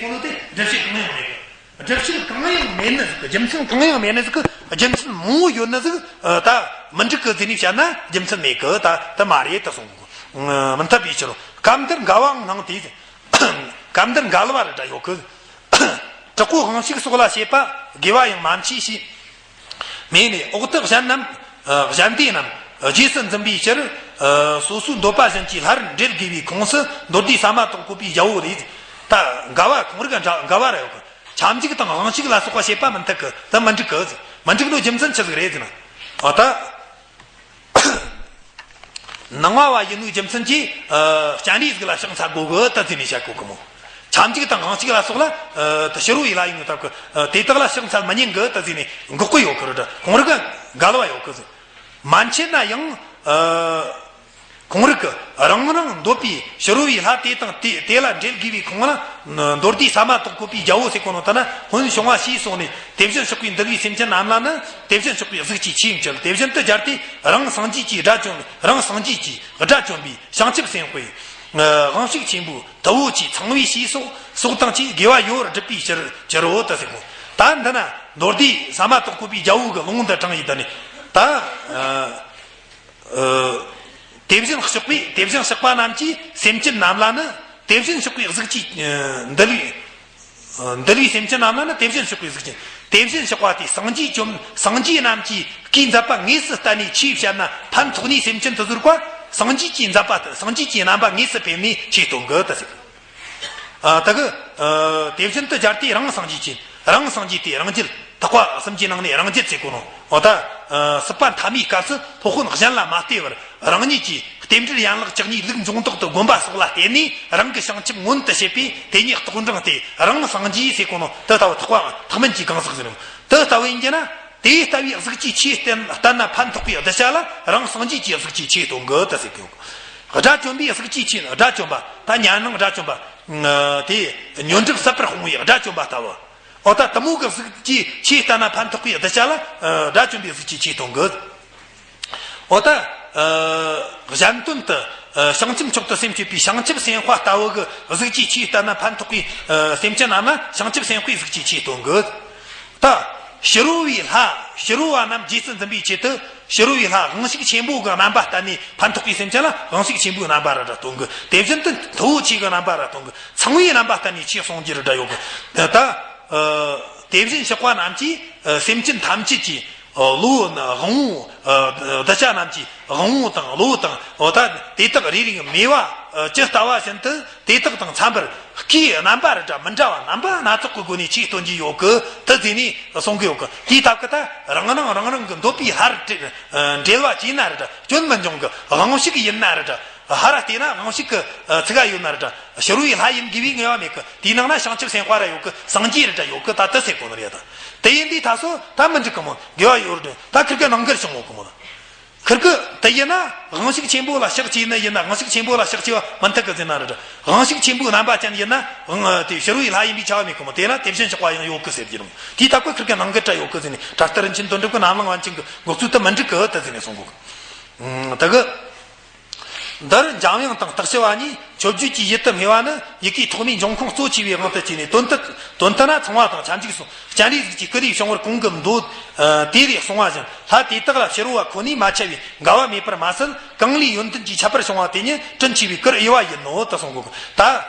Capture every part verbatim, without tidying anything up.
ཁོ་ལོ་དེ་སྒྲུབ་བྱེད་གང་ཡང་མེད་གི། སྒྲུབ་བྱེད་གང་ཡང་མེད་ནི་ཟིག་གི། རྒྱུ་མཚན་གང་ཡང་མེད་ནི་ཟིག་གི། རྒྱུ་མཚན་མང་བོ་ཡོད་ནི་ཟིག་ད་མི་འགྲིག་གི་ཟེར་ནས་བཤད་ན་རྒྱུ་མཚན་མེད་གི། ད་ད་མ་རེད་ད་གསུང་གི། མི་འཐད་པའི་ཕྱིར་རོ། སྐབས་འདིར་འགལ་བའང་སྣང་སྟེ། སྐབས་འདིར་འགལ་བ་རེ་འདྲ་ཡོད་གི། དྲག་པོའི་དབང་ཕྱུག་སོགས་ལ་བྱེད་པ་དགེ་བ་ཡང་མ་མཆིས་ཞེས། མེད་ནས། འོག་ཏུ་གཞན་རྣམས། ཨ། གཞན་སྡེ་རྣམས་རྗེས་སུ་འཛིན་པའི་ཕྱིར། ཨ། སོ་སོའི་འདོད་པ་བཞིན་གྱི་ལྷར་འབྲེལ་དགོས་པའི་ཁོངས་སུ་མདོར་བསྡུས་ཟ་མ་ཏོག་བཀོད་པའི་རྒྱལ་པོ་རེད། ད་འགལ་བ་ཁོང་རིག་འདྲ་འགལ་བ་ར་ཡོད་གི། ཁྱབ་འཇུག་དང་དབང་ཕྱུག་ལ་སོགས་པ་བྱེད་པ་མི་འཐད་གི། ད་མི་འགྲིག་གི། མི་འགྲིག་ནོ་རྒྱུ་མཚན་ཆི་ཟིག་རེད་ཟེར་ན། ཨ། ད། སྣང་བ་བ་ཡིན་ནོའི་རྒྱུ་མཚན་གྱིས། ཨ། སྤྱན་རས་གཟིགས་ལ་ཕྱག་འཚལ་དགོས་གི་ད་ཟེར་ནས་བཤད་གོ་གི་མོ། ཁྱབ་འཇུག་དང་དབང་ཕྱུག་ལ་སོགས་ལ། ཨ། ད་ཕྱི་རོལ་པའི་ལྷ་ཡིན་ནོ་སྟབས་གི། ཨ། དེ་དག་ལ་ཕྱག་འཚལ་མི་ཉན་གི་ད་ཟེར་ནས་འགོག་གི་ཡོད་གི་རེད། ཁོང་རིག་འགལ་བ་ཡོད་གི་ཟེར། མ་མཆིས་ན་ཡང་། ཨ། ཁོང་རིག་གི་རང་རང་འདོད་པའི་ཕྱི་རོལ་པའི་ལྷ་དེ་དང་དེ་དེ་ལ་འབྲེལ་དགོས་པའི་ཁོངས་ལ། མདོར་བསྡུས་ཟ་མ་ཏོག་བཀོད་པའི་རྒྱལ་པོ་ཟེར་གོ་ནོ་ད་ན་སྔོན་བྱུང་བ་ཞེས་གསུངས་ནས། དེ་བཞིན་གཤེགས་པས་འདུལ་བའི་སེམས་ཅན་རྣམས་ལ་ནི་དེ་བཞིན་གཤེགས་པའི་གཟུགས་ཀྱི་ཆོས་ཡིན་གྱི། དེ་བཞིན་དུ་སྦྱར་ཏེ་རང་སངས་རྒྱས་ཀྱི་དགྲ་བཅོམ། རང་སངས་རྒྱས་ཀྱི་དགྲ་བཅོམ་པའི་བྱང་ཆུབ་སེམས་དཔའི། ཨ། དབང་ཕྱུག་ཆེན་པོའི་ཐུ་བོ་ཆེས་ཚངས་པའི་ཞེས་སོགས་སོགས་དང་བཅས་དགེ་བ་ཡོད་པར་སྒྲུབ་པའི་ཕྱིར་གྱུར་རོ་ད་ཟེར་གོ། ད་འདི་ན་མདོར་བསྡུས་ཟ་མ་ཏོག་བཀོད་པའི་རྒྱལ་པོ་གི་ལུང་འདི་དྲངས་ཡིན། ད་ནི་ད། ཨ། ཨ། དེ་བཞིན་གཤེགས་པས། དེ་བཞིན་གཤེགས་པ་རྣམས་ཀྱིས་སེམས་ཅན་རྣམས་ལ་ནི་དེ་བཞིན་གཤེགས་པའི་གཟུགས་ཀྱི། ཨ། འདུལ་བའི། ཨ། འདུལ་བའི་སེམས་ཅན་རྣམས་ལ་ནི་དེ་བཞིན་གཤེགས་པའི་གཟུགས་ཀྱི། དེ་བཞིན་གཤེགས་པ་དེས་སངས་རྒྱས་བཅོམ། སངས་རྒྱས་རྣམས་ཀྱིས་སྐུའི་མཛད་པ་དངོས་སུ་བསྟན་ནས་ཆོས་བཤད་ན་ཕན་ཐོགས་ནས་སེམས་ཅན་དུ་གཟིགས་པ། སངས་རྒྱས་ཀྱི་མཛད་པ་སངས་རྒྱས་ཀྱི་རྣམ་པ་དངོས་སུ་ཕེབས་ནས་ཆོས་སྟོན་གི་ད་ཟེར། ཨ། ད་གི། ཨ། དེ་བཞིན་དུ་སྦྱར་ཏེ་རང་སངས་རྒྱས་ཀྱི། རང་སངས་རྒྱས་ཏེ་རང་རྒྱུད། ཐེག་པ་གསུམ་གྱི་ནང་ནས་རང་རྒྱུད་ཟེར་གོ་ནོ། འོ་ད། ཨ། སྲིད་པ་མཐའ་མའི་སྐབས་སུ་སློབ་དཔོན་གཞན་ལ་མ་ལྟོས་པར་རང་ཉིད་ཀྱིས་རྟེན་འབྲེལ་ཡན་ལག་བཅུ་གཉིས་ལུགས་འབྱུང་ལྡོག་ཏུ་བསྒོམ་པ་སོགས་ལ་བརྟེན་ནས་རང་གི་བྱང་ཆུབ་མངོན་དུ་བྱེད་པས་དེ་ཉིད་རྟོགས་འབྲིང་སྟེ་རང་སངས་རྒྱས་ཟེར་གོ་ནོ། དེ་ལྟ་བུ་ཐེག་པ་ཐེག་དམན་གྱི་གང་ཟག་ཟེར་ནོ། དེ་ལྟ་བུ་ཡིན་གྱི་ན། དེ་ལྟ་བུའི་གཟུགས་ཀྱི་ཆོས་བསྟན་བསྟན་ན་ཕན་ཐོགས་པའི་གདུལ་བྱ་ལ་རང་སངས་རྒྱས་ཀྱི་གཟུགས་ཀྱི་ཆོས་སྟོན་གི་ད་ཟེར་གི་ཡོད། དགྲ་བཅོམ་པའི་གཟུགས་ཀྱི་ཆོས། དགྲ་བཅོམ་པ། ད་ཉན་རང་དགྲ་བཅོམ་པ། ཨ། དེ་ཉོན་སྒྲིབ་ཟད་པར་སྤོང་བའི་དགྲ་བཅོམ་པ་ལྟ་བུ། འོ་ད་དེ་མོ་གི་གཟུགས་ཀྱི་ཆོས་བསྟན་ན་ཕན་ཐོགས་པའི་གདུལ་བྱ་ལ། ཨ། དགྲ་བཅོམ་པའི་གཟུགས་ཀྱི་ཆོས་སྟོན་གི། འོ་ད། ཨ། གཞན་དོན་དུ། ཨ། བྱང་ཆུབ་མཆོག་ཏུ་སེམས་བསྐྱེད་པའི་བྱང་ཆུབ་སེམས་དཔའ་ལྟ་བུ་གི་གཟུགས་ཀྱི་ཆོས་བསྟན་ན་ཕན་ཐོགས་པའི། ཨ། སེམས་ཅན་རྣམས་ལ་བྱང་ཆུབ་སེམས་དཔའི་གཟུགས་ཀྱི་ཆོས་སྟོན་གི། ད་ཕྱི་རོལ་པའི་ལྷ། ཕྱི་རོལ་པ་རྣམས་རྗེས་སུ་འཛིན་པའི་ཆེད་དུ་ཕྱི་རོལ་པའི་ལྷ་དབང་ཕྱུག་ཆེན་པོ་གི་རྣམ་པ་བསྟན་ནས་ཕན་ཐོགས་པའི་སེམས་ཅན་ལ་དབང་ཕྱུག་ཆེན་པོའི་རྣམ་པ་ར་འདྲ་སྟོན་གི། དེ་བཞིན་དུ་ཐུ་བོ་ཆེ་གི་རྣམ་པ་ར་སྟོན་གི། ཚངས་པའི་རྣམ་པ་བསྟན་ནས་ཆོས་གསུང་རྒྱུ་ར་འདྲ་ཡོད་གི། ད། ཨ། དེ་བཞིན་གཤེགས་པ་རྣམས་ཀྱིས། ཨ། སེམས་ཅན་ཐམས་ཅད་ཀྱི། ཨ། བློ་དབང་པོ། ཨ། གདུལ་བྱ་རྣམས་ཀྱི་དབང་པོ་དང་བློ་དང་། འོ་ད་དེ་དག་རེ་རེ་གི་མོས་པ། ཨ། ཇི་ལྟ་བ་བཞིན་དུ་དེ་དག་དང་འཚམ་པར་སྐུའི་རྣམ་པ་ར་འདྲ་མི་འདྲ་བ་རྣམ་པ་སྣ་ཚོགས་ཀྱི་སྒོ་ནས་ཆོས་སྟོན་གྱི་ཡོད་གི་ད་ཟེར་ནས་གསུང་གི་ཡོད་གི། དེའི་སྟབས་ཀྱིས་ད་རང་རང་རང་རང་གི་འདོད་པའི་ལྷར་འབྲེལ་བ་བྱས་ན་ར་འདྲ། སྐྱོན་མི་འབྱུང་གི། དབང་ཕྱུག་ཡིན་ན་ར་འདྲ། ཧར་བལྟས་ན་དབང་ཕྱུག་གི། ཨ། ཚུགས་ཀ་ཡོད་ན་ར་འདྲ། ཕྱི་རོལ་པའི་ལྷ་ཡིན་དགོས་པའི་ངེས་པ་མེད་གི། དེའི་ནང་ན་བྱང་ཆུབ་སེམས་དཔའ་ར་ཡོད་གི། སངས་རྒྱས་ར་འདྲ་ཡོད་གི། ད་དེ་ཟེར་གོ་ནི་རེད་ད། དེ་ཡིན་དུས་ད་སོ་ད་མི་འགྲིག་གི་མོ། དགེ་བ་ཡོད་རེད། ད་ཁིར་གི་རྣམ་འགྱུར་བྱུང་ངོ་གི་མོ་ད། ཁིར་གི་དེ་ཡིན་ན་དབང་ཕྱུག་ཆེན་པོ་ལ་ཕྱག་བྱས་ནི་ཡིན་ན། དབང་ཕྱུག་ཆེན་པོ་ལ་ཕྱག་བྱས་པ་མི་འཐད་གི་ཟེར་ན་ར་འདྲ། དབང་ཕྱུག་ཆེན་པོའི་རྣམ་པ་ཅན་ཡིན་ན། དབང་། དེ་ཕྱི་རོལ་པའི་ལྷ་ཡིན་པའི་ཆ་བ་མེད་གི་མོ། དེ་ན་དེ་བཞིན་གཤེགས་པ་ཡང་ཡོད་གི་ཟེར་གྱི་རུང་། དེའི་སྟབས་ཀྱིས་ཁིར་གི་རྣམ་འགྱུར་ར་ཡོད་གི་ཟེར་ནས། བྲག་ཏུ་རིན་ཆེན་དོན་གྲུབ་ཀྱི་རྣམ་གླིང་བ་ཅན་གྱི་འགོ་ཚུལ་དེ་མི་འགྲིག་གི་ད་ཟེར་ནས་གསུང་གོ་གི། ད་གི། འདིར་འཇམ་དབྱངས་དང་སྟག་ཤི་བ་གཉིས་མཆོད་བརྗོད་ཀྱི་ཡུལ་དུ་སྨྲས་པ་ནི། ཡི་གེའི་ཐོག་མའི་འབྱུང་ཁུངས་གཙོ་ཆེ་བའི་དབང་དུ་བྱས་ནས། དོན་དུ། དོན་དུ་ན་ཚངས་པ་དང་ཁྱབ་འཇུག་གསུངས། སྤྱན་རས་གཟིགས་ཀྱི་སྐུ་ལས་བྱུང་བར་གོང་གི་མདོ། ཨ། དེ་ལས་གསུངས་པ་བཞིན་ལྷ་དེ་དག་ལ་ཕྱི་རོལ་པ་ཁོ་ནས་མ་ཁྱབ་པའི་འགལ་བ་མེད་པར་མ་ཟད། གང་ལས་ཡོན་ཏན་གྱི་ཁྱད་པར་བྱུང་བ་དེ་ཉིད་དྲིན་ཆེ་བའི་གུར་དབྱེ་བ་ཡིན་ནོ་ད་གསུང་གོ་གི། ད་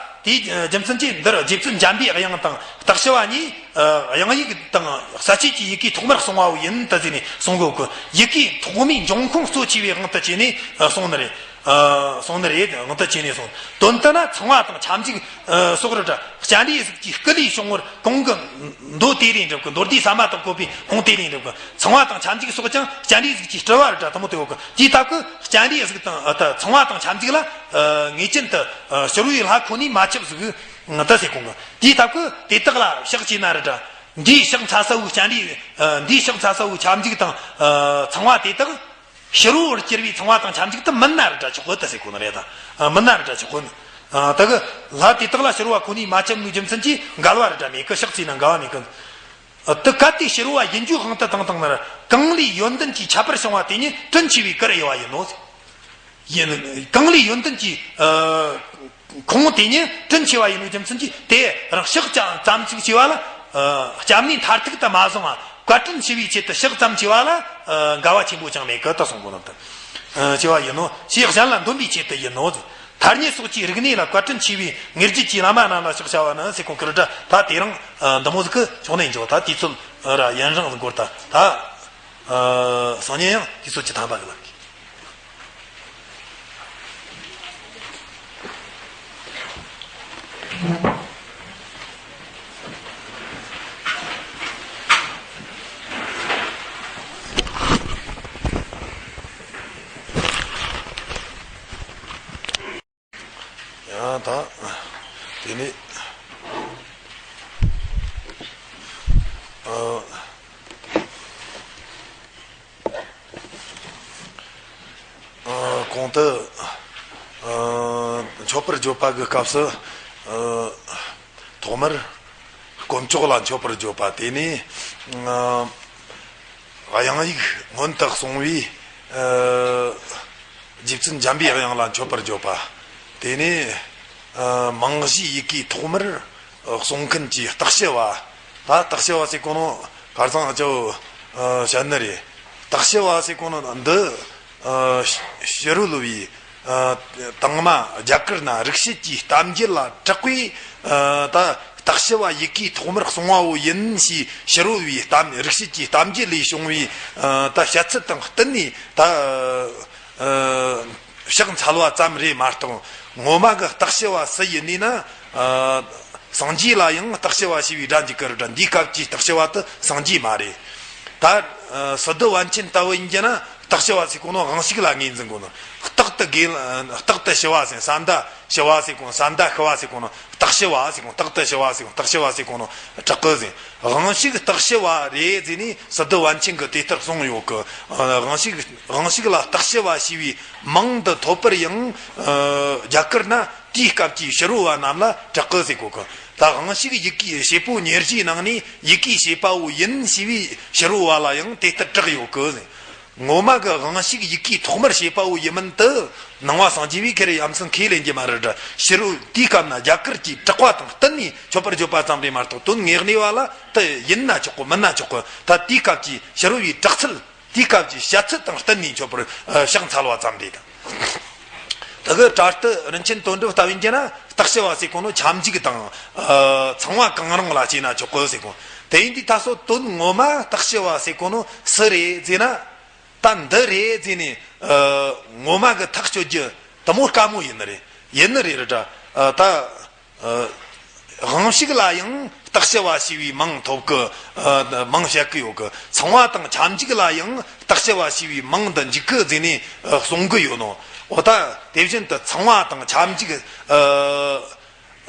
དེའི་རྒྱུ་མཚན་གྱིས་འདིར་རྗེ་བཙུན་འཇམ་པའི་དབྱངས་དང་སྟག་ཤི་བ་གཉིས། ཨ། དབྱངས་ཡིག་དང་གསལ་བྱེད་ཀྱི་ཡི་གེའི་ཐོག་མར་གསུངས་པ་བོ་ཡིན་ད་ཟེར་ནས་གསུང་གོ་གི། ཡི་གེའི་ཐོག་མའི་འབྱུང་ཁུངས་གཙོ་ཆེ་བའི་དབང་དུ་བྱས་ནས། ཨ། གསུངས་ནི་རེད། ཨ། གསུངས་ནི་རེད། དབང་དུ་བྱས་ནས་གསུངས། དོན་དུ་ན་ཚངས་པ་དང་ཁྱབ་འཇུག་ཨ། སོགས་རེ་འདྲ། སྤྱན་རས་གཟིགས་ཀྱི་སྐུ་ལས་བྱུང་བར་གོང་གི་མདོ་དེ་ལས་འགྲུབ་གི། མདོར་བསྡུས་ཟ་མ་ཏོག་བཀོད་པའི་གོང་དེ་ལས་འགྲུབ་གི། ཚངས་པ་དང་ཁྱབ་འཇུག་སོགས་ཀྱང་སྤྱན་རས་གཟིགས་ཀྱི་སྤྲུལ་པ་རེ་འདྲ་དེ་མོ་དེ་ཡོད་གི། དེའི་སྟབས་ཀྱིས་སྤྱན་རས་གཟིགས་དང་། ཨ། ད་ཚངས་པ་དང་ཁྱབ་འཇུག་ལ། ཨ། ངེས་ཅན་དུ། ཨ། ཕྱི་རོལ་པའི་ལྷ་ཁོ་ནས་མ་ཁྱབ་ཟིག་གི་ད་ཟེར་གོ་གི། དེའི་སྟབས་ཀྱིས་དེ་དག་ལ་ཕྱག་བྱས་ན་རེ་འདྲ། འདིའི་ཕྱག་འཚལ་ས་བོའི་སྤྱན་རས། ཨ། འདིའི་ཕྱག་འཚལ་ས་བོའི་ཁྱབ་འཇུག་དང་། ཨ། ཚངས་པ་དེ་དག་ཕྱི་རོལ་པར་གྱུར་པའི་ཚངས་པ་དང་ཁྱབ་འཇུག་ཏུ་མིན་ན་རེ་འདྲ་ཆོག་གི་ད་ཟེར་གོ་ནི་རེད་ད། ཨ། མིན་ན་རེ་འདྲ་ཆོག་གི། ཨ། ད་གི་ལྷ་དེ་དག་ལ་ཕྱི་རོལ་པ་ཁོ་ནས་མ་ཁྱབ་ནོའི་རྒྱུ་མཚན་གྱིས་འགལ་བ་རེ་འདྲ་མེད་གི། ཕྱག་བྱས་ན་འགལ་བ་མེད་གི། ཨ། དེ་གལ་ཏེ་ཕྱི་རོལ་པ་ཡིན་རྒྱུའི་དབང་དུ་བཏང་བཏང་ན་ར། གང་ལས་ཡོན་ཏན་གྱི་ཁྱད་པར་བྱུང་བ་དེ་ཉིད་དྲིན་ཆེ་བའི་གུར་དབྱེ་བ་ཡིན་ནོ། ཡིན། གང་ལས་ཡོན་ཏན་གྱི། ཨ། ཁོང་དེ་ཉིད་དྲིན་ཆེ་བ་ཡིན་ནོ་རྒྱུ་མཚན་གྱིས་དེ་རང་ཕྱག་ཙམ་ཙམ་ཅིག་བྱས་པ་ལ། ཨ། སྐྱབས་གནས་མཐར་ཐུག་ཏུ་མ་བཟུང་བ་བཀའ་དྲིན་ཆེ་བའི་ཆེད་དུ་ཕྱག་ཙམ་བྱས་པ་ལ། ཨ། འགལ་བ་ཆེན་པོ་ཅང་མེད་གི་ད་གསུང་གོ་ནོ་ད། ཨ། ཆེ་བ་ཡིན་ནོ་ཞེས་གཞན་ལ་འདོན་པའི་ཆེད་དུ་ཡིན་ནོ། ཐ་སྙད་སོགས་ཀྱི་རིག་གནས་ལ་བཀའ་དྲིན་ཆེ་བའི་ངེས་བརྗོད་ཀྱི་བླ་མ་རྣམས་ལ་ཕྱག་བྱ་བ་ནི་ཟེར་གོ་ཀི་ར་ད་དེ་རིང་། ཨ། འདི་མོ་ཟིག་གི་ཕྱོགས་ནས་འཇོག་ད་དུས་ཚོད་ར་ཡུན་རིང་ཟིག་འགོར་ད་ད། ཨ། སང་ཉིན་ཡང་དུས་ཚོད་ཀྱི་ཐམ་པ་གི་ལ། ཡང་ད་དེ་ནས་ཨ། ཨ། གོང་དུ། ཨ། མཆོད་པར་བརྗོད་པ་གི་སྐབས་སུ། ཨ། ཐོག་མར་དཀོན་མཆོག་ལ་མཆོད་པར་བརྗོད་པ། དེ་ནས། ཨ། དབྱངས་ཡིག་སྔོན་དུ་སོང་བའི། ཨ། རྗེ་བཙུན་འཇམ་པའི་དབྱངས་ལ་མཆོད་པར་བརྗོད་པ། དེ་ནས། ཨ། མང་གཞིའི་ཡི་གེ་ཐོག་མར་གསུང་མཁན་གྱི་རྟགས་ཞུ་བ། ད་རྟགས་ཞུ་བ་ཟེར་གོ་ནོ་ཁར་སང་ཨ་ཅོ། ཨ། བཤད་ནི་རེད། རྟགས་ཞུ་བ་ཟེར་གོ་ནོ་འདི། ཨ། ཕྱི་རོལ་བའི། ཨ། དང་མ་རྒྱ་གར་ན་རིག་བྱེད་ཀྱི་གཏམ་རྒྱུད་ལ་གྲགས་པའི། ཨ། ད་རྟགས་ཞུ་བ་ཡི་གེའི་ཐོག་མར་གསུང་བ་བོ་ཡིན་ཞེས་ཕྱི་རོལ་བའི་གཏམ་རིག་བྱེད་ཀྱི་གཏམ་རྒྱུད་ལས་བྱུང་བའི། ཨ། ད་བཤད་ཚུལ་དང་བསྟུན་ནས་ད། ཨ། ཕྱག་འཚལ་བ་ཙམ་རེད་མ་གཏོགས། ངོ་མ་གི་རྟགས་ཞུ་བ་སུ་ཡིན་ནི་ན། ཨ། སངས་རྒྱས་ལ་ཡང་རྟགས་ཞུ་བ་ཞེས་པའི་སྒྲ་འཇུག་གི་རེད་ད། འདིའི་སྐབས་ཀྱི་རྟགས་ཞུ་བ་དེ་སངས་རྒྱས་མ་རེད། ད། ཨ། སི་ཏུ་པཎ་ཆེན་ལྟ་བུ་ཡིན་རྒྱུ་ན་རྟགས་ཞུ་བ་ཟེར་གོ་ནོ་དབང་ཕྱུག་ལ་ངོས་འཛིན་གོ་ནོ། རྟག་ཏུ་དགེ། རྟག་ཏུ་ཞུ་བ་ཟེར། ས་མཐའ་ཞུ་བ་ཟེར་གོ་ནོ། ས་མཐའ་ཞུ་བ་ཟེར་གོ་ནོ། རྟགས་ཞུ་བ་ཟེར་གོ། རྟག་ཏུ་ཞུ་བ་ཟེར་གོ། རྟགས་ཞུ་བ་ཟེར་གོ་ནོ་དྲག་གི་ཟེར། དབང་ཕྱུག་རྟགས་ཞུ་བ་རེད་ཟེར་ནས་སི་ཏུ་པཎ་ཆེན་གྱིས་དེ་ལྟར་གསུངས་ཡོད་གི། ཨ། དབང་ཕྱུག་དབང་ཕྱུག་ལ་རྟགས་ཞུ་བ་ཞེས་པའི་མིང་འདི་ཐོབ་པར་ཡང་། ཨ། རྒྱ་གར་ན་དེའི་སྐབས་ཀྱི་ཕྱི་རོལ་བ་རྣམས་ལ་དྲག་གི་ཟེར་གོ་གི། ད་དབང་ཕྱུག་ཡི་གེ་བྱེད་པོ་ཉེར་བཞིའི་ནང་ནས་ཡི་གེ་བྱེད་པ་བོ་ཡིན་ཞེས་པའི་ཕྱི་རོལ་བ་ལ་ཡང་དེ་ལྟར་གྲགས་ཡོད་གི་ཟེར། ངོ་མ་གི་དབང་ཕྱུག་ཡི་གེ་ཐོག་མར་བྱེད་པ་བོ་ཡིན་མིན་དེ་ནང་པ་སངས་རྒྱས་པས་ཁེ་རེ་ཡ་མཚན་ཁས་ལེན་གྱི་མ་རེད་ད། ཕྱི་རོལ་དེའི་སྐབས་ན་རྒྱ་གར་གྱི་གྲགས་པ་དང་བསྟུན་ནས་མཆོད་པར་བརྗོད་པ་ཙམ་རེད་མ་གཏོགས། དོན་དངོས་གནས་བ་ལ་དེ་ཡིན་ན་ཆོག་གི་མིན་ན་ཆོག་གི། ད་དེའི་སྐབས་ཀྱི་ཕྱི་རོལ་བའི་གྲགས་ཚུལ། དེའི་སྐབས་ཀྱི་བཤད་ཚུལ་དང་བསྟུན་ནས་མཆོད་པར། ཨ། ཕྱག་འཚལ་བ་ཙམ་རེད། དེ་གི་པྲ་ཏི་རིན་ཆེན་དོན་གྲུབ་ལྟ་བུ་ཡིན་རྒྱུ་ན་རྟགས་ཞུ་བ་ཟེར་གོ་ནོ་ཁྱབ་འཇུག་དང་། ཨ། ཚངས་པ་གང་རུང་ལ་བྱས་ན་ཆོག་གི་ཟེར་གོ། དེ་ཡིན་དུས་ད་སོ་དོན་ངོ་མ་རྟགས་ཞུ་བ་ཟེར་གོ་ནོ་སུ་རེད་ཟེར་ན། ད་འདི་རེད་ཟེར་ནས། ཨ། ངོ་མ་གི་ཐག་གཅོད་རྒྱུ་དེ་མོ་དཀའ་མོ་ཡིན་ནི་རེད། ཡིན་ནི་རེད་ར། ཨ། ད། ཨ། དབང་ཕྱུག་ལ་ཡང་རྟགས་ཞུ་བ་ཞེས་པའི་མིང་ཐོབ་གི། ཨ། མིང་བཤད་གི་ཡོད་གི། ཚངས་པ་དང་ཁྱབ་འཇུག་ལ་ཡང་རྟགས་ཞུ་བ་ཞེས་པའི་མིང་འདི་འཇུག་གི་ཟེར་ནས། ཨ། གསུང་གི་ཡོད་ནོ། འོ་ད་དེ་བཞིན་དུ་ཚངས་པ་དང་ཁྱབ་འཇུག། ཨ།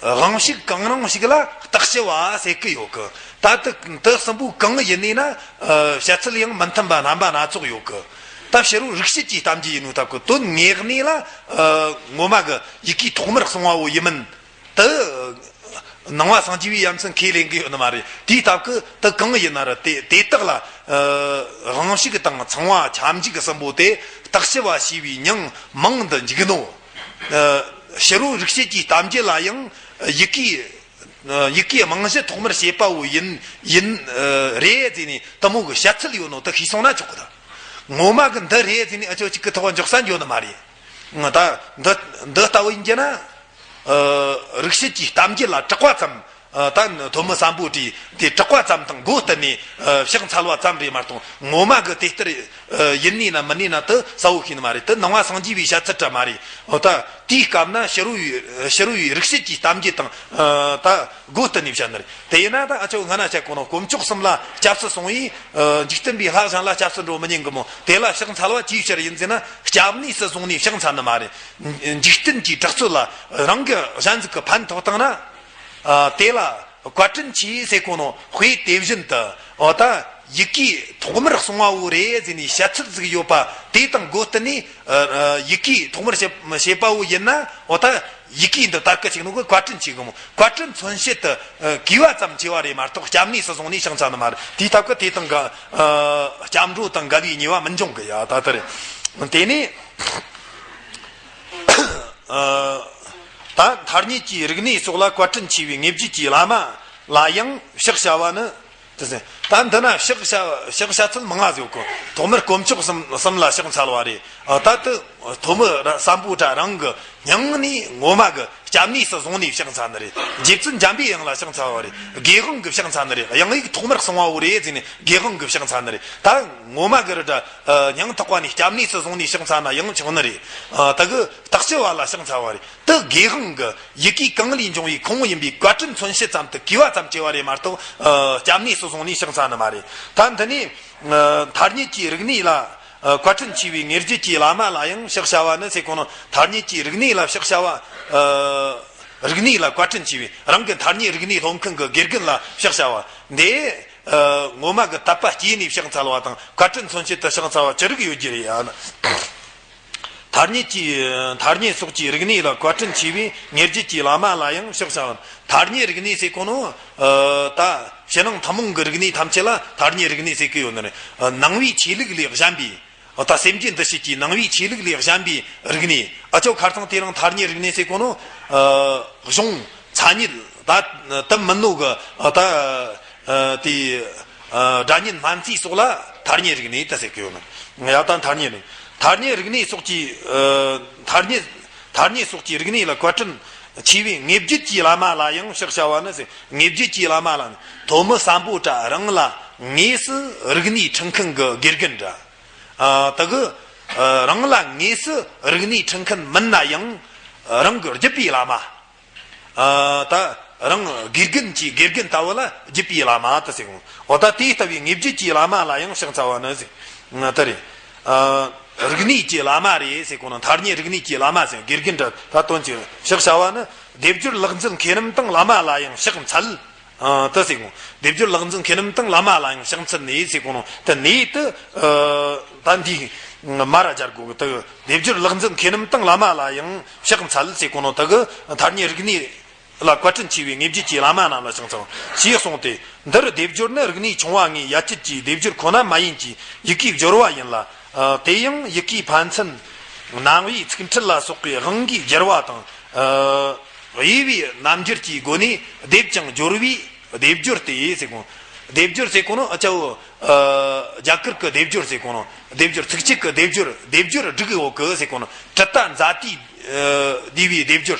དབང་ཕྱུག་གང་རུང་ཞིག་ལ་རྟགས་ཞུ་བ་ཟེར་གི་ཡོད་གི། ད་དེ་དེ་གསུམ་པོ་གང་ཡིན་ནི་ན། ཨ། བཤད་ཚུལ་ཡང་མི་མཐུན་པ་རྣམ་པ་སྣ་ཚོགས་ཡོད་གི། ད་ཕྱི་རོལ་རིག་བྱེད་ཀྱི་གཏམ་རྒྱུད་ཡིན་ནོ་སྟབས་གི། དོན་དངོས་གནས་ལ། ཨ། ངོ་མ་གི་ཡི་གེ་ཐོག་མར་གསུང་བ་བོ་ཡིན་མིན། དེ་ནང་པ་སངས་རྒྱས་པའི་ཡ་མཚན་ཁས་ལེན་གི་ཡོད་ནི་མ་རེད། དེའི་སྟབས་ཀྱིས་དེ་གང་ཡིན་ན་ར། དེ་དེ་དག་ལ། ཨ། དབང་ཕྱུག་དང་ཚངས་པ་ཁྱབ་འཇུག་གསུམ་པོ་དེ་རྟགས་ཞུ་བ་ཞེས་པའི་མྱིང་མིང་འདི་འཇུག་ནོ། ཨ། ཕྱི་རོལ་རིག་བྱེད་ཀྱི་གཏམ་རྒྱུད་ལ་ཡང་ཡི་གེ། ཨ། ཡི་གེའི་རྨང་གཞི་ཐོག་མར་བྱེད་པ་བོ་ཡིན་ཡིན། ཨ། རེད་ཟེར་ནས་དེ་མོ་གི་བཤད་ཚུལ་ཡོད་ནོ་དེ་ཤེས་སོང་ན་ཆོག་གི། ད་ངོ་མ་གི་འདི་རེད་ཟེར་ནས་ཨ་ཅོ་གཅིག་གི་ཐོག་འཇོག་ས་འགྱོ་ནི་མ་རེད། ད་འདི་འདི་ལྟ་བུ་ཡིན་རྒྱུ་ན། ཨ། རིག་བྱེད་ཀྱི་གཏམ་རྒྱུད་ལ་གྲགས་པ་ཙམ། ཨ། ད་ཐོན་མི་སམ་བྷོ་ཊས་དེ་གྲགས་པ་ཙམ་དང་མགོ་བསྟན་ནས། ཨ། ཕྱག་འཚལ་བ་ཙམ་རེད་མ་གཏོགས། ངོ་མ་གི་དེ་ལྟར། ཨ། ཡིན་ནི་ན་མིན་ནི་ན་དེ་གསལ་བོ་ཤེས་ནི་མ་རེད། དེ་ནང་པ་སངས་རྒྱས་པའི་བཤད་ཚུལ་འདྲ་མ་རེད། འོ་ད་དེའི་སྐབས་ན་ཕྱི་རོལ་བའི་ཕྱི་རོལ་བའི་རིག་བྱེད་ཀྱི་གཏམ་རྒྱུད་དང་། ཨ། ད་མགོ་བསྟན་ནས་བཤད་ནི་རེད། དེ་ཡིན་ན་ད་ཨ་ཅོ་སྔ་ན་བཤད་གོ་ནོ་དཀོན་མཆོག་གསུམ་ལ་སྐྱབས་སུ་སོང་བས། ཨ། འཇིག་རྟེན་པའི་ལྷ་གཞན་ལ་སྐྱབས་སུ་འགྲོ་མི་ཉན་གི་མོ། དེ་ལ་ཕྱག་འཚལ་བ་ཅིའི་ཕྱིར་ཡིན་ཟེར་ན། སྐྱབས་གནས་སུ་བཟུང་ནས་ཕྱག་འཚལ་ནི་མ་རེད། འཇིག་རྟེན་གྱི་གྲགས་ཚོད་ལ་རང་གི་གཞན་ཟིག་གི་ཕན་ཐོགས་བཏང་ན། ཨ། དེ་ལ་བཀའ་དྲིན་ཆེ་ཟེར་གོ་ནོ་དཔེ་དེ་བཞིན་དུ། འོ་ད་ཡི་གེ་ཐོག་མར་གསུང་བ་བོ་རེད་ཟེར་ནས་བཤད་ཚུལ་ཟིག་ཡོད་པ་དེ་དང་མགོ་བསྟུན་ནས། ཨ། ཡི་གེ་ཐོག་མར་བྱེད་བྱེད་པ་བོ་ཡིན་ན། འོ་ད་ཡི་གེ་འདི་དར་གི་བཅུག་ནོ་གི་བཀའ་དྲིན་ཆེ་གི་མོ། བཀའ་དྲིན་མཚོན་བྱེད་དུ། ཨ། གུས་པ་ཙམ་བྱས་པ་རེད་མ་གཏོགས། སྐྱབས་གནས་སུ་བཟུང་ནས་ཕྱག་འཚལ་ནི་མ་རེད། དེའི་སྟབས་ཀྱིས་དེ་དང་ག་ཨ། སྐྱབས་འགྲོ་དང་འགལ་བའི་ཉེས་པ་མི་འབྱུང་གི་ཡ། ད་ལྟར་དེ་ནས། ཨ། ད་ ད་མཐའ་རྙེད་ཀྱི་རིག་གནས་སོགས་ལ་བཀའ་དྲིན་ཆེ་བའི་ངེས་བརྒྱུད་ཀྱི་བླ་མ་ལ་ཡང་ཕྱག་བྱ་བ་ནི། དེ་ཟེར། ད་འདི་ན་ཕྱག་བྱ་ཕྱག་བྱ་ཚུལ་མང་ང་ཟིག་ཡོད་གི། ཐོག་མར་དཀོན་མཆོག་གསུམ་གསུམ་ལ་ཕྱག་འཚལ་བ་རེད། ཨ། ད་དེ་ཐོག་མར་སམ་བྷོ་ཊ་རང་གི་སྙིང་ནས་ངོ་མ་གི་སྐྱབས་གནས་སུ་བཟུང་ནས་ཕྱག་འཚལ་ནི་རེད། རྗེ་བཙུན་འཇམ་པའི་དབྱངས་ལ་ཕྱག་འཚལ་བ་རེད། དགེ་དབང་གི་ཕྱག་འཚལ་ནི་རེད། དབྱངས་ཡིག་ཐོག་མར་གསུང་བ་བོ་རེད་ཟེར་ནས་དགེ་དབང་གི་ཕྱག་འཚལ་ནི་རེད། ད་ངོ་མ་གི་རེད་ད། ཨ། སྙིང་ཐག་པ་ནས་སྐྱབས་གནས་སུ་བཟུང་ནས་ཕྱག་འཚལ་ན་ཡང་ཆོག་ནི་རེད། ཨ། ད་གི་བརྟག་དཔྱད་པ་ལ་ཕྱག་འཚལ་བ་རེད། དེ་དགེ་དབང་གི་ཡི་གེ་གང་ལས་འབྱུང་བའི་ཁུངས་ཡིན་པའི་བཀའ་དྲིན་མཚོན་བྱེད་ཙམ་དུ་གུས་པ་ཙམ་བྱས་པ་རེད་མ་གཏོགས། ཨ། སྐྱབས་གནས་སུ་བཟུང་ནས་ཕྱག་འཚལ་ནི་མ་རེད། ད་འདི་ནས། ཨ། མཐའ་རྙེད་ཀྱི་རིག་གནས་ལ། ཨ། བཀའ་དྲིན་ཆེ་བའི་ངེས་བརྒྱུད་ཀྱི་བླ་མ་ལ་ཡང་ཕྱག་བྱ་བ་ནི་ཟེར་གོ་ནོ། མཐའ་རྙེད་ཀྱི་རིག་གནས་ལ་ཕྱག་བྱ་བ། ཨ། རིག་གནས་ལ་བཀའ་དྲིན་ཆེ་བའི་རང་གི་མཐའ་རྙེད་རིག་གནས་སློབ་མཁན་གྱི་དགེ་རྒན་ལ་ཕྱག་བྱ་བ་འདི། ཨ། ངོ་མ་གི་དད་པ་སྐྱེས་ནས་ཕྱག་འཚལ་བ་དང་བཀའ་དྲིན་མཚོན་བྱེད་དུ་ཕྱག་འཚལ་བ་ཅི་རིགས་ཡོད་རྒྱུ་རེད་ཨ། མཐའ་རྙེད་ཀྱི་མཐའ་རྙེད་སོགས་ཀྱི་རིག་གནས་ལ་བཀའ་དྲིན་ཆེ་བའི་ངེས་བརྒྱུད་ཀྱི་བླ་མ་ལ་ཡང་ཕྱག་འཚལ་བ། མཐའ་རྙེད་རིག་གནས་ཟེར་གོ་ནོ། ཨ། ད་ཕྱི་ནང་ཐུན་མོང་གི་རིག་གནས་ཐམས་ཅད་ལ་མཐའ་རྙེད་རིག་གནས་ཟེར་གི་ཡོད་ནི་རེད། ཨ། ནང་པའི་ཆོས་ལུགས་ལས་གཞན་པའི། ཨ། ད་སེམས་རྒྱུད་འདུ་བྱེད་ཀྱི་ནང་པའི་ཆོས་ལུགས་ལས་གཞན་པའི་རིག་གནས། ཨ། ཅོ་ཁར་ཚང་དེ་རིང་མཐའ་རྙེད་རིག་གནས་ཟེར་གོ་ནོ། ཨ། གཞུང་མཚན་ཉིད་ད་དུ་མིན་ནོ་གི། ཨ། ད། ཨ། དེ། ཨ། སྒྲ་སྙན་སྨན་རྩིས་སོགས་ལ་མཐའ་རྙེད་རིག་གནས་ད་ཟེར་གི་ཡོད་ནི། ཡ། ད་མཐའ་རྙེད་རིག་མཐའ་རྙེད་རིག་གནས་སོགས་ཀྱི། ཨ། མཐའ་རྙེད་མཐའ་རྙེད་སོགས་ཀྱི་རིག་གནས་ལ་བཀའ་དྲིན་ཆེ་བའི་ངེས་བརྒྱུད་ཀྱི་བླ་མ་ལ་ཡང་ཕྱག་བྱ་བ་ནི་ཟེར། ངེས་བརྒྱུད་ཀྱི་བླ་མ་ལ་ནི་ཐོག་མར་སམ་བྷོ་ཊ་རང་ལ་དངོས་སུ་རིག་གནས་ཁྲིད་མཁན་གྱི་དགེ་རྒན་འདྲ། ཨ། ད་གི། ཨ། རང་ལ་དངོས་སུ་རིག་གནས་ཁྲིད་མཁན་མིན་ན་ཡང་། རང་གི་བརྒྱུད་པའི་བླ་མ། ཨ། ད་རང་དགེ་རྒན་གྱི་དགེ་རྒན་ལྟ་བུ་ལ་བརྒྱུད་པའི་བླ་མ་ད་ཟེར་གོ། འོ། ད་དེ་ལྟ་བུའི་ངེས་བརྒྱུད་ཀྱི་བླ་མ་ལ་ཡང་ཕྱག་འཚལ་བ་ནི་ཟེར། ད་རེད། ཨ། རིག་གནས་ཀྱི་བླ་མ་རེད་ཟེར་གོ་ནོ། མཐའ་རྙེད་རིག་གནས་ཀྱི་བླ་མ་ཟེར། དགེ་རྒན་འདྲ་ད་དོན་གྱི་ཕྱག་བྱ་བ་ནི། སྡེབ་སྦྱོར་ལེགས་མཛད་མཁས་རྣམས་དང་བླ་མ་ལ་ཡང་ཕྱག་འཚལ། ཨ། ད་ཟེར་གོ། སྡེབ་སྦྱོར་ལེགས་མཛད་མཁས་རྣམས་དང་བླ་མ་ལ་ཡང་ཕྱག་འཚལ་ནས་ཟེར་གོ་ནོ། ད་ནས་ད། ཨ། ད་འདི་མར་སྦྱར་དགོས་གི། ད་སྡེབ་སྦྱོར་ལེགས་མཛད་མཁས་རྣམས་དང་བླ་མ་ལ་ཡང་ཕྱག་འཚལ་ཟེར་གོ་ནོ། ད་གི་མཐའ་རྙེད་རིག་གནས་ལ་བཀའ་དྲིན་ཆེ་བའི་ངེས་བརྒྱུད་ཀྱི་བླ་མ་རྣམས་ལ་ཕྱག་འཚལ་ཞེས་གསུངས་ཏེ། འདིར་སྡེབ་སྦྱོར་ནི་རིག་གནས་ཆུང་བ་ལྔའི་ཡ་གྱལ་གྱི་སྡེབ་སྦྱོར་ཁོ་ན་མ་ཡིན་གྱི་ཡི་གེའི་སྦྱོར་བ་ཡིན་ལ། ཨ། དེ་ཡང་ཡི་གེའི་ཕན་ཚུན་རྣམ་དབྱེ་ཚིག་ཕྲད་ལ་སོགས་པའི་དབང་གིས་སྦྱར་བ་དང་། ཨ། དབྱེ་བའི་རྣམ་འགྱུར་གྱི་སྒོ་ནས་སྡེབ་ཅིང་སྦྱོར་བའི་སྡེབ་སྦྱོར་ཏེ་ཟེར་གོ། སྡེབ་སྦྱོར་ཟེར་གོ་ནོ། ཨ། ཅའོ། ཨ། རྒྱ་གར་གྱི་སྡེབ་སྦྱོར་ཟེར་གོ་ནོ། སྡེབ་སྦྱོར་ཚིགས་བཅད་ཀྱི་སྡེབ་སྦྱོར། སྡེབ་སྦྱོར་སྒྲིག་ཡོད་གི་ཟེར་གོ་ནོ། དྲི་ལྟ་མཛའ་ལྟོས་བསྡུས་པའི་སྡེབ་སྦྱོར།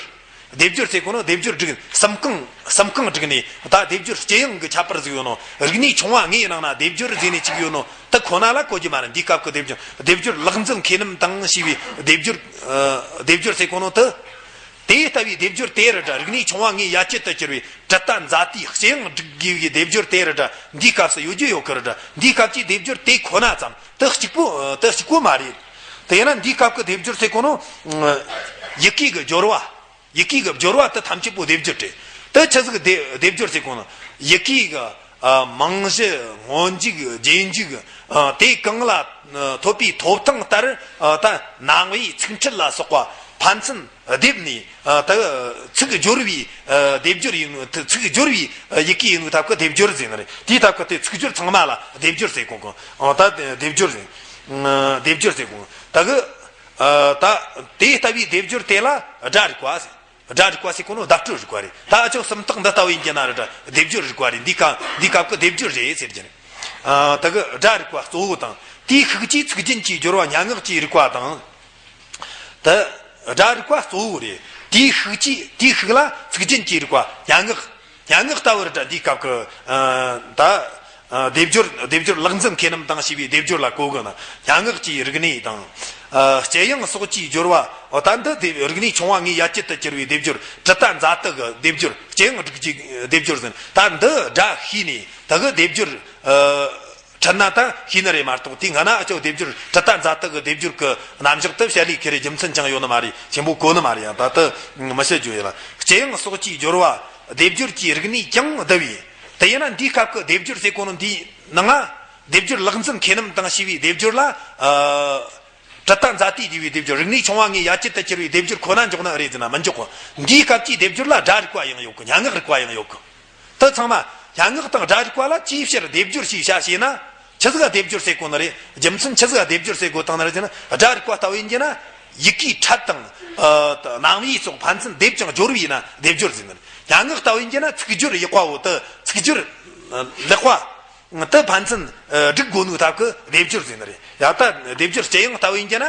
སྡེབ་སྦྱོར་ཟེར་གོ་ནོ། སྡེབ་སྦྱོར་སྒྲིག་གསུམ་རྐང་གསུམ་རྐང་བསྒྲིགས་ནས། ད་སྡེབ་སྦྱོར་ལྕེ་ཡང་གི་ཁྱད་པར་ཟིག་ཡོད་ནོ། རིག་གནས་ཆུང་བ་ལྔའི་ནང་ན་སྡེབ་སྦྱོར་ཟེར་ནས་གཅིག་ཡོད་ནོ། ད་ཁོ་ན་ལ་གོ་རྒྱུ་མ་རེད། འདིའི་སྐབས་ཀྱི་སྡེབ་སྦྱོར། སྡེབ་སྦྱོར་ལེགས་མཛད་མཁས་རྣམས་དང་ཞེས་པའི་སྡེབ་སྦྱོར། ཨ། སྡེབ་སྦྱོར་ཟེར་གོ་ནོ་དེ། དེ་ལྟ་བུའི་སྡེབ་སྦྱོར་དེ་རེད་ད་ར། རིག་གནས་ཆུང་བ་ལྔའི་ཡ་གྱལ་དུ་གྱུར་པའི་དྲི་ལྟ་མཛའ་ལྟོས་ལྕེ་ཡང་སྒྲིག་དགོས་པའི་སྡེབ་སྦྱོར་དེ་རེད་ད་ར། འདིའི་སྐབས་སུ་ཡོད་རྒྱུ་ཡོད་གི་རེད་ད་ར། འདིའི་སྐབས་ཀྱི་སྡེབ་སྦྱོར་དེ་ཁོ་ན་ཙམ་དུ་གཅིག་པོ་དུ་གཅིག་པོ་མ་རེད། དེ་ཡིན་ན་འདིའི་སྐབས་ཀྱི་སྡེབ་སྦྱོར་ཟེར་གོ་ནོ། ཨ། ཡི་གེ་གི་སྦྱོར་བ། ཡི་གེ་གི་སྦྱོར་བ་དེ་ཐམས་ཅད་པོ་སྡེབ་སྦྱོར་རེད། དེ་ཆི་ཟིག་སྡེ་སྡེབ་སྦྱོར་ཟེར་གོ་ནོ། ཡི་གེ་གི། ཨ། མིང་གཞི། སྔོན་འཇུག་རྗེས་འཇུག་ཨ། དེ་གང་ལ། ཨ། ཐོབ་པའི་ཐོབ་ཐང་ལྟར། ཨ། ད་རྣམ་དབྱེ་ཚིག་ཕྲད་ལ་སོགས་པ་ཕན་ཚུན་སྡེབ་ནས། ཨ། ད་ཚིག་སྦྱོར་བའི། ཨ། སྡེབ་སྦྱོར་ཡིན་ནོ། ཚིག་སྦྱོར་བའི། ཨ། ཡི་གེ་ཡིན་ནོ་ཐབས་ཀྱི་སྡེབ་སྦྱོར་ཟེར་ནི་རེད། དེའི་ཐབས་ཀྱི་དེ་ཚིག་སྦྱོར་ཚང་མ་ལ་སྡེབ་སྦྱོར་ཟེར་གོ་གི། ཨ། ད་སྡེབ་སྦྱོར་ཟེར། ཨ། སྡེབ་སྦྱོར་ཟེར་གོ་གི། ད་གི། ཨ། ད་དེ་ལྟ་བུའི་སྡེབ་སྦྱོར་དེ་ལ་སྒྲ་རིག་པ་ཟེར། སྒྲ་རིག་པ་ཟེར་གོ་ནོ་བརྡ་སྤྲོད་རིག་པ་རེད། ད་ཨ་ཅོ་སུམ་རྟགས་འདི་ལྟ་བུ་ཡིན་གྱི་ན་རེད་ད་ར་སྡེབ་སྦྱོར་རིག་པ་རེད། འདི་སྐབས་འདི་སྐབས་ཀྱི་སྡེབ་སྦྱོར་རེད་ཟེར་གྱི་རེད། ཨ། ད་གི་སྒྲ་རིག་པ་གཙོ་བོ་དང་། དེའི་ཤུགས་ཀྱིས་ཚིག་རྒྱན་གྱི་སྦྱོར་བ་སྙན་ངག་གི་རིག་པ་དང་། ད་སྒྲ་རིག་པ་གཙོ་བོ་རེད། དེའི་ཤུགས་ཀྱིས་དེའི་ཤུགས་ལ་ཚིག་རྒྱན་གྱི་རིག་པ་སྙན་ངག་སྙན་ངག་ལྟ་བུ་རེད་ད་ར་འདིའི་སྐབས་ཀྱི། ཨ། ད། ཨ། སྡེབ་སྦྱོར། སྡེབ་སྦྱོར་ལེགས་མཛད་མཁས་རྣམས་དང་ཞེས་པའི་སྡེབ་སྦྱོར་ལ་གོ་གི་ན། སྙན་ངག་གི་རིག་གནས་དང་། ཨ། ལྕེ་ཡང་སོགས་ཀྱི་སྦྱོར་བ། འོ། ད་འདི་སྡེབ་རིག་གནས་ཆུང་བ་ལྔའི་ཡ་གྱལ་དུ་གྱུར་པའི་སྡེབ་སྦྱོར། དྲི་ལྟ་མཛའ་ལྟོས་ཀྱི་སྡེབ་སྦྱོར། ལྕེ་ཡང་སྒྲིག་གི་སྡེབ་སྦྱོར་ཟེར། ད་འདི་སྒྲ་ཤེས་ནས་ད་གི་སྡེབ་སྦྱོར། ཨ། ཁྲིད་ན་ད་ཤེས་ནི་རེད་མ་གཏོགས། དེ་སྔ་ན་ཨ་ཅོ་སྡེབ་སྦྱོར་དྲི་ལྟ་མཛའ་ལྟོས་ཀྱི་སྡེབ་སྦྱོར་གྱི་རྣམ་གཞག་དེ་བཤད་ལས་ཁེ་རེ་རྒྱུ་མཚན་ཅང་ཡོད་ནི་མ་རེད། ཆེན་པོ་གོ་ནི་མ་རེད། ཡང་ད་དེ་མི་བཤད་རྒྱུ་ཡིན་ལ། ལྕེ་ཡང་སོགས་ཀྱི་སྦྱོར་བ། སྡེབ་སྦྱོར་གྱི་རིག་གནས་ཀྱང་བསྡུ་བས། དེ་ཡིན་ན་འདིའི་སྐབས་ཀྱི་སྡེབ་སྦྱོར་ཟེར་གོ་ནོ་འདིའི་ནང་ང་། སྡེབ་སྦྱོར་ལེགས་མཛད་མཁས་རྣམས་དང་ཞེས་པའི་སྡེབ་སྦྱོར་ལ། ཨ། དྲི་ལྟ་མཛའ་ལྟོས་བསྡུས་པའི་སྡེབ་སྦྱོར། རིག་གནས་ཆུང་བ་ལྔའི་ཡ་གྱལ་དུ་གྱུར་པའི་སྡེབ་སྦྱོར་ཁོ་ན་འཇོག་ན་ཨེ་རེད་ཟེར་ན་མི་འཇོག་གོ། འདིའི་སྐབས་ཀྱི་སྡེབ་སྦྱོར་ལ་སྒྲ་རིག་པ་ཡང་ཡོད་གི། སྙན་ངག་རིག་པ་ཡང་ཡོད་གི། དེ་ཚང་མ་སྙན་ངག་དང་སྒྲ་རིག་པ་ལ་ཅིའི་ཕྱིར་སྡེབ་སྦྱོར་ཞེས་བྱ་ཞེ་ན། ཆི་ཟིག་ག་སྡེབ་སྦྱོར་ཟེར་གོ་ནི་རེད། རྒྱུ་མཚན་ཆི་ཟིག་ག་སྡེབ་སྦྱོར་ཟེར་གོ་བཏང་ནི་རེད་ཟེར་ན། སྒྲ་རིག་པ་ལྟ་བུ་ཡིན་གྱི་ན། ཡི་གེའི་ཕྲད་དང་ ཨ་རྣམ་དབྱེ་སོགས་ཕན་ཚུན་སྡེབ་ཅིང་སྦྱོར་བས་ན་སྡེབ་སྦྱོར་ཟེར་ནི་རེད། སྙན་ངག་ལྟ་བུ་ཡིན་རྒྱུ་ན་ཚིག་སྦྱོར་ཡག་པ་བོ་དེ་ཚིག་སྦྱོར་ལེགས་པ་དེ་ཕན་ཚུན་སྒྲིག་དགོས་ནོ་སྟབས་ཀྱིས་སྡེབ་སྦྱོར་ཟེར་ནི་རེད། ཡ་ད་སྡེབ་སྦྱོར་སྤྱི་དབྱིངས་ལྟ་བུ་ཡིན་རྒྱུ་ན་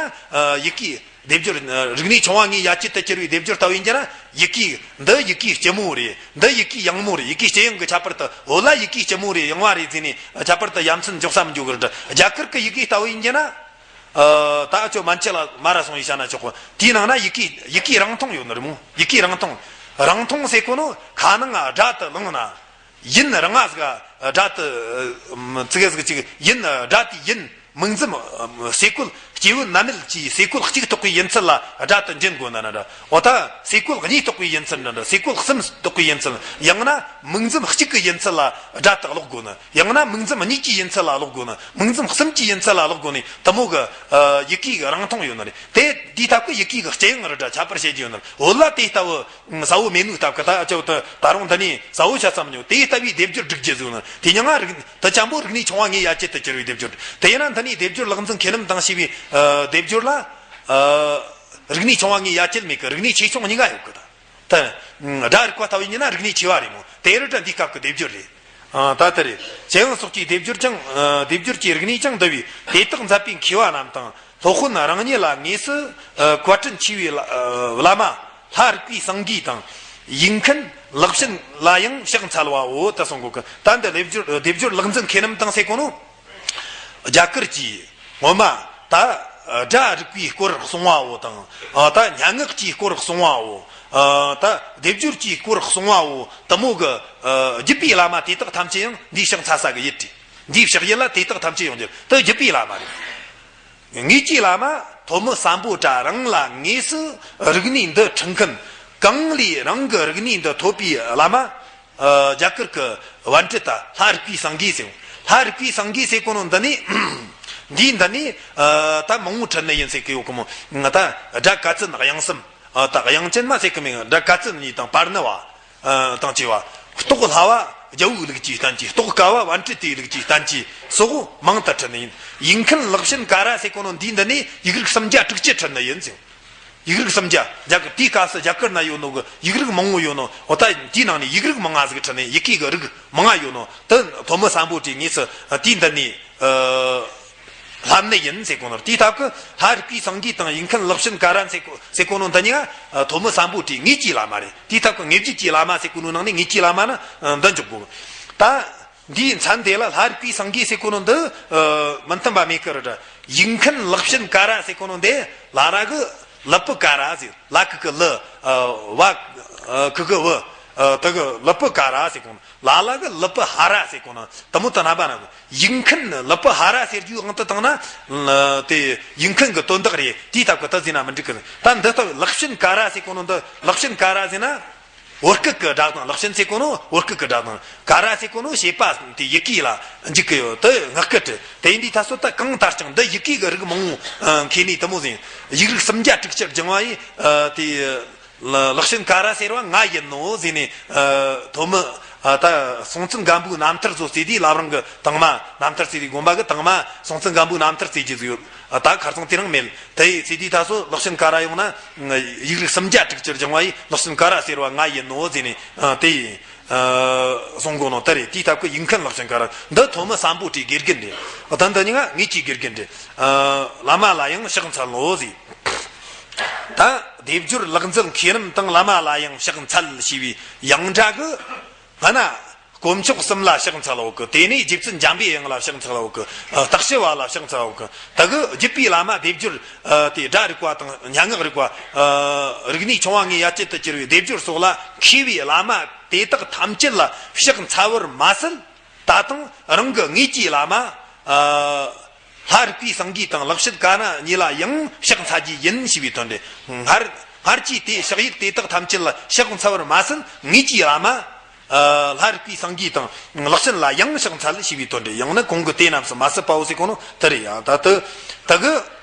ཡི་གེ་སྡེབ་སྦྱོར། རིག་གནས་ཆུང་བ་ལྔའི་ཡ་གྱལ་དུ་གྱུར་བའི་སྡེབ་སྦྱོར་ལྟ་བུ་ཡིན་རྒྱུ་ན་ཡི་གེ་འདི་ཡི་གེ་སྤྱི་མོ་རེད། འདི་ཡི་གེ་ཡང་མོ་རེད། ཡི་གེ་སྤྱི་དབྱིངས་ཀྱི་ཁྱད་པར་དུ་བོད་ལ་ཡི་གེ་སྤྱི་མོ་རེད་ཡང་བ་རེད་ཟེར་ནས་ཁྱད་པར་དུ་ཡ་མཚན་འཇོག་ས་མི་འཇོག་གི་རེད། རྒྱ་གར་གྱི་ཡི་གེ་ལྟ་བུ་ཡིན་རྒྱུ་ན། ཨ་ད་ཨ་ཅོ་མན་ཆད་ལ་མ་ར་སོང་ཡི་ཤ་ན་ཆོག་གོ། དེའི་ནང་ན་ཡི་གེ་ཡི་གེ་རིང་ཐུང་ཡོད་ནི་རེད་མོ། ཡི་གེ་རིང་ཐུང་། རིང་ཐུང་ཟེར་གོ་ནོ་ཁ་ནང་སྒྲ་དེ་ལངས་ན། ཡིན་རང་ང་ཟིག་སྒྲ་དེ་ཙི་གེ་ཟིག་ཅིག་ཡིན་སྒྲ་དེ་ཡིན། མིང་ཙམ་ཨ་སེ་གོལ་སྐྱེས་བུ་ན་མེད་ཀྱི་སེ་གོལ་གཅིག་གཏོགས་པའི་ཡིན་ཚུལ་ལ་སྒྲ་དེ་འབྱིན་དགོས་ན་འདྲ་འདྲ། འོ་ད་སེ་གོལ་གཉིས་གཏོགས་པའི་ཡིན་ཚུལ་འདྲ་འདྲ། སེ་གོལ་གསུམ་གཏོགས་པའི་ཡིན་ཚུལ། ཡང་ན་མིང་ཙམ་གཅིག་གི་ཡིན་ཚུལ་ལ་སྒྲ་དེ་ཀློག་དགོས་ན། ཡང་ན་མིང་ཙམ་གཉིས་ཀྱི་ཡིན་ཚུལ་ལ་ཀློག་དགོས་ན། མིང་ཙམ་གསུམ་གྱི་ཡིན་ཚུལ་ལ་ཀློག་དགོས་ནི་དེ་མོ་གི་ཨ་ཡི་གེ་གི་རིང་ཐུང་ཡོད་ནི་རེད། དེ་དེའི་སྟབས་ཀྱིས་ཡི་གེ་གི་སྤྱི་དབྱིངས་རི་འདྲ་ཁྱད་པར་བྱེད་ཀྱི་ཡོད་ནི་རེད། བོད་ལ་དེ་ལྟ་བུ་གསལ་བོ་མེད་ནོ་སྟབས་ཀྱིས་ད་ཅོ་ད་ད་རུང་འདི་ནས་གསལ་བོ་བྱ་ས་མི་ཉོ། དེ་ལྟ་བུའི་སྡེབ་སྦྱོར་སྒྲིག་རྒྱུ་ཟིག་ནི་དེ་མྱིང་ང་རིག་དེ་ཅན་པོ་རིག་གནས་ཆུང་བ་ལྔའི་ཡ་གྱལ་དུ་གྱུར་བའི་སྡེབ་སྦྱོར། དེ་ཡིན་ན་འདི་ནས་སྡེབ་སྦྱོར་ལེགས་འཛིན་མཁས་རྣམས་དང་ཞེས་པའི་ཨ་སྡེབ་སྦྱོར་ལ་ཨ་རིག་གནས་ཆུང་བ་ལྔའི་ཡ་གྱལ་མེད་ཀི། རིག་གནས་ཆེ་ཆུང་གཉིས་ཀ་ཡོད་ཀི། ད་ད་སྒྲ་རིག་པ་ལྟ་བུ་ཡིན་ན་རིག་གནས་ཆེ་བ་རེད་མོ། དེ་རུ་འདྲ་འདིའི་སྐབས་ཀྱི་སྡེབ་སྦྱོར་རེད། ཨ་ད་ལྟ་རེད། སྤྱི་དབྱིངས་སོགས་ཀྱི་སྡེབ་སྦྱོར་ཀྱང་ཨ་སྡེབ་སྦྱོར་གྱི་རིག་གནས་ཀྱང་འདི་བས། དེ་དག་མཛད་པའི་མཁས་པ་རྣམས་དང་། སློབ་དཔོན་རང་ཉིད་ལ་དངོས་སུ་ཨ་བཀའ་དྲིན་ཆེ་བའི་བླ་ཨ་བླ་མ་ལྷ་རིག་པའི་སེང་གེ་དང་། ཡིག་མཁན་ལེགས་བྱིན་ལ་ཡང་ཕྱག་འཚལ་བའོ། ད་གསུང་གོ་གི། ད་འདི་སྡེབ་སྦྱོར་སྡེབ་སྦྱོར་ལེགས་འཛིན་མཁས་རྣམས་དང་ཟེར་གོ་ནོ། རྒྱ་གར་གྱི་སྔོན་མ་ད་སྒྲ་རིག་པའི་སྐོར་གསུང་བའོ་དང་། ཨ་ད་སྙན་ངག་གི་སྐོར་གསུང་བའོ། ཨ་ད་སྡེབ་སྦྱོར་གྱི་སྐོར་གསུང་བའོ། དེ་མོ་གི་ཨ་བརྒྱུད་པའི་བླ་མ་དེ་དག་ཐམས་ཅད་ཡང་འདིའི་ཕྱག་འཚལ་ས་གི་ཡུལ་རེད། འདིའི་ཕྱག་ཡུལ་ལ་དེ་དག་ཐམས་ཅད་ཡོང་རྒྱུ་དེ་བརྒྱུད་པའི་བླ་མ་རེད། དངོས་ཀྱི་བླ་མ་ཐོན་མི་སམ་བྷོ་ཊ་རང་ལ་དངོས་སུ་རིག་གནས་འདི་ཁྲིད་མཁན། གང་ལས་རང་གི་རིག་གནས་འདི་ཐོབ་པའི་བླ་མ། ཨ་རྒྱ་གར་གྱི་བན་དྷི་ཏ་ལྷ་རིག་པའི་སེང་གེ་ཟེར། ལྷ་རིག་པའི་སེང་གེ་ཟེར་གོ་ནོ་འདི་ནི། འདིའི་འདི་ནི་ཨ་ད་མང་བོ་ཁྲིད་ནི་ཡིན་ཟེར་གི་ཡོད་གི་མོ། ད་སྒྲ་ག་ཙན་དབྱངས་གསུམ། ཨ་ད་དབྱངས་ཅན་མ་ཟེར་གི་མིན། སྒྲ་ག་ཙན་གཉིས་དང་པར་ཎི་བ། ཨ་དང་བཅས་པ། རྟོགས་སླ་བ་རྒྱལ་པོའི་ལུགས་ཀྱི་བསྟན་བཅོས། རྟོགས་དཀའ་བ་བན་དྷི་ཏའི་ལུགས་ཀྱི་བསྟན་བཅོས་སོགས་མང་དུ་ཁྲིད་ནི་ཡིན། ཡིག་མཁན་ལེགས་བྱིན་ཀ་ར་ཟེར་གོ་ནོ་འདིའི་འདི་ནི་ཡིག་རིགས་སུམ་བརྒྱ་དྲུག་ཅུ་ཁྲིད་ནི་ཡིན་ཟེར། ཡིག་རིགས་སུམ་བརྒྱ། རྒྱ་གར་དེའི་སྐབས་སུ་རྒྱ་གར་ན་ཡོད་ནོ་གི་ཡིག་རིགས་མང་བོ་ཡོད་ནོ། འོ་ད་དེའི་ནང་ནས་ཡིག་རིགས་མང་ང་ཟིག་ཁྲིད་ནས་ཡི་གེ་གི་རིགས་མང་ང་ཡོད་ནོ། དེ་ཐོན་མི་སམ་བྷོ་ཊས་དངོས་སུ་དེའི་འདི་ནས་ཨ་ལྷབ་ནི་ཡིན་ཟེར་གོ་ནོ། དེའི་སྟབས་ཀྱིས་ལྷ་རིག་པའི་སེང་གེ་དང་ཡིག་མཁན་ལེགས་བྱིན་ཀ་ར་ཟེར་གོ་ཟེར་གོ་ནོ་འདི་གཉིས་ཀ་ཐོན་མི་སམ་བྷོ་ཊའི་དངོས་ཀྱི་བླ་མ་རེད། དེའི་སྟབས་ཀྱིས་དངོས་བརྒྱུད་ཀྱི་བླ་མ་ཟེར་གོ་ནོ་ནང་ནས་དངོས་ཀྱི་བླ་མ་ནི་འདི་འཇོག་དགོས། ད། འདིའི་མཚན་དེ་ལ་ལྷ་རིག་པའི་སེང་གེ་ཟེར་གོ་ནོ་འདི་ཨ་མི་མཐུན་པ་མེད་ཀི་རེད། ཡིག་མཁན་ལེགས་བྱིན་ཀ་ར་ཟེར་གོ་ནོ་འདི་ལ་ར་གི་ལི་པི་ཀ་ར་ཟེར། ལ་གི་གུ་ལི། ཨ་བ་ཨ་གི་གུ་བི། ཨ་དེ་གི་ལི་པི་ཀ་ར་ཟེར་གོ་ནོ། ལ་ལ་གི་ལི་པི་ཧ་ར་ཟེར་གོ་ནོ། དེ་མོ་དེ་རྣམ་པ་ན་གི། ཡིག་མཁན་ལི་པི་ཧ་ར་ཟེར་རྒྱུའི་དབང་དུ་བཏང་ན། ཨ་དེ་ཡིག་མཁན་གི་དོན་དག་རེད། དེའི་སྟབས་ཀྱིས་དེ་ཟེར་ན་མི་འགྲིག་གི། ད་འདི་ལྟ་བུ་ལེགས་བྱིན་ཀ་ར་ཟེར་གོ་ནོ་འདི་ལེགས་བྱིན་ཀ་ར་ཟེར་ན། བོད་སྐད་ཀྱི་སྒྲ་གདངས། ལེགས་བྱིན་ཟེར་གོ་ནོ་བོད་སྐད་ཀྱི་སྒྲ་གདངས། ཀ་ར་ཟེར་གོ་ནོ་བྱེད་པ་དེ་ཡི་གེ་ལ་འཇུག་གི་ཡོད། དེ་སྔགས་སྐད་རེད། དེ་ཡིན་དུས་ད་སོ་ད་གང་ལྟར་ཀྱང་འདི་ཡི་གེ་གི་རིགས་མང་བོ་ཨ་མཁས་ནས་དེ་མོ་ཟིན། ཡིག་རིགས་སུམ་བརྒྱ་དྲུག་ཅུ་སྦྱང་བ་ཡིས་ཨ་དེ་ལེགས་བྱིན་ཀ་ར་ཟེར་བ་ང་ཡིན་ནོ་ཟེར་ནས། ཨ་ཐོན་མི་ཨ་ད་སྲོང་བཙན་སྒམ་པོའི་རྣམ་ཐར་ཚོ་བརྩིས་དུས་བླ་བྲང་གི་དང་མ། རྣམ་ཐར་བརྩིས་དུས་དགོན་པ་གི་དང་མ་སྲོང་བཙན་སྒམ་པོའི་རྣམ་ཐར་བརྩི་རྒྱུ་ཟིག་ཡོད། ཨ་ད་ཁ་སང་དེ་རིང་མེད། དེ་ཡི་བརྩིས་དུས་ད་སོ་ལེགས་བྱིན་ཀ་ར་ཡོང་ན། ཡིག་རིགས་སུམ་བརྒྱ་དྲུག་ཅུ་སྦྱང་བ་ཡིས་ལེགས་བྱིན་ཀ་ར་ཟེར་བ་ང་ཡིན་ནོ་ཟེར་ནས། ཨ་དེ་ཡི་ཨ་གསུང་གོ་ནོ་དེ་རེད། དེའི་སྟབས་ཀྱིས་ཡིག་མཁན་ལེགས་བྱིན་ཀ་ར་འདི་ཐོན་མི་སམ་བྷོ་ཊའི་དགེ་རྒན་རེད། ད་འདི་གཉིས་ཀ་དངོས་ཀྱི་དགེ་རྒན་རེད། ཨ་བླ་མ་ལ་ཡང་ཕྱག་འཚལ་ལོ་ཟེར། ད་སྡེབ་སྦྱོར་ལེགས་འཛིན་མཁས་རྣམས་དང་བླ་མ་ལ་ཡང་ཕྱག་འཚལ་ཞེས་པའི་ཡང་སྒྲ་གི་སྔ་ན། དཀོན་མཆོག་གསུམ་ལ་ཕྱག་འཚལ་ལོ་གི། དེ་ནས་རྗེ་བཙུན་འཇམ་པའི་དབྱངས་ལ་ཕྱག་འཚལ་ལོ་གི། ཨ་བརྟག་དཔྱད་པ་ལ་ཕྱག་འཚལ་ལོ་གི། ད་གི་བརྒྱུད་པའི་བླ་མ་སྡེབ་སྦྱོར་ཨ་དེ་སྒྲ་རིག་པ་དང་སྙན་ངག་རིག་པ། ཨ་རིག་གནས་ཆུང་བ་ལྔའི་ཡ་གྱལ་དུ་གྱུར་བའི་སྡེབ་སྦྱོར་སོགས་ལ་མཁས་པའི་བླ་མ་དེ་དག་ཐམས་ཅད་ལ་ཕྱག་འཚལ་བར་མ་ཟད། ད་དུང་རང་གི་དངོས་ཀྱི་བླ་མ་ཨ་ལྷ་རིག་པའི་སེང་གེ་དང་ལེགས་བྱིན་ཀ་ར་གཉིས་ལ་ཡང་ཕྱག་འཚལ་རྒྱུ་ཡིན་ཞེས་པའི་དོན་ཏེ། སྔར་སྔར་གྱི་དེ་ཕྱག་ཡིག་དེ་དག་ཐམས་ཅད་ལ་ཕྱག་འཚལ་བར་མ་ཟད། དངོས་ཀྱི་བླ་མ་ཨ་ལྷ་རིག་པའི་སེང་གེ་དང་ལེགས་བྱིན་ལ་ཡང་ཕྱག་འཚལ་ཞེས་པའི་དོན་ཏེ། ཡང་ན་གོང་གི་དེ་རྣམས་སུ་མ་ཟད་པའོ་ཟེར་གོ་ནོ་དེ་རེད། ཡང་ད་དུ་ད་གི་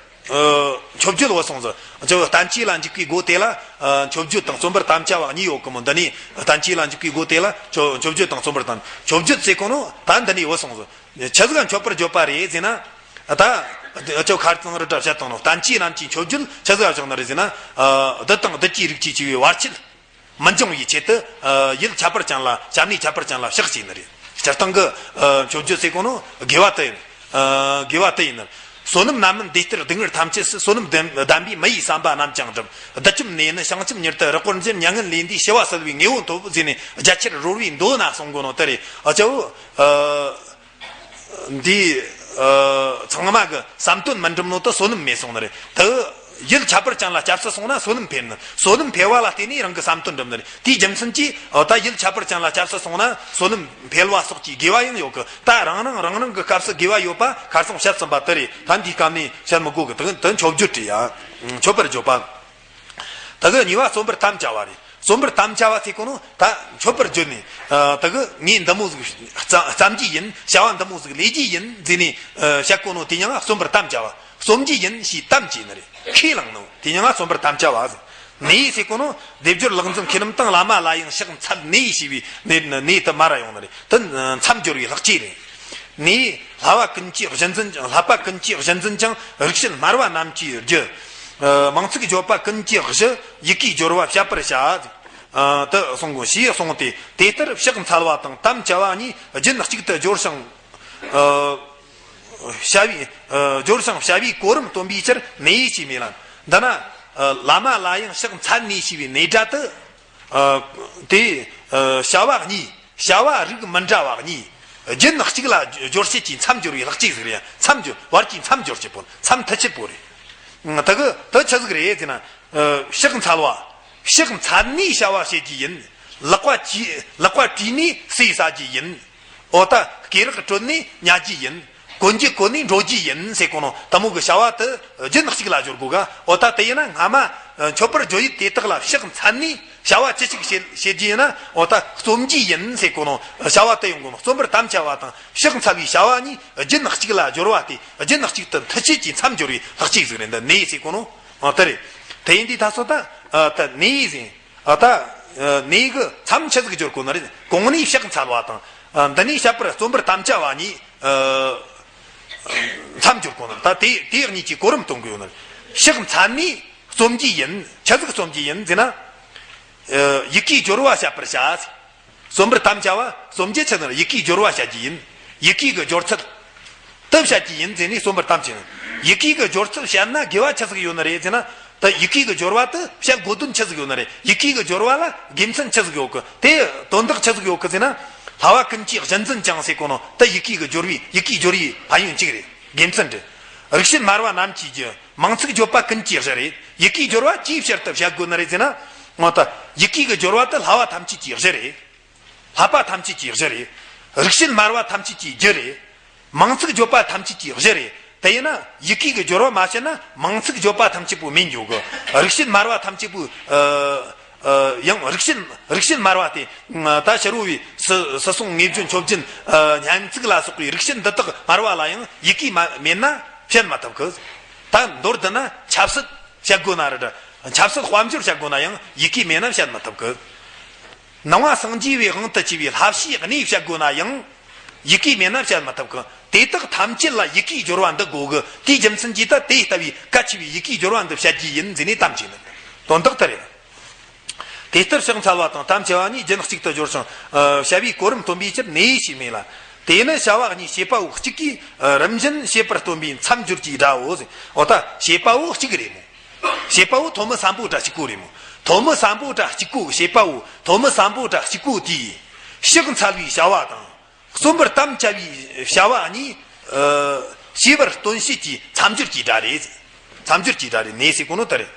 ཨ་མཆོད་བརྗོད་བུད་སོང་ཟིག། བསྟན་བཅོས་ལ་འཇུག་པའི་སྒོ་དེ་ལ་ཨ་མཆོད་བརྗོད་དང་རྩོམ་པར་དམ་བཅའ་བ་གཉིས་ཡོད་གི་མོ། འདི་ནས་བསྟན་བཅོས་ལ་འཇུག་པའི་སྒོ་དེ་ལ་མཆོད་མཆོད་བརྗོད་དང་རྩོམ་པར་དམ། མཆོད་བརྗོད་ཟེར་གོ་ནོ་ད་འདི་ནས་བུད་སོང་ཟིག། ཆི་ཟིག་མཆོད་པར་བརྗོད་པ་རེད་ཟེར་ན། ད་ཨ་ཅོ་ཁར་ཙང་རི་འདྲ་བཤད་བཏང་ནོ། བསྟན་བཅོས་རྣམས་ཀྱི་མཆོད་བརྗོད་ཆི་ཟིག་བཞག་ནི་རེད་ཟེར་ན། ཨ་བདུད་དང་བདུད་ཀྱི་རིགས་ཀྱིས་བཅས་པའི་བར་ཆད་མི་འབྱུང་བའི་ཆེད་དུ། ཨ་ཡུལ་ཁྱད་པར་ཅན་ལ་སྐྱབས་གནས་ཁྱད་པར་ཅན་ལ་ཕྱག་བྱས་ནི་རེད། སྤྱིར་བཏང་གི་ཨ་མཆོད་བརྗོད་ཟེར་གོ་ནོ་དགེ་བ་དེ་ཡིན། ཨ་དགེ་བ་དེ་ཡིན་ནི། བསོད་ནམས་རྣམ་སྨིན་འདི་ལྟར་སྡུག་བསྔལ་ཐམས་ཅད་སྲིད། བསོད་ནམས་ལྡན་ལྡན་པས་མི་ཡི་བསམ་པ་རྣམས་ཀྱང་འགྲུབ། བདུད་ཁྱིམ་ནས་ནི་བྱང་ཆུབ་མྱུར་དུ་རག་པར་འགྱུར། མྱ་ངན་ལས་འདས་ཞི་བ་གསལ་བའི་ངེས་པ་ཐོབ་ཟེར་ནས་རྒྱ་ཆེར་རོལ་པའི་མདོ་ན་གསུང་གོ་ནོ་དེ་རེད། ཨ་ཅོ། ཨ། འདི་ཨ་ཚང་མ་གི་བསམ་དོན་མི་འགྲུབ་ནོ་དེ་བསོད་ནམས་མེད་སོང་ནི་རེད། དེ་ཡུལ་ཁྱད་པར་ཅན་ལ་སྐྱབས་སུ་སོང་ན་བསོད་ནམས་འཕེལ་ནི། བསོད་ནམས་འཕེལ་བ་ལ་བརྟེན་ནས་རང་གི་བསམ་དོན་འགྲུབ་ནི་རེད། དེའི་རྒྱུ་མཚན་གྱིས་ཨོ་ད་ཡུལ་ཁྱད་པར་ཅན་ལ་སྐྱབས་སུ་སོང་ན་བསོད་ནམས་འཕེལ་བ་སོགས་ཀྱི་དགེ་བ་ཡང་ཡོད་གི། ད་རང་རང་རང་རང་གི་སྐབས་སུ་དགེ་བ་ཡོད་པ་ཁར་སང་བཤད་ཟིན་པ་དེ་རེད། ད་འདིའི་སྐབས་ནས་བཤད་མི་དགོས་གི། དེ་དེ་མཆོད་བརྗོད་རེད་ཡ། མཆོད་པར་བརྗོད་པ། དེ་གི་གཉིས་པ་རྩོམ་པར་དམ་བཅའ་བ་རེད། རྩོམ་པར་དམ་བཅའ་བ་ཟེར་གོ་ནོ་ད་མཆོད་པར་བརྗོད་ནས། ཨ་དེ་གི་ངས་འདི་མོ་ཟིག་བརྩམ་བརྩམ་རྒྱུ་ཡིན། བྱ་བ་འདི་མོ་ཟིག་ལས་རྒྱུ་ཡིན་ཟེར་ནས་ཨ་བཤད་གོ་ནོ་དེ་མྱིང་ང་རྩོམ་པར་དམ་བཅའ་བ། རྩོམ་རྒྱུ་ཡིན་ཞེས་དམ་བཅས་ནི་རེད། ཁས་བླངས་ནོ་དེ་མྱིང་ང་རྩོམ་པར་དམ་བཅའ་བ་ཟེར། ནས་ཟེར་གོ་ནོ་སྡེབ་སྦྱོར་ལེགས་འཛིན་མཁས་རྣམས་དང་། བླ་མ་ལ་ཡང་ཕྱག་འཚལ་ནས་ཞེས་པའི་ནས་ནས་དེ་མར་ར་ཡོང་ནི་རེད། དེ་མཚམས་སྦྱོར་བའི་ལྷག་བཅས་རེད། ནས་བསླབ་པ་ཀུན་གྱི་གཞི་འཛིན་ཀྱང་། བསླབ་པ་ཀུན་གྱི་གཞི་འཛིན་ཀྱང་། རིགས་ཞེན་སྨྲ་བ་རྣམས་ཀྱི་རྒྱུ། ཨ་མིང་ཚིག་བརྗོད་པ་ཀུན་གྱི་གཞི། ཡི་གེའི་སྦྱོར་བ་བཤད་པར་བྱ། ཨ་དེ་གསུང་གོ་ཞེས་གསུངས་ཏེ། དེ་ལྟར་ཕྱག་འཚལ་བ་དང་དམ་བཅའ་བ་གཉིས་རྒྱུན་གཅིག་ཏུ་སྦྱོར་ཞིང་། ཨ་བྱ་བའི་ཨ་སྦྱོར་ཞིང་བྱ་བའི་གོ་རིམ་སྟོན་པའི་ཕྱིར་ནས་ཞེས་སྨོས་ལ། འདི་ན་ཨ་བླ་མ་ལ་ཡང་ཕྱག་འཚལ་ནས་ཞེས་པའི་ནས་སྒྲ་དེ། ཨ་དེ་ཨ་བྱ་བ་གཉིས། བྱ་བ་རིགས་མི་འདྲ་བ་གཉིས་རྒྱུན་གཅིག་ལ་སྦྱོར་བྱེད་ཀྱི་མཚམས་སྦྱོར་བའི་ལྷག་བཅས་ཟིག་རེད། མཚམས་སྦྱོར་བར་གྱི་མཚམས་སྦྱོར་བྱེད་པོ། མཚམས་མཐུད་བྱེད་པོ་རེད། དེ་གི་དེ་ཆི་ཟིག་རེད་ཟེར་ན། ཨ་ཕྱག་འཚལ་བ། ཕྱག་འཚལ་ནས་བྱ་བ་བྱེད་ཀྱི་ཡིན། ལག་པ་བྲིས་ལག་པ་བྲིས་ནས་ཟས་ཟ་རྒྱུ་ཡིན། འོ་ད་སྐེ་རགས་བྲོལ་ནས་ཉལ་རྒྱུ་ཡིན། གོན་རྒྱུ་གོན་ནས་འགྲོ་རྒྱུ་ཡིན་ཟེར་གོ་ནོ་དེ་མོ་གི་བྱ་བ་དེ་རྒྱུན་གཅིག་ལ་སྦྱོར་དགོས་ག། འོ་ད་དེ་ཡིན་ན་སྔ་མ་མཆོད་པར་བརྗོད་ཡུལ་དེ་དག་ལ་ཕྱག་འཚལ་ནས་བྱ་བ་ཅི་ཞིག་བྱེད་བྱེད་རྒྱུ་ཡིན་ན། འོ་ད་རྩོམ་རྒྱུ་ཡིན་ཟེར་གོ་ནོ་བྱ་བ་དེ་ཡོང་གོ་ནོ། རྩོམ་པར་དམ་བཅའ་བ་དང་ཕྱག་འཚལ་བའི་བྱ་བ་གཉིས་རྒྱུན་གཅིག་ལ་སྦྱོར་བ་སྟེ། རྒྱུན་གཅིག་ཏུ་མཐུད་བྱེད་ཀྱི་མཚམས་སྦྱོར་བའི་ལྷག་བཅས་ཟིག་རེད། འདི་ནས་ཟེར་གོ་ནོ། འོ་དེ་རེད། དེ་ཡིན་དུས་ད་སོ་ད་ཨ་ད་ནས་ཟེར། ཨ་ད་ཨ་ནས་གི་མཚམས་ཆི་ཟིག་སྦྱོར་དགོས་ནི་རེད། གོང་ནས་ཕྱག་འཚལ་བ་དང་། ཨ་འདི་ནས་བཤད་པར་རྩོམ་པར་དམ་བཅའ་བ་གཉིས་ཨ་མཚམས་སྦྱོར་དགོས་ནི་རེད། ད་དེ་དེ་གཉིས་ཀྱི་གོ་རིམ་སྟོན་དགོས་ནི་རེད། ཕྱག་འཚལ་ནས་རྩོམ་རྒྱུ་ཡིན། ཆི་ཟིག་རྩོམ་རྒྱུ་ཡིན་ཟེར་ན། ཨ་ཡི་གེའི་སྦྱོར་བ་བཤད་པར་བྱ། རྩོམ་པར་དམ་བཅའ་བ་རྩོམ་རྒྱུ་ཆི་ཟེར་ན་ཡི་གེའི་སྦྱོར་བ་བཤད་རྒྱུ་ཡིན། ཡི་གེ་གི་སྦྱོར་ཚུལ་དེ་བཤད་རྒྱུ་ཡིན་ཟེར་ནས་རྩོམ་པར་དམ་བཅས་ནས། ཡི་གེ་གི་སྦྱོར་ཚུལ་བཤད་ན་དགེ་བ་ཆི་ཟིག་ཡོད་ནི་རེད་ཟེར་ན། ད་ཡི་གེ་གི་སྦྱོར་བ་དེ་བཤད་དགོས་དོན་ཆི་ཟིག་ཡོད་ནི་རེད། ཡི་གེ་གི་སྦྱོར་བ་ལ་དགེ་མཚན་ཆི་ཟིག་ཡོད་གི། དེ་དོན་དག་ཆི་ཟིག་ཡོད་གི་ཟེར་ན། བསླབ་པ་ཀུན་གྱི་གཞི་འཛིན་ཀྱང་ཟེར་གོ་ནོ་ད་ཡི་གེ་གི་སྦྱོར་བའི་ཡི་གེའི་སྦྱོར་བའི་ཕན་ཡོན་གཅིག་རེད། དགེ་མཚན་རེད། རིགས་ཞེན་སྨྲ་བ་རྣམས་ཀྱི་རྒྱུ། མིང་ཚིག་བརྗོད་པ་ཀུན་གྱི་གཞི་རེད། ཡི་གེའི་སྦྱོར་བ་ཅིའི་ཕྱིར་དུ་བཤད་དགོས་ནི་རེད་ཟེར་ན། འོ་ད་ཡི་གེ་གི་སྦྱོར་བ་དེ་བསླབ་པ་ཐམས་ཅད་ཀྱི་གཞི་རེད། བསླབ་པ་ཐམས་ཅད་ཀྱི་གཞི་རེད། རིགས་ཞེན་སྨྲ་བ་ཐམས་ཅད་ཀྱི་རྒྱུ་རེད། མིང་ཚིག་བརྗོད་པ་ཐམས་ཅད་ཀྱི་གཞི་རེད། དེ་ཡིན་ན་ཡི་གེ་གི་སྦྱོར་བ་མ་བཤད་ན་མིང་ཚིག་བརྗོད་པ་ཐམས་ཅད་པོ་མེད་འགྱོ་གི། རིགས་ཞེན་སྨྲ་བ་ཐམས་ཅད་པོ་ཨ་ཨ་ཡང་རིགས་ཞེན་རིགས་ཞེན་སྨྲ་བ་སྟེ། ད་ཕྱི་རོལ་པའི་སུ་སུ་སྲུང་ངེས་བརྗོད་མཆོད་སྦྱིན་ཨ་སྙན་ཚིག་ལ་སོགས་པའི་རིགས་ཞེན་འདི་དག་སྨྲ་བ་ལ་ཡང་ཡི་གེ་མ་མེད་ན་བཤད་མ་ཐུབ་གི། ད་མདོར་བསྡུ་ན་ཆབ་སྲིད་བཤད་དགོས་ན་རེད། ཆབ་སྲིད་དཔལ་འབྱོར་བཤད་དགོས་ན་ཡང་ཡི་གེ་མེད་ན་བཤད་མ་ཐུབ་གི། ནང་པ་སངས་རྒྱས་པའི་དབང་དུ་བྱས་པའི་བསླབ་བྱའི་གནས་བཤད་དགོས་ན་ཡང་ཡི་གེ་མེད་ན་བཤད་མ་ཐུབ་གི། དེ་དག་ཐམས་ཅད་ལ་ཡི་གེའི་སྦྱོར་བ་འདི་དགོས་གི། དེའི་རྒྱུ་མཚན་གྱིས་ད་དེ་ལྟ་བུའི་གལ་ཆེ་བའི་ཡི་གེའི་སྦྱོར་བ་འདི་བཤད་རྒྱུ་ཡིན་ཟེར་ནས་དམ་བཅས་ནི། དོན་དག་དེ་རེད། དེ་ལྟར་ཕྱག་འཚལ་བ་དང་དམ་བཅའ་བ་གཉིས་རྒྱུན་གཅིག་ཏུ་སྦྱོར་ཞིང་། ཨ་བྱ་བའི་གོ་རིམ་སྟོན་པའི་ཕྱིར་ནས་ཞེས་སྨྲས་ལ། དེ་ནི་བྱ་བ་གཉིས་བྱེད་པ་པོ་གཅིག་གིས་ཨ་རིམ་བཞིན་བྱེད་པར་སྟོན་པའི་མཚམས་སྦྱོར་གྱི་སྒྲའོ། འོ་ད་བྱེད་པ་པོ་གཅིག་རེད་མོ། བྱེད་པ་པོ་ཐོན་མི་སམ་བྷོ་ཊ་གཅིག་པོ་རེད་མོ། ཐོན་མི་སམ་བྷོ་ཊ་གཅིག་པོ་བྱེད་པ་པོ་ཐོན་མི་སམ་བྷོ་ཊ་གཅིག་པོ་དེས་ཕྱག་འཚལ་བའི་བྱ་བ་དང་། རྩོམ་པར་དམ་བཅའ་བའི་བྱ་བ་གཉིས། ཨ་བྱེད་པར་སྟོན་བྱེད་ཀྱི་མཚམས་སྦྱོར་གྱི་སྒྲ་རེད། མཚམས་སྦྱོར་གྱི་སྒྲ་རེད། ནས་ཟེར་གོ་ནོ་ད་རེད།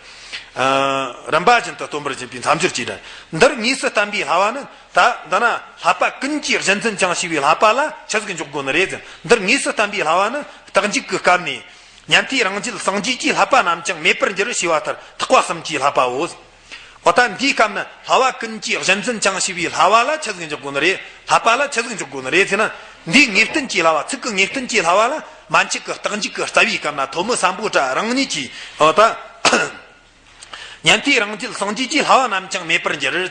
ཨ་རིམ་པ་བཞིན་དུ་སྟོན་པར་བྱེད་པའི་མཚམས་སྦྱོར་གྱི་སྒྲ། འདིར་དངོས་སུ་བསྟན་པའི་བསླབ་པ་ནི། ད་འདི་ན་བསླབ་པ་ཀུན་གྱི་གཞི་འཛིན་ཀྱང་ཞེས་པའི་བསླབ་པ་ལ་ཆི་ཟིག་འཇོག་དགོས་ནི་རེད་ཟེར། འདིར་དངོས་སུ་བསྟན་པའི་བསླབ་པ་ནི་རྟགས་འཇུག་གི་སྐབས་ནས། ཉན་ཐོས་རང་རྒྱུད་སངས་རྒྱས་ཀྱི་བསླབ་པ་རྣམས་ཀྱང་མེད་པར་འགྱུར་ཞེས་པ་ལྟར་ཐེག་པ་གསུམ་གྱི་བསླབ་པའོ། འོ་ད་འདིའི་སྐབས་ན་བསླབ་པ་ཀུན་གྱི་གཞི་འཛིན་ཀྱང་ཞེས་པའི་བསླབ་པ་ལ་ཆི་ཟིག་འཇོག་དགོས་ནི་རེད། བསླབ་པ་ལ་ཆི་ཟིག་འཇོག་དགོས་ནི་རེད་ཟེར་ན། འདིའི་ངེས་བསྟན་གྱི་བསླབ་པ། ཚིག་གི་ངེས་བསྟན་གྱི་བསླབ་པ་ལ་མན་ཆད་ཀྱི་རྟགས་འཇུག་གི་རྩ་བའི་སྐབས་ན་ཐོན་མི་སམ་བྷོ་ཊ་རང་ཉིད་ཀྱིས། འོ་ད་ཉན་ཐོས་རང་རྒྱུད་སངས་རྒྱས་ཀྱི་བསླབ་པ་རྣམས་ཀྱང་མེད་པར་འགྱུར་ཟེར།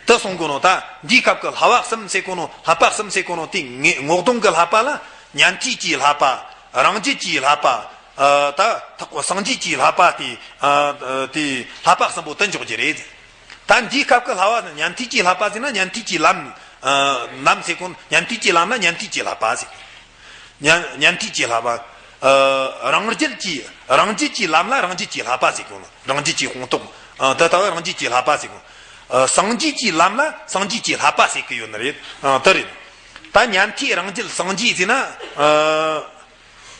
དེ་གསུང་གོ་ནོ། ད་འདིའི་སྐབས་ཀྱི་བསླབ་པ་གསུམ་ཟེར་གོ་ནོ། བསླབ་པ་གསུམ་ཟེར་གོ་ནོ་དེ་ངེས་ངོ་གདོང་གི་བསླབ་པ་ལ་ཉན་ཐོས་ཀྱི་བསླབ་པ། རང་རྒྱུད་ཀྱི་བསླབ་པ། ཨ། ད་ཐེག་པ་སངས་རྒྱས་ཀྱི་བསླབ་པ་དེ། ཨ། དེ་བསླབ་པ་གསུམ་པོ་དེ་འཇོག་རྒྱུ་རེད། ད་འདིའི་སྐབས་ཀྱི་བསླབ་པ་ནི་ཉན་ཐོས་ཀྱི་བསླབ་པ་ཟེར་ན་ཉན་ཐོས་ཀྱི་ལམ། ཨ། ལམ་ཟེར་གོ་ནོ། ཉན་ཐོས་ཀྱི་ལམ་ལ་ཉན་ཐོས་ཀྱི་བསླབ་པ་ཟེར། ཉན་ཉན་ཐོས་ཀྱི་བསླབ་པ། ཨ། རང་རྒྱུད་ཀྱི་རང་རྒྱུད་ཀྱི་ལམ་ལ་རང་རྒྱུད་ཀྱི་བསླབ་པ་ཟེར་གོ་ནོ། རང་རྒྱུད་ཀྱི་དཔང་རྟགས། ཨ། དེ་ལྟ་བུ་རང་རྒྱུད་ཀྱི་བསླབ་པ་ཟེར་གོ། ཨ། སངས་རྒྱས་ཀྱི་ལམ་ལ་སངས་རྒྱས་ཀྱི་བསླབ་པ་ཟེར་གི་ཡོད་ནི་རེད། ཨ། དེ་རེད། ད་ཉན་ཐོས་རང་རྒྱུད་སངས་རྒྱས་ཟེར་ན།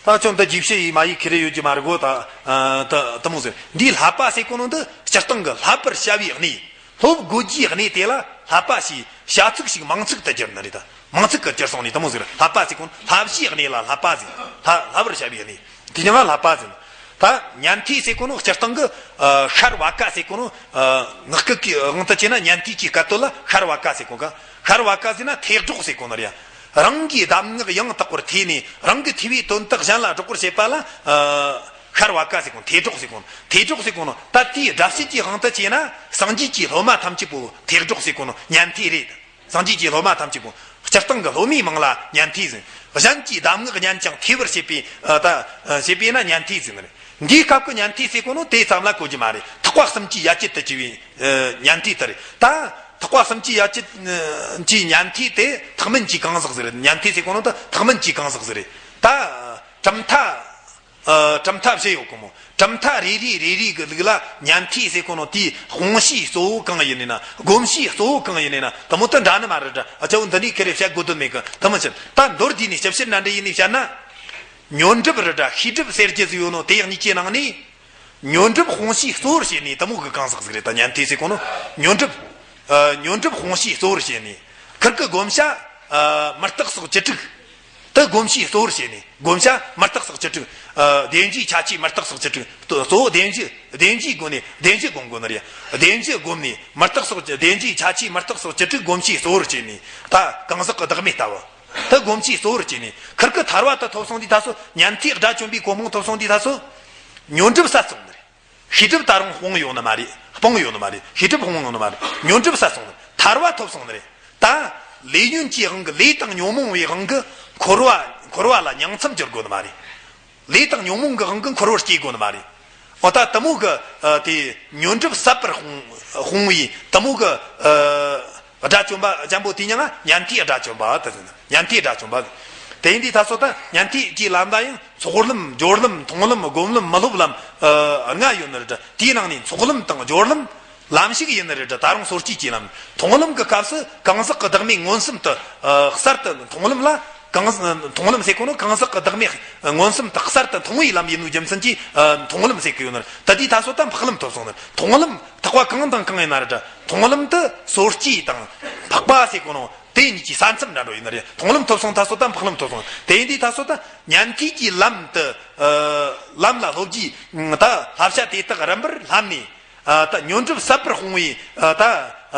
ཨ། ད་ཅུང་ད་རྗེས་ཤུལ་ཡིན་མ་ཡིན་ཁེ་རེ་ཡོད་ཀྱི་མ་རེད་གོ། ད། ཨ། ད་དེ་མོ་ཟེར། འདིའི་བསླབ་པ་ཟེར་གོ་ནོ་འདི་སྤྱིར་བཏང་གི་བསླབ་པར་བྱ་བའི་གནས། སློབ་དགོས་རྒྱུའི་གནས་དེ་ལ་བསླབ་པ་ཞེས་བྱ་ཚིག་ཞིག་མིང་ཚིག་ཏུ་གྱུར་ནི་རེད། ད་མིང་ཚིག་གི་གྱུར་སོང་ནས་དེ་མོ་ཟེར། བསླབ་པ་ཟེར་གོ་ནོ་བསླབ་བྱའི་གནས་ལ་བསླབ་པ་ཟེར། བསླབ་བསླབ་པར་བྱ་བའི་གནས། དེ་ཉིད་ལ་བསླབ་པ་ཟེར། ད་ཉན་ཐོས་ཟེར་གོ་ནོ་སྤྱིར་བཏང་གི། ཨ། ཤར་བ་ཀ་ཟེར་གོ་ནོ། ཨ། སྔགས་སྐད་ཀྱི་དབང་དུ་བྱས་ན་ཉན་ཐོས་ཀྱི་སྐད་དོད་ལ་ཤར་བ་ཀ་ཟེར་གོ་ག། ཤར་བ་ཀ་ཟེར་ན་ཐེག་སྒྲོགས་ཟེར་གོ་ནོ་རེད། རང་གི་གདམས་ངག་ཡང་དག་པར་ཐོས་ནས་རང་གི་ཐོས་པའི་དོན་དག་གཞན་ལ་སྒྲོག་པར་བྱེད་པ་ལ། ཨ། ཤར་བ་ཀ་ཟེར་གོ་ནོ། ཐེག་སྒྲོགས་ཟེར་གོ་ནོ། ཐེག་སྒྲོགས་ཟེར་གོ་ནོ། ད་དེའི་སྒྲ་བཤད་ཀྱི་དབང་དུ་བྱས་ན་སངས་རྒྱས་ཀྱི་སློབ་མ་ཐམས་ཅད་པོ་ཐེག་སྒྲོགས་ཟེར་གོ་ནོ་ཉན་ཐོས་རེད། སངས་རྒྱས་ཀྱི་སློབ་མ་ཐམས་ཅད་པོ། སྤྱིར་བཏང་གི་སློབ་མའི་མིང་ལ་ཉན་ཐོས་ཟེར། གཞན་གྱི་གདམས་ངག་ཉན་ཅིང་ཐོས་པར་བྱེད་པའི། ཨ། ད་བྱེད་པས་ན་ཉན་ཐོས་ཟེར་ནི་རེད། འདིའི་སྐབས་ཀྱི་ཉན་ཐོས་ཟེར་གོ་ནོ་དེ་ཙམ་ལ་གོ་རྒྱུ་མ་རེད། ཐེག་པ་གསུམ་གྱི་ཡ་གྱལ་དུ་གྱུར་པའི། ཨ། ཉན་ཐོས་དེ་རེད། ད་ཐེག་པ་གསུམ་གྱི་ཡ་གྱལ་གྱི་ཉན་ཐོས་དེ་ཐེག་དམན་གྱི་གང་ཟག་ཟིག་རེད། ཉན་ཐོས་ཟེར་གོ་ནོ་ད་ཐེག་དམན་གྱི་གང་ཟག་ཟིག་རེད། ད་གྲུབ་མཐའ། ཨ། གྲུབ་མཐའ་བཞི་ཡོད་གོ་མོ། གྲུབ་མཐའ་རེ་རེ་རེ་རེ་གི་ལུགས་ལ་ཉན་ཐོས་ཟེར་གོ་ནོ་དེའི་དཔུང་ཤེད་གཙོ་བོ་གང་ཡིན་ནི་ན། སྒོམ་ཤེད་གཙོ་བོ་གང་ཡིན་ནི་ན། དེ་མོ་དེ་འདྲ་ནི་མ་རེད་དྲ། ཨ། ཅའོ་འདི་ནས་ཁེ་རེ་བཤད་དགོས་དོན་མེད་གི། དེ་མོ་ཕྱིར་ད་མདོར་བསྡུས་ནས་ཞིབ་བཤེར་འདྲ་འདྲ་ཡིན་ནི་བཤད་ན། ཉོན་སྒྲུབ་རེད་དྲ་ཤེས་སྒྲུབ་ཟེར་རྒྱུ་ཟིག་ཡོད་ནོ། དེ་གཉིས་ཀྱི་ནང་ནས་ཉོན་སྒྲུབ་དཔུང་ཤེད་གཙོ་བོར་བྱས་ནས་དེ་མོ་གི་གང་ཟག་ཟིག་རེད། ད་ཉན་ཐོས་ཟེར་གོ་ནོ་ཉོན་སྒྲུབ། ཨ། ཉོན་སྒྲུབ་དཔུང་ཤེད་གཙོ་བོར་བྱས་ནས་ཁིར་གི་བགོམ་བྱ། ཨ། མི་རྟག་སོགས་བཅུ་དྲུག་དེ་བགོམ་བྱའི་གཙོ་བོར་བྱས་ནས། བགོམ་བྱ་མི་རྟག་སོགས་བཅུ་དྲུག་ཨ། བདེན་བཞིའི་ཁྱད་ཆོས་མི་རྟག་སོགས་བཅུ་དྲུག་གཙོ་བོ་བདེན་བཞི། བདེན་བཞིའི་སྒོ་ནས་བདེན་བཞི་བགོམ་དགོས་ནི་རེད། བདེན་བཞི་བགོམས་ནས་མི་རྟག་སོགས་ཀྱི་བདེན་བཞིའི་ཁྱད་ཆོས་མི་རྟག་སོགས་བཅུ་དྲུག་བགོམ་བྱའི་གཙོ་བོར་བྱས་ནས། ད་གང་ཟག་གི་བདག་མེད་ལྟ་བུ། དེ་བགོམ་བྱའི་གཙོ་བོར་བྱས་ནས་ཁིར་གི་ཐར་བ་དེ་ཐོབ་སོང་དུས་ད་སོ། ཉན་ཐོས་དགྲ་བཅོམ་པའི་གོ་འཕང་ཐོབ་སོང་དུས་ད་སོ། ཉོན་སྒྲུབ་ཟད་སོང་ནི་རེད། ཤེས་སྒྲུབ་ད་རུང་སྤངས་ཡོད་ནི་མ་རེད། སྤངས་ཡོད་ནི་མ་རེད། ཤེས་སྒྲུབ་སྤངས་ཡོད་ནི་མ་རེད། ཉོན་སྒྲུབ་ཟད་སོང་ནི་རེད། ཐར་བ་ཐོབ་སོང་ནི་རེད། ད་ལས་ཉོན་གྱི་དབང་གིས། ལས་དང་ཉོན་མོངས་པའི་དབང་གིས་འཁོར་བ། འཁོར་བ་ལ་ཉིང་མཚམས་སྦྱར་དགོས་ནི་མ་རེད། ལས་དང་ཉོན་མོངས་ཀྱི་དབང་གིས་འཁོར་བར་སྐྱེ་དགོས་ནི་མ་རེད། འོ་ད་དེ་མོ་གི། ཨ། དེ་ཉོན་སྒྲུབ་ཟད་པར་སྤོང་སྤོང་བའི་དེ་མོ་གི། ཨ། དགྲ་བཅོམ་པ་ཅན་པོ་དེ་ཉིད་ང་ཉན་ཐོས་དགྲ་བཅོམ་པ་དེ་ཟེར་ན། ཉན་ཐོས་དགྲ་བཅོམ་པ། དེ་ཡིན་དུས་ད་སོ་ད་ཉན་ཐོས་ཀྱི་ལམ་ལ་ཡང་ཚོགས་ལམ། སྦྱོར་ལམ། མཐོང་ལམ། སྒོམ་ལམ། མི་སློབ་ལམ། ཨ། ལྔ་ཡོད་ནི་རེད། དེའི་ནང་ནས་ཚོགས་ལམ་དང་སྦྱོར་ལམ། ལམ་ཞིག་ཡིན་ནི་རེད་དྲ། ད་རུང་སོ་སྐྱེའི་ལམ། མཐོང་ལམ་གྱི་སྐབས་སུ་གང་ཟག་གི་བདག་མེད་མངོན་སུམ་དུ། ཨ། གསར་དུ་མཐོང་ལམ་ལ། གང་། མཐོང་ལམ་ཟེར་གོ་ནོ་གང་ཟག་གི་བདག་མེད་མངོན་སུམ་དུ་གསར་དུ་མཐོང་བའི་ལམ་ཡིན་ནོ་རྒྱུ་མཚན་གྱིས། ཨ། མཐོང་ལམ་ཟེར་གི་ཡོད་ནི་རེད། ད་དེ་ད་སོ་ད་འཕགས་ལམ་ཐོབ་སོང་ནི་རེད། མཐོང་ལམ་ཐེག་པ་གང་དང་གང་ཡིན་ན་རེད་དྲ། མཐོང་ལམ་དེ་སོ་སྐྱེ་དང་འཕགས་པ་ཟེར་གོ་ནོ་དེ་གཉིས་ཀྱི་ས་མཚམས་འདྲ་འགྲོ་ཡིན་ནི་རེད། མཐོང་ལམ་ཐོབ་སོང་ད་སོ་ད་འཕགས་ལམ་ཐོབ་སོང་། དེ་ཡིན་དུས་ད་སོ་ད་ཉན་ཐོས་ཀྱི་ལམ་དེ། ཨ། ལམ་ལ་སློབ་རྒྱུའི། ད་བསླབ་བྱ་དེ་དག་རིམ་པར་བསླབས་ནས། ཨ། ད་ཉོན་སྒྲུབ་ཟད་པར་སྤོང་བའི། ཨ། ད་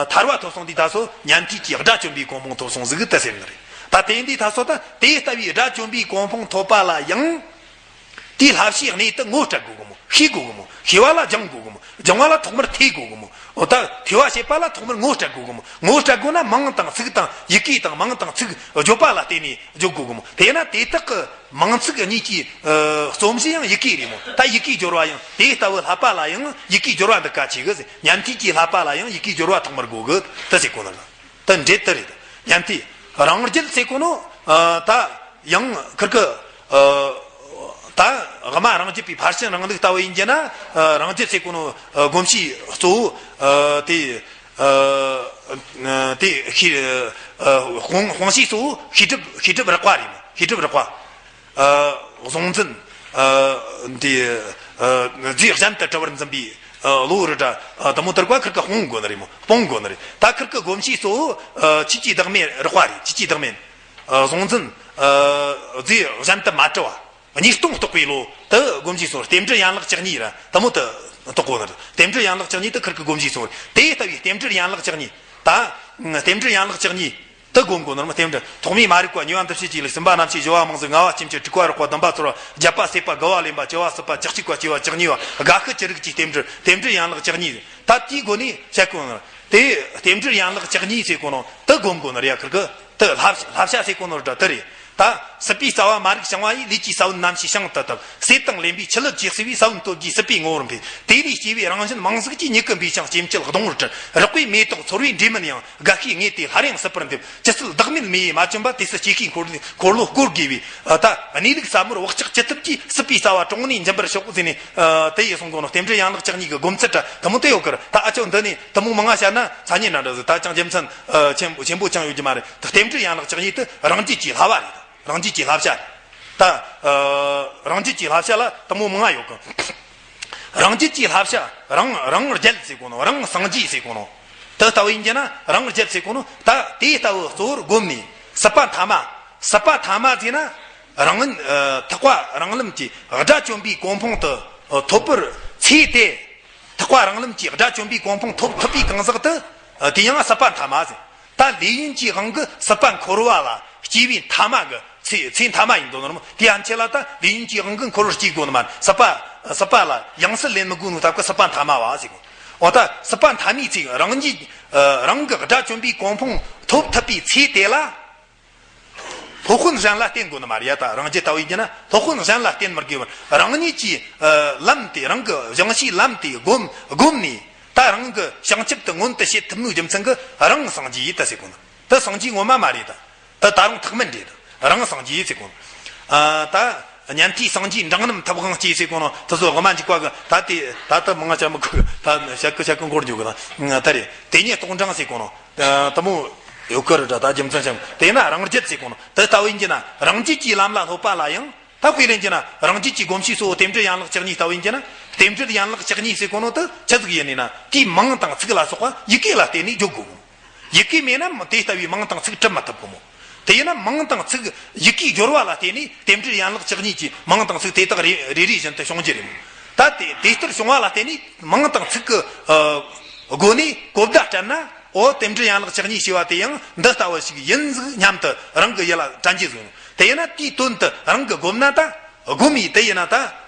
ཐར་བ་ཐོབ་སོང་དུས་ད་སོ་ཉན་ཐོས་ཀྱི་དགྲ་བཅོམ་པའི་གོ་འཕང་ཐོབ་སོང་ཟིག་དེ་ཟེར་ནི་རེད། ད་དེ་ཡིན་དུས་ད་སོ་ད་དེ་ལྟ་བུའི་དགྲ་བཅོམ་པའི་གོ་འཕང་ཐོབ་པ་ལ་ཡང་། དེའི་བསླབ་བྱའི་གནས་དེ་ངོ་སྤྲད་དགོས་གི་མོ། ཤེས་དགོས་གི་མོ། ཤེས་པ་ལ་སྦྱང་དགོས་གི་མོ། སྦྱང་བ་ལ་ཐོག་མར་ཐོས་དགོས་གི་མོ། འོ་ད་ཐོས་པ་བྱེད་པ་ལ་ཐོག་མར་ངོ་སྤྲད་དགོས་གི་མོ། ངོ་སྤྲད་དགོས་ན་མིང་དང་ཚིག་དང་། ཡི་གེ་དང་མིང་དང་ཚིག་བརྗོད་པ་ལ་བརྟེན་ནས་བརྗོད་དགོས་གི་མོ། དེས་ན་དེ་དག་གི་མིང་ཚིག་གཉིས་ཀྱི། ཨ། རྩོམ་གཞི་ཡང་ཡི་གེ་རེད་མོ། ད་ཡི་གེའི་སྦྱོར་བ་ཡང་། དེ་ལྟ་བུ་བསླབ་པ་ལ་ཡང་ཡི་གེའི་སྦྱོར་བ་འདི་གལ་ཆེ་གི་ཟེར། ཉན་ཐོས་ཀྱི་བསླབ་པ་ལ་ཡང་ཡི་གེའི་སྦྱོར་བ་ཐོག་མར་དགོས་གི་དེ་ཟེར་གོ་ནི་རེད། དེ་འགྲེལ་དེ་རེད། ཉན་ཐོས་རང་རྒྱུད་ཟེར་གོ་ནོ། ཨ། ད་ཡང་ཁིར་གི། ཨ། ད་དབུ་མ་རང་རྒྱུད་པའི་ཕར་ཕྱིན་རིང་ལུགས་ལྟ་བུ་ཡིན་རྒྱུ་ན། ཨ། རང་རྒྱུད་ཟེར་གོ་ནོ། ཨ། སྒོམ་བྱའི་གཙོ་བོ། ཨ། དེ། ཨ། དེ་ཤེས། ཨ། དཔུང་དཔུང་ཤེད་གཙོ་བོ་ཤེས་སྒྲུབ། ཤེས་སྒྲུབ་རགས་པ་རེད། ཤེས་སྒྲུབ་རགས་པ། ཨ། གཟུང་འཛིན། ཨ། དེ། ཨ། རྫས་གཞན་དུ་གྲུབ་པར་འཛིན་པའི། ཨ། བློ་རེད་དྲ། ཨ། དེ་མོ་དེར་ཀ་ཁིར་གི་སྤོང་དགོས་ནི་རེད་མོ། སྤོང་དགོས་ནི་རེད། ད་ཁིར་གི་སྒོམ་བྱའི་གཙོ་བོ། ཨ། ཆོས་ཀྱི་བདག་མེད་རགས་པ་རེད། ཆོས་ཀྱི་བདག་མེད། ཨ། གཟུང་འཛིན། ཨ། རྫས་གཞན་དུ་མ་གྲུབ་པ། གཉིས་སྟོང་རྟོགས་པའི་བློ་དེ་སྒོམ་བྱའི་གཙོ་བོ། རྟེན་འབྲེལ་ཡན་ལག་བཅུ་གཉིས་ར་དེ་མོ་དེ་རྟོགས་དགོས་ནི་རེད། རྟེན་འབྲེལ་ཡན་ལག་བཅུ་གཉིས་དེ་ཁིར་གི་སྒོམ་བྱའི་གཙོ་བོ་རེད། དེ་ལྟ་བུའི་རྟེན་འབྲེལ་ཡན་ལག་བཅུ་གཉིས། ད་རྟེན་འབྲེལ་ཡན་ལག་བཅུ་གཉིས་དེ་སྒོམ་དགོས་ནོ་མོ། རྟེན་འབྲེལ་ཐོག་མའི་མ་རིག་པ། གཉིས་པ་འདུ་བྱེད་ཀྱི་ལུགས། གསུམ་པ་རྣམ་ཤེས་སྦྱོར་བ་མང་གཟུགས། ལྔ་པ་སྐྱེ་མཆེད། དྲུག་པ་རེག་པ། བདུན་པ་ཚོར་བ། བརྒྱད་པ་སྲེད་པ། དགུ་པ་ལེན་པ། བཅུ་པ་སྲིད་པ། བཅུ་གཅིག་པ་སྐྱེ་བ། བཅུ་གཉིས་པ་དགའ་ཤུལ་ཅི་རིགས་ཀྱི་རྟེན་འབྲེལ། རྟེན་འབྲེལ་ཡན་ལག་བཅུ་གཉིས། ད་དེའི་སྒོ་ནས་བཤད་དགོས་ནོ། དེ་རྟེན་འབྲེལ་ཡན་ལག་བཅུ་གཉིས་ཟེར་གོ་ནོ་དེ་སྒོམ་དགོས་ནི་རེད་ཡ། ཁིར་གི་དེ་བསླབ་བསླབ་བྱ་ཟེར་གོ་ནོ་རེད་དྲ། དེ་རེད། ད་སྲིད་པའི་རྩ་བ་མ་རིག་བྱང་བ་ཡིས། ལས་ཀྱི་ས་བོན་རྣམ་ཤེས་བྱང་དུ་བཏབ། ཟས་དང་ལེན་པའི་ཆུ་ལུད་ཀྱིས་བསིལ་བའི་ས་བོན་སྟོབས་ཀྱིས་སྲིད་པའི་ངོ་བོར་འཕེལ། དེ་ལས་སྐྱེ་བའི་རང་བཞིན་མང་གཟུགས་ཀྱིས། མྱུ་གུ་འབུས་ཤིང་སྐྱེ་མཆེད་གདོང་བུར་བྲི། རེག་པས་མེ་ཏོག་ཚོར་བས་འབྲས་སྨིན་ཡང་། རྒ་ཤིས་ངད་དེ་སླར་ཡང་སྲིད་པར་འདེབས། ཇི་སྲིད་བདག་མེད་མེ་ཡིས་མ་བཅོམ་པ། དེ་སྲིད་སྐྱེ་ཤིའི་འཁོར་འཁོར་ལོ་བསྐོར་དགོས་པས། ད་གནས་ལུགས་ཟབ་མོར་བག་ཆགས་ཅི་ཐུབ་ཀྱིས། སྲིད་པའི་རྩ་བ་དྲུང་ནས་འབྱིན་པར་ཤོག་ཟེར་ནས། དེ་ཡི་གསུང་གོ་ནོ་རྟེན་འབྲེལ་ཡན་ལག་བཅུ་གཉིས་ཀྱི་སྒོམ་ཚུལ་འདྲ་དེ་མོ་དེ་ཡོད་ཀི་ར། ད་ཨ་ཅོ་འདི་ནས་དེ་མོ་མང་ང་བཤད་ན་ཚ་ཉེ་འདྲ་འདྲ་ཟིག་ད་ཅང་རྒྱུ་མཚན་ཆེན་ཆེན་པོ་ཅང་ཡོད་རྒྱུ་མ་རེད། ད་རྟེན་འབྲེལ་ཡན་ལག་བཅུ་གཉིས་དེ་རང་རྒྱུད་ཀྱི་བསླབ་པ་རེད། རང་རྒྱུད་ཀྱི་བསླབ་བྱ་རེད། ད་རང་རྒྱུད་ཀྱི་བསླབ་བྱ་ལ་དེ་མོ་མང་ང་ཡོད་ཀི་རང་རྒྱུད་ཀྱི་བསླབ་བྱ། རང་རང་རྒྱལ་ཟེར་གོ་ནོ། རང་སངས་རྒྱས་ཟེར་གོ་ནོ། དེ་ལྟ་བུ་ཡིན་གྱི་ན་རང་རྒྱལ་ཟེར་གོ་ནོ། ད་དེ་ལྟ་བུ་གཙོ་བོར་བསྒོམས་ནས་སྲིད་པ་ཐ་མ། སྲིད་པ་ཐ་མ་ཟེར་ན་རང་ངན་ཐེག་པ་རང་ལམ་གྱི་དགྲ་བཅོམ་པའི་གོ་འཕང་དུ་ཐོབ་པར་ཚེ་དེ། ཐེག་པ་རང་ལམ་གྱི་དགྲ་བཅོམ་པའི་གོ་འཕང་ཐོབ་ཐུབ་པའི་གང་ཟག་དེ། དེ་ཡང་སྲིད་པ་ཐ་མ་ཟེར། ད་ལས་ཡུན་གྱི་དབང་གིས་སྲིད་པ་འཁོར་བ་ལ་སྐྱེ་བའི་ཐ་མ་གི་ཚེ་ཚེ་ཐ་མ་ཡིན་དོ་ནོར་མོ། དེ་ཡང་ཆེ་ལ་ད་ལས་ཡུན་གྱི་དབང་གིས་འཁོར་བར་སྐྱེ་དགོས་ནི་མ་རེད། སྲིད་པ་སྲིད་པ་ལ་ཡང་སྲིད་ལེན་མི་དགོས་ནོ་སྟབས་ཀྱིས་སྲིད་པ་ཐ་མ་བ་ཟེར་གོ། འོ་ད་སྲིད་པ་ཐ་མའི་ཚེ་རང་རྒྱུད་རང་གི་དགྲ་བཅོམ་པའི་གོ་འཕང་ཐོབ་ཐུབ་པའི་ཚེ་དེ་ལ། སློབ་དཔོན་གཞན་ལ་བརྟེན་དགོས་ནི་མ་རེད་ཡ། ད་རང་རྒྱུད་ལྟ་བུ་ཡིན་གྱི་ན་སློབ་དཔོན་གཞན་ལ་བརྟེན་མི་དགོས་པར་རང་ཉིད་ཀྱིས་ལམ་དེ། རང་གི་སྦྱང་བྱའི་ལམ་དེ་བསྒོམ་བསྒོམས་ནས། ད་རང་གི་བྱང་ཆུབ་ཏུ་མངོན་དུ་བྱེད་ཐུབ་ནོའི་རྒྱུ་མཚན་གྱིས་རང་སངས་རྒྱས་ཡིན་ད་ཟེར་གོ་ནི། ད་སངས་རྒྱས་ངོ་མ་མ་རེད། ད་ད་ད་རུང་ཐེག་དམན་རེད། ད་རང་སངས་རྒྱས་ཡིན་ཟེར་གོ་ནི། ད་ཉན་ཐོས་སངས་རྒྱས་འབྲིང་རྣམས་ཐབས་དབང་སྐྱེས་ཟེར་གོ་ནོ། དེ་ཚོ་དབུ་མ་འཇུག་པ་གི་ད་དེ་ད་ལྟ་མང་ང་ཅང་མི་གོ་གི། ད་བཤད་གི་བཤད་གི་འགོར་འཇུག་གི་ད་ད་རེད། དེ་ཉིད་རྟོགས་འབྲིང་ཟེར་གོ་ནོ། དེ་མོ་ཡོད་ཀི་རེད། ད་རྒྱུ་མཚན་ཆེན་པོ་དེ་ན་རང་རྒྱུད་ཟེར་གོ་ནོ། དེ་ལྟ་བུ་ཡིན་གྱི་ན་རང་རྒྱུད་ཀྱི་ལམ་ལ་སློབ་པ་ལ་ཡང་། ད་དཔེ་ལེན་གྱི་ན་རང་རྒྱུད་ཀྱི་སྒོམ་བྱའི་གཙོ་བོ་རྟེན་འབྲེལ་ཡན་ལག་བཅུ་གཉིས་ལྟ་བུ་ཡིན་གྱི་ན། རྟེན་འབྲེལ་ཡན་ལག་བཅུ་གཉིས་ཟེར་གོ་ནོ་དེ་ཆི་ཟིག་ཡིན་ནི་ན། དེའི་མིང་དང་ཚིག་ལ་སོགས་པ་ཡི་གེ་ལ་བརྟེན་ནས་བརྗོད་དགོས་གོ། ཡི་གེ་མེད་ན་དེ་ལྟ་བུའི་མིང་དང་ཚིག་གྲུབ་མ་ཐུབ་གོ་མོ། དེ་ཡིན་ན་མིང་དང་ཚིག་ཡི་གེའི་སྦྱོར་བ་ལ་བརྟེན་ནས་རྟེན་འབྲེལ་ཡན་ལག་བཅུ་གཉིས་ཀྱི་མིང་དང་ཚིག་དེ་དག་རེ་རེ་རེ་བཞིན་དུ་བྱུང་རྒྱུ་རེད་མོ། ད་དེ་དེ་ལྟར་བྱུང་བ་ལ་བརྟེན་ནས་མིང་དང་ཚིག་གི་སྒོ་ནས་གོ་བརྡ་སྤྲད་ན། འོ་རྟེན་འབྲེལ་ཡན་ལག་བཅུ་གཉིས་ཞེས་པ་དེ་ཡང་འདི་ལྟ་བུ་ཞིག་ཡིན་ཟིག་སྙམ་དུ་རང་གི་ཡིད་ལ་དྲན་གྱི་བཟུང་། དེ་ཡིན་ན་དེའི་དོན་དུ་རང་གིས་བསྒོམས་ན་ད། སྒོམ་ཡིན་དེ་ཡིན་ན་ད།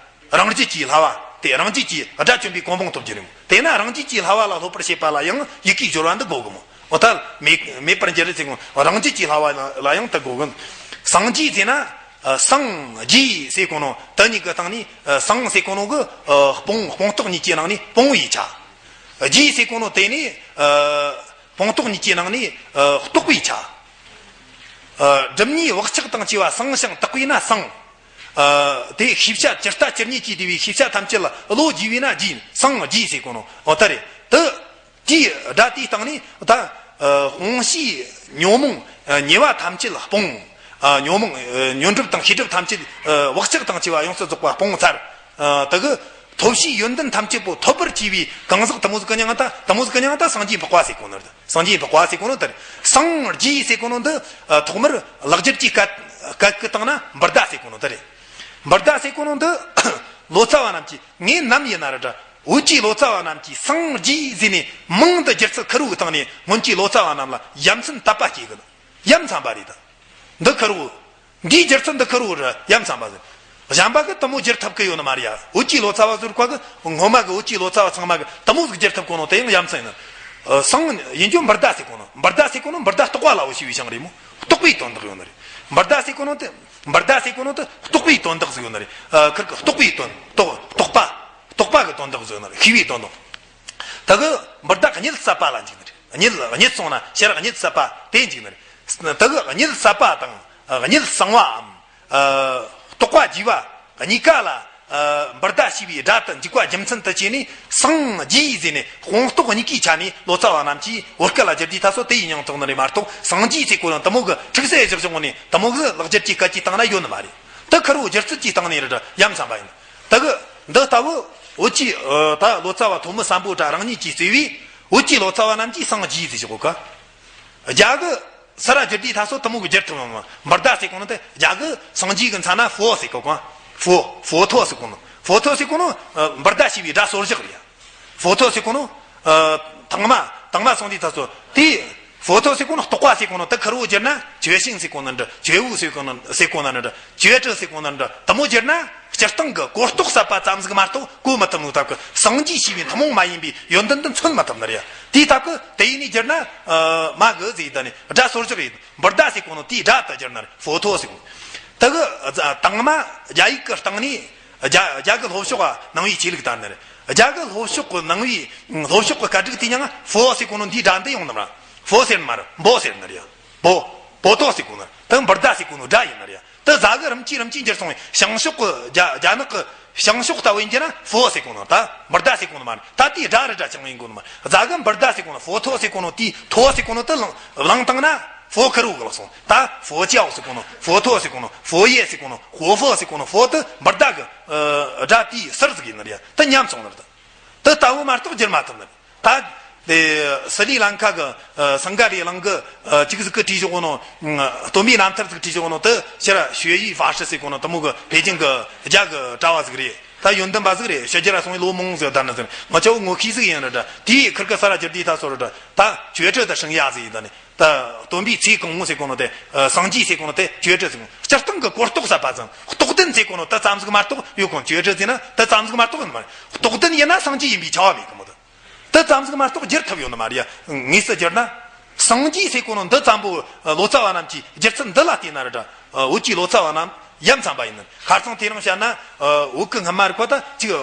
རང་རྒྱུད་ཀྱི་བསླབ་པ་དེ་རང་རྒྱུད་ཀྱི་དགྲ་བཅོམ་པའི་གོ་འཕང་ཐོབ་རྒྱུ་རེད་མོ། དེས་ན་རང་རྒྱུད་ཀྱི་བསླབ་པ་ལ་སློབ་པར་བྱེད་པ་ལ་ཡང་ཡི་གེའི་སྦྱོར་བ་འདི་དགོས་གི་མོ། འོ་ད་མེད་མེད་པར་འགྱུར་ཟེར་གོ། རང་རྒྱུད་ཀྱི་བསླབ་པ་ལ་ཡང་དེ་དགོས་གི། སངས་རྒྱས་ཟེར་ན། སངས་རྒྱས་ཟེར་གོ་ནོ་དེ་གཉིས་ཀྱི་སྟེང་ནས། སངས་ཟེར་གོ་ནོ་གི་སྤོང་སྤོང་རྟོགས་གཉིས་ཀྱི་ནང་ནས་སྤོང་བའི་ཆ། རྒྱས་ཟེར་གོ་ནོ་དེ་ནི། སྤོང་རྟོགས་གཉིས་ཀྱི་ནང་ནས། རྟོགས་པའི་ཆ། སྒྲིབ་གཉིས་བག་ཆགས་དང་བཅས་པ་སངས་ཤིང་དག་པས་ན་སངས། དེ་ཤེས་བྱ་ཇི་ལྟ་ཇི་སྙེད་ཀྱིས་བསྡུས་པའི་ཤེས་བྱ་ཐམས་ཅད་ལ་བློ་རྒྱས་པས་ན་རྒྱས། སངས་རྒྱས་ཟེར་གོ་ནོ་འོ་ད་རེད། དེ་དེའི་སྒྲ་དེའི་སྟེང་ནས་ད། སྤོང་བྱའི་ཉོན་མོངས་ཉེས་པ་ཐམས་ཅད་སྤོང་། ཉོན་མོངས་ཉོན་སྒྲིབ་དང་ཤེས་སྒྲིབ་ཐམས་ཅད། བག་ཆགས་དང་བཅས་པ་ཡོངས་སུ་རྫོགས་པ་སྤོང་ཚར། དེ་གི་ཐོབ་བྱའི་ཡོན་ཏན་ཐམས་ཅད་པོ་ཐོབ་པར་བྱས་པའི་གང་ཟག་དེ་མོ་ཟིག་གི་མྱིང་ད་དེ་མོ་ཟིག་གི་མྱིང་ད་སངས་རྒྱས་འཕགས་པ་ཟེར་གོ་ནོ་རེད། སངས་རྒྱས་འཕགས་པ་ཟེར་གོ་ནོ་དེ་རེད། སངས་རྒྱས་ཟེར་གོ་ནོ་འདི་ཐོག་མར་ལེགས་སྦྱར་གྱི་སྐད་སྐད་ཀྱི་སྟེང་ན་འབུར་ཟླ་ཟེར་གོ་ནོ་དེ་རེད། འབུར་ཟླ་ཟེར་གོ་ནོ་འདི་ལོ་ཙཱ་བ་རྣམས་ཀྱིས་ངས་ནམ་ཡིན་ན་རེད་དྲ། བོད་ཀྱི་ལོ་ཙཱ་བ་རྣམས་ཀྱིས་སངས་རྒྱས་ཟེར་ནས་མིང་དུ་བསྒྱུར་ཚུལ་ཁུར་བོའི་སྟེང་ནས་སྔོན་གྱི་ལོ་ཙཱ་བ་རྣམས་ལ་ཡ་མཚན་དད་པ་སྐྱེ་གི་ཡ་མཚན་པ་རེད་ད། འདི་ཁུར་བོ། འདིའི་སྒྱུར་ཚུལ་འདི་ཁུར་བོ་རེད་ཡ་མཚན་པ་ཟེར། གཞན་པ་གིས་དེ་མོ་བསྒྱུར་ཐུབ་ཀྱི་ཡོད་ནི་མ་རེད་ཡ། བོད་ཀྱི་ལོ་ཙཱ་བ་ཟེར་བ་གིས་སྔོན་མ་གི་བོད་ཀྱི་ལོ་ཙཱ་བ་ཚང་མ་གིས་དེ་མོ་ཟིག་བསྒྱུར་ཐུབ་གོ་ནོ་དེ་ཡང་ཡ་མཚན་ཡིན་ནི། སངས་ཡིན་རྒྱུ་འབུར་ཟླ་ཟེར་གོ་ནོ། འབུར་ཟླ་ཟེར་གོ་ནོ་འབུར་ཟླ་རྟོག་པ་ལ་བོ་ཞེས་པའི་ཞིང་རེད་མོ། རྟོག་པའི་དོན་དག་ཡོད་ནི་རེད། འབུར་ཟླ་ཟེར་གོ་ནོ་དེ། འབུར་ཟླ་ཟེར་གོ་ནོ་དེ་རྟོག་པའི་དོན་དག་ཟིག་ཡོད་ནི་རེད། ཁུར་གི་རྟོག་པའི་དོན་རྟོག་རྟོག་པ། རྟོག་པ་གི་དོན་དག་ཟིག་ཡོད་ནི་རེད། ཤེས་པའི་དོན་དག་དེ་གི་འབུར་ཟླ་གཉིད་སད་པ་ལ་འཇུག་ནི་རེད། གཉིད་གཉིད་སོང་ན་ཕྱིར་གཉིད་སད་པ་དེ་འཇུག་ནི་རེད། དེ་གི་གཉིད་སད་པ་དང་གཉིད་སངས་པའམ། རྟོག་པ་རྒྱས་པ་གཉིས་ཀ་ལ་འབུར་ཟླ་ཞེས་པའི་སྒྲ་དེ་འཇུག་པ་རྒྱུ་མཚན་དུ་བྱས་ནས་སངས་རྒྱས་ཟེར་ནས་སྤོང་རྟོགས་གཉིས་ཀའི་ཆ་ནས་ལོ་ཙཱ་བ་རྣམས་ཀྱིས་བོད་སྐད་ལ་བསྒྱུར་དུས་ད་སོ་དེ་ཡི་མྱིང་བཏགས་ནི་རེད་མ་གཏོགས། སངས་རྒྱས་ཟེར་གོ་ཡང་དེ་མོ་གི་འཁྲུག་སེ་བཞག་བྱུང་ནས་དེ་མོ་གི་ལེགས་སྦྱར་གྱི་སྐད་ཀྱི་སྟེང་ན་ཡོད་ནི་མ་རེད། དེ་ཁུར་བོ་སྒྱུར་ཚུལ་གྱི་སྟེང་ནས་རེད་དྲ་ཡ་མཚན་པ་ཡིན། དེ་གི་འདི་ལྟ་བུ་བོད་ཀྱི་ད་ལོ་ཙཱ་བ་ཐོན་མི་སམ་བྷོ་ཊ་རང་ཉིད་ཀྱིས་གཙོས་པའི་བོད་ཀྱི་ལོ་ཙཱ་བ་རྣམས་ཀྱིས་སངས་རྒྱས་ཟེར་གོ་གི། རྒྱ་གི་སི་ར་བསྒྱུར་དུས་ད་སོ་དེ་མོ་གི་བསྒྱུར་ཐུབ་མོ། འབུར་ཟླ་ཟེར་གོ་ནོ་དེ་རྒྱ་གི་སངས་རྒྱས་གི་མཚན་ན་ཧྥོ་ཟེར་གོ་གི། ཧྥོ་ཧྥོ་ཐོ་ཟེར་གོ་ནོ། ཧྥོ་ཐོ་ཟེར་གོ་ནོ་འབུར་ཟླ་ཞེས་པའི་སྒྲ་སོར་བཞག་རེད། ཧྥོ་ཐོ་ཟེར་གོ་ནོ། དང་མ་དང་མ་སོང་དུས་ད་སོ་དེ། ཧྥོ་ཐོ་ཟེར་གོ་ནོ་རྟོག་པ་ཟེར་གོ་ནོ་དེ་ཁུར་བོ་བསྒྱུར་ན་觉醒ཟེར་གོ་ནོ་འདྲ།觉悟ཟེར་གོ་ནོ་ཟེར་གོ་ནོ་འདྲ། 觉知ཟེར་གོ་ནོ་འདྲ་དེ་མོ་བསྒྱུར་ན་སྤྱིར་བཏང་གི་གོ་རྟོགས་ཟབ་པ་ཙམ་ཟིག་མ་གཏོགས་གོ་མི་ཐུབ་ནོ་སྟབས་ཀྱིས་སངས་རྒྱས་ཞེས་པའི་ཐུན་མོང་མ་ཡིན་པའི་ཡོན་ཏན་འདི་མཚོན་མི་ཐུབ་ནི་རེད། དེའི་སྟབས་ཀྱིས་དེ་ཡིན་ནས་བསྒྱུར་ན་མ་གི་ཟེར་ད་ནི་སྒྲ་སོར་བཞག་ཡིན། འབུར་ཟླ་ཟེར་གོ་ནོ་དེའི་སྒྲ་དེ་བསྒྱུར་ན་རེད། ཧྥོ་ཐོ་ཟེར་གོ། དེ་གི་དང་མ་རྒྱ་ཡིག་གི་སྟེང་ནས་རྒྱ་རྒྱ་གི་ལྷོ་ཕྱོགས་ནང་པའི་ཆོས་ལུགས་དར་ནི་རེད། རྒྱ་གི་ལྷོ་ཕྱོགས་གི་ནང་པའི་ལྷོ་ཕྱོགས་གི་སྐད་རིགས་དེ་ཡང་ཧྥོ་ཟེར་གོ་ནོ་འདིའི་སྒྲ་འདི་ཡོང་ནི་རེད། ཧྥོ་ཟེར་ནི་མ་རེད། འབོ་ཟེར་ནི་རེད། འབོ། པོ་ཏོ་ཟེར་གོ་ནི་རེད། དེ་འབུར་ཟླ་ཟེར་གོ་ནོ་སྒྲ་ཡིན་ནི་རེད། དེ་ཟ་གི་རིམ་གྱིས་རིམ་གྱིས་འགྱུར་སོང་བས། བྱང་ཕྱོགས་ཀྱི་རྒྱ་རྒྱ་ནག་གི་བྱང་ཕྱོགས་ལྟ་བུ་ཡིན་རྒྱུ་ན་ཧྥོ་ཟེར་གོ་ནོ། ད་འབུར་ཟླ་ཟེར་གོ་ནོ་མ་རེད། ད་དེའི་སྒྲ་རི་སྒྲ་ཅང་ཡིན་གོ་ནོ་མ་རེད། ཟ་གི་འབུར་ཟླ་ཟེར་གོ་ནོ་ཧྥོ་ཐོ་ཟེར་གོ་ནོ། དེའི་ཐོ་ཟེར་གོ་ནོ་དེ་བླངས་བླངས་བཏང་ན་ཧྥོ་ཁེ་རུ་གི་ལགས་སོང་། ད་ཧྥོ་ཅིའོ་ཟེར་གོ་ནོ། ཧྥོ་ཐོ་ཟེར་གོ་ནོ། ཧྥོ་ཡེ་ཟེར་གོ་ནོ། ཧྥོ་ཧྥོ་ཟེར་གོ་ནོ། ཧྥོ་དེ་འབུར་ཟླ་གི་ཨ་སྒྲ་དེའི་ཟུར་ཟིག་ཡིན་ནི་རེད། དེ་ཉམས་སོང་ནི་རེད། དེ་ལྟ་བུ་མ་གཏོགས་འགྱུར་མ་ཐུབ་ནི་རེད། ད་དེ་སི་རི་ལང་ཀ་གི་ཨ་སིང་ག་རི་གླིང་གི་ཨ་ཅིག་ཟིག་གི་བྲིས་བཞག་གོ་ནོ། ཨ་སྟོན་པའི་རྣམ་ཐར་ཟིག་བྲིས་བཞག་གོ་ནོ། དེ་ཕྱིར་学医法师ཟེར་གོ་ནོ། དེ་མོ་གི་པེ་ཅིང་གི་རྒྱ་གི་གྲྭ་བ་ཟིག་རེད། ད་ཡོན་ཏན་པ་ཟིག་རེད། ཕྱི་རྒྱལ་ལ་སོང་བའི་ལོ་མང་ཟིག་ད་ནི་ཟིག་རེད། ང་ཆོ་ངོ་ཤེས་ཟིག་ཡིན་རེད། ད་དེའི་ཁིར་གི་ས་ར་ཇིར་དེའི་ད་སོ་རེད། ད་ད་绝症的神医ཟིག་ཡིན། ད་ནི་ད་སྟོན་པའི་ཚེ་གང་བོ་ཟེར་གོ་ནོ་དེ་ཨ་སངས་རྒྱས་ཟེར་གོ་ནོ་དེ་绝症ཟེར་གོ་ནོ། སྤྱིར་བཏང་གི་གོ་རྟོགས་ཟབ་པ་ཙམ། རྟོགས་ལྡན་ཟེར་གོ་ནོ་དེ་ཙམ་ཟིག་མ་གཏོགས་ཡོད་གོ། 绝症ཟེར་ན་དེ་ཙམ་ཟིག་མ་གཏོགས་ཡོད་ནི་མ་རེད། རྟོགས་ལྡན་ཡིན་ན་སངས་རྒྱས་ཡིན་པའི་ཆ་བ་མེད་གི་མོ། དེ་དེ་ཙམ་ཟིག་མ་གཏོགས་བསྒྱུར་ཐུབ་ཡོད་ནི་མ་རེད་ཡ། དངོས་སུ་བསྒྱུར་ན། སངས་རྒྱས་ཟེར་གོ་ནོ་འདི་ཙམ་པོ་ལོ་ཙཱ་བ་རྣམས་ཀྱིས་བསྒྱུར་ཚུལ་འདི་ལ་བལྟས་ན་རེད། ད་བོད་ཀྱི་ལོ་ཙཱ་བ་རྣམས་ཡ་མཚན་པ་ཡིན་ནི། ཁ་སང་དེ་རིང་བཤད་ན་བོད་ཀྱི་སྔ་མ་རིག་པ་ད་ཅིག་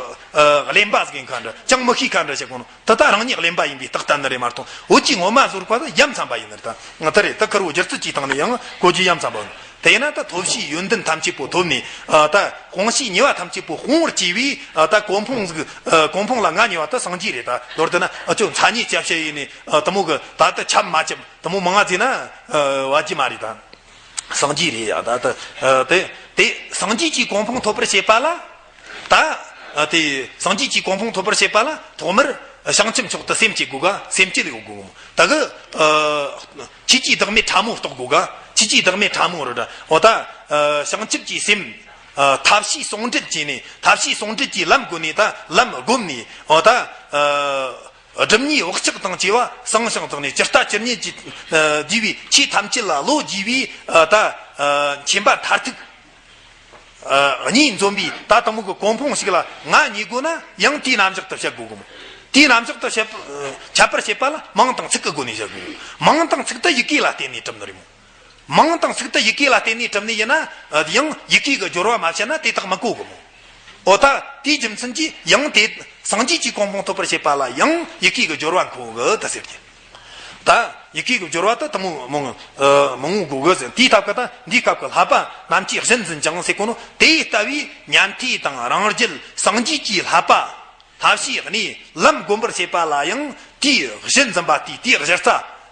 གླེན་པ་ཟིག་ཡིན་ཁ་འདྲ། ཅང་མི་ཤེས་ཁ་འདྲ་བྱེད་གོ་ནོ། ད་ལྟ་རང་ཉིད་གླེན་པ་ཡིན་པའི་རྟགས་བསྟན་ནི་རེད་མ་གཏོགས། བོད་ཀྱི་ངོ་མ་བཟོ་རིག་པ་ད་ཡ་མཚན་པ་ཡིན་ནི་རེད། ད་ང་ད་རེད། ད་ཁེར་བོ་སྒྱུ་རྩལ་གྱི་སྟེང་ནས་ཡང་གོ་རྒྱུ་ཡ་མཚན་པ་ཡིན། དེ་ཡིན་ན་ད་ཐོབ་བྱའི་ཡོན་ཏན་ཐམས་ཅད་པོ་ཐོབ་ནས། ཨ་ད་སྤོང་བྱའི་ཉེས་པ་ཐམས་ཅད་པོ་སྤོང་བར་བྱས་པའི་ཨ་ད་གོ་འཕང་ཟིག་ཨ་གོ་འཕང་ལ་ང་ཉེ་བ་ད་སངས་རྒྱས་རེད། ད་མདོར་བསྡུ་ན་ཨ་ཅོ་མཚན་ཉིད་སྐྱབས་བྱེད་ཡིན་ནས་ཨ་དེ་མོ་གི་ད་ད་ཁྱབ་མ་ཁྱབ་དེ་མོ་མང་ང་བྱས་ན་ཨ་བ་ཅི་མ་རེད། ད་སངས་རྒྱས་རེད་ཡ། ད་ད་ཨ་དེ་དེ་སངས་རྒྱས་ཀྱི་གོ་འཕང་ཐོབ་པར་བྱེད་པ་ལ། ད་ཨ་དེ་སངས་རྒྱས་ཀྱི་གོ་འཕང་ཐོབ་པར་བྱེད་པ་ལ་ཐོག་མར་བྱང་ཆུབ་མཆོག་ཏུ་སེམས་བསྐྱེད་དགོས་ག་སེམས་བསྐྱེད་ཡོད་དགོས་མོ། ད་གི་ཨ་ཆོས་ཀྱི་བདག་མེད་ཕྲ་མོ་རྟོགས་དགོས་ག་ཆོས་ཀྱི་བདག་མེད་ཕྲ་མོ་རེད། འོ་ད་ཨ་བྱང་ཆུབ་ཀྱི་སེམས་ཨ་ཐབས་ཤེས་ཟུང་འབྲེལ་བྱས་ནས། ཐབས་ཤེས་ཟུང་འབྲེལ་གྱི་ལམ་བགོས་ནས། ད་ལམ་བསྒོམས་ནས། འོ་ད་ཨ་སྒྲིབ་གཉིས་བག་ཆགས་དང་བཅས་པ་སངས་ཤིང་དག་ནས། ཇི་ལྟ་ཇི་སྙེད་ཀྱི་ཨ་བསྡུས་པའི་ཆོས་ཐམས་ཅད་ལ་བློ་རྒྱས་པའི་ཨ་ད་ཨ་མཁྱེན་པ་མཐར་ཐུག་ཨ་གཉིས་འཛོམས་པའི་ད་དེ་མོ་གི་གོ་འཕང་ཞིག་ལ་ང་ཉེ་དགོས་ན། ཡང་དེའི་རྣམ་གཞག་ཏུ་བཤད་དགོས་གི་མོ། དེའི་རྣམ་གཞག་ཏུ་བཤད་ཁྱབ་པར་བྱེད་པ་ལ་མིང་དང་ཚིག་གི་སྒོ་ནས་བཤད་དགོས་གི། མིང་དང་ཚིག་དེ་ཡི་གེ་ལ་བརྟེན་ནས་གྲུབ་ནི་རེད་མོ། མིང་དང་ཚིག་དེ་ཡི་གེ་ལ་བརྟེན་ནས་གྲུབ་ནི་ཡིན་ན། ཡང་ཡི་གེ་གི་སྦྱོར་བ་མ་བཤད་ན་དེ་དག་མི་གོ་གི་མོ། འོ་ད་དེའི་རྒྱུ་མཚན་གྱིས་ཡང་དེ་སངས་རྒྱས་ཀྱི་གོ་འཕང་ཐོབ་པར་བྱེད་པ་ལ་ཡང་ཡི་གེ་གི་སྦྱོར་བ་མཁོ་གི་ད་ཟེར་གྱི། ད་ཡི་གེ་གི་སྦྱོར་བ་ད་དེ་མོ་མང་ཨ་མང་བོ་དགོས་གི་ཟེར། དེའི་སྟབས་ཀ་ད་འདིའི་སྐབས་ཀྱི་བསླབ་པ་རྣམས་ཀྱི་གཞི་འཛིན་ཅིང་ཟེར་གོ་ནོ། དེ་ལྟ་བུའི་ཉན་ཐོས་དང་རང་རྒྱལ་སངས་རྒྱས་ཀྱི་བསླབ་པ། ཐབས་ཤེས་གནས་ལམ་བསྒོམ་པར་བྱེད་པ་ལ་ཡང་དེའི་གཞི་འཛིན་པ་དེའི་དེའི་གཞི་རྩ་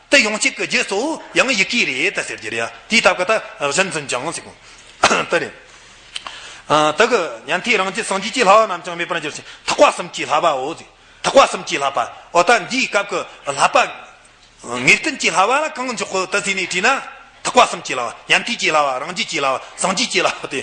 དེ་ཡོངས་ཁྱབ་ཀྱི་རྒྱུ་གཙོ་བོ་ཡང་ཡི་གེ་རེད་ད་ཟེར་རྒྱུ་རེད། དེའི་སྟབས་ཀ་ད་གཞི་འཛིན་ཅིང་ཟེར་གོ། ད་རེད། ཨ་ད་གི་ཉན་ཐོས་རང་རྒྱལ་སངས་རྒྱས་ཀྱི་བསླབ་པ་རྣམས་ཀྱང་མེད་པར་འགྱུར་ཞིང་། ཐེག་པ་གསུམ་གྱི་བསླབ་པའོ་ཟེར། ཐེག་པ་གསུམ་གྱི་བསླབ་པ། འོ་ད་འདིའི་སྐབས་ཀྱི་བསླབ་པ་ངེས་གཏན་གྱི་བསླབ་པ་ལ་གང་འཇོག་གི་ད་ཟེར་ནས་དྲིས་ན། ཐེག་པ་གསུམ་གྱི་བསླབ་པ། ཉན་ཐོས་ཀྱི་བསླབ་པ། རང་རྒྱལ་གྱི་བསླབ་པ། སངས་རྒྱས་ཀྱི་བསླབ་པ་དེ།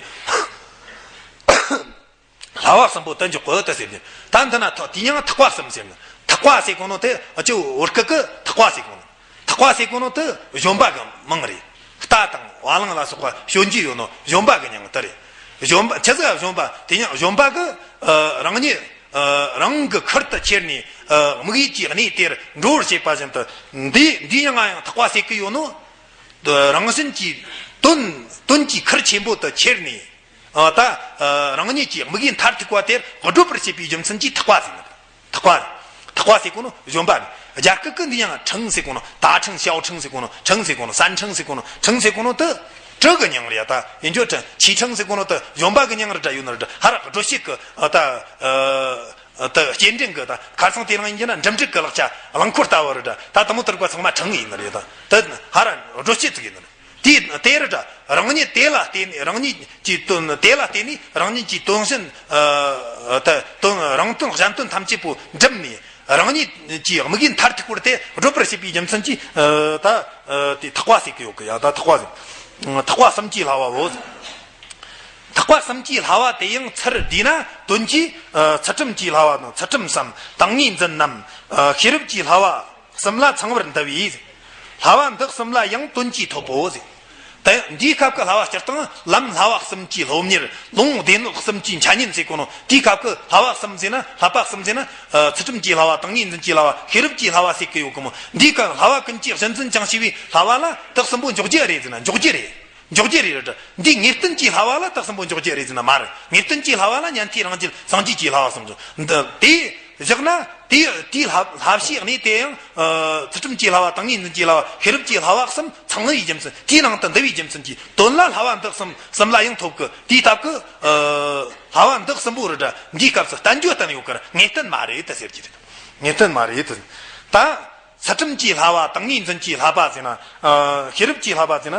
བསླབ་པ་གསུམ་པོ་ད་འཇོག་གི་ད་ཟེར་ནས། ད་འདི་ན་ཐོག་དེ་ཡང་ཐེག་པ་གསུམ་ཟེར་ནས། ཐེག་པ་ཟེར་གོ་ནོ་དེ་ཨ་ཅོ་བོད་སྐད་ཀྱི་ཐེག་པ་ཟེར་གོ་ནོ། ཐེག་པ་ཟེར་གོ་ནོ་དེ་བཞོན་པ་གི་མིང་རེད། རྟ་དང་བ་ལང་ལ་སོགས་པ་ཞོན་རྒྱུ་ཡོད་ནོ་བཞོན་པ་གི་མིང་དེ་རེད། བཞོན་པ་ཆི་ཟིག་བཞོན་པ་དེ་ཡང་བཞོན་པ་གི་ཨ་རང་ཉིད་ཨ་རང་གི་ཁུར་དུ་ཁྱེར་ནས་ཨ་དམིགས་ཡུལ་གྱི་གནས་དེར་འགྲོ་བར་བྱེད་པ་བཞིན་དུ། འདི་འདི་ཡང་ང་ཡང་ཐེག་པ་ཟེར་གི་ཡོད་ནོ། རང་བཞིན་གྱིས་དོན་དོན་གྱི་ཁུར་ཆེན་པོ་དེ་ཁྱེར་ནས། ཨ་ད་ཨ་རང་ཉིད་ཀྱི་དམིགས་ཡུལ་མཐར་ཐུག་པ་དེར་བགྲོད་པར་བྱེད་པའི་རྒྱུ་མཚན་གྱིས་ཐེག་པ་ཟེར་ནི་རེད། ཐེག་པ། ཐེག་པ་ཟེར་གོ་ནོ་བཞོན་པ་རེད། རྒྱ་སྐད་ཀྱི་འདི་ཡང་ཁྲང་ཟེར་གོ་ནོ། ད་ཁྲང་ཞའོ་ཁྲང་ཟེར་གོ་ནོ། ཁྲང་ཟེར་གོ་ནོ། སན་ཁྲང་ཟེར་གོ་ནོ། ཁྲང་ཟེར་གོ་ནོ་དེ་གྲི་གི་མིང་རེད། ད་ཡིན་རྒྱུ་ཁྲང་ཆི་ཁྲང་ཟེར་གོ་ནོ་དེ་བཞོན་པ་གི་མིང་རེད་དྲ་ཡོད་ནི་རེད་དྲ། ཧ་ར་སྒྲོ་བཤད་གི་ཨ་ད་ཨ་ད་སྐྱེལ་འདྲེན་གི་ད་ཁ་སང་དེ་རིང་ཡིན་རྒྱུ་ན་འགྲིམ་འགྲུལ་གི་ལག་ཆ་རླངས་འཁོར་ལྟ་བུ་རེད་དྲ། ད་དེ་མོ་དེར་གོ་ཚང་མ་ཁྲང་ཡིན་ནི་རེད། ད་དེ་ཧ་ར་སྒྲོ་བཤད་ཅིག་ཡིན་ནི་རེད། དེ་དེ་རེད་དྲ། རང་ཉིད་དེ་ལ་བརྟེན་ནས་རང་ཉིད་ཀྱི་དོན། དེ་ལ་བརྟེན་ནས་རང་ཉིད་ཀྱི་དོན་གཞན་ཨ་ད་དོན་རང་དོན་གཞན་དོན་ཐམས་ཅད་པོ་འགྲིམས་ནས་རང་ཉིད་ཀྱི་དམིགས་ཡུལ་མཐར་ཐུག་པར་དེ་བགྲོད་པར་བྱེད་པའི་རྒྱུ་མཚན་གྱིས་ཨ་ད་ཨ་དེ་ཐེག་པ་ཟེར་གི་ཡོད་གི་ཡ། ད་ཐེག་པ་ཟེར། ཐེག་པ་གསུམ་གྱི་བསླབ་པའོ། ཐེག་པ་གསུམ་གྱི་བསླབ་པ་དེ་ཡང་ཚུར་བསྡུས་ན་དོན་གྱིས་ཨ་ཚུལ་ཁྲིམས་ཀྱི་བསླབ་པ་དང་། ཚུལ་ཁྲིམས་སམ་ཏིང་ངེ་འཛིན་ནམ། ཨ་ཤེས་རབ་ཀྱི་བསླབ་པ་གསུམ་ལ་ཚང་བར་འདུ་བས། བསླབ་པ་འདི་གསུམ་ལ་ཡང་དོན་གྱིས་ཐོབ་བོ་ཟེར། ད་འདིའི་སྐབས་ཀྱི་བསླབ་པ་སྤྱིར་བཏང་ལམ་བསླབ་པ་གསུམ་གྱི་སློབ་གཉེར། ལུང་སྡེ་སྣོད་གསུམ་གྱི་འཆད་ཉན་ཟེར་གོ་ནོ། དེའི་སྐབས་ཀྱི་བསླབ་པ་གསུམ་ཟེར་ན། བསླབ་པ་གསུམ་ཟེར་ན། ཨ་ཚུལ་ཁྲིམས་ཀྱི་བསླབ་པ། ཏིང་ངེ་འཛིན་གྱི་བསླབ་པ། ཤེས་རབ་ཀྱི་བསླབ་པ་ཟེར་གི་ཡོད་གི་མོ། འདིའི་སྐབས་བསླབ་པ་ཀུན་གྱི་གཞི་འཛིན་ཅིང་བྱས་པའི་བསླབ་པ་ལ་དེ་གསུམ་པོ་འཇོག་རྒྱུ་རེད་ཟེར་ན་འཇོག་རྒྱུ་རེད། འཇོག་རྒྱུ་རེད་ར། འདི་ངེས་བསྟན་གྱི་བསླབ་པ་ལ་རྟགས་གསུམ་པོ་འཇོག་རྒྱུ་རེད་ཟེར་ན་མ་རེད། ངེས་བསྟན་གྱི་བསླབ་པ་ལ་ཉན་ཐོས་རང་རྒྱལ་སངས་རྒྱས་ཀྱི་བསླབ་པ་གསུམ་འཇོག་འདི་དེ་བཞག་ན། དེ་དེའི་བསླབ་བསླབ་བྱའི་གནས་དེ་ཡང་ཚུལ་ཁྲིམས་ཀྱི་བསླབ་པ། ཏིང་ངེ་འཛིན་གྱི་བསླབ་པ། ཤེས་རབ་ཀྱི་བསླབ་པ་གསུམ་ཚང་བའི་རྒྱུ་མཚན། དེའི་ནང་དུ་འདུ་བའི་རྒྱུ་མཚན་གྱིས་དོན་ལ་བསླབ་པ་འདི་གསུམ་གསུམ་ལ་ཡང་ཐོབ་གི། དེའི་སྟབས་ཀྱིས་བསླབ་པ་འདི་གསུམ་པོ་རེད་ར། འདིའི་སྐབས་སུ་བསྟན་བཅོས་བསྟན་ཡོད་ཀྱི་ར། ངེས་བསྟན་མ་རེད་ད་ཟེར་གྱི་རེད། ངེས་བསྟན་མ་རེད་ད། ཚུལ་ཁྲིམས་ཀྱི་བསླབ་པ། ཏིང་ངེ་འཛིན་གྱི་བསླབ་པ་ཟེར་ན། ཨ། ཤེས་རབ་ཀྱི་བསླབ་པ་ཟེར་ན།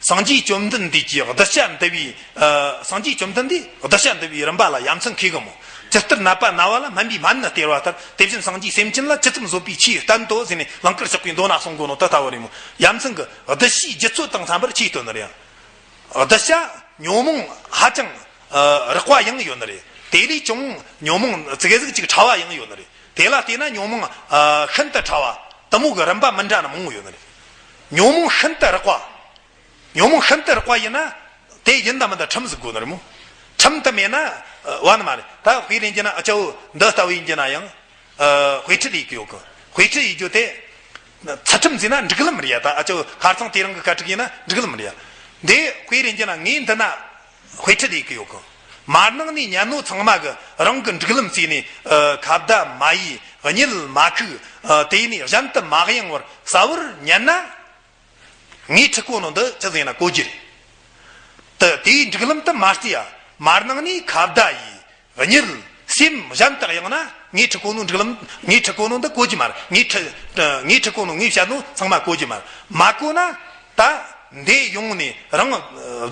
སངས་རྒྱས་བཅོམ་ལྡན་འདས་ཀྱིས་གདུལ་བྱ་འདུལ་བའི། ཨ། སངས་རྒྱས་བཅོམ་ལྡན་འདས་གདུལ་བྱ་འདུལ་བའི་རིམ་པ་ལ་ཡ་མཚན་མཁས་གི་མོ། ཇི་ལྟར་ནད་པ་ན་བ་ལ་སྨན་པའི་སྨན་ནི་སྟེར་བ་ལྟར། དེ་བཞིན་སངས་རྒྱས་སེམས་ཅན་ལ་ཇི་ཙམ་བཟོད་པའི་ཆོས་བསྟན་ཏོ་ཟེར་ནས་ལང་ཀར་གཤེགས་པའི་མདོ་ན་གསུང་གོ་ནོ་དེ་ལྟ་བུ་རེད་མོ། ཡ་མཚན་གྱི་གདུལ་བྱའི་རྒྱུད་ཚོད་དང་འཚམ་པར་ཆོས་སྟོན་ནི་རེད། གདུལ་བྱ་ཉོན་མོངས་ཧ་ཅང་རགས་པ་ཡང་ཡོད་ནི་རེད། དེ་ལས་ཀྱང་ཉོན་མོངས་ཙི་གེ་ཟིག་ཅིག་ཕྲ་བ་ཡང་ཡོད་ནི་རེད། དེ་ལ་བལྟས་ན་ཉོན་མོངས་ཤིན་ཏུ་ཕྲ་བ་དེ་མོ་གི་རིམ་པ་མི་འདྲ་ནི་མང་བོ་ཡོད་ནི་རེད། ཉོན་མོངས་ཤིན་ཏུ་རགས་པ། ཉོན་མོངས་ཤིན་ཏུ་རགས་པ་ཡིན་ན། དེ་ཡིན་དང་མིན་དང་ཁྲིམས་ཟིག་དགོས་ནི་རེད་མོ། ཁྲིམས་དེ་མེད་ན་བ་ནི་མ་རེད། ད་དཔེ་རེད་ཀྱི་ན། ཨ་ཅོ་འདི་ལྟ་བུ་ཡིན་ཀྱི་ན་ཡང་། ཨ། དཔེ་ཁྲིད་ཡེད་གི་ཡོད་གི། དཔེ་ཁྲིད་ཡེད་རྒྱུ་དེ། ཚུལ་ཁྲིམས་ཟེར་ན་འགྲིག་ལམ་རེད་ཡ། ད་ཨ་ཅོ་ཁ་སང་དེ་རིང་གི་བཀའ་ཁྲིད་ཡིན་ན་འགྲིག་ལམ་རེད་ཡ། འདི་དཔེ་རེད་ཀྱི་ན། ངས་འདི་ན་དཔེ་ཁྲིད་ཡེད་གི་ཡོད་གི། མར་ནང་ནས་ཉན་ནོ་ཚང་མ་གིས་རང་གི་འགྲིག་ལམ་བརྩིས་ནས། ཨ། ཁ་བརྡ་མ་ཡེད། གཉིད་མ་ཁུག། ཨ། དེ་ནས་གཞན་དུ་མ་གཡེང་བར་གསལ་བོར་ཉན་ན། ངས་ཁྲིད་གོ་ནོ་འདི་ཅི་ཟིག་ཡིན་ན་གོ་རྒྱུ་རེད། དེ་དེའི་འགྲིག་ལམ་དེ་མ་བརྩིས་ཡ། མར་ནང་ནས་ཁ་བརྡ་ཡེད། གཉིད། སེམས་གཞན་དུ་གཡེང་ན་ངས་ཁྲིད་གོ་ནོ་འགྲིག་ལམ། ངས་ཁྲིད་གོ་ནོ་འདི་གོ་རྒྱུ་མ་རེད། ངས་ཁྲིད། ངས་ཁྲིད་གོ་ནོ། ངས་བཤད་ནོ་ཚང་མ་གོ་རྒྱུ་མ་རེད། མ་གོ་ན་ད་འདི་ཡོང་ནས་རང་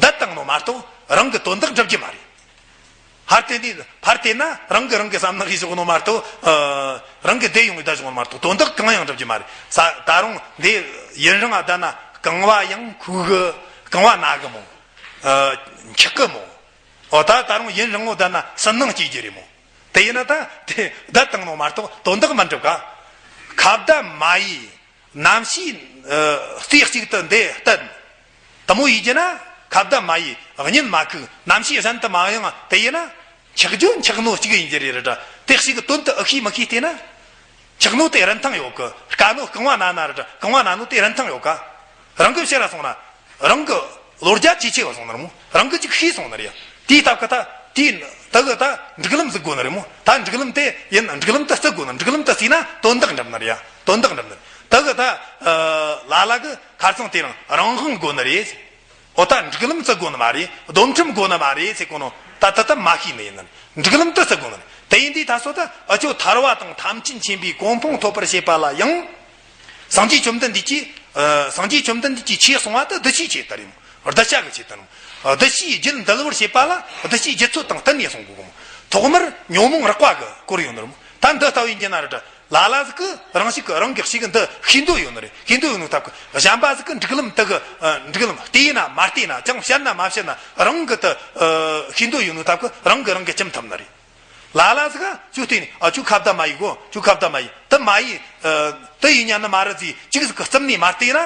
བསྡད་བཏང་ནོ་མ་གཏོགས་རང་གི་དོན་དག་འགྲུབ་རྒྱུ་མ་རེད། ཕར་དེ་ནས་ཕར་དེ་ན་རང་གི་རང་གི་བསམ་ནག་གིས་བཞག་ནོ་མ་གཏོགས། ཨ། རང་གི་བསྡད་ཡོང་གི་བསྡད་བཞག་ནོ་མ་གཏོགས་དོན་དག་གང་ཡང་འགྲུབ་རྒྱུ་མ་རེད། ས་ད་རུང་འདི་ཡུན་རིང་ང་བསྡད་ན་རྐང་བ་ཡང་ཁུག་གི། རྐང་བ་ན་གི་མོ། ཨ། འཁྱག་གི་མོ། འོ་ད་ད་རུང་ཡུན་རིང་བོ་བསྡད་ན་སུན་སྣང་སྐྱེ་རྒྱུ་རེད་མོ། དེ་ཡིན་ན་ད་དེ་བསྡད་བཏང་ནོ་མ་གཏོགས་དོན་དག་མི་འགྲུབ་ག། ཁ་བརྡ་མ་ཡེད། ནམ་ཞིག་ཨ། རྩེ་གཅིག་ཏུ་འདི་བསྡད། དེ་མོ་ཡེད་རྒྱུ་ན། ཁ་བརྡ་མ་ཡེད། གཉིད་མ་ཁུག། ནམ་ཞིག་གཞན་དུ་མ་གཡེང་། དེ་ཡིན་ན། འཁྱག་རྒྱུ་འཁྱག་ནོ་གཅིག་ཡིན་རྒྱུ་རེད་ར། དེ་གཅིག་གི་དོན་དེ་ཨེ་ཤེས་མི་ཤེས་བལྟས་ན། འཁྱག་ནོ་དེ་རིན་ཐང་ཡོད་གི། དཀའ་ནོ་རྐང་བ་ན་ན་ར། རྐང་བ་ན་ནོ་དེ་རིན་ཐང་ཡོད་ག། རང་གི་ཕྱིར་ར་སོང་ན། རང་གི་བློ་རྒྱ་ཇེ་ཆེ་བ་སོང་ནི་རེད་མོ། རང་གི་ཅིག་ཤེས་སོང་ནི་རེད་ཡ། དེའི་སྟབས་ཀྱིས་ད་དེའི་ད་གི་ད་འགྲིག་ལམ་ཟིག་དགོས་ནི་རེད་མོ། ད་འགྲིག་ལམ་དེ་ཡིན། འགྲིག་ལམ་དེ་བརྩི་དགོས་ནི། འགྲིག་ལམ་དེ་བརྩིས་ན་དོན་དག་འགྲུབ་ནི་རེད་ཡ། དོན་དག་འགྲུབ་ནི་རེད། ད་གི་ད་ཨ། ལ་ལ་གི་ཁ་སང་དེ་རིང་རང་དབང་དགོས་ནི་རེད། འོ་ད་འགྲིག་ལམ་བརྩི་དགོས་ནི་མ་རེད། སྡོམ་ཁྲིམས་དགོས་ནི་མ་རེད་ཟེར་གོ་ནོ། ད་ད་ད་མ་ཤེས་ནི་ཡིན་ནི། འགྲིག་ལམ་དེ་བརྩི་དགོས་ནི་རེད། དེ་ཡིན་དུས་ད་སོ་ད་ཨ་ཅོ་ཐར་པ་དང་ཐམས་ཅད་མཁྱེན་པའི་གོ་འཕང་ཐོབ་པར་བྱེད་པ་ལ་ཡང་། སངས་རྒྱས་བཅོམ་ལྡན་འདས་ཀྱིས། ཨ། སངས་རྒྱས་བཅོམ་ལྡན་འདས་ཀྱིས་ཆོས་གསུང་བ་དེ་གདུལ་བྱའི་ཆོས་དེ་རེད་མོ། གདུལ་བྱ་གི་ཆོས་དེ་རེད་མོ། གདུལ་བྱའི་རྒྱུད་འདུལ་བར་བྱེད་པ་ལ་གདུལ་བྱའི་རྒྱུད་ཚོད་དང་བསྟུན་ནས་གསུང་དགོས་གི་མོ། ཐོག་མར་ཉོན་མོངས་རགས་པ་གི་སྐོར་ཡོད་ནི་རེད་མོ། ད་འདི་ལྟ་བུ་ཡིན་རྒྱུ་ན་ར། ལ་ལ་ཟིག་གིས་རང་ཞིག་གི་རང་གི་ཞིག་གི་འདི་ཤེས་འདོད་ཡོད་ནི་རེད། ཤེས་འདོད་ཡོད་ནོ་སྟབས་ཀྱིས་གཞན་པ་ཟིག་གིས་འགྲིག་ལམ་དེ་གི། ཨ། འགྲིག་ལམ་བལྟས་ན་མ་བལྟས་ན། ཅང་བཤད་ན་མ་བཤད་ན་རང་གི་དེ། ཨ། ཤེས་འདོད་ཡོད་ནོ་སྟབས་ཀྱིས་རང་གི་རང་གི་ཁྲིམས་ཐོབ་ནི་རེད། ལ་ལ་ཟིག་གིས་ཁྱོད་བལྟས་ནས། ཨ། ཁྱོད་ཁ་བརྡ་མ་ཡེད་གོ། ཁྱོད་ཁ་བརྡ་མ་ཡེད། དེ་མ་ཡེད། ཨ། དེ་ཡིན་རྒྱུ་ན་མ་རེད་ཟེར་ཅིག་ཟིག་གིས་རྩིབ་ནས་མ་བལྟས་ན།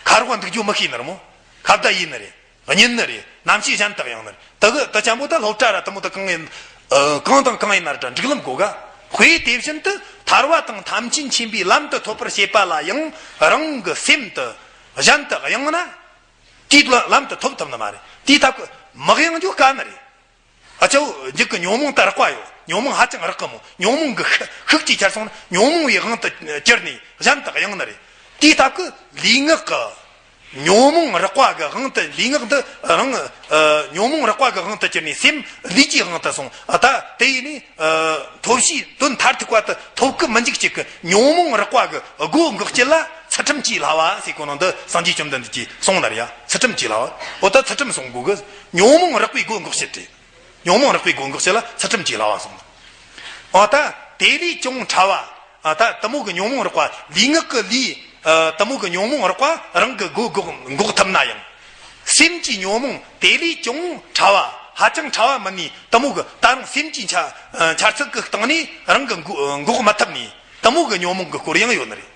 ཁ་རོག་འདུག་རྒྱུ་མི་ཤེས་ནི་རེད་མོ། ཁ་བརྡ་ཡེད་ནི་རེད། གཉིད་ནི་རེད། ནམ་ཞིག་གཞན་དུ་གཡེང་ནི་རེད། དེ་གི་དེ་ཅན་པོ་ད་སློབ་གྲྭ་ར་དེ་མོ་དེ་གང་ཡིན། ཨ། གང་དང་གང་ཡིན་ན་ར་འགྲིག་ལམ་དགོས་ག། དཔེ་དེ་བཞིན་དུ་ཐར་པ་དང་ཐམས་ཅད་མཁྱེན་པའི་ལམ་དུ་ཐོབ་པར་བྱེད་པ་ལ་ཡང་རང་གི་སེམས་དེ་གཞན་དུ་གཡེང་ན། དེའི་ལམ་དུ་ཐོབ་ཐུབ་ནི་མ་རེད། དེའི་སྟབས་ཀྱིས་མི་གཡེང་རྒྱུ་དཀའ་ནི་རེད། ཨ་ཅོ། འཇིག་གི་ཉོན་མོངས་དེ་རགས་པ་ཡོད། ཉོན་མོངས་ཧ་ཅང་རགས་གི་མོ། ཉོན་མོངས་གི་ཤུགས་ཀྱིས་ཁྱེར་སོང་ན་ཉོན་མོངས་པའི་དབང་དུ་གྱུར་ནས་གཞན་དུ་གཡེང་ནི་རེད། དེའི་སྟབས་ཀྱིས་ལུས་ངག་གི་ཉོན་མོངས་རགས་པ་གི་དབང་དུ། ལུས་ངག་འདི་རང་། ཨ། ཉོན་མོངས་རགས་པ་གི་དབང་དུ་གྱུར་ནས་སེམས་ལུས་ཀྱི་དབང་དུ་སོང་། ཨ། ད་དེ་ཡིན་ནས། ཨ། ཐོབ་བྱའི་དོན་མཐར་ཐུག་པ་དེ་ཐོབ་གི་མི་འཇུག་ཅིག་གི། ཉོན་མོངས་རགས་པ་གི་སྒོ་འགོག་བྱེད་ལ་ཚུལ་ཁྲིམས་ཀྱི་བསླབ་པ་ཟེར་གོ་ནོ་འདི་སངས་རྒྱས་བཅོམ་ལྡན་འདས་ཀྱིས་གསུངས་ནི་རེད་ཡ། ཚུལ་ཁྲིམས་ཀྱི་བསླབ་པ། འོ་ད་ཚུལ་ཁྲིམས་སྲུང་དགོས་གི། ཉོན་མོངས་རགས་པའི་སྒོ་འགོག་བྱེད་དེ། ཉོན་མོངས་རགས་པའི་སྒོ་འགོག་བྱེད་ལ་ཚུལ་ཁྲིམས་ཀྱི་བསླབ་པ་གསུངས། འོ་ད་དེ་ལས་ཀྱང་ཕྲ་བ། ཨ། ད་དེ་མོ་གི་ཉོན་མོངས་རགས་པ། ལུས་ངག་གི་ལུས། ཨ། དེ་མོ་གི་ཉོན་མོངས་རགས་པ་རང་གི་སྒོ་འགོག་འགོག་ཐུབ་ན་ཡང་། སེམས་ཀྱི་ཉོན་མོངས་དེ་ལས་ཀྱང་ཕྲ་བ། ཧ་ཅང་ཕྲ་བ་མིན་ནས་དེ་མོ་གི་ད་རུང་སེམས་ཀྱི་འཆར། ཨ། འཆར་ཚུལ་གི་སྟེང་ནས་རང་གི་འགོག་འགོག་མི་ཐུབ་ནས་དེ་མོ་གི་ཉོན་མོངས་གི་སྐོར་ཡང་ཡོད་ནི་རེད།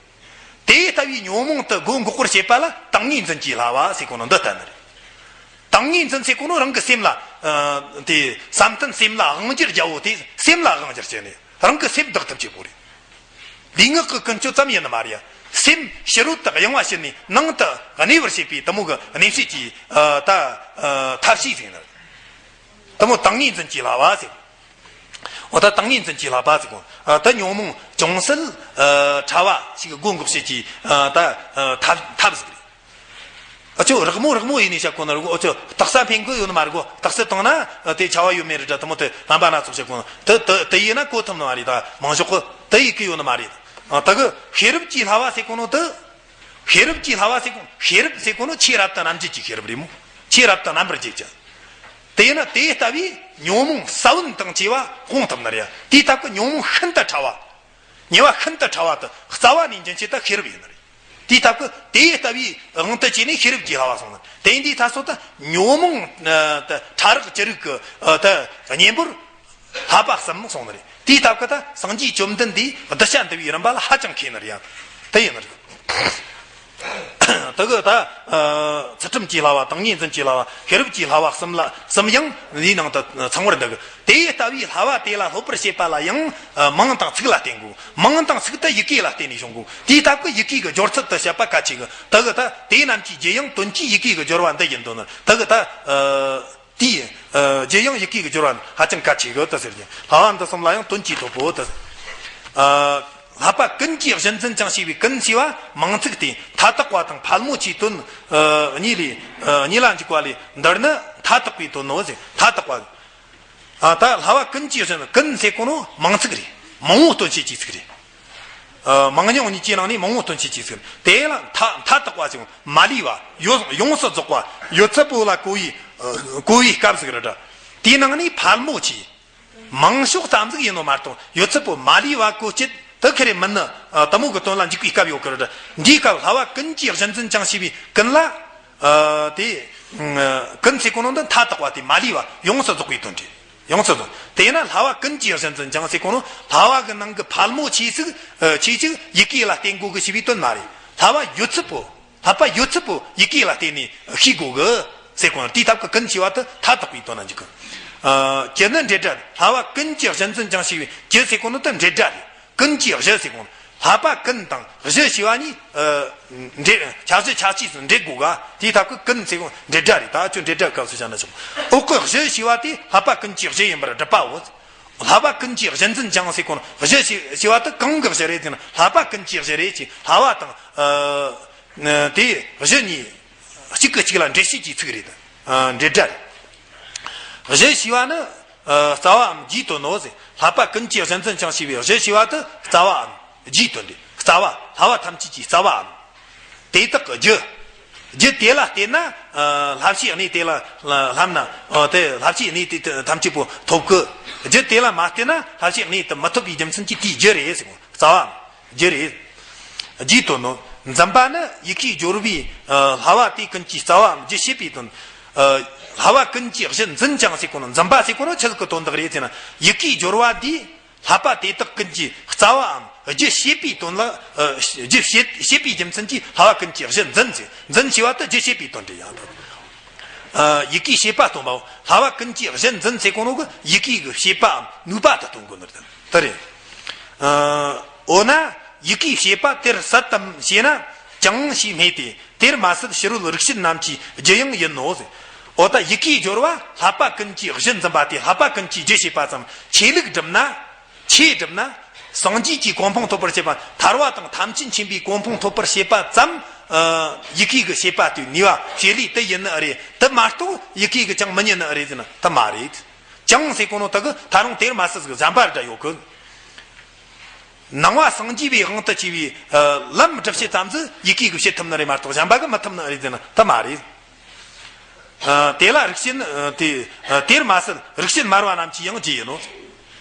དེ་ལྟ་བུའི་ཉོན་མོངས་དེ་སྒོ་འགོག་པར་བྱེད་པ་ལ་ཏིང་ངེ་འཛིན་གྱི་བསླབ་པ་ཟེར་གོ་ནོ་འདི་ལྟ་ནི་རེད། ཏིང་ངེ་འཛིན་ཟེར་གོ་ནོ་རང་གི་སེམས་ལ། ཨ། དེ་བསམ་གཏན་སེམས་ལ་དབང་བསྒྱུར་རྒྱག་བོ་དེ། སེམས་ལ་དབང་བསྒྱུར་བྱས་ནས་རང་གི་སེམས་བདག་ཐུབ་བྱེད་པོ་རེད། ལུས་ངག་གི་ཀུན་སྤྱོད་ཙམ་ཡིན་ནི་མ་རེད་ཡ། སེམས་ཕྱི་རོལ་དུ་གཡེང་བ་ཕྱིར་ནས་ནང་དུ་གནས་པར་བྱེད་པའི་དེ་མོ་གི་གནས་བྱེད་ཀྱི་ད་ཐབས་ཤེས་ཟེར་ནི། དེ་མོ་ཏིང་ངེ་འཛིན་གྱི་བསླབ་པ་ཟེར། འོ་ད་ཏིང་ངེ་འཛིན་གྱི་བསླབ་པ་ཟེར་གོ། ད་ཉོན་མོངས་ཅུང་ཟད་ཕྲ་བ་ཞིག་སྒོ་འགོག་བྱེད་ཀྱི་ད་ཐབས་ཐབས་ཟིག་རེད། ཨ་ཅོ་རག་མོ་རག་མོ་ཡིན་ནས་བཤད་གོ་ན་རུ་ཨོ་ཅོ་རྟགས་ས་འཕེན་གི་ཡོད་ནི་མ་རེད་གོ། རྟགས་ས་བཏང་ན་དེ་བྱ་བ་ཡོད་མེད་རེད་དྲ་དེ་མོ་དེ་རྣམ་པ་སྣ་ཚོགས་བཤད་གོ་ན་དེ་དེ་དེ་ཡིན་ན་གོ་ཐུབ་ནི་མ་རེད། ད་མང་ཤོག་གི་དེ་ཡི་གི་ཡོད་ནི་མ་རེད། ད་གི་ཤེས་རབ་ཀྱི་བསླབ་པ་ཟེར་གོ་ནོ་དེ། ཤེས་རབ་ཀྱི་བསླབ་པ་ཟེར་གོ། ཤེས་རབ་ཟེར་གོ་ནོ་ཆོས་རབ་ཏུ་རྣམ་འབྱེད་ཀྱི་ཤེས་རབ་རེད་མོ། ཆོས་རབ་ཏུ་རྣམ་པར་འབྱེད་ཀྱི། དེ་ཡིན་ན་དེ་ལྟ་བུའི་ཉོན་མོངས་ས་བོན་དང་བཅས་པ་སྤོང་ཐུབ་ནི་རེད། དེའི་སྟབས་ཀྱིས་ཉོན་མོངས་ཤིན་ཏུ་ཕྲ་བ། ཉེས་པ་ཤིན་ཏུ་ཕྲ་བ་དེ་རྩ་བ་ནས་འབྱིན་བྱེད་དེ་ཤེས་རབ་ཡིན་ནི་རེད། དེའི་སྟབས་ཀྱིས་དེ་ལྟ་བུའི་དབང་དུ་བྱས་ནས་ཤེས་རབ་ཀྱི་བསླབ་པ་སོང་ནི། དེ་འདིའི་ཐ་སོ་དེ་ཉོན་མོངས་ཨ་དེ་ཕྲ་རགས་ཅི་རིགས་ཀྱི་ཨ་དེ་གཉེན་པོར་བསླབ་པ་གསུམ་སོང་ནི་རེད། དེའི་སྟབས་ཀྱིས་ད་སངས་རྒྱས་བཅོམ་ལྡན་འདས་གདུལ་བྱ་འདུལ་བའི་རིམ་པ་ལ་ཧ་ཅང་མཁས་ནི་རེད་ཡ། དེ་ཡིན་ནི་རེད། དེ་གི་ད་ཨ་ཚུལ་ཁྲིམས་ཀྱི་བསླབ་པ་ཏིང་ངེ་འཛིན་གྱི་བསླབ་པ་ཤེས་རབ་ཀྱི་བསླབ་པ་གསུམ་ལ་གསུམ་ཡང་འདིའི་ནང་དུ་ཚང་བར་འདུ་གི། དེ་ལྟ་བུའི་བསླབ་པ་དེ་ལ་སློབ་པར་བྱེད་པ་ལ་ཡང་ཨ་མིང་དང་ཚིག་ལ་བརྟེན་དགོས། མིང་དང་ཚིག་དེ་ཡི་གེ་ལ་བརྟེན་ནས་བྱུང་དགོས། དེའི་སྟབས་ཀྱིས་ཡི་གེ་གི་སྦྱོར་ཚུལ་དེ་བཤད་པ་གལ་ཆེ་གི། དེ་གི་ད་དེའི་རྣམས་ཀྱི་རྒྱུ་ཡང་དོན་གྱིས་ཡི་གེ་གི་སྦྱོར་བ་འདི་ཡིན་དོ་ནི། དེ་གི་ད་ཨ་དེའི་ཨ་རྒྱུ་ཡང་ཡི་གེ་གི་སྦྱོར་བ་ནི་ཧ་ཅང་གལ་ཆེ་གི་དེ་ཟེར་གྱི། བསླབ་པ་འདི་གསུམ་ལ་ཡང་དོན་གྱིས་ཐོབ་བོ་དེ། ཨ་བསླབ་པ་ཀུན་གྱི་གཞི་འཛིན་ཅིང་ཞེས་པའི་ཀུན་ཞེས་པ་མིང་ཚིག་སྟེ་མཐའ་དག་པ་དང་ཕལ་མོ་ཆེའི་དོན་ཨ་གཉིས་ལས་ཨ་གཉིས་ལ་འཇུག་པ་ལས་འདིར་ནི་མཐའ་དག་པའི་དོན་ནོ་ཟེར། མཐའ་དག་པ། ཨ་ད་བསླབ་པ་ཀུན་གྱི་གཞི་འཛིན། ཀུན་ཟེར་གོ་ནོ་མིང་ཚིག་རེད། མང་བོ་སྟོན་བྱེད་ཀྱི་ཚིག་རེད། ཨ་མང་ཉུང་གཉིས་ཀྱི་ནང་ནས་མང་བོ་སྟོན་བྱེད་ཀྱི་ཚིག་རེད། དེ་ལ་མཐའ་མཐའ་དག་པ་ཟེར་གོ་མ་ལུས་པ་ཡོ་ཡོངས་སུ་རྫོགས་པ་ཡོད་ཚད་པོ་ལ་གོ་བའི་ཨ་གོ་བའི་སྐབས་ཟིག་རེད་དྲ། དེའི་ནང་ནས་ཕལ་མོ་ཆེ། མང་ཤོས་ཙམ་ཟིག་ཡིན་ནོ་མ་གཏོགས་ཡོད་ཚད་པོ་མ་ལུས་པ་གོ་བྱེད་དེ་ཁེ་རེ་མིན་ནི། ཨ་དེ་མོ་གི་དོན་ལ་འཇུག་པའི་སྐབས་ཡོད་གི་རེད། འདིའི་སྐབས་བསླབ་པ་ཀུན་གྱི་གཞི་འཛིན་ཅིང་ཞེས་པའི་ཀུན་ལ། ཨ་དེ་ཀུན་ཟེར་གོ་ནོ་འདི་མཐའ་དག་པ་དེ་མ་ལུས་པ་ཡོངས་སུ་རྫོགས་པའི་དོན་རེད། ཡོངས་སུ་རྫོགས། དེས་ན་བསླབ་པ་ཀུན་གྱི་གཞི་འཛིན་ཅིང་ཟེར་གོ་ནོ་བསླབ་པ་གི་ནང་གི་ཕལ་མོ་ཆེ་ཟིག་ཨ་ཆེ་ཆེ་ཡི་གེ་ལ་བརྟེན་དགོས་གི་ཞེས་པའི་དོན་མ་རེད། བསླབ་པ་ཡོད་ཚད་པོ། བསླབ་པ་ཡོད་ཚད་པོ་ཡི་གེ་ལ་བརྟེན་ནས་ཤེས་དགོས་གི་ཟེར་གོ་ནོ། དེའི་སྟབས་ཀྱིས་ཀུན་ཞེས་པ་དེ་མཐའ་དག་པའི་དོན་ན་འཇུག་གི། ཨ་གྱི་ནི་འབྲེལ་སྒྲ། བསླབ་པ་ཀུན་གྱི་གཞི་འཛིན་ཅིང་ཞེས་པའི་གྱི་ཟེར་གོ་ནོ་དེ་འབྲེལ་སྒྲ་རེད། ཀུན་གྱི་གཞི་ཟེར་གོ་ནོ། བསླབ་པ་ཀུན་དང་གཞི་ཞེས་པ་གཉིས་ཨ་འབྲེལ་ཆ་གཞི་ཆ་གཅིག་སུ་འབྲེལ་དགོས་ག། དེའི་སྟབས་ཀྱིས་ཀུན་ཟེར་གོ་འབྲེལ་སྒྲ་རེད། ད་ཁྱོད་འབྲེལ་སྒྲ་སྐབས་སུ་བྱ་ན་ཆོག། འོག་གི་གཞི་ཞེས་པ་དེ་བསླབ་པ་ཀུན་གྱི་གཞི་ཡིན་པར་སྒྲུབ་པའོ། བསླབ་པ་ཀུན་གྱི་གཞི་འཛིན་ཅིང་ཟེར་གོ་ནོ། གཞི་ཞེས་ཞེས་པ་དེ་གང་གི་གཞི་རེད་ཟེར་ན་བསླབ་པ་ཀུན་གྱི་གཞི་རེད་ཅེས། བསླབ་པ་དང་ཨ་དེའི་གཞི་གཉིས་གཅིག་གིས་གཅིག་ལ་འབྲེལ་བྱེད་ཀྱི་ཚིག་རེད། ཨ་འབྲེལ་སྒྲ་རེད། གཞི་ཞེས་པ་ནི་ཨ་རྩ་བའམ་རྒྱུའི་དོན་ནོ་ཟེར། བསླབ་པ་ཀུན་གྱི་གཞི་འཛིན་ཅིང་ཞེས་པའི་གཞི་ཞེས་པ་དེ་རྩ་བའམ་རྒྱུའི་དོན་ཏེ། རྩ་བ། བསླབ་པ་ཐམས་ཅད་ཀྱི་རྩ་བའམ། དེ་དག་གི་རྒྱུ། རྒྱུ་དེ་ལ་བརྟེན་ན་ཨ་བསླབ་བྱའི་གནས་དེ་ལ་བསླབ་ན་ཨ་དེ་བསླབ་བྱའི་གནས་དེ་ཐམས་ཅད་པོ་ཐོབ་གི། རྒྱུ་དེ་ལ་མ་བརྟེན་ན་བསླབ་བྱའི་གནས་དེ་མི་ཐོབ་པའི་རྒྱུ་མཚན་གྱིས་དེའི་རྒྱུ་རེད་ཟེར་གོ། རྩ་བའམ་རྒྱུ་རེད། རྒྱུའི་དོན་ནོ། འཛིན་པ་ནི་ཡི་གེའི་སྦྱོར་བའི་ཨ་བསླབ་པ་དེ་ཀུན་གྱི་རྩ་བའམ་རྒྱུ་བྱེད་པའི་དོན། ཨ་བསླབ་པ་ཀུན་གྱི་གཞི་འཛིན་ཅིང་ཟེར་གོ་ནོ། འཛིན་པ་ཟེར་གོ་ནོ་ཆི་ཟིག་གི་དོན་དག་རེད་ཟེར་ན། ཡི་གེའི་སྦྱོར་བ་འདིས་བསླབ་པ་དེ་དག་ཀུན་གྱི་རྩ་བའམ་རྒྱུ་བྱེད་པའི་དོན་ལ། ཨ་རྒྱུ་བྱེད་བྱེད་པའི་རྒྱུ་མཚན་གྱིས་བསླབ་པ་ཀུན་གྱི་གཞི་འཛིན་ཟེར། འཛིན་ཞེས་པ་དེ་རྒྱུ་བྱེད་པའི་དོན་དེ་ཡང་དང་། ཨ་ཡི་གེའི་བྱེད་པ་སྟོན་པའོ། བསླབ་པ་ཀུན་གྱི་གཞི་འཛིན་ཟེར་གོ་ནོ་གི་ཡི་གེ་གི་བྱེད་པའམ་ནུས་པ་དེ་སྟོན་གོ་ནི་རེད། དེ་རེད། ཨ་འོ་ན་ཡི་གེའི་བྱེད་པ་དེར་ཟད་དམ་ཞེ་ན་ཅང་ཞེས་སྨྲས་ཏེ། དེར་མ་ཟད་ཕྱི་རོལ་རིག་བྱེད་རྣམས་ཀྱི་རྒྱུ་ཡང་ཡིན་ནོ་ཟེར། འོ་ད་ཡི་གེའི་སྦྱོར་བ་བསླབ་པ་ཀུན་གྱི་གཞི་འཛིན་པ་དེ། བསླབ་པ་ཀུན་གྱི་རྒྱུ་བྱེད་པ་ཙམ་ཆོས་ལུགས་བསྒྲུབ་ན། ཆོས་བསྒྲུབ་ན། སངས་རྒྱས་ཀྱི་གོ་འཕང་ཐོབ་པར་བྱེད་པ། ཐར་པ་དང་ཐམས་ཅད་མཁྱེན་པའི་གོ་འཕང་ཐོབ་པར་བྱེད་པ་ཙམ། ཨ་ཡི་གེ་གི་བྱེད་པ་དེ་ནུས་པ་བྱེད་ལས་དེ་ཡིན་ནི་ཨེ་རེད། དེ་མ་གཏོགས་ཡི་གེ་གི་ཅང་མི་ཉན་ནི་ཨེ་རེད་ཟེར་ན་དེ་མ་རེད། ཅང་ཟེར་གོ་ནོ་དེ་གི་ད་རུང་དེར་མ་ཟད་ཟིག་གཞན་པ་རེ་འདྲ་ཡོད་གི། ནང་པ་སངས་རྒྱས་པའི་དབང་དུ་བྱས་པའི་ཨ་ལམ་སྒྲུབ་བྱེད་ཙམ་ཟིག་ཡི་གེ་གིས་བྱེད་ཐུབ་ནི་རེད་མ་གཏོགས་གཞན་པ་གིས་མི་ཐུབ་ནི་རེད་ཟེར་ན་དེ་མ་རེད། ཨ་དེ་ལ་རིག་བྱེད་ནི་ཨ་དེ་ཨ་དེར་མ་ཟད་རིག་བྱེད་སྨྲ་བ་རྣམས་ཀྱི་ཡང་རྒྱུ་ཡིན་ནོ།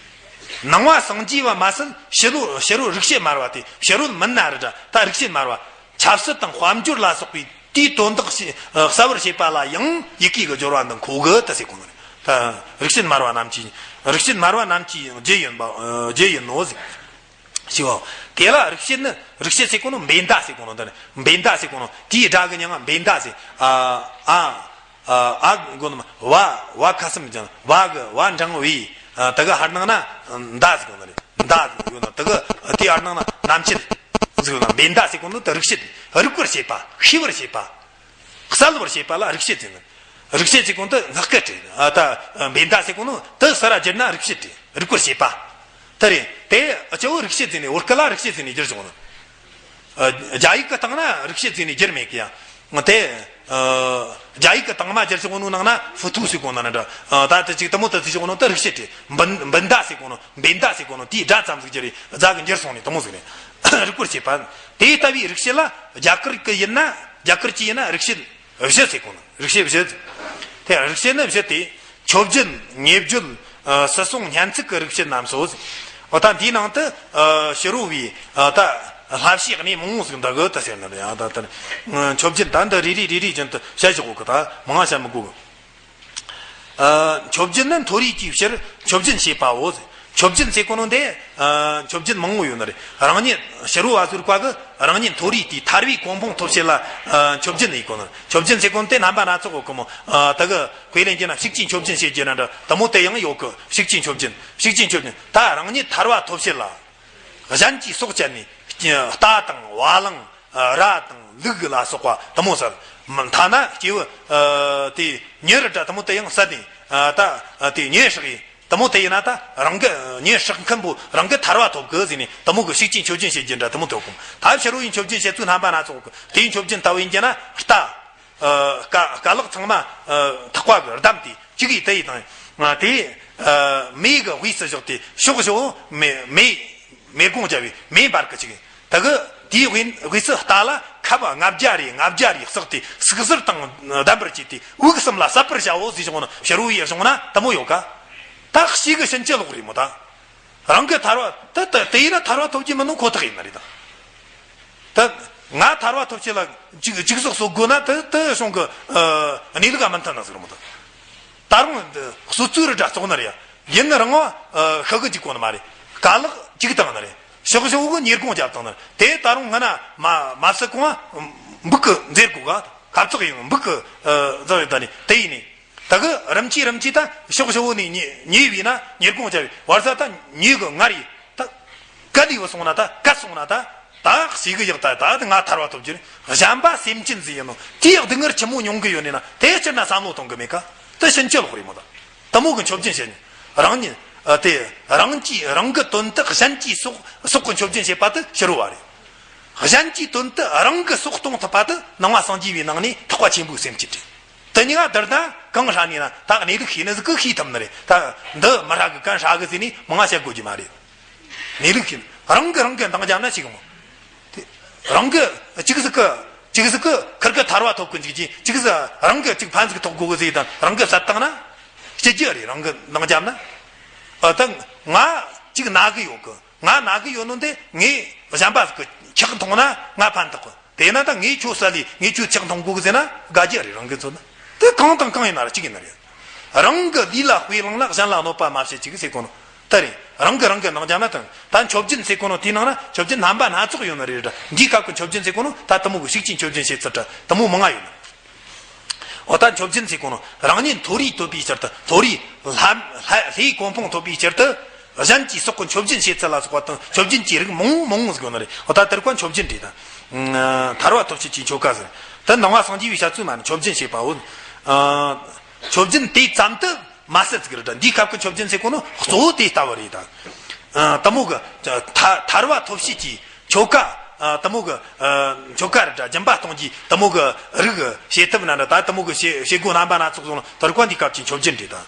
ནང་པ་སངས་རྒྱས་པ་མ་ཟད་ཕྱི་རོལ་ཕྱི་རོལ་རིག་བྱེད་སྨྲ་བ་དེ་ཕྱི་རོལ་མིན་ན་རེ་འདྲ་ད་རིག་བྱེད་སྨྲ་བ། ཆབ་སྲིད་དང་དཔལ་འབྱོར་ལ་སོགས་པའི་དེའི་དོན་དག་ཞི་ཨ་གསལ་བར་བྱེད་པ་ལ་ཡང་ཡི་གེ་གི་སྦྱོར་བ་འདི་མཁོ་གི་ད་ཟེར་གོ་ནི་རེད། ད་རིག་བྱེད་སྨྲ་བ་རྣམས་ཀྱི་རིག་བྱེད་སྨྲ་བ་རྣམས་ཀྱི་རྒྱུ་ཡིན་པ་ཨ་རྒྱུ་ཡིན་ནོ་ཟེར། ཞེས་པའོ། དེ་ལ་རིག་བྱེད་ནི་རིག་བྱེད་ཟེར་གོ་ནོ་འབེན་ཟླ་ཟེར་གོ་ནོ་འདི་ནི་འབེན་ཟླ་ཟེར་གོ་ནོ་དེའི་སྒྲ་གི་མྱིང་ང་འབེན་ཟླ་ཟེར། ཨ་ཨ་ཨ་གོ་ནོ་བ་བ་ཁ་སུམ་ཅན་བ་གི་བ་འབྲིང་བའི་ཨ་དེ་གི་ཧར་ནང་ན་ཟླ་ཟེར་གོ་ནོ་རེད། མདའ་ཡོད་ན་དེ་གི་དེ་ཨར་ནང་ན་རྣམ་བཤད་ཟིག་ཡོད་ན། འབེན་མདའ་ཟེར་གོ་ནོ་དེ་རིག་བྱེད། རིག་པར་བྱེད་པ། ཤེས་པར་བྱེད་པ། གསལ་བར་བྱེད་པ་ལ་རིག་བྱེད་ཟེར་ནི། རིག་བྱེད་ཟེར་གོ་དེ་ངག་སྐད་རེད། ཨ་ད་འབེན་མདའ་ཟེར་གོ་ནོ་དེ་ས་ར་བསྒྱུར་ན་རིག་བྱེད་རེད། རིག་པར་བྱེད་པ། དེ་རེད། དེ་ཨ་ཅོ་རིག་བྱེད་ཟེར་ནི་བོད་སྐད་ལ་རིག་བྱེད་ཟེར་ནི་བསྒྱུར་སོང་ནི། ཨ་རྒྱ་ཡིག་གི་སྟེང་ན་རིག་བྱེད་ཟེར་ནི་བསྒྱུར་མེད་གི་ཡ། དེ་ཨ་རྒྱ་ཡིག་གི་སྟེང་མ་བསྒྱུར་སོང་ནོ་ནང་ན་ཧྥུ་ཐུ་ཟེར་གོ་ནོ་ན་འདྲ། ཨ་ད་དེ་ཅིག་དེ་མོ་དེ་ཟེར་སོང་ནོ་དེ་རིག་བྱེད་རེད། འབེན་འབེན་མདའ་ཟེར་གོ་ནོ། འབེན་མདའ་ཟེར་གོ་ནོ་དེའི་སྒྲ་ཙམ་ཟིག་བསྒྱུར་རེད། རྫ་གི་འགྱུར་སོང་ནི་དེ་མོ་ཟིག་རེད། རིག་པར་བྱེད་པ། དེ་ལྟ་བུའི་རིག་བྱེད་ལ་རྒྱ་གར་གི་ཡིན་ན། རྒྱ་གར་གྱི་ཡིན་ན་རིག་བྱེད་བཞི་ཟེར་གོ་ནོ། རིག་བྱེད་བཞི། དེ་རིག་བྱེད་ནི་བཞི་སྟེ། མཆོད་བརྗོད། ཉེས་བརྗོད། ཨ་སྲིད་གསུང་སྙན་ཚིག་གི་རིག་བྱེད་རྣམས་སོ། འོ་ད་འདིའི་ནང་དུ་ཨ་ཕྱི་རོལ་བའི་ཨ་ད་བསླབ་བྱའི་གནས་མང་བོ་ཟིག་འདུག་གི་ད་ཟེར་ནི་རེད། ཨ་ད་ལྟར་མཆོད་བརྗོད་ད་འདི་རེ་རེ་རེ་རེ་བཞིན་དུ་བཤད་ཆོག་གི། ད་མང་ང་བཤད་མི་དགོས་གི། ཨ་མཆོད་བརྗོད་ནི་མཐོ་རིས་ཀྱི་ཕྱིར་མཆོད་བརྗོད་བྱེད་པའོ། མཆོད་བརྗོད་ཟེར་གོ་ནོ་དེ་ཨ་མཆོད་བརྗོད་མང་བོ་ཡོད་ནི་རེད། རང་ཉིད་ཕྱི་རོལ་བ་ཚོའི་བཀའ་གི་རང་ཉིད་མཐོ་རིས་དེའི་ཐར་བའི་གོ་འཕང་ཐོབ་བྱེད་ལ་ཨ་མཆོད་བརྗོད་ཡིན་གོ་ནི། མཆོད་བརྗོད་ཟེར་གོ་ནོ་དེ་རྣམ་པ་སྣ་ཚོགས་གོ་གི་མོ། ཨ་ད་གི་དཔེ་ལེན་རྒྱུ་ན་ཤུགས་ཀྱིས་མཆོད་བརྗོད་བྱེད་རྒྱུ་ན་འདྲ་དེ་མོ་དེ་ཡང་ཡོད་གི། ཤུགས་ཀྱིས་མཆོད་བརྗོད། ཤུགས་ཀྱིས་མཆོད་བརྗོད། ད་རང་ཉིད་ཐར་བ་ཐོབ་བྱེད་ལ། གཞན་གྱིས་སྲོག་བཅད་ནས་རྟ་དང་བ་ལང་། ར་དང་ལུག་ལ་སོགས་པ་དེ་མོ་ཟེར། མ་ཐ་ན་སྐྱེ་བོ་ཨ་དེ་མྱི་རི་འདྲ་དེ་མོ་དེ་ཡང་བསད་ནས་ཨ་ད་དེ་མྱེ་ཧྲག་ཡིན། དེ་མོ་དེ་ཡིན་ན་ད་རང་གི་མྱེ་ཧྲག་མཁན་པོ་རང་གི་ཐར་བ་ཐོབ་གི་ཟེར་ནས་དེ་མོ་གི་ཤུགས་ཀྱིས་མཆོད་བརྗོད་བྱེད་རྒྱུ་འདྲ་དེ་མོ་ཐོབ་གོ། ད་ཕྱི་རོལ་ཡི་མཆོད་བརྗོད་བྱེད་ཚུལ་རྣམ་པ་སྣ་ཚོགས་གི། དེའི་མཆོད་བརྗོད་ལྟ་བུ་ཡིན་རྒྱུ་ན་རྟ། ཨ་རྐ་རྐ་ལག་ཚང་མ་ཨ་ཐག་པ་གི་བསྡམས་ཏེ་གཅིག་གིས་དེ་ཡི་དང་། ཨ་དེ་ཨ་མེ་གི་དབུས་སུ་བཞག་སྟེ་ཕྱོགས་བཞི་བོ་མེ་མེ་མེ་དགུང་བརྒྱབ་པའི་མེ་འབར་གི་ཅིག། ད་གི་དེའི་དབུས་དབུས་སུ་རྟ་ལ་ཁབ་ལྔ་བརྒྱ་རེ་ལྔ་བརྒྱ་རེ་བསགས་ཏེ་ཟུག་གཟེར་དང་ལྡན་པར་བྱས་ཏེ་དབུགས་གསུམ་ལ་ཟད་པར་བྱའོ་ཟེར་བྱུང་ན། ཕྱི་རོལ་ཡི་བྱུང་ན་དེ་མོ་ཡོད་ག། ད་གཤིས་ཀྱི་ཕྱིན་ཅི་ལོག་རེད་མོ་ད། རང་གི་ཐར་བ་ད་ད་དེ་ཡིན་ན་ཐར་བ་ཐོབ་ཀྱི་མིན་ནོ་ཁོ་ཐག་ཡིན་ནི་རེད་ད། ད་ང་ཐར་བ་ཐོབ་ཆེད་ལ་ཅིག་ཅིག་ཟོག་གསོ་དགོས་ན་དེ་དེ་གཞུང་གི་ཨ་གནས་ལུགས་ཨ་མི་མཐུན་ན་ཟེར་མོ་ད། ད་རུང་གསོ་ཚུལ་རི་འདྲ་བཙོག་ནི་རེད་ཡ། ཡིན་ནི་རང་བ་ཨ་ཤི་གི་འཇུག་གོ་ནི་མ་རེད། རྐ་ལག་འཇུག་བཏང་ནི་རེད། ཕྱོགས་བཞི་བོ་གི་ཉེར་དགོང་བརྒྱབ་བཏང་ནི་རེད། དེ་ད་རུང་སྔ་ན་མ་མ་བསད་གོང་བ་འབུག་གི་འཛེར་གོ་ག། ཁབ་ཚག་ཡིན་འབུག་གི་ཨ་ཟེར་ད་ནི་དེ་ཡིན་ནི། ད་གི་རིམ་གྱིས་རིམ་གྱིས་ད་ཕྱོགས་བཞི་བོ་ནས་ཉེ་ཉེ་བས་ན་ཉེར་དགོང་བརྒྱབ་བས་བར་ས་ད་ཉེ་གི་ངར་ཡིན་ད། ག་ལས་བུད་སོང་ན་ད་ག་སོང་ན་ད། ད་ཞིག་གི་ཡག་ད་ད་ང་ཐར་བ་ཐོབ་རྒྱུ་རེད། གཞན་པ་སེམས་ཅན་ཟིག་ཡིན་ནོ་དེ་ཡག་སྡུག་བསྔལ་ཆི་མོ་མྱོང་གི་ཡོད་ནི་ན་དེ་སྤྱིར་ན་བསམ་བློ་གཏོང་གི་མེད་ཀ། དེ་ཕྱིན་ཅི་ལོག་རེད་མོ་ད། དེ་མོ་གི་མཆོད་བརྗོད་བྱེད་ནི། རང་ཉིད་ཨ་དེ་རང་གིས་རང་གི་དོན་དུ་གཞན་གྱི་སྲོག་སྲོག་གི་མཆོད་བརྗོད་བྱེད་པ་དེ་ཕྱི་རོལ་བ་རེད། གཞན་གྱི་དོན་དུ་རང་གི་སྲོག་གཏོང་ཐུབ་པ་དེ་ནང་བ་སངས་རྒྱས་པའི་ནང་ནས་ཐེག་པ་ཆེན་པོའི་སེམས་བསྐྱེད་རེད། དེ་གཉིས་ཀ་བསྡུར་ན་གང་ཧྲ་ནས་ན་ད་གནས་ལུགས་ཤེས་ནི་ཟིག་གིས་ཤེས་ཐུབ་ནི་རེད། ད་འདི་མི་ཧྲ་གི་གན་ཧྲ་གི་ཟེར་ནས་མང་ང་བཤད་དགོས་ཀྱི་མ་རེད། གནས་ལུགས་ཤེས་ནི་རང་གི་རང་གི་འདང་རྒྱབ་ན་ཞིག་མོ། དེ་རང་གི་ཅིག་ཟིག་གི་ཅིག་ཟིག་གི་ཁིར་གི་ཐར་བ་ཐོབ་གི་འཇུག་ཅིག་ཅིག་ཟིག་རང་གི་ཅིག་ཕན་ཟིག་ཐོགས་དགོས་གི་ཟེར་དང་རང་གི་བསད་བཏང་ན་སྐྱིད་རྒྱུ་རེད། རང་གི་འདང་རྒྱབ་ན་ཨ་ད་ང་ཅིག་ན་གི་ཡོད་གི། ང་ན་གི་ཡོད་ནོ་དེ་ངས་གཞན་པ་ཟིག་གི་ཁྲག་འཐུང་ན་ང་ཕན་ཐོགས་གི། དེས་ན་ད་ངས་ཁྱོད་བསད་ལས་ངས་ཁྱོད་ཁྲག་འཐུང་དགོས་གི་ཟེར་ན་དགའ་རྒྱུ་རེད། རང་གི་མཚོན་ན་དེ་གང་དང་གང་ཡིན་ན་ར་གཅིག་ཡིན་ན་རེད། རང་གི་ལུས་ལ་དཔེ་བླངས་ལ་གཞན་ལ་གནོད་པ་མ་བྱེད་ཅིག་ཟེར་གོ་ནོ་ད་རེད། རང་གི་རང་གི་འདང་རྒྱབ་ན་དང་ད་མཆོད་བརྗོད་ཟེར་གོ་ནོ་དེའི་ནང་ན་མཆོད་བརྗོད་རྣམ་པ་སྣ་ཚོགས་ཡོད་ནི་རེད། འདིའི་སྐབས་ཀྱི་མཆོད་བརྗོད་ཟེར་གོ་ནོ་ད་དེ་མོ་གི་ཤུགས་ཀྱིས་མཆོད་བརྗོད་བྱེད་ཚུལ་འདྲ་དེ་མོ་མང་ང་ཡོད་ནི། འོ་ད་མཆོད་བརྗོད་ཟེར་གོ་ནོ་རང་ཉིད་མཐོ་རིས་ཐོབ་པའི་ཕྱིར་དུ། མཐོ་རིས་ལྷ་ལྷ་ལྷའི་གོ་འཕང་ཐོབ་པའི་ཕྱིར་དུ་གཞན་གྱི་སྲོག་གི་མཆོད་བརྗོད་བྱེད་ཚུལ་ལ་སོགས་པ་དང་མཆོད་བརྗོད་ཀྱི་རིགས་མང་མང་ཟིག་ཡོད་ནི་རེད། འོ་ད་དེར་ཀ་མཆོད་བརྗོད་འདྲ་དང་། ཐར་བ་ཐོབ་བྱེད་ཀྱི་ཆོ་ག་ཟེར། ད་ནང་བ་སངས་རྒྱས་པའི་བཤད་ཚུལ་མ་ནི་མཆོད་བརྗོད་བྱེད་པའོ། མཆོད་བརྗོད་དེ་ཙམ་དུ་མ་ཟད་ཟིག་རེད། འདིའི་སྐབས་ཀྱི་མཆོད་བརྗོད་ཟེར་གོ་ནོ་གཙོ་བོ་དེ་ལྟ་བུ་རེད་ད། ཨ་དེ་མོ་གི་ཐ་ཐར་བ་ཐོབ་བྱེད་ཀྱི་ཆོ་ག། ཨ་དེ་མོ་གི་ཨ་ཆོ་ག་རེད་འདྲ། སྦྱིན་པ་གཏོང་རྒྱུའི་དེ་མོ་གི་རིགས་བྱེད་ཐབས་ན་འདྲ། ད་དེ་མོ་གི་བྱེད་བྱེད་སྒོ་རྣམ་པ་སྣ་ཚོགས་ཟུང་ལ་དེར་ཀ་འདིའི་སྐབས་ཀྱི་མཆོད་བརྗོད་འདྲ་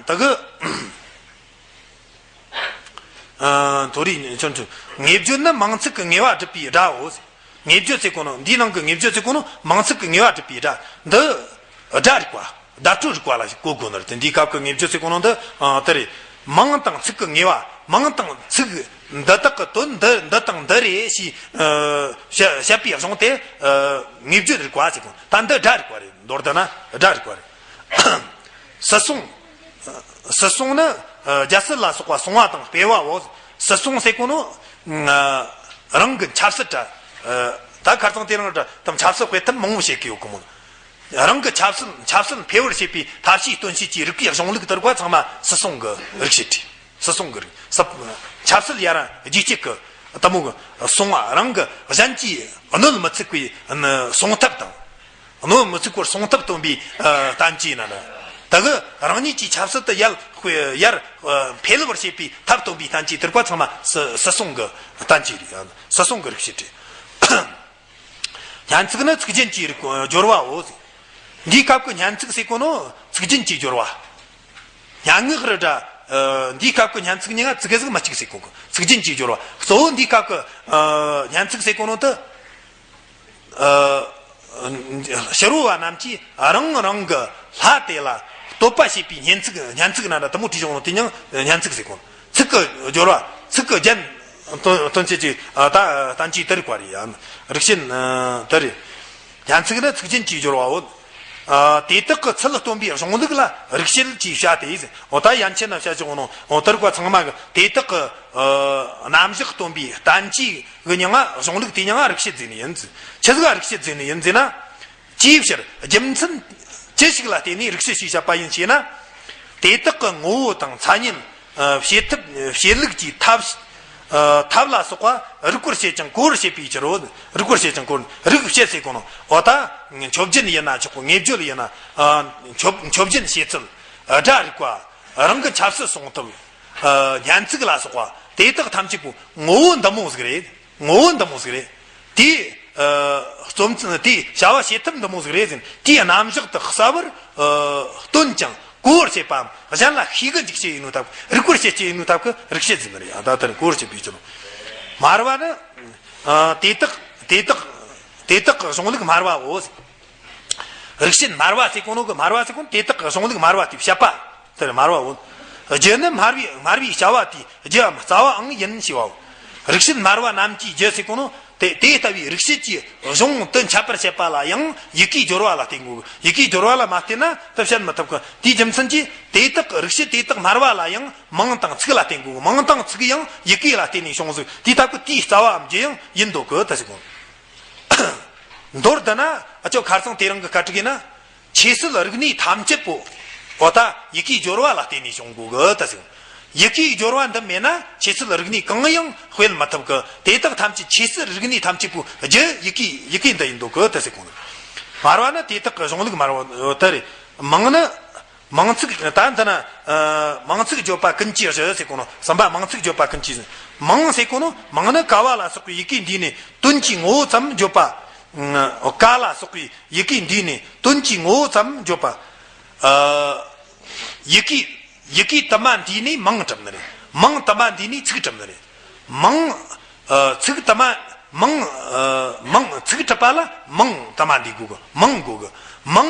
ད། ད་གི་ཨ་མཐོ་རིས་ཆོ་ཆོ་ཉེས་བརྗོད་ནི་མིང་ཚིག་གི་ངེས་པ་སྒྲུབ་པའི་སྒྲའོ། ཉེས་བརྗོད་ཟེར་གོ་ནོ་འདིའི་ནང་གི་ཉེས་བརྗོད་ཟེར་གོ་ནོ་མིང་ཚིག་གི་ངེས་པ་སྒྲུབ་པའི་སྒྲ། འདི་སྒྲ་རིག་པ། བརྡ་སྤྲོད་རིག་པ་ལ་གོ་དགོས་ནི་རེད། དེ་འདིའི་སྐབས་ཀྱི་ཉེས་བརྗོད་ཟེར་གོ་ནོ་འདི་ཨ་དེ་རེད། མིང་དང་ཚིག་གི་ངེས་པ། མིང་དང་ཚིག་འདི་དག་གི་དོན་འདི་འདི་དང་འདི་རེད་ཞེས་ཨ་བཤད་བཤད་པའི་གཞུང་དེ་ཨ་ཉེས་བརྗོད་རིག་པ་ཟེར་གོ། ད་འདི་སྒྲ་རིག་པ་རེད། མདོར་བསྡུ་ན་སྒྲ་རིག་པ་རེད། སྲིད་གསུང་། སྲིད་གསུང་ནི་ཨ་རྒྱལ་སྲིད་ལ་སོགས་པ་སྲུང་བ་དང་སྤེལ་བའོ། སྲིད་གསུང་ཟེར་གོ་ནོ་ཨ་རང་གི་ཆབ་སྲིད་དྲ་ཨ་ད་ཁར་སང་དེ་རིང་དྲ་དམ་ཆབ་སྲིད་སྤེལ་ཐབས་མང་བོ་བྱེད་ཀྱི་ཡོད་གི་མོད། རང་གི་ཆབ་སྲིད་ཆབ་སྲིད་འཕེལ་བར་བྱེད་པའི་ཐབས་ཤེས་སྟོན་བྱེད་ཀྱི་རིག་པའི་གཞུང་ལུགས་དེར་ཀ་ཚང་མ་སྲིད་གསུང་གི་རིག་བྱེད་རེད། སུ་སོང་གི་རིགས་སུ། ཆབ་སྲིད་ཡ་ར་རྒྱུད་གཅིག་གི་དེ་མོ་གི་སོང་བ་རང་གི་གཞན་གྱིས་གནོད་མི་ཚུགས་པའི་སོང་ཐབས་དང་། གནོད་མི་ཚུགས་པར་སོང་ཐབས་སྟོན་པའི་ཨ་བསྟན་བཅོས་ན་ན། ད་གི་རང་ཉིད་ཀྱི་ཆབ་སྲིད་དེ་ཡར་ཡར་ཨ་འཕེལ་བར་བྱེད་པའི་ཐབས་སྟོན་པའི་བསྟན་བཅོས་དེར་བ་ཚང་མ་སུ་སུ་སོང་གི་བསྟན་བཅོས་རེད། སུ་སོང་གི་རིགས་བཤད་རེད། སྙན་ཚིག་ནི་ཚིག་རྒྱན་གྱི་རིགས་སྦྱོར་བའོ། འདིའི་སྐབས་ཀྱི་སྙན་ཚིག་ཟེར་གོ་ནོ་ཚིག་རྒྱན་གྱི་སྦྱོར་བ། སྙན་ངག་རེད་དྲ། ཨ་འདིའི་སྐབས་ཀྱི་སྙན་ཚིག་གཉིས་ཀ་ཙི་གེ་ཟིག་མི་གཅིག་ཟེར་གོ་གི། ཚིག་རྒྱན་གྱི་སྦྱོར་བ། གཙོ་བོ་འདིའི་སྐབས་ཀྱི་ཨ་སྙན་ཚིག་ཟེར་གོ་ནོ་དེ། ཨ་ཕྱི་རོལ་བ་རྣམས་ཀྱིས་རང་རང་གི་ལྷ་དེ་ལ་བསྟོད་པ་བྱེད་པའི་སྙན་ཚིག། སྙན་ཚིག་ན་ར་དེ་མོ་བྲིས་བྱུང་ནོ་དེ་ཉིད་སྙན་ཚིག་ཟེར་གོ། ཚིག་གི་སྦྱོར་བ། ཚིག་གི་རྒྱན་སྟོན་སྟོན་བྱེད་ཀྱི་ཨ་ད་བསྟན་བཅོས་དེ་རིགས་པ་རེད། ཡང་རིགས་ཞེན་ཨ་དེ་རེད། སྙན་ཚིག་ནི་ཚིག་རྒྱན་གྱི་སྦྱོར་བའོ། ཨ་དེ་དག་གི་ཚུལ་སྟོན་པའི་གཞུང་ལུགས་ལ་རིགས་བཤད་ཅེས་བྱ་སྟེ། འོ་ད་ཡན་ཆད་ན་བཤད་ཀྱི་འོ་ནོ། འོ་དེར་བ་ཚང་མ་གི་དེ་དག་གི་ཨ་རྣམ་གཞག་སྟོན་པའི་བསྟན་བཅོས་གི་མྱིང་ང་གཞུང་ལུགས་དེ་མྱིང་ང་རིགས་བཤད་ཟེར་ནི་ཡིན། ཆི་ཟིག་ག་རིགས་བཤད་ཟེར་ནི་ཡིན་ཟེར་ན། ཅིའི་ཕྱིར་རྒྱུ་མཚན་ཅི་ཞིག་ལ་བརྟེན་ནས་རིགས་བཤད་ཞེས་བྱ་བ་ཡིན་ཞེ་ན། དེ་དག་གི་ངོ་བོ་དང་མཚན་ཉིད། ཨ་བྱེད་ཐབས་བྱེད་ལུགས་ཀྱི་ཐབས། ཨ་ཐབས་ལ་སོགས་པ་རིག་པར་བྱེད་ཅིང་གོ་བར་བྱེད་པའི་ཕྱིར་རོ། རིག་པར་བྱེད་ཅིང་གོ་བར། རིགས་བཤད་ཟེར་གོ་ནོ། འོ་ད་མཆོད་སྦྱིན་ཡིན་ན་ཆོག་གོ། དངོས་བརྗོད་ཡིན་ན། ཨ་མཆོད་མཆོད་སྦྱིན་བྱེད་ཚུལ། ཨ་སྒྲ་རིག་པ། རང་གི་ཆབ་སྲིད་སྲུང་ཐབས། ཨ་སྙན་ཚིག་ལ་སོགས་པ་དེ་དག་ཐམས་ཅད་པོ་ངོ་བོ་འདི་མོ་ཟིག་རེད། ངོ་བོ་འདི་མོ་ཟིག་རེད། དེའི་ཨ་རྩོམ་ཚུལ། དེའི་བྱ་བ་བྱེད་ཐབས་འདི་མོ་ཟིག་རེད་ཟེར། དེའི་རྣམ་གཞག་དེ་གསལ་བར་ཨ་སྟོན་ཅིང་གོ་བར་བྱེད་པའམ། གཞན་ལ་ཤེས་གི་འཇུག་བྱེད་ཡིན་ནོ་ཐབས། རིག་པར་བྱེད་ཅེས་ཡིན་ནོ་ཐབས་ཀྱི་རིགས་བཤད་ཟེར་ནི་རེད། ཨ་ད་ལྟར་གོ་བར་བྱེད་པའི་ཕྱིར་རོ། སྨྲ་བ་ནི་ཨ་དེ་དག་དེ་དག་དེ་དག་གི་གཞུང་ལུགས་སྨྲ་བའོ། རིགས་བཤད་སྨྲ་བ་ཟེར་གོ་ནོ་གི། སྨྲ་བ་ཟེར་གོ་ནོ་དེ་དག་གི་གཞུང་ལུགས་སྨྲ་བ་དེ་བཤད་པ་དེར་སྨྲ་བའོ། རྒྱུ་ནི་སྨྲ་བའི་སྨྲ་བའི་བྱ་བ་དེའི་རྒྱུའམ་རྩ་བའང་ཡིན་ཞེས་པའོ། རིགས་བཤད་སྨྲ་བ་རྣམས་ཀྱི་རྒྱུ་ཟེར་གོ་ནོ་དེ་དེ་ལྟ་བུའི་རིགས་བཤད་ཀྱི་གཞུང་དོན་འཆད་པར་བྱེད་པ་ལ་ཡང་ཡི་གེའི་སྦྱོར་བ་ལ་བརྟེན་དགོས། ཡི་གེའི་སྦྱོར་བ་ལ་མ་བརྟེན་ན་དེ་བཤད་མི་ཐུབ་གི། དེའི་རྒྱུ་མཚན་གྱིས་དེ་དག་རིགས་བཤད་དེ་དག་སྨྲ་བ་ལ་ཡང་མིང་དང་ཚིག་ལ་བརྟེན་དགོས། མིང་དང་ཚིག་ཡང་ཡི་གེ་ལ་བརྟེན་ནས་བྱུང་ཟིག། དེའི་སྟབས་ཀྱིས་དེའི་རྩ་བའམ་རྒྱུ་ཡང་ཡིན་འདོད་གི་ད་ཟེར་གོ། མདོར་བསྡུ་ན་ཨ་ཅོ་ཁར་སང་དེ་རིང་གི་བཀའ་དྲིག་ཡིན་ན། ཆོས་སྲིད་རིག་གནས་ཐམས་ཅད་པོ། འོ་ད་ཡི་གེའི་སྦྱོར་བ་ལ་བརྟེན་ནས་བྱུང་དགོས་གི་ད་ཟེར། ཡི་གེའི་སྦྱོར་བ་འདི་མེད་ན་ཆོས་སྲིད་རིག་གནས་གང་ཡང་སྤེལ་མི་ཐུབ་གི། དེ་དག་ཐམས་ཅད་ཆོས་སྲིད་རིག་གནས་ཐམས་ཅད་པོའི་རྒྱུ་ཡི་གེ་ཡི་གེ་འདི་ཡིན་འདོད་གི་ད་ཟེར་གོ། སྨྲ་བ་ནི་དེ་དག་གི་གཞུང་ལུགས་སྨྲ་བ་དེ་རེད། མིང་ནི། མིང་ཚིག་ད་འདི་ན་ཨ་མིང་ཚིག་བརྗོད་པ་ཀུན་གྱི་གཞི་ཟེར་གོ་ནོ། གསུམ་པ་མིང་ཚིག་བརྗོད་པ་ཀུན་གྱི་གཞི། མིང་ཟེར་གོ་ནོ། མིང་ནི་ཀ་བ་ལ་སོགས་པའི་ཡི་གེ་འདུས་ནས་དོན་གྱི་ངོ་བོ་ཙམ་བརྗོད་པ། ཨ་ཀ་ལ་སོགས་པའི་ཡི་གེ་འདུས་ནས་དོན་གྱི་ངོ་བོ་ཙམ་བརྗོད་པ། ཨ་ཡི་གེ་ཡི་གེ་དུ་མ་འདུས་ནས་མིང་གྲུབ་ནི་རེད། མིང་དུ་མ་འདུས་ནས་ཚིག་གྲུབ་ནི་རེད། མིང་། ཨ་ཚིག་དུ་མ། མིང་། ཨ་མིང་ཚིག་གྲུབ་པ་ལ་མིང་དུ་མ་འདུས་དགོས་གི། མིང་དགོས་གི། མིང་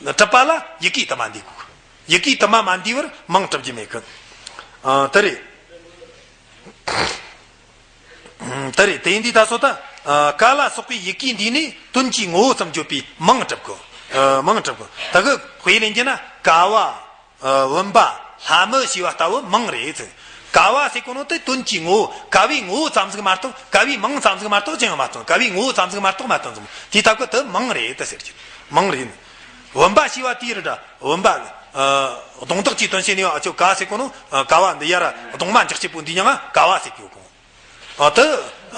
གྲུབ་པ་ལ་ཡི་གེ་དུ་མ་འདུས་དགོས་གི། ཡི་གེ་དུ་མ་མ་འདུས་པར་མིང་གྲུབ་རྒྱུ་མེད་གི། ཨ་དེ་རེད། དེ་རེད། དེ་ཡིན་དུས་ད་སོ་ད་ཨ་ཀ་ལ་སོགས་པའི་ཡི་གེ་འདུས་ནས་དོན་གྱི་ངོ་བོ་ཙམ་བརྗོད་པའི་མིང་གྲུབ་གི། ཨ་མིང་གྲུབ་གི། ད་གི་དཔེ་ལེན་རྒྱུ་ན་ཀ་བ། ཨ་བུམ་པ། ལྷ་མི་ཞེས་པ་ལྟ་བུ་མིང་རེད་ཟེར། ཀ་བ་ཟེར་གོ་ནོ་དེ་དོན་གྱི་ངོ་བོ། ཀ་བའི་ངོ་བོ་ཙམ་ཟིག་མ་གཏོགས། ཀ་བའི་མིང་ཙམ་ཟིག་མ་གཏོགས་ཅི་ཡང་མ་སྟོན། ཀ་བའི་ངོ་བོ་ཙམ་ཟིག་མ་གཏོགས་མ་སྟོན་ཙམ། དེའི་སྟབས་ཀྱིས་དེ་མིང་རེད་ད་ཟེར་གྱི། མིང་རེད། བུམ་པ་ཞེས་པ་དེའི་རེད་དྲ། བུམ་པ། ཨ་གདོང་བདག་གཅིག་དོན་བྱེད་ནུས་པ་ཨ་ཅོ་ཀ་ཟེར་གོ་ནོ། ཨ་ཀ་བ་འདི་ཡ་ར་གདོང་མ་འཇག་སྐྱིད་པོ་འདི་མྱིང་ང་ཀ་བ་ཟེར་གྱི་ཡོད་གོ། ཨ་དེ་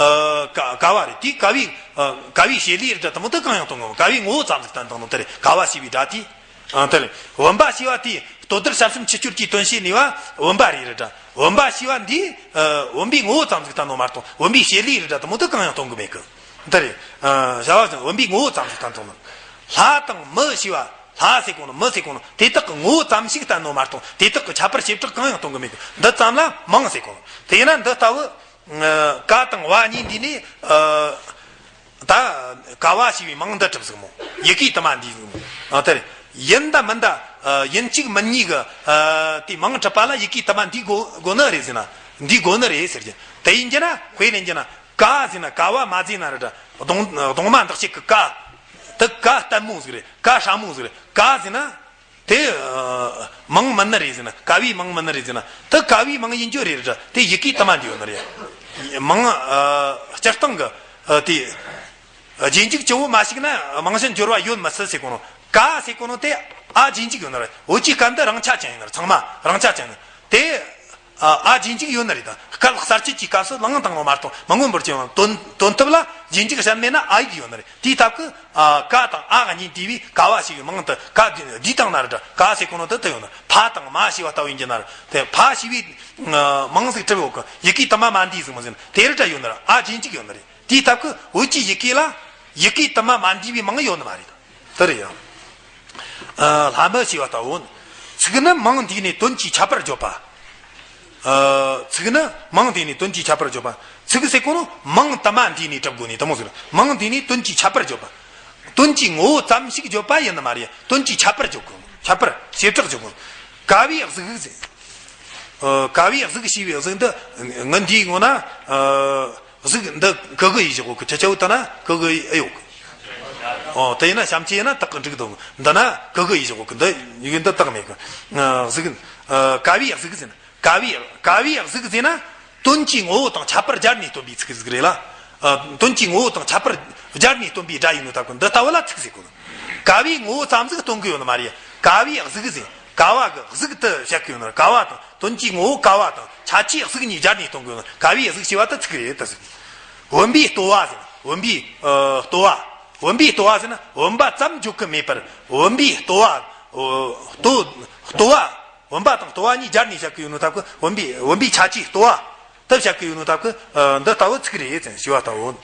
ཨ་ཀ་ཀ་བ་རེད། དེ་ཀ་བའི་ཨ་ཀ་བའི་བྱེད་ལས་རེད་དྲ། དེ་མོ་དེ་གང་ཡང་སྟོན་གོ། ཀ་བའི་ངོ་བོ་ཙམ་ཟིག་བསྟན་བཏང་ནོ་དེ་རེད། ཀ་བ་ཞེས་པའི་སྒྲ་དེ། ཨ་དེ་རེད། བུམ་པ་ཞེས་པ་དེ་ལྟོ་ལྡིར་ཞབས་ཞུམ་འཁྱུ་སྐྱོར་གྱི་དོན་བྱེད་ནུས་པ་བུམ་པ་རེད་རེད་དྲ། བུམ་པ་ཞེས་པ་འདི་ཨ་བུམ་པའི་ངོ་བོ་ཙམ་ཟིག་བསྟན་ནོ་མ་གཏོགས་བུམ་པའི་བྱེད་ལས་རེད་དྲ་དེ་མོ་དེ་གང་ཡང་སྟོན་གི་མེད་གི། དེ་རེད། ཨ་བྱ་བ་ཙམ་བུམ་པའི་ངོ་བོ་ཙམ་ཟིག་བསྟན་བཏང་ནོ། ལྷ་དང་མི་ཞེས་པ། ལྷ་ཟེར་གོ་ནོ། མི་ཟེར་གོ་ནོ། དེ་དག་གི་ངོ་བོ་ཙམ་ཞིག་བསྟན་ནོ་མ་གཏོགས་དེ་དག་གི་ཁྱད་པར་བྱེ་བྲག་གང་ཡང་སྟོན་གི་མེད་གི། འདི་ཙམ་ལ་མིང་ཟེར་གོ་ནོ། དེ་ཡིན་ན་འདི་ལྟ་བུ། ཨ་ཀ་དང་བ་གཉིས་འདུས་ནས། ཨ་ད་ཀ་བ་ཞེས་པའི་མིང་འདི་གྲུབ་ཟིག་མོ། ཡི་གེ་དུ་མ་འདུས་ཟིག་མོ། ཨ་དེ་རེད། ཡིན་ད་མིན་ད། ཨ་ཡིན་གཅིག་མིན་གཉིས་གི། ཨ་དེ་མིང་གྲུབ་པ་ལ་ཡི་གེ་དུ་མ་འདུས་དགོ་དགོ་ནི་རེད་ཟེར་ན། འདུས་དགོ་ནི་རེད་ཟེར་གྱི། དེ་ཡིན་གྱི་ན་དཔེ་ལེན་གྱི་ན། ཀ་ཟེར་ན་ཀ་བ་མ་ཟེར་ན་རེད་དྲ། གདོང་གདོང་མ་འདག་ཅིག་གི་ཀ། དེ་ཀ་ལྟད་མོ་ཟིག་རེད། ཀ་སྲ་མོ་ཟིག་རེད། ཀ་ཟེར་ན། དེ་ཨ་མིང་མིན་ནི་རེད་ཟེར་ན། ཀ་བའི་མིང་མིན་ནི་རེད་ཟེར་ན། དེ་ཀ་བའི་མིང་ཡིན་རྒྱུ་རེད་དྲ། དེ་ཡི་གེ་དུ་མ་འདུས་ཡོད་ནི་རེད། མིང་ཨ་སྤྱིར་བཏང་གི་ཨ་དེ་རྗེས་འཇུག་སྤྱི་བོ་མ་ཞིག་ན་མིང་གཞན་སྦྱོར་བ་ཡོད་མི་སྲིད་ཟེར་གོ་ནོ། ཀ་ཟེར་གོ་ནོ་དེ་ཨ་རྗེས་འཇུག་ཡོད་ནི་རེད། འོ་ཅིའི་སྐབས་འདི་རང་ཆ་ཅན་ཡིན་ནི་རེད། ཚང་མ་རང་ཆ་ཅན་ཡིན། དེ། ཨ་ཨ་རྗེས་འཇུག་ཡོད་ནི་རེད་ད། སྐད་གསར་སྐྱེས་ཀྱི་སྐབས་སུ་ལང་དང་མ་གཏོགས་མི་མངོན་པར་བྱས་པའམ་དོན་དོན་དུ་ལ་རྗེས་འཇུག་གཞན་མེད་ན་ཨ་ཡིག་ཡོད་ནི་རེད། དེའི་སྟབས་ཀྱིས་ཨ་ཀ་དང་ཨ་གཉིས་འདུས་པའི་ཀ་བ་ཞེས་པའི་མིང་དུ་ཀ་འདུས་བཏང་ན་རེད་ད། ཀ་ཟེར་གོ་ནོ་དེ་དེ་ཡོད་ནི། ཕ་དང་མ་ཞེས་པ་ལྟ་བུ་ཡིན་གྱི་ན་རེད། དེ་ཕ་ཞེས་པའི་མིང་ཟིག་གྲུབ་ཡོད་གི། ཡི་གེ་དུ་མ་མ་འདུས་ཟིག་མི་ཟིན་དེ་རེད་ད་ཡོད་ནི་རེད། ཨ་རྗེས་འཇུག་ཡོད་ནི་རེད། དེའི་སྟབས་ཀྱིས་བོད་ཀྱི་ཡི་གེ་ལ་ཡི་གེ་དུ་མ་མ་འདུས་པའི་མིང་ཡོད་ནི་མ་རེད། དེ་རེད་ཡང་། ཨ་ལྷ་མི་ཞེས་པ་ལྟ་བུ། ཚིག་ནི་མིང་འདུས་ནས་དོན་གྱིས་ཁྱད་པར་བརྗོད་པ། ཨ་ཚིག་ནི་མིང་འདུས་ནས་དོན་གྱིས་ཁྱད་པར་བརྗོད་པ། ཚིག་ཟེར་གོ་ནོ་མིང་དུ་མ་འདུས་ནས་གྲུབ་དགོས་ནི་དེ་མོ་ཟེར། མིང་འདུས་ནས་དོན་གྱིས་ཁྱད་པར་བརྗོད་པ། དོན་གྱི་ངོ་བོ་ཙམ་ཞིག་བརྗོད་པ་ཡིན་ནི་མ་རེད། དོན་གྱིས་ཁྱད་པར་བརྗོད་དགོས། ཁྱད་པར་བྱེ་བྲག་བརྗོད་དགོས། ཀ་བའི་གཟུགས་ཟེར། ཨ་ཀ་བའི་གཟུགས་ཞེས་པའི་གཟུགས་འདི་ངི་འདིའི་ངོ་ན་ཨ་གཟུགས་འདི་གི་གུ་ཡིས་བཞག་གོ་གི། ཁྱེད་ཆ་བོ་ལྟ་ན་གི་གུ་ཡིས་ཨེ་ཡོད་གི། ཨོ་དེ་ཡིན་ན་བྱམས་ཆེ་ཡིན་ན་དག་གི་འགྲིག་འདུག། འདི་ན་གི་གུ་ཡིས་བཞག་གོ་གི། འདི་ཡིག་འདི་དག་མེད་གི། ཨ་གཟུགས་ཨ་ཀ་བའི་གཟུགས་ཟེར་ན། ཀ་བའི་ཀ་བའི་གཟུགས་ཟེར་ན་དོན་གྱི་ངོ་བོ་དང་ཁྱད་པར་སྦྱར་ནས་སྟོན་པའི་ཚིག་ཟིག་རེད་ལ། ཨ་དོན་གྱི་ངོ་བོ་དང་ཁྱད་པར་སྦྱར་ནས་སྟོན་པའི་སྒྲ་ཡིན་ནོ་སྟབས་ཀྱིས་འདི་ལྟ་བུ་ལ་ཚིག་ཟེར་གོ་ནོ། ཀ་བའི་ངོ་བོ་ཙམ་ཟིག་སྟོན་གི་ཡོད་ནི་མ་རེད། ཀ་བའི་གཟུགས་ཟེར། ཀ་བ་གི་གཟུགས་དེ་བཤད་གི་ཡོད་ནི། ཀ་བ་དང་དོན་གྱི་ངོ་བོ་ཀ་བ་དང་ཁྱད་ཆོས་གཟུགས་གཉིས་སྦྱར་ནས་སྟོན་གི་ཡོད་ནི། ཀ་བའི་གཟུགས་ཞེས་པ་དེ་ཚིག་རེད་དེ་ཟེར། བུམ་པའི་ལྟོ་བ་ཟེར། བུམ་པའི་ཨ་ལྟོ་བ། བུམ་པའི་ལྟོ་བ་ཟེར་ན་བུམ་པ་ཙམ་འཇོག་གི་མེད་པར་བུམ་པའི་ལྟོ་བ། ལྟོ་ལྟོ་བ། བུམ་པ་དང་ལྟོ་བ་གཉིས་སྦྱར་ནས་བཤད་གི་ཡོད་ནོ་སྟབས་ཀྱིས་བུམ་པའི་བུམ་པའི་ཁྱད་ཆོས་ལྟོ་བ་དེ་བཤད་གི་ཡོད་ནོ་སྟབས་ཀྱིས་ཨ་འདི་ལྟ་བུ་ཚིག་རེད་ཟེར་ཞེས་པ་ལྟ་བུ།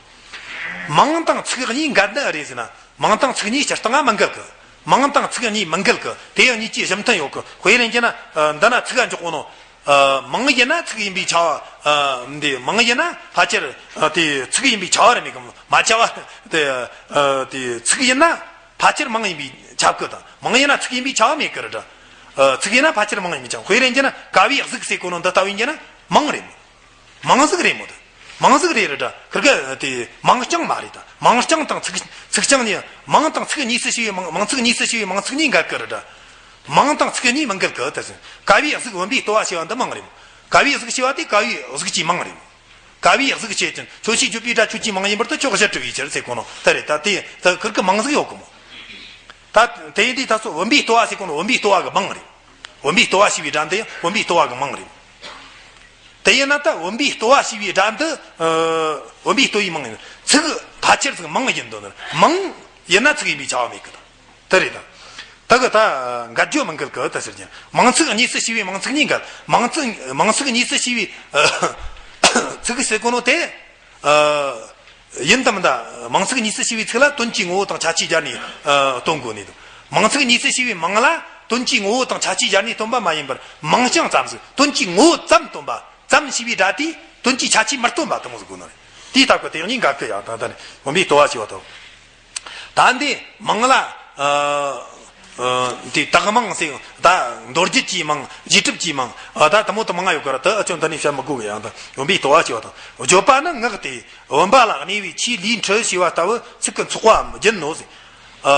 མིང་དང་ཚིག་གཉིས་འགལ་ནི་རེད་ཟེར་ན། མིང་དང་ཚིག་གཉིས་སྤྱིར་བཏང་ང་མི་འགལ་གི། མིང་དང་ཚིག་གཉིས་མི་འགལ་གི། དེ་ཡང་གཉིས་ཀྱི་གཞི་མཐུན་ཡོད་གི། དཔེ་ལེན་རྒྱུ་ན་ཨ་འདི་ན་ཚིག་ག་འཇོག་གོ་ནོ། ཨ་མིང་ཡིན་ན་ཚིག་ཡིན་པའི་ཁྱབ་པ། ཨ་འདི་མིང་ཡིན་ན་ཕལ་ཆེར་ཨ་དེ་ཚིག་ཡིན་པའི་ཁྱབ་པ་རེད་མེད་གི། མ་ཁྱབ་པ་དེ་ཨ་དེ་ཚིག་ཡིན་ན་ཕལ་ཆེར་མིང་ཡིན་པའི་ཁྱབ་གི་དང་། མིང་ཡིན་ན་ཚིག་ཡིན་པའི་ཁྱབ་པ་མེད་གི་རེད་ད། ཨ་ཚིག་ཡིན་ན་ཕལ་ཆེར་མིང་ཡིན་པའི་ཁྱབ། དཔེ་ལེན་རྒྱུ་ན་ཀ་བའི་གཟུགས་ཟེར་གོ་ནོ་འདི་ལྟ་བུ་ཡིན་རྒྱུ་ན་མིང་རེད། མིང་ཟིག་རེད་མོ་དེ། མིང་ཟིག་རེད་རེད་ད། ཁིར་གི་དེ་མིང་རྐྱང་མ་རེད་ད། མིང་རྐྱང་དང་ཚིག་ཚིག་རྐྱང་གཉིས། མིང་དང་ཚིག་གཉིས་སུ་ཕྱེ་བའི་མིང་། མིང་ཚིག་གཉིས་སུ་ཕྱེ་བའི་མིང་ཚིག་གཉིས་འགལ་གི་རེད་ད། མིང་དང་ཚིག་གཉིས་མི་འགལ་གི་དེ་ཟེར། ཀ་བའི་གཟུགས་བུམ་པའི་ལྟོ་བ་ཞེས་པ་འདི་མིང་རེད་མོ། ཀ་བའི་གཟུགས་ཞེས་པ་དེ་ཀ་བའི་གཟུགས་ཀྱི་མིང་རེད་མོ། ཀ་བའི་གཟུགས་ཆོས་ཅན། ཁྱོད་ཆོས་བརྗོད་པའི་སྒྲ་ཁྱོད་ཀྱི་མིང་ཡིན་པར་ཐལ། ཁྱོད་གཞི་གྲུབ་པའི་ཕྱིར་ཟེར་གོ་ནོ་དེ་རེད་ད། དེ་ད་ཁིར་གི་མིང་ཟིག་ཡོད་གི་མོ། ད་དེ་ཡིན་དུས་ད་སོ་བུམ་པའི་ལྟོ་བ་ཟེར་གོ་ནོ་བུམ་པའི་ལྟོ་བ་གི་མིང་རེད། བུམ་པའི་ལྟོ་བ་ཞེས་པའི་སྒྲ་འདི་ཡང་བུམ་པའི་ལྟོ་བ་གི་མིང་རེད། དེ་ཡིན་ན་ད་བུམ་པའི་ལྟོ་བ་ཞེས་པའི་སྒྲ་འདི་ཨ་བུམ་པའི་ལྟོ་བའི་མིང་ཡིན། ཚིག་ཕལ་ཆེར་ཚིག་མིང་ཡིན་དོན་ནི། མིང་ཡིན་ན་ཚིག་ཡིན་པའི་ཁྱབ་པ་མེད་གི་ད། དེ་རེད་ད། ད་གི་ད་འགལ་རྒྱུ་མི་འགལ་གི་ད་ཟེར་གྱི། མིང་ཚིག་གཉིས་སུ་ཕྱེ་བའི་མིང་ཚིག་གཉིས་འགལ། མིང་ཚིག་མིང་ཚིག་གཉིས་སུ་ཕྱེ་བའི་ཨ་ཚིག་ཟེར་གོ་ནོ་དེ། ཨ་ཡིན་དམ་ད། མིང་ཚིག་གཉིས་སུ་ཕྱེ་བའི་ཚིག་ལ་དོན་གྱི་ངོ་བོ་དང་ཁྱད་ཆོས་སྦྱར་ནས་ཨ་སྟོན་དགོས་ནི་དང་། མིང་ཚིག་གཉིས་སུ་ཕྱེ་བའི་མིང་ལ་དོན་གྱི་ངོ་བོ་དང་ཁྱད་ཆོས་སྦྱར་ནས་སྟོན་པ་མ་ཡིན་པར་མིང་རྐྱང་ཙམ་ཟིག། དོན་གྱི་ངོ་བོ་ཙམ་སྟོན་པ་ཙམ་ཞེས་པའི་སྒྲ་དེས་དོན་གྱི་ཁྱད་ཆོས་མི་སྟོན་པ་དེ་མོ་ཟིག་དགོས་ནི་རེད། དེའི་སྟབས་ཀྱིས་དེ་གཉིས་འགལ་གི་ཡང་ད་ལྟ་ནས་བུམ་པའི་ལྟོ་བ་ཞེས་པ་དང་། ད་འདི་མིང་ལ་ཨ་ཨ་འདི་དག་མིང་ཟེར། ད་མདོ་རྒྱུད་ཀྱི་མིང་། རྗེས་གྲུབ་ཀྱི་མིང་། ཨ་ད་དེ་མོ་དེ་མང་ང་ཡོད་གི་ར། དེ་ཨ་ཅོ་འདི་ནས་བཤད་མི་དགོས་གི། ཡང་ད་བུམ་པའི་ལྟོ་བ་ཞེས་པ་དང་། བརྗོད་པ་ནི་ངག་སྟེ། བུམ་པ་ལ་གནས་པའི་ཆུའི་ལུས་འཁྲུ་ཞེས་པ་ལྟ་བུ་ཚིག་གི་ཚོགས་པའམ་རྒྱུན་ནོ་ཟེར། ཨ་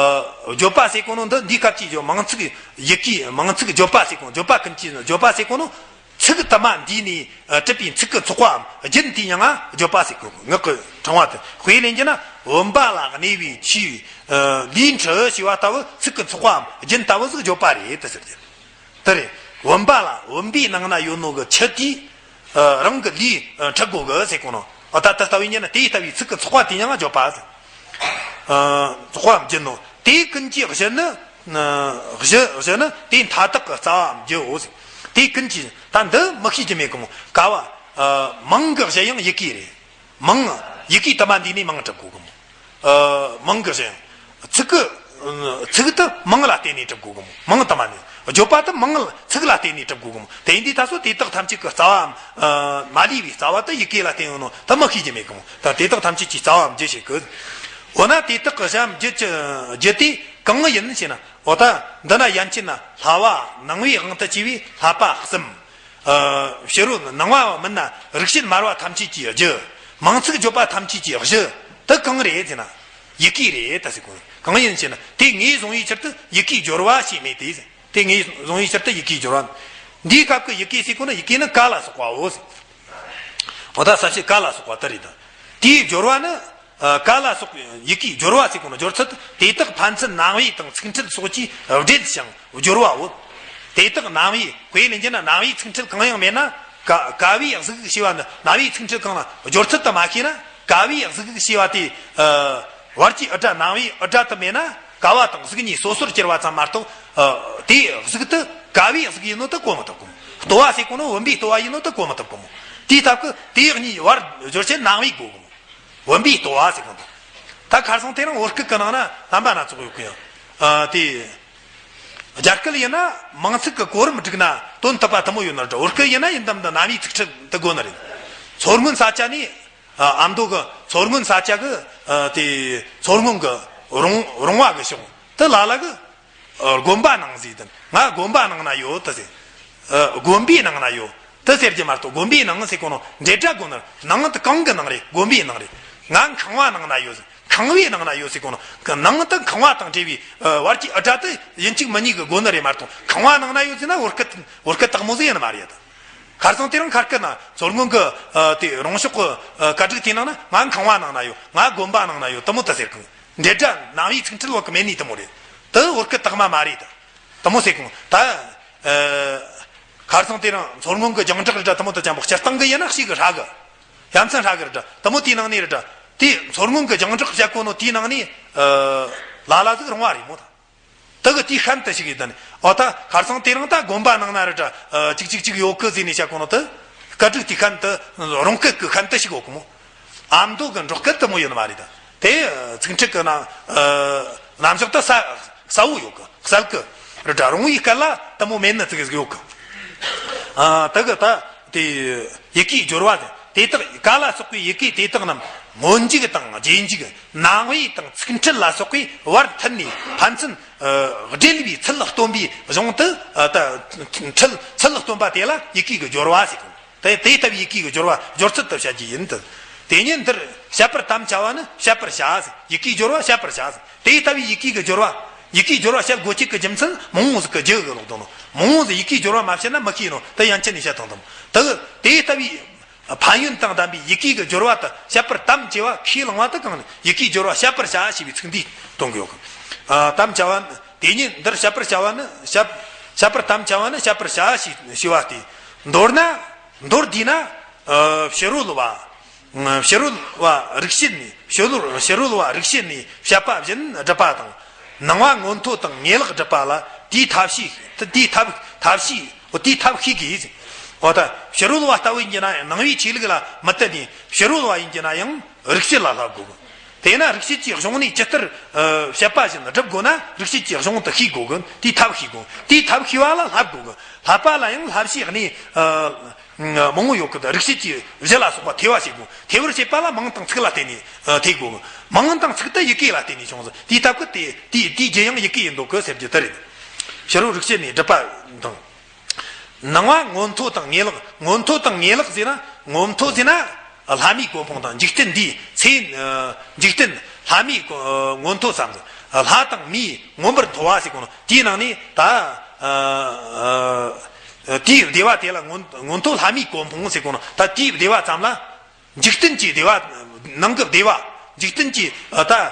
བརྗོད་པ་ཟེར་གོ་ནོ་འདི་འདིའི་སྐབས་ཀྱི་བརྗོད། མིང་ཚིག་ཡི་གེ་མིང་ཚིག་བརྗོད་པ་ཟེར་གོ། བརྗོད་པ་ཀུན་གྱི་བརྗོད་པ་ཟེར་གོ་ནོ། ཚིག་དུ་མ་འདུས་ནས་ཨ་གྲུབ་པའི་ཚིག་གི་ཚོགས་པའམ་རྒྱུན་དེའི་མིང་ང་བརྗོད་པ་ཟེར་གོ། ངག་གི་ཕྲེང་བ་དེ། དཔེ་ལེན་རྒྱུ་ན་བུམ་པ་ལ་གནས་པའི་ཆུའི་ཨ་ལུས་འཁྲུ་ཞེས་པ་ལྟ་བུ་ཚིག་གི་ཚོགས་པའམ་རྒྱུན་ལྟ་བུ་ཟིག་བརྗོད་པ་རེད་དེ་ཟེར་རྒྱུ་དེ་རེད། བུམ་པ་ལ་བུམ་པའི་ནང་ན་ཡོད་ནོ་གི་ཆུ་དེས་ཨ་རང་གི་ལུས་ཨ་འཁྲུ་དགོས་གི་ཟེར་གོ་ནོ། ཨ་ད་དེ་ལྟ་བུ་ཡིན་ན་དེ་ལྟ་བུའི་ཚིག་གི་ཚོགས་པ་དེའི་མིང་ང་བརྗོད་པ་ཟེར། ཨ་ཚོགས་པའམ་རྒྱུན་ནོ། དེ་ཀུན་གྱི་གཞི་ནི། གཞི་གཞི་ནི་དེ་མཐའ་དག་གི་རྩ་བའམ་རྒྱུའོ་ཟེར། དེ་ཀུན་གྱི། ད་འདི་མི་ཤེས་རྒྱུ་མེད་གི་མོ། ཀ་བ། ཨ་མིང་གི་གཞི་ཡང་ཡི་གེ་རེད། མིང་ཡི་གེ་དུ་མ་འདུས་ནས་མིང་གྲུབ་དགོས་གི་མོ། ཨ་མིང་གི་གཞི་ཡང་། ཚིག་གི་ཚིག་དེ་མིང་ལ་བརྟེན་ནས་གྲུབ་དགོས་གི་མོ། མིང་དུ་མ་ནི། བརྗོད་པ་དེ་མིང་ལ་ཚིག་ལ་བརྟེན་ནས་གྲུབ་དགོས་གི་མོ། དེ་ཡིན་དུས་ད་སོ་དེ་དག་ཐམས་ཅད་ཀྱི་རྩ་བའམ་ཨ་མ་ལུས་པའི་རྩ་བ་དེ་ཡི་གེ་ལ་བརྟེན་ཡོད་ནོ་དེ་མི་ཤེས་རྒྱུ་མེད་གི་མོ། ད་དེ་དག་ཐམས་ཅད་ཀྱི་རྩ་བའམ་རྒྱུ་བྱེད་གི། འོ་ན་དེ་དག་གི་གཞིའམ་རྒྱུ་ཅི་རྒྱུ་དེ་གང་ཡིན་ཞེ་ན། འོ་ད་འདི་ན་ཡན་ཆད་ན་ལྷ་བ་ནང་པའི་དབང་དུ་བྱས་པའི་ལྷ་པ་གསུམ། ཨ་ཕྱི་རོལ་ནང་པ་མིན་ན་རིགས་ཞེན་མར་པ་ཐམས་ཅད་ཀྱི་རྒྱུ། མིང་ཚིག་བརྗོད་པ་ཐམས་ཅད་ཀྱི་གཞི་དེ་གང་རེད་ཟེར་ན། ཡི་གེ་རེད་ད་ཟེར་གོ། གང་ཡིན་ཞེ་ན་དེ་ངོས་བཟུང་བའི་ཕྱིར་དུ་ཡི་གེའི་སྦྱོར་བ་ཞེས་སྨོས་ཏེ་ཟེར། དེ་ངོས་བཟུང་བའི་ཕྱིར་དུ་ཡི་གེའི་སྦྱོར་བ། འདིའི་སྐབས་ཀྱི་ཡི་གེ་ཟེར་གོ་ན་ཡི་གེ་ནི་ཀ་ལ་སོགས་པའོ་ཟེར། འོ་ད་ས་བཅད་ཀ་ལ་སོགས་པ་དེ་རེད་ད། དེའི་སྦྱོར་བ་ནི། ཨ་ཀ་ལ་སོགས་ཡི་གེའི་སྦྱོར་བ་ཟེར་གོ་ན་སྦྱོར་ཚུལ་དེ་དག་ཕན་ཚུན་རྣམ་དབྱེ་དང་ཚིག་འཕྲད་སོགས་ཀྱིས་སྦྲེལ་ཞིང་སྦྱོར་བའོ། དེ་དག་རྣམ་དབྱེ་དཔེ་ལེན་རྒྱུ་ན་རྣམ་དབྱེ་ཚིག་འཕྲད་གང་ཡང་མེད་ན། ཀ་ཀ་བའི་གཟུགས་ཞེས་པ་འདི་རྣ་བའི་ཚིག་ཕྲད་གང་ལ་སྦྱོར་ཚུལ་དུ་མ་ཤེས་ན། ཀ་བའི་གཟུགས་ཞེས་པ་དེ་ཨ་བར་གྱི་འུར་སྒྲ་རྣ་བའི་འུར་སྒྲ་དུ་མེད་ན། ཀ་བ་དང་གཟུགས་གཉིས་སོ་སོར་གྱུར་པ་ཙམ་མ་གཏོགས། ཨ་དེའི་གཟུགས་དེ་ཀ་བའི་གཟུགས་ཡིན་ནོ་དེ་གོ་མི་ཐུབ་གོ་མོ། ལྟོ་བ་ཟེར་གོ་ནོ་བུམ་པའི་ལྟོ་བ་ཡིན་ནོ་དེ་གོ་མི་ཐུབ་གོ་མོ། དེའི་སྟབས་ཀྱིས་དེ་གཉིས་བར་སྦྱོར་ཆེད་རྣ་བའི་གོ་གོ་མོ། བུམ་པའི་ལྟོ་བ་ཟེར་གོ་ནོ། ད་ཁ་སང་དེ་རིང་བོད་སྐད་ཀྱི་ནང་ན་རྣམ་པ་སྣ་ཚོགས་ཡོད་གི་ཡང་། ཨ་དེ། རྒྱ་སྐད་ཡིན་ན་མིང་ཚིག་གི་གོ་རིམ་བསྒྲིགས་ན་དོན་དག་པ་དེ་མོ་ཡོད་ན་འདྲ། བོད་སྐད་ཡིན་ན་ཡིན་དམ་དུ་རྣ་བའི་ཚིག་ཕྲད་དེ་དགོས་ནི་རེད། མཚོ་སྔོན་ས་ཆ་ནས་ཨ་མདོ་གི་མཚོ་སྔོན་ས་ཆ་གི་ཨ་དེ་མཚོ་སྔོན་གི་རོང་རོང་བ་གི་གཞུང་དེ་ལ་ལ་གི་ཨ་དགོན་པ་ནང་ཟེར་དུས་ང་དགོན་པ་ནང་ན་ཡོད་དེ་ཟེར། ཨ་དགོན་པའི་ནང་ན་ཡོད་དེ་ཟེར་གྱི་མ་གཏོགས། དགོན་པའི་ནང་ཟེར་གོ་ནོ་འབྲེལ་སྒྲ་དགོས་ནི། ནང་དེ་གང་གི་ནང་རེད། དགོན་པའི་ནང་རེད། ང་ཁང་བ་ནང་ན་ཡོད་ཟེར། ཁང་བའི་ནང་ན་ཡོད་ཟེར་གོ་ནོ། ནང་དང་ཁང་བ་དང་འབྲེལ་བའི་ཨ་བར་གྱི་འུར་སྒྲ་དེ་ཡིན་གཅིག་མིན་གཉིས་ཀྱི་དགོས་ནི་རེད་མ་གཏོགས། ཁང་བ་ནང་ན་ཡོད་ཟེར་ན་བོད་སྐད་བོད་སྐད་དག་མོ་ཟིག་ཡིན་ནི་མ་རེད་ད། ཁ་སང་དེ་རིང་ཁ་སྐད་ན་མཚོ་སྔོན་གི་ཨ་དེ་རོང་ཤོག་གི་ཨ་གྲ་སྒྲིག་དེའི་ནང་ན་ང་ཁང་བ་ནང་ན་ཡོད། ང་དགོན་པ་ནང་ན་ཡོད་དེ་མོ་ད་ཟེར་གི། འབྲེལ་སྒྲ་རྣ་བའི་ཚིག་ཕྲད་བོད་གི་མེད་ནི་དེ་མོ་རེད། དེ་བོད་སྐད་དག་མ་མ་རེད་ད། དེ་མོ་ཟེར་གི། ད་ཨ་ཁ་སང་དེ་རིང་མཚོ་སྔོན་གི་རྒྱང་བསྒྲགས་རེད་དྲ་དེ་མོ་ད་ཅང་པོ་སྤྱིར་བཏང་གི་ཡིན་ན་ཞིག་གི་ཧྲ་གི། ཡ་མཚན་ཧྲ་གི་རེད་དྲ་དེ་མོ་དེའི་ནང་ནས་རེད་དྲ། དེ་མཚོ་སྔོན་གི་རྒྱང་བསྒྲགས་བྱ་གོ་ནོ་དེའི་ནང་ནས་ཨ་ལ་ལ་ཟིག་རུང་བ་རེད་མོ་ད། དེ་གི་དེའི་ཤན་དེ་ཞིག་ཡིན་ད་ནི། ཨོ་ད་ཁ་སང་དེ་རིང་ད་དགོན་པ་ནང་ན་རེད་དྲ་ཨ་ཅིག་ཅིག་ཅིག་ཡོད་གི་ཟེར་ནས་བྱ་གོ་ནོ་དེ། སྐད་སྒྲིག་དེའི་ཤན་དེ་རོང་སྐད་གི་ཤན་དེ་ཞིག་ཡོད་གི་མོ། ཨ་མདོ་གི་འབྲོག་སྐད་དེ་མོ་ཡོད་ནི་མ་རེད་ད། དེ་ཚིག་ཕྲད་གི་ནང་ཨ་རྣམ་གཞག་དེ་ས་གསལ་བོ་ཡོད་གི། གསལ་གི་རེད་དྲ། རོང་བའི་སྐད་ལ་དེ་མོ་མེད་ནི་ཅིག་ཡོད་གི། ཨ་དེ་གི་ད་དེ་ཡི་གེའི་སྦྱོར་བ་དེ་དེ་དག་ཀ་ལ་སོགས་པའི་ཡི་གེ་དེ་དག་རྣམས་སྔོན་འཇུག་དང་རྗེས་འཇུག་རྣ་བའི་དང་ཚིག་ཕྲད་ལ་སོགས་པའི་བར་མཐུད་ནས་ཕན་ཚུན་ཨ་འབྲེལ་བའི་ཚུལ་སྟོན་པའི་གཞུང་དུ། ཨ་ད་ཚུལ་ཚུལ་སྟོན་པ་དེ་ལ་ཡི་གེ་གི་སྦྱོར་བ་ཟེར་གི། དེ་དེ་ལྟ་བུའི་ཡི་གེ་གི་སྦྱོར་བ་སྦྱོར་ཚུལ་དུ་བཤད་རྒྱུ་ཡིན་ཏེ། དེ་ཉིད་འདིར་བཤད་པར་དམ་བཅའ་བ་ནི་བཤད་པར་བྱ་ཟེར། ཡི་གེའི་སྦྱོར་བ་བཤད་པར་བྱ་ཟེར། དེ་ལྟ་བུའི་ཡི་གེ་གི་སྦྱོར་བ། ཡི་གེའི་སྦྱོར་བ་བཤད་དགོས་ཆེད་ཀྱི་རྒྱུ་མཚན་མང་བོ་ཟིག་གི་རྒྱུ་གི་ལོག་དོན་ནོ། མང་བོ་ཟིག་ཡི་གེའི་སྦྱོར་བ་མ་བཤད་ན་མི་ཤེས་ནོ། དེ་ཡན་ཆད་ནས་བཤད་དང་དམ། དེ་དེ་ལྟ་བུའི་ཕན་ཡོན་དང་ལྡན་པའི་ཡི་གེ་གི་སྦྱོར་བ་དེ་བཤད་པར་དམ་བཅས་པ་ཁས་བླངས་པ་དེ་གང་ནི་ཡི་གེའི་སྦྱོར་བ་བཤད་པར་བྱ་ཞེས་པའི་ཚིག་འདིས་སྟོན་གི་ཡོད་གི། ཨ་དམ་བཅའ་བ་དེ་ཉིད་འདིར་བཤད་པར་བྱ་བ་ནི་བཤད་བཤད་པར་དམ་བཅའ་བ་ནི་བཤད་པར་བྱ་ཞེས་ཞུ་བ་སྟེ། མདོར་ན། མདོར་བསྡུས་ན། ཨ་ཕྱི་རོལ་བ། ཕྱི་རོལ་བ་རིག་བྱེད་ནས། ཕྱི་རོལ་ཕྱི་རོལ་བ་རིག་བྱེད་ནས་བཤད་པ་བཞིན་སྒྲུབ་པ་དང་། སྣང་བ་མངོན་མཐོ་དང་ངེས་ལེགས་སྒྲུབ་པ་ལ་དེའི་ཐབས་ཤེས། དེའི་ཐབས་ཐབས་ཤེས། དེའི་ཐབས་ཤེས་དགོས། འོ་ད་ཕྱི་རོལ་བ་ལྟ་བུ་ཡིན་གྱི་ན་ཡང་སྣང་བའི་ཆོས་ལུགས་ལ་མི་བརྟེན་ནས། ཕྱི་རོལ་བ་ཡིན་གྱི་ན་ཡང་རིག་བྱེད་ལ་བསླབ་དགོས། དེས་ན་རིག་བྱེད་ཀྱི་གཞུང་ནས་ཇི་ལྟར་ཨ་བཤད་པ་བཞིན་སྒྲུབ་དགོས་ན། རིག་བྱེད་ཀྱི་གཞུང་དེ་ཤེས་དགོས་གི། དེའི་ཐབས་ཤེས་དགོས། དེའི་ཐབས་ཤེས་པ་ལ་བསླབ་དགོས་གི། བསླབ་པ་ལ་ཡང་བསླབ་བྱའི་གནས་ཨ་མང་བོ་ཡོད་གི། རིག་བྱེད་ཀྱི་གཞི་ལ་སོགས་པ་ཐོས་པ་བྱེད་དགོས། ཐོས་པར་བྱེད་པ་ལ་མིང་དང་ཚིག་ལ་བརྟེན་ནས་ཨ་ཐོས་དགོས་གི། མིང་དང་ཚིག་དེ་ཡི་གེ་ལ་བརྟེན་ནས་བྱུང་ཟིན། དེའི་སྟབས་ཀྱིས་དེ་དེའི་དེའི་རྒྱུ་ཡང་ཡི་གེ་ཡིན་འདུག་གི་ཟེར་རྒྱུ་དེ་རེད། ཕྱི་རོལ་རིག་བྱེད་ནས་སྒྲུབ་པ་དང་། སྣང་བ་མངོན་མཐོ་དང་ངེས་ལེགས། མངོན་མཐོ་དང་ངེས་ལེགས་ཟེར་ན། མངོན་མཐོ་ཟེར་ན་ལྷ་མིའི་གོ་འཕང་དང་འཇིག་རྟེན་འདིའི་ཚེ། ཨ་འཇིག་རྟེན་ལྷ་མིའི་གོ་ཨ་མངོན་མཐོ་ཙམ་ཟེར། ལྷ་དང་མིའི་མངོན་པར་མཐོ་བ་ཟེར་གོ་ནོ། དེའི་ནང་ནས་ད་ཨ་ཨ་དེའི་བདེ་བ་དེ་ལ་མངོན་མངོན་མཐོ་ལྷ་མིའི་གོ་འཕང་ཟེར་གོ་ནོ། ད་དེའི་བདེ་བ་ཙམ་ལ། འཇིག་རྟེན་གྱི་བདེ་བ། ནང་གི་བདེ་བ། འཇིག་རྟེན་གྱི་ཨ་ད་ཨ་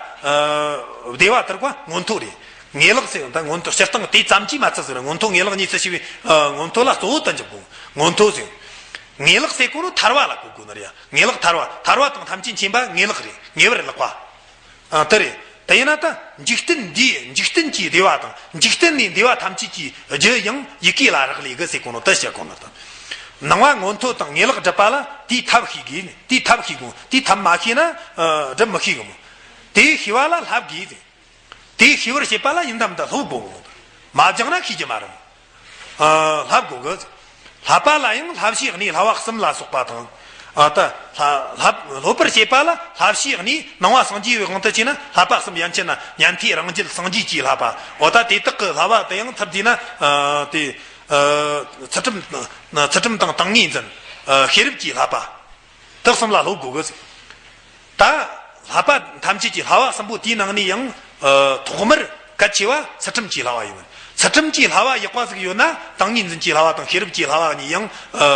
བདེ་བ་དེར་གོ་མངོན་མཐོ་རེད། ངེས་ལེགས་ཟེར་ད་མངོན་མཐོ་སྤྱིར་བཏང་དེ་ཙམ་གྱིས་མ་ཚད་ཟེར། མངོན་མཐོ་ངེས་ལེགས་གཉིས་སུ་ཕྱེ་བའི་ཨ་མངོན་མཐོ་ལ་གཙོ་བོ་དུ་འཇོག་དགོས། མངོན་མཐོ་ཟེར། ངེས་ལེགས་ཟེར་གོ་ནོ་ཐར་བ་ལ་གོ་དགོས་ནི་རེད། ངེས་ལེགས་ཐར་བ། ཐར་བ་དང་ཐམས་ཅད་མཁྱེན་པ་ངེས་ལེགས་རེད། ངེས་པར་ལེགས་པ། ཨ་དེ་རེད། དེ་ཡིན་ན་ད་འཇིག་རྟེན་འདིའི་འཇིག་རྟེན་གྱི་བདེ་བ་དང་འཇིག་རྟེན་ནས་བདེ་བ་ཐམས་ཅད་ཀྱི་རྒྱུ་ཡང་ཡི་གེ་ལ་རག་ལས་གི་ཟེར་གོ་ནོ་དེ་བཤད་གོ་ནོ་དང་། སྣང་བ་མངོན་མཐོ་དང་ངེས་ལེགས་སྒྲུབ་པ་ལ་དེའི་ཐབས་ཤེས་དགོས། དེའི་ཐབས་ཤེས་དགོས། དེའི་ཐབས་མ་ཤེས་ན་ཨ་སྒྲུབ་མི་ཤེས་གི་མོ། དེ་ཤེས་པ་ལ་བསླབ་དགོས་ཟེར། དེ་ཤེས་པར་བྱེད་པ་ལ་ཡིན་དམ་དུ་སློབ་དགོས་གི་མོ། མ་སྦྱངས་ན་ཤེས་རྒྱུ་མ་རེད་མོ། ཨ་བསླབ་དགོས་གི། བསླབ་པ་ལ་ཡང་བསླབ་བྱའི་གནས་བསླབ་པ་གསུམ་ལ་སོགས་པ་དང་། ཨ་ད་བསླབ་བསླབ་སློབ་པར་བྱེད་པ་ལ་བསླབ་བྱའི་གནས། སྣང་བ་སངས་རྒྱས་པའི་དབང་དུ་བྱས་ན་བསླབ་པ་གསུམ། ཡན་ཆད་ན་ཉན་ཐོས་རང་རྒྱལ་སངས་རྒྱས་ཀྱི་བསླབ་པ། འོ་ད་དེ་དག་གི་བསླབ་པ་དེ་ཡང་ཐུབ་བསྡད་ན་ཨ་དེ་ཨ་ཚུལ་ཁྲིམས་ཚུལ་ཁྲིམས་དང་ཏིང་ངེ་འཛིན། ཨ་ཤེས་རབ་ཀྱི་བསླབ་པ། དེ་གསུམ་ལ་སློབ་དགོས་གི་ཟེར། ད་བསླབ་པ་ཐམས་ཅད་ཀྱི་བསླབ་པ་གསུམ་པོ་དེའི་ནང་ནས་ཡང་ཨ་ཐོག་མར་གལ་ཆེ་བ་ཚུལ་ཁྲིམས་ཀྱི་བསླབ་པ་ཡིན། ཚུལ་ཁྲིམས་ཀྱི་བསླབ་པ་ཡག་པ་ཟིག་ཡོད་ན་ཏིང་ངེ་འཛིན་གྱི་བསླབ་པ་དང་ཤེས་རབ་ཀྱི་བསླབ་པ་གཉིས་ཡང་ཨ་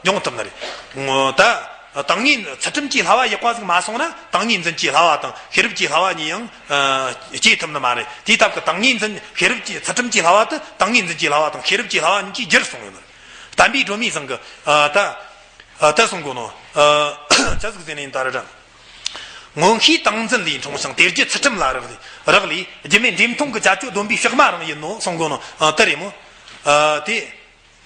འབྱུང་ཐུབ་ནི་རེད། ད་ཏིང་ངེ་ཚུལ་ཁྲིམས་ཀྱི་བསླབ་པ་ཡག་པ་ཟིག་མ་སོང་ན་ཏིང་ངེ་འཛིན་གྱི་བསླབ་པ་དང་ཤེས་རབ་ཀྱི་བསླབ་པ་གཉིས་ཡང་ཨ་སྐྱེ་ཐུབ་ནི་མ་རེད། དེའི་སྟབས་ཀྱིས་ཏིང་ངེ་འཛིན་ཤེས་རབ་ཀྱི་ཚུལ་ཁྲིམས་ཀྱི་བསླབ་པ་དེ་ཏིང་ངེ་འཛིན་གྱི་བསླབ་པ་དང་ཤེས་རབ་ཀྱི་བསླབ་པ་གཉིས་ཀྱིས་བསྒྱུར་སོང་ཡོད་ནི་རེད། དམ་པའི་སྒྲོན་མེ་ཚང་གི་ད་ད་གསུང་གོ་ནོ། ཅི་ཟིག་ཟེར་ནས་ད་ར་ད། མངོན་ཤེས་ཏིང་འཛིན་ལས་འཁྲུངས་ཤིང་། དེ་རྒྱུ་ཚུལ་ཁྲིམས་ལ་རག་ལས། རག་ལས། རྒྱུ་མེད་འབྲས་མཐོང་གི་བྱ་སྤྱོད་སྡོམ་པའི་ཕྱག་མ་རང་ཡིན་ནོ་གསུང་གོ་ནོ། ད་རེད་མོ། དེ།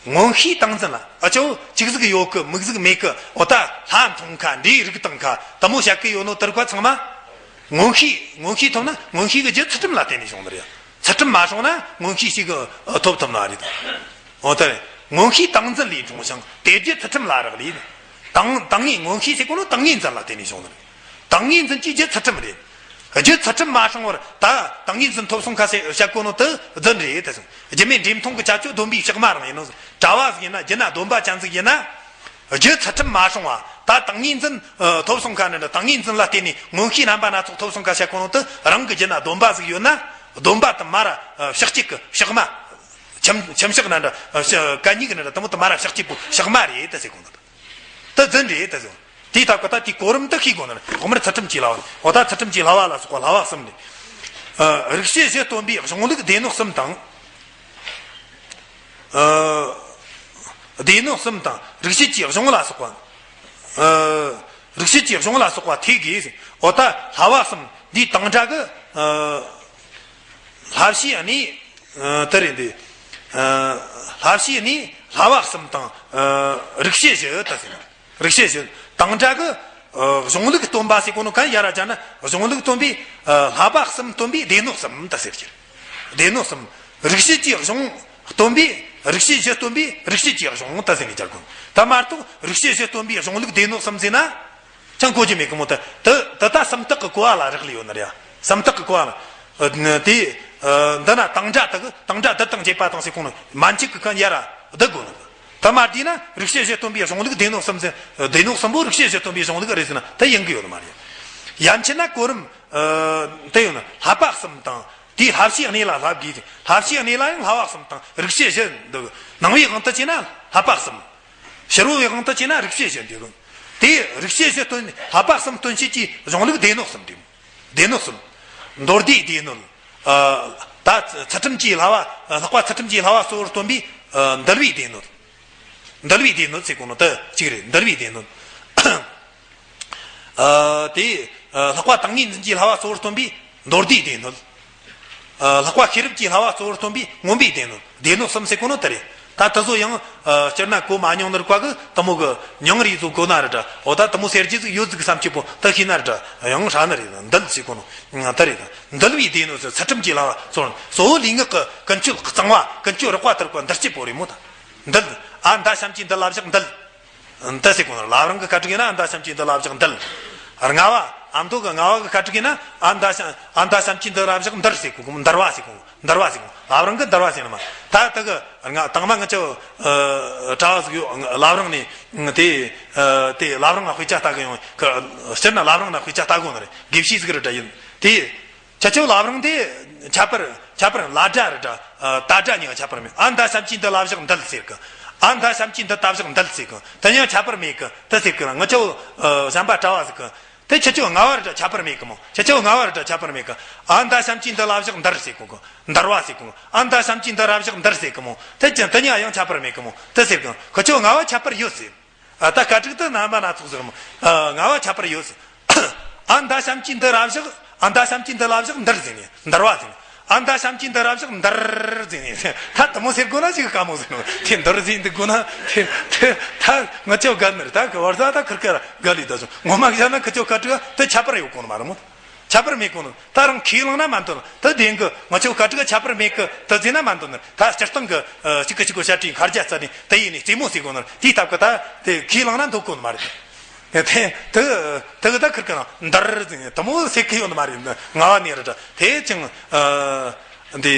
མངོན་ཤེས་ཏིང་འཛིན་ལ། ཨ་ཅོ། ཅིག་ཟིག་ཡོད་གི་མིག་ཟིག་མེད་གི། འོ་ད་ལྷ་མཐོང་ཁ། འདྲེའི་རིགས་དང་ཁ། དེ་མོ་བཤད་གི་ཡོད་ནོ་དེར་ཁ་ཚང་མ། མངོན་ཤེས། མངོན་ཤེས་ཐོབ་ན་མངོན་ཤེས་གི་རྒྱུ་ཚུལ་ཁྲིམས་ལ་བརྟེན་ནས་བྱུང་ནི་རེད། ཚུལ་ཁྲིམས་མ་བྱུང་ན་མངོན་ཤེས་ཤིག་གི་ཐོབ་ཐུབ་ནི་རེད། འོ་ད་རེད། མངོན་ཤེས་ཏིང་འཛིན་ལས་འཁྲུངས་ཤིང་། དེ་རྒྱུ་ཚུལ་ཁྲིམས་ལ་རག་ལས། ཏིང་ཏིང་ངེ་མངོན་ཤེས་ཟེར་གོ་ནོ་ཏིང་ངེ་འཛིན་ལ་བརྟེན་ནས་བྱུང་ནི་རེད། ཏིང་ངེ་འཛིན་གྱི་རྒྱུ་ཚུལ་ཁྲིམས་རེད། རྒྱུ་ཚུལ་ཁྲིམས་མ་བྱུང་བར་ད་ཏིང་ངེ་འཛིན་ཐོབ་སོང་ཁ་ཟེར་བཤད་གོ་ནོ་དེ་རྫུན་རེད་དེ་སོང་། རྒྱུ་མེད་འབྲས་མཐོང་གི་བྱ་སྤྱོད་སྡོམ་པའི་ཕྱག་མ་རང་ཡིན་ནོ། གྲྭ་བ་ཟིག་ཡིན་ན། རྒྱུ་ན་སྡོམ་པ་ཅན་ཟིག་ཡིན་ན། རྒྱུ་ཚུལ་ཁྲིམས་མ་བྱུང་བ་ད་ཏིང་ངེ་འཛིན་ཐོབ་སོང་ཁ་ནི་འདྲ། ཏིང་ངེ་འཛིན་ལ་བརྟེན་ནས་མངོན་ཤེས་རྣམ་པ་སྣ་ཚོགས་ཐོབ་སོང་ཁ་བཤད་གོ་ནོ་དེ་རང་གི་རྒྱུ་ན་སྡོམ་པ་ཟིག་ཡོད་ན། སྡོམ་པ་དེ་མ་ར་ཕྱག་གཅིག་གི་ཕྱག་མ། ཁྱིམ་ཁྱིམ་ཕྱག་ན་འདྲ། གད་སྙིགས་ན་འདྲ། དེ་མོ་དེ་མ་ར་ཕྱག་གཅིག་པོ་ཕྱག་མ་རེད་དེ་ཟེར་གོ་ནོ་དེ། དེ་རྫུན་རེད་དེ་ཟེར། དེའི་ཐབས་ཀྱི་ད་དེའི་གོ་རིམ་དུ་ཤེས་དགོས་ནི་རེད། ཐོག་མར་ཚུལ་ཁྲིམས་ཀྱི་བསླབ་པ། འོ་ད་ཚུལ་ཁྲིམས་ཀྱི་བསླབ་པ་ལ་སོགས་པ་བསླབ་པ་གསུམ་རེད། རིགས་ཤེས་བཞི་སྟོན་པའི་གཞུང་ལུགས་སྡེ་སྣོད་གསུམ་དང་། སྡེ་སྣོད་གསུམ་དང་རིགས་ཤེས་ཀྱི་གཞུང་ལ་སོགས་པ། རིགས་ཤེས་ཀྱི་གཞུང་ལ་སོགས་པ་ཐེག་དགོས། འོ་ད་བསླབ་པ་གསུམ་འདིའི་དང་སྒྲ་གི། བསླབ་བྱའི་གནས། དེ་རེད་འདི། བསླབ་བྱའི་གནས་བསླབ་པ་གསུམ་དང་། རིགས་ཤེས་བཞི་ད་ཟེར། རིགས་ཤེས་བཞི། དང་སྒྲ་གི། གཞུང་ལུགས་སྟོན་པ་ཟེར་གོ་ནོ་གན་ཡ་ར་ཅན་ན། གཞུང་ལུགས་སྟོན་པའི། བསླབ་པ་གསུམ་སྟོན་པའི་སྡེ་སྣོད་གསུམ་ད་ཟེར་གྱི། སྡེ་སྣོད་གསུམ། རིགས་ཤེས་ཀྱི་གཞུང་སྟོན་པའི། རིགས་ཤེས་བཞི་སྟོན་པའི་རིགས་ཤེས་ཀྱི་གཞུང་ད་ཟེར་ནས་སྦྱར་དགོས། ད་མ་གཏོགས་རིགས་ཤེས་བཞི་སྟོན་པའི་གཞུང་ལུགས་སྡེ་སྣོད་གསུམ་ཟེར་ན། ཅང་གོ་རྒྱུ་མེད་གི་མོ། ད་ད་ད་ད་སུམ་རྟགས་ཀྱི་གོ་བ་ལ་རག་ལས་ཡོད་ནི་རེད། སུམ་རྟགས་ཀྱི་གོ་བ་ལ། དེ། འདི་ན་དང་སྒྲ་དག་དང་སྒྲ་འདི་དང་བཅས་པ་དང་ཟེར་གོ་ནོ་མན་ཆད་ཀྱི་གན་ཡ་ར་འདི་དགོས་ནི། ད་མ་བསྡུས་ན་རིགས་ཤེས་བཞི་སྟོན་པའི་གཞུང་ལུགས་སྡེ་སྣོད་གསུམ་ཟེར། སྡེ་སྣོད་གསུམ་པོ་རིགས་ཤེས་བཞི་སྟོན་པའི་གཞུང་ལུགས་རེད་ཟེར་ན་ད་ཡིན་གི་ཡོད་ནི་མ་རེད། ཡན་ཆད་ན་གོ་རིམ། དེ་ཡོད་ན་བསླབ་པ་གསུམ་དང་། དེའི་བསླབ་བྱའི་གནས་ལ་བསླབ་དགོས་ཟེར། བསླབ་བྱའི་གནས་ལ་ཡང་བསླབ་པ་གསུམ་དང་རིགས་ཤེས་བཞི་འདུག། ནང་པའི་དབང་དུ་བྱས་ན་བསླབ་པ་གསུམ། ཕྱི་རོལ་པའི་དབང་དུ་བྱས་ན་རིགས་ཤེས་བཞི་འདུག། དེ་རིགས་ཤེས་བཞི་སྟོན། བསླབ་པ་གསུམ་སྟོན་བྱེད་ཀྱི་གཞུང་ལུགས་སྡེ་སྣོད་གསུམ་འདུག། སྡེ་སྣོད་གསུམ། མདོ་སྡེའི་སྡེ་སྣོད། ད་ཚུལ་ཁྲིམས་ཀྱི་བསླབ་པ། ལྷག་པ་ཚུལ་ཁྲིམས་ཀྱི་བསླབ་པ་གཙོ་བོར་སྟོན་པའི་འདུལ་བའི་སྡེ་སྣོད། འདུལ་བའི་སྡེ་སྣོད་ཟེར་གོ་ནོ་དེ་གཅིག་རེད། འདུལ་བའི་སྡེ་སྣོད། དེ་ལྷག་པ་ཏིང་ངེ་འཛིན་གྱི་བསླབ་པ་གཙོ་བོར་སྟོན་པའི་མདོ་སྡེའི་སྡེ་སྣོད། ལྷག་པ་ཤེས་རབ་ཀྱི་བསླབ་པ་གཙོ་བོར་སྟོན་པའི་མངོན་པའི་སྡེ་སྣོད། སྡེ་སྣོད་གསུམ་ཟེར་གོ་ནོ་དེ་རེད། ད་དེ་ཚོ་ཡང་སྤྱིར་ན་གོ་མ་མྱོང་ནི་རིགས་པ་གི་དེ་མོ་གི་མྱིང་རིགས་ཚོ་གོ་ན་རེད་དྲ། འོ་ད་དེ་མོ་ཟེར་རྒྱུ་ཟིག་ཡོད་ཟིག་བསམ་གྱི་པོ་དེ་ཤེས་ན་རེད་དྲ། ཡང་ཧྲ་ནི་རེད། འདུལ་ཟེར་གོ་ནོ་དེ་རེད། ད་འདུལ་བའི་སྡེ་སྣོད་ཟེར་ཚུལ་ཁྲིམས་ཀྱི་བསླབ་པ་གཙོ་བོར། གཙོ་བོ་ལུས་ངག་གི་ཀུན་སྤྱོད་གཙང་བ། ཀུན་སྤྱོད་རགས་པ་དེར་གོ་འདུལ་བྱེད་པོ་རེད་མོ། ད་འདུལ། ཨ་མདའ་བྱམས་ཀྱིས་འདི་ལ་བཞག་འདུལ། འདི་ཟེར་གོ་ནོ། བླ་བྲང་གི་ཁ་ཊིག་ཡིན་ན་ཨ་མདའ་བྱམས་ཀྱིས་འདི་ལ་བཞག་འདུལ། རྔ་བ། ཨ་མདོ་གི་རྔ་བ་གི་ཁ་ཊིག་ཡིན་ན་ཨ་མདའ་བྱམས། ཨ་མདའ་བྱམས་ཀྱིས་འདི་ལ་བཞག་འདུལ་ཟེར་གོ་གི། འདུལ་བ་ཟེར་གོ། འདུལ་བ་ཟེར་གོ། བླ་བྲང་གི་འདུལ་བ་ཟེར་ནི་མ། ད་དེ་གི་རྔ་དང་མ་ང་ཅག་གྲྭ་བ་ཟིག་ཡོད། བླ་བྲང་ནས་དེ་དེ་བླ་བྲང་ང་དཔེ་ཆ་ལྟ་གི་ཡོང་གི། སྤྱིར་ན་བླ་བྲང་ན་དཔེ་ཆ་ལྟ་གོ་ནི་རེད། དགེ་བཤེས་ཟིག་རེད་དྲ་ཡིན་དེ། ཁྱེད་ཆོ་བླ་བྲང་དེ་ཁྱད་པར། ཁྱད་པར་ལ་སྒྲ་རེད་དྲ། ད་སྒྲ་གཉིས་ཀ་ཁྱད་པར་མེད། ཨ་མདའ་བྱམས་ཀྱིས་འདི་ལ་བཞག་འདུལ་ཟེར་གི། ཨ་མདའ་བྱམས་ཀྱིས་འདི་ལྟ་བཞག་འདུལ་ཟེར་གི། དེ་གཉིས་ཀ་ཁྱད་པར་མེད་གི་དེ་ཟེར་གི། ང་ཆོ་གཞན་པ་གྲྭ་བ་ཟིག་གི། དེ་ཁྱེད་ཆོ་རྔ་བ་རེད་དྲ་ཁྱད་པར་མེད་གི་མོ། ཁྱེད་ཆོ་རྔ་བ་རེད་དྲ་ཁྱད་པར་མེད་གི། ཨ་མདའ་བྱམས་ཀྱིས་འདི་ལ་བཞག་འདུལ་ཟེར་གོ་གི། འདུལ་བ་ཟེར་གོ་གི། ཨ་མདའ་བྱམས་ཀྱིས་འདི་ལ་བཞག་འདུལ་ཟེར་གི་མོ། དེ་ཀྱང་དེ་གཉིས་ཀ་ཡང་ཁྱད་པར་མེད་གི་མོ། དེ་ཟེར་གི། ཁྱེད་ཆོ་རྔ་བ་ཁྱད་པར་ཡོད་ཟེར། ཨ་ད་ཁ་ཊིག་ཏུ་རྣམ་པ་སྣ་ཚོགས་ཟེར་མོ། ཨ་རྔ་བ་ཁྱད་པར་ཡོད་ཟེར། ཨ་མདའ་བྱམས་ཀྱིས་འདི་ལ་བཞག་ཨ་མདའ་བྱམས་ཀྱིས་འདི་ལ་བཞག་འདུལ་ཟེར་ནས། འདུལ་བ་ཟེར་ནས། ཨ་མདའ་བྱམས་ཀྱིས་འདི་ལ་བཞག་འདུལ་ཟེར་ནས། ད་དེ་མོ་ཟེར་དགོས་ན་ཅིག་དཀའ་མོ་ཟེར་ནོ། དེ་འདུལ་ཟེར་འདི་དགོས་ན་དེ་དེ་ད་ང་ཆོ་དགའ་ནི་རེད། ད་གི་བར་ས་ད་ཁིར་ཁ་ར་དགའ་ལི་ད་སོང་། ངོ་མ་བཤད་ན་ཁི་ཆོ་ཁ་ཊིག་དེ་ཁྱད་པར་ཡོད་གོ་ནི་མ་རེད་མོ། ཁྱད་པར་མེད་གོ་ནོ། ད་རང་ཁས་བླངས་ན་མ་འདོན་ན་ད་བདེན་གི། ང་ཆོ་ཁ་ཊིག་ཁྱད་པར་མེད་གི་ད་ཟེར་ན་མ་འདོན་ན། ད་སྤྱིར་བཏང་གི་གཅིག་གི་གཅིག་གི་བཤད་ཁྲིམས་ཁ་རྒྱ་རྩ་ནས་དེ་ཡིན་ནས་རྩེད་མོ་ཟེར་གོ་ནོ། དེའི་སྟབས་གི་ད་དེ་ཁས་བླངས་ན་འདོད་གོ་ནི་མ་རེད། དེ་དེ་དེ་གི་ད་ཁིར་ཁ་རང་འདུལ་ཟེར་ནས་དེ་མོ་ཟེར་གི་ཡོད་ནི་མ་རེད། རྔ་བ་ནས་རེད་དྲ། དེ་ཅང་འདི་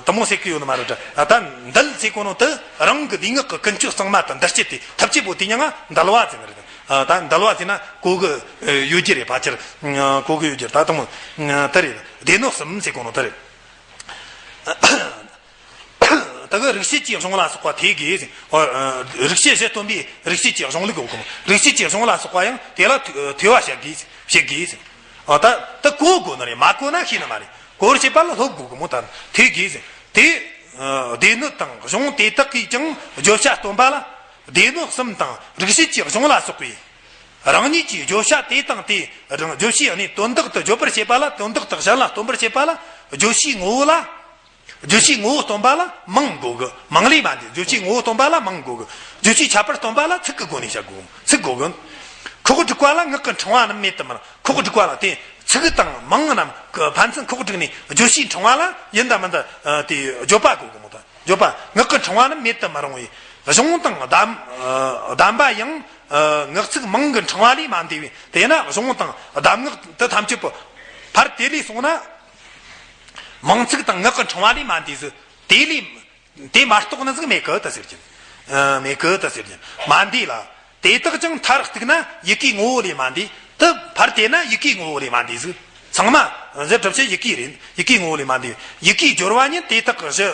དེ་མོ་ཟེར་གི་ཡོད་ནི་མ་རེད་དྲ། ད་འདུལ་ཟེར་གོ་ནོ་དེ་རང་གི་ལུས་ངག་གི་ཀུན་སྤྱོད་གཙང་མ་དང་འདུལ་བྱེད་དེ་ཐབས་ཇུས་པོ་དེ་མྱིང་ང་འདུལ་བ་ཟེར་ནི་རེད། ད་འདུལ་བ་ཟེར་ན་གོ་གི་ཡོད་རྒྱུ་རེད། ཕལ་ཆེར་གོ་གི་ཡོད་རྒྱུ་རེད། ད་དེ་མོ་དེ་རེད། སྡེ་སྣོད་གསུམ་ཟེར་གོ་ནོ་དེ་རེད། ད་གི་རིགས་ཤེས་ཀྱི་གཞུང་ལ་སོགས་པ་ཐེག་དགོས་ཟེར། རིགས་ཤེས་བཞི་སྟོན་པའི་རིགས་ཤེས་ཀྱི་གཞུང་ལུགས་ཡོད་གི་མོ། རིགས་ཤེས་ཀྱི་གཞུང་ལ་སོགས་པ་ཡང་དེ་ལ་ཐོས་པ་བྱེད་དགོས་བྱེད་དགོས་ཟེར། ད་ད་གོ་དགོས་ནི་རེད། མ་གོ་ན་ཤེས་ནི་མ་རེད། གོ་བར་བྱེད་པ་ལ་སློབ་དགོས་གི་མོ། ད་ཐེག་དགོས་ཟེར། དེ་ སྡེ་སྣོད་དང་གཞུང་དེ་དག་གིས་ཀྱང་བརྗོད་བྱ་སྟོན་པ་ལ། སྡེ་སྣོད་གསུམ་དང་རིགས་ཤེས་ཀྱི་གཞུང་ལ་སོགས་པའི་རང་ཉིད་ཀྱི་བརྗོད་བྱ་དེ་དང་དེའི་རང་བརྗོད་བྱའི་གནས་དོན་དག་ཏུ་བརྗོད་པར་བྱེད་པ་ལ། དོན་དག་དག་གཞན་ལ་སྟོན་པར་བྱེད་པ་ལ། བརྗོད་བྱའི་ངོ་བོ་ལ། བརྗོད་བྱའི་ངོ་བོ་སྟོན་པ་ལ་མིང་དགོས་གི། མིང་ལས་མ་འདས། བརྗོད་བྱའི་ངོ་བོ་སྟོན་པ་ལ་མིང་དགོས་གི། བརྗོད་བྱའི་ཁྱད་པར་སྟོན་པ་ལ་ཚིག་གི་སྒོ་ནས་བཤད་དགོས། ཚིག་དགོས་གི། ཁོག་སྒྲིག་པ་ལ་ངག་གི་འཕྲེང་བ་རྣམས་མེད་དུ་མི་རུང་། ཁོག་སྒྲིག་པ་ལ་དེ་ཚིག་དང་མིང་རྣམས་ཀྱི་ཕན་ཚུན་ཁོག་སྒྲིག་ནས། བརྗོད་བྱའི་འཕྲེང་བ་ལ་ཡིན་དང་མིན་དང་དེ་བརྗོད་པ་དགོས་གི་མོ། ད་བརྗོད་པ། ངག་གི་འཕྲེང་བ་རྣམས་མེད་དུ་མི་རུང་བས། གཞུང་དང་གདམས་གདམས་པ་ཡང་ངག་ཚིག་མིང་གི་འཕྲེང་བ་ལས་མ་འདས་པས། དེས་ན་གཞུང་དང་གདམས་ངག་དེ་ཐམས་ཅད་པོ་ཕར་དེ་ལས་སོང་ན། མིང་ཚིག་དང་ངག་གི་འཕྲེང་བ་ལས་མ་འདས་ཟིག། དེ་ལས་དེ་མ་གཏོགས་ནི་ཟིག་མེད་གི་ད་ཟེར་གྱིན། མེད་གི་ད་ཟེར་གྱིན། མ་འདས་ལ། དེ་དག་ཀྱང་མཐར་གཏུགས་ན་ཡི་གེའི་ངོ་བོ་ལས་མ་འདས། དེ་ཕར་དེ་ན་ཡི་གེའི་ངོ་བོ་ལས་མ་འདས་ཟིག། ཚང་མ་གཞི་གྲུབ་ཆེན་ཡི་གེ་རེད། ཡི་གེའི་ངོ་བོ་ལས་མ་འདས། ཡི་གེའི་སྦྱོར་བ་ཉིད་དེ་དག་གི་གཞི་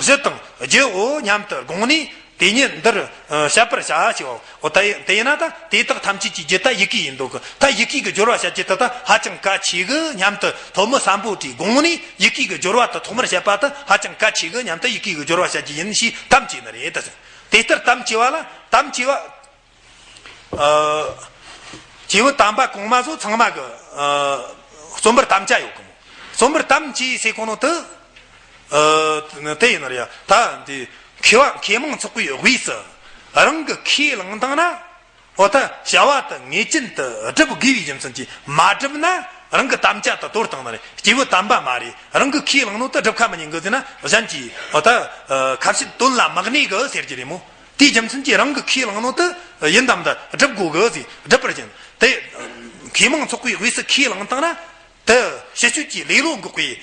གཞི་དང་རྒྱུའོ་སྙམ་དུ་དགོངས་ནས། དེ་ཉིད་འདིར་བཤད་པར་བྱ་ཞེས་པའོ། ད་དེ་ཡིན་ན་ད་དེ་དག་ཐམས་ཅད་ཀྱི་རྒྱུ་ད་ཡི་གེ་ཡིན་འདུག་གི། ད་ཡི་གེ་གི་སྦྱོར་བ་བཤད་རྒྱུ་ད་ད་ཧ་ཅང་གལ་ཆེ་གི་སྙམ་དུ་ཐོན་མི་སམ་བྷོ་ཊས་དགོངས་ནས། ཡི་གེ་གི་སྦྱོར་བ་ད་ཐོག་མར་བཤད་པ་ད་ཧ་ཅང་གལ་ཆེ་གི་སྙམ་དུ་ཡི་གེ་གི་སྦྱོར་བ་བཤད་རྒྱུ་ཡིན་ཞེས་དམ་བཅས་ནི་རེད། ད་དེ་ལྟར་དམ་བཅས་པ་ལ། དམ་བཅས་པ། ཨ། སྐྱེས་བུ་དམ་པ་གོང་མ་ཚོ་ཚང་མ་གི། ཨ། རྩོམ་པར་དམ་བཅའ་ཡོད་གི་མོ། རྩོམ་པར་དམ་བཅས་ཟེར་གོ་ནོ་དེ། ཨ། དེ་ཡིན་ནོ་རེད་ཡ། ད་འདི་མཁས་པ་མཁས་མང་ཚོགས་པའི་དབུས་སུ་རང་གི་ཁས་བླངས་བཏང་ན། འོ་ད་བྱ་བ་དེ་ངེས་ཅན་དུ་སྒྲུབ་དགོས་པའི་རྒྱུ་མཚན་གྱིས། མ་བསྒྲུབས་ན་རང་གི་དམ་བཅའ་དེ་དོར་བཏང་ནི་རེད། སྐྱེས་བུ་དམ་པ་མ་རེད། རང་གི་ཁས་བླངས་ནོ་དེ་སྒྲུབ་ཁ་མི་ཉན་གི་ཟེར་ན། གཞན་གྱིས་འོ་ད། ཨ། ཁ་བཤད་དོན་ལ་མི་གནས་གི་ཟེར་གྱི་རེད་མོ། དེའི་རྒྱུ་མཚན་གྱིས་རང་གི་ཁས་བླངས་ནོ་དེ་ཡིན་དམ་དུ་སྒྲུབ་དགོས་གི་ཟེར། སྒྲུབ་པར་བྱེད། དེ་མཁས་མང་ཚོགས་པའི་དབུས་སུ་ཁས་བླངས་བཏང་ན། དེ་ཕྱི་སྤྱོད་ཀྱི་ལེ་ལོ་འགོག་པའི་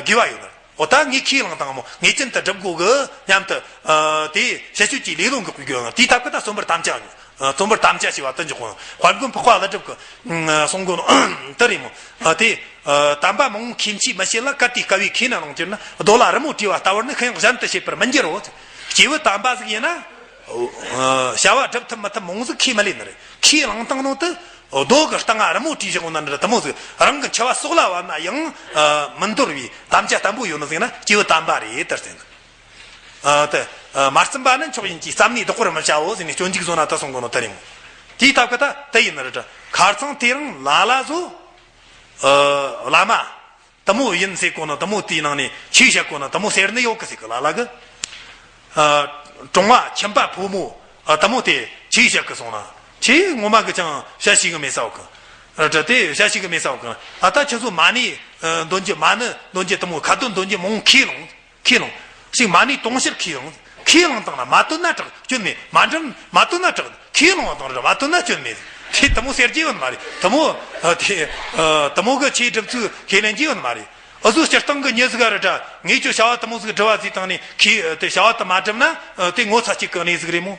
དགེ་བ་ཡོད་ནི། འོ་ད་ངས་ཁས་བླངས་བཏང་མོ། ངེས་ཅན་དུ་སྒྲུབ་དགོས་གི་སྙམ་དུ། དེ་ཕྱི་སྤྱོད་ཀྱི་ལེ་ལོ་འགོག་པའི་དགེ་བ་ཡོད་ནི། དེའི་ཐབས་ཀྱིས་ད་རྩོམ་པར་དམ་བཅའ། རྩོམ་པར་དམ་བཅའ་ཞེས་པ་དེ་འཇོག་གོ། དཔལ་མགོན་འཕགས་པ་ཀླུ་སྒྲུབ་ཀྱིས་གསུང་གོ་ནོ་དེ་རེད་མོ། དེ། ཨ། དམ་པ་མང་པོ་མཁས་མཆིས་མི་བྱེད་ལ། གལ་ཏེ་དཀའ་བས་མཁས་ན་ལོངས་གྱུར་ན། རྡོ་ལ་རི་མོ་བྲིས་པ་ལྟ་བུར་ནི། ཁོ་ཡང་གཞན་དུ་བྱེད་པར་མི་འགྱུར་རོ། སྐྱེས་བུ་དམ་པ་ཟིག་ཡིན་ན། ཨ། བྱ་བ་སྒྲུབ་ཐུབ་མི་ཐུབ་མང་ཟིག་ཁས་མི་ལེན་ནི་རེད། ཁས་བླངས་བཏང་ནོ་དེ་རྡོ་གི་སྟེང་ང་རི་མོ་བྲིས་བཞག་ནི་འདྲ་དེ་མོ་ཟིག། རང་གི་འཆི་བ་སྲོག་ལ་བབ་ན་ཡང་། ཨ། མི་འདོར་བའི་དམ་བཅའ་བརྟན་པོ་ཡོད་ནི་ཟིག་ན་སྐྱེས་བུ་དམ་པ་རེད་ད་ཟེར་ནི། ཨ། དེ། ཨ། མ་བརྩམས་པ་ནི་མཆོག་ཡིན་གྱི། བརྩམས་ནས་བཟློག་པར་མི་བྱའོ་ཟེར་ནས་སྤྱོད་འཇུག་བཟོ་ན་ད་གསུང་གོ་ནོ་དེ་རེད་མོ། དེའི་ཐབས་ཀྱིས་ད་དེ་ཡིན་ནི་རེད་དྲ། ཁ་རྩང་དེ་རིང་ལ་ལ་བཟོ། ཨ། བླ་མ་དེ་མོ་ཡིན་ཟེར་གོ་ནི་དེ་མོ། དེའི་ནང་ནས་ཆོས་བཤད་གོ་ནི་དེ་མོ་ཟེར་ནི་ཡོད་གི་ཟེར་གི་ལ་ལ་གི། ཨ། གྲོང་བ་ཁྱིམ་པ་ཕོ་མོ། ཨ། དེ་མོ་དེ་ཆོས་བཤད་གི་སོང་ན། ཁྱེད་ངོ་མ་གི་ཅང་བཤད་ཤེས་གི་མེད་ས་ཡོད་གི། ཨ། དེ་བཤད་ཤེས་གི་མེད་ས་ཡོད་གི། ཨ། ད་ཁྱེད་ཚོ་མ་ཎི་འདོན་རྒྱུ། མ་ཎི་འདོན་རྒྱུ་དེ་མོ། ཁ་འདོན་འདོན་རྒྱུ་མང་ཁས་བླངས། ཁས་བླངས་ཤིག། མ་ཎི་དུང་ཕྱུར་ཁས་བླངས། ཁས་བླངས་བཏང་ན་མ་བཏོན་ན་དྲག་སྐྱོན་མེད། མ་འགྲིམ་མ་བཏོན་ན་དྲག། ཁས་བླངས་བཏང་ར་མ་བཏོན་ན་སྐྱོན་མེད། དེ་དེ་མོ་ཟེར་རྒྱུ་ཡོད་ནི་མ་རེད། དེ་མོ། ཨ། དེ། ཨ། དེ་མོ་གི་ཆོས་སྒྲུབ་ཚུལ་ཁས་ལེན་རྒྱུ་ཡོད་ནི་མ་རེད། འུ་ཚོ་སྤྱིར་བཏང་གི་མྱི་ཟིག་ག་རེ་དྲ། ངས་ཁྱོད་བྱ་བ་དེ་མོ་ཟིག་སྒྲུབ་པ་ཟིག་བཏང་ནས་ཁྱེད་དེ་བྱ་བ་དེ་མ་སྒྲུབ་ན། ཨ། དེ་ངོ་ཚ་སྐྱེ་གི་གནས་ཟིག་རེད་མོ།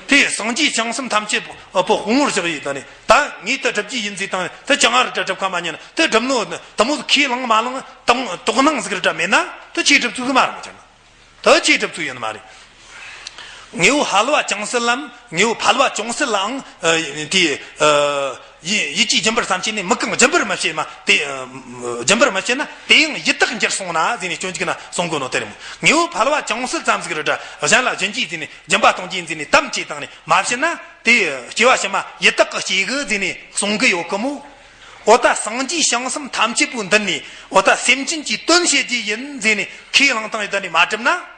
དེ་སངས་རྒྱས་བྱང་སེམས་ཐམས་ཅད་པོ་དཔུང་བར་བཞག་ཡིན་ད་ནི། ད་ངས་དེ་སྒྲུབ་རྒྱུ་ཡིན་ཟེར་བཏང་ནས་དེ་ཅང་ཨ་རི་དྲ་སྒྲུབ་ཁ་མ་ཉན་ན། དེ་སྒྲུབ་ནོ་དེ་མོ་ཟིག་ཁས་བླངས་མ་བླངས་དང་དོགས་སྣང་ཟིག་རེ་དྲ་མེད་ན་དེ་ཆོས་སྒྲུབ་ཚུལ་ཟིག་མ་རེད་མོ། ཆ་ན་དེ་ཆོས་སྒྲུབ་ཚུལ་ཡིན་མ་རེད། དངོས་པོ་ཕལ་བ་ཅུང་ཟད་ལམ། དངོས་པོ་ཕལ་བ་ཅུང་ཟད་ལའང་། ཨ། དེ། ཨ། ཡིད། ཡིད་ཀྱིས་སྦྱིན་པར་བསམ་བྱས་ནས་མི་གང་སྦྱིན་པར་མི་བྱེད་མ་དེ། ཨ། སྦྱིན་པར་མི་བྱེད་ན་དེ་ཡང་ཡི་དྭགས་འགྱུར་སོང་ན་ཟེར་ནས་སྤྱོད་འཇུག་ན་གསུང་གོ་ནོ་དེ་རེད་མོ། དངོས་པོ་ཕལ་བ་ཅུང་ཟད་ཙམ་ཟིག་རེ་དྲ་གཞན་ལ་སྦྱིན་རྒྱུ་ཟེར་ནས་སྦྱིན་པ་གཏོང་རྒྱུ་ཟེར་ནས་དམ་བཅས་བཏང་ནས་མ་བྱེད་ན་དེ་སྐྱེ་བ་ཕྱི་མ་ཡི་དྭགས་ཀྱི་སྐྱེ་གི་ཟེར་ནས་གསུང་གི་ཡོད་གི་མོ། འོ་ད་སངས་རྒྱས་བྱང་སེམས་ཐམས་ཅད་པོའི་མདུན་ནས་འོ་ད་སེམས་ཅན་གྱི་དོན་བྱེད་རྒྱུ་ཡིན་ཟེར་ནས་ཁས་བླངས་བཏང་ཡོད་ད་ནས་མ་བསྒྲུབས་ན།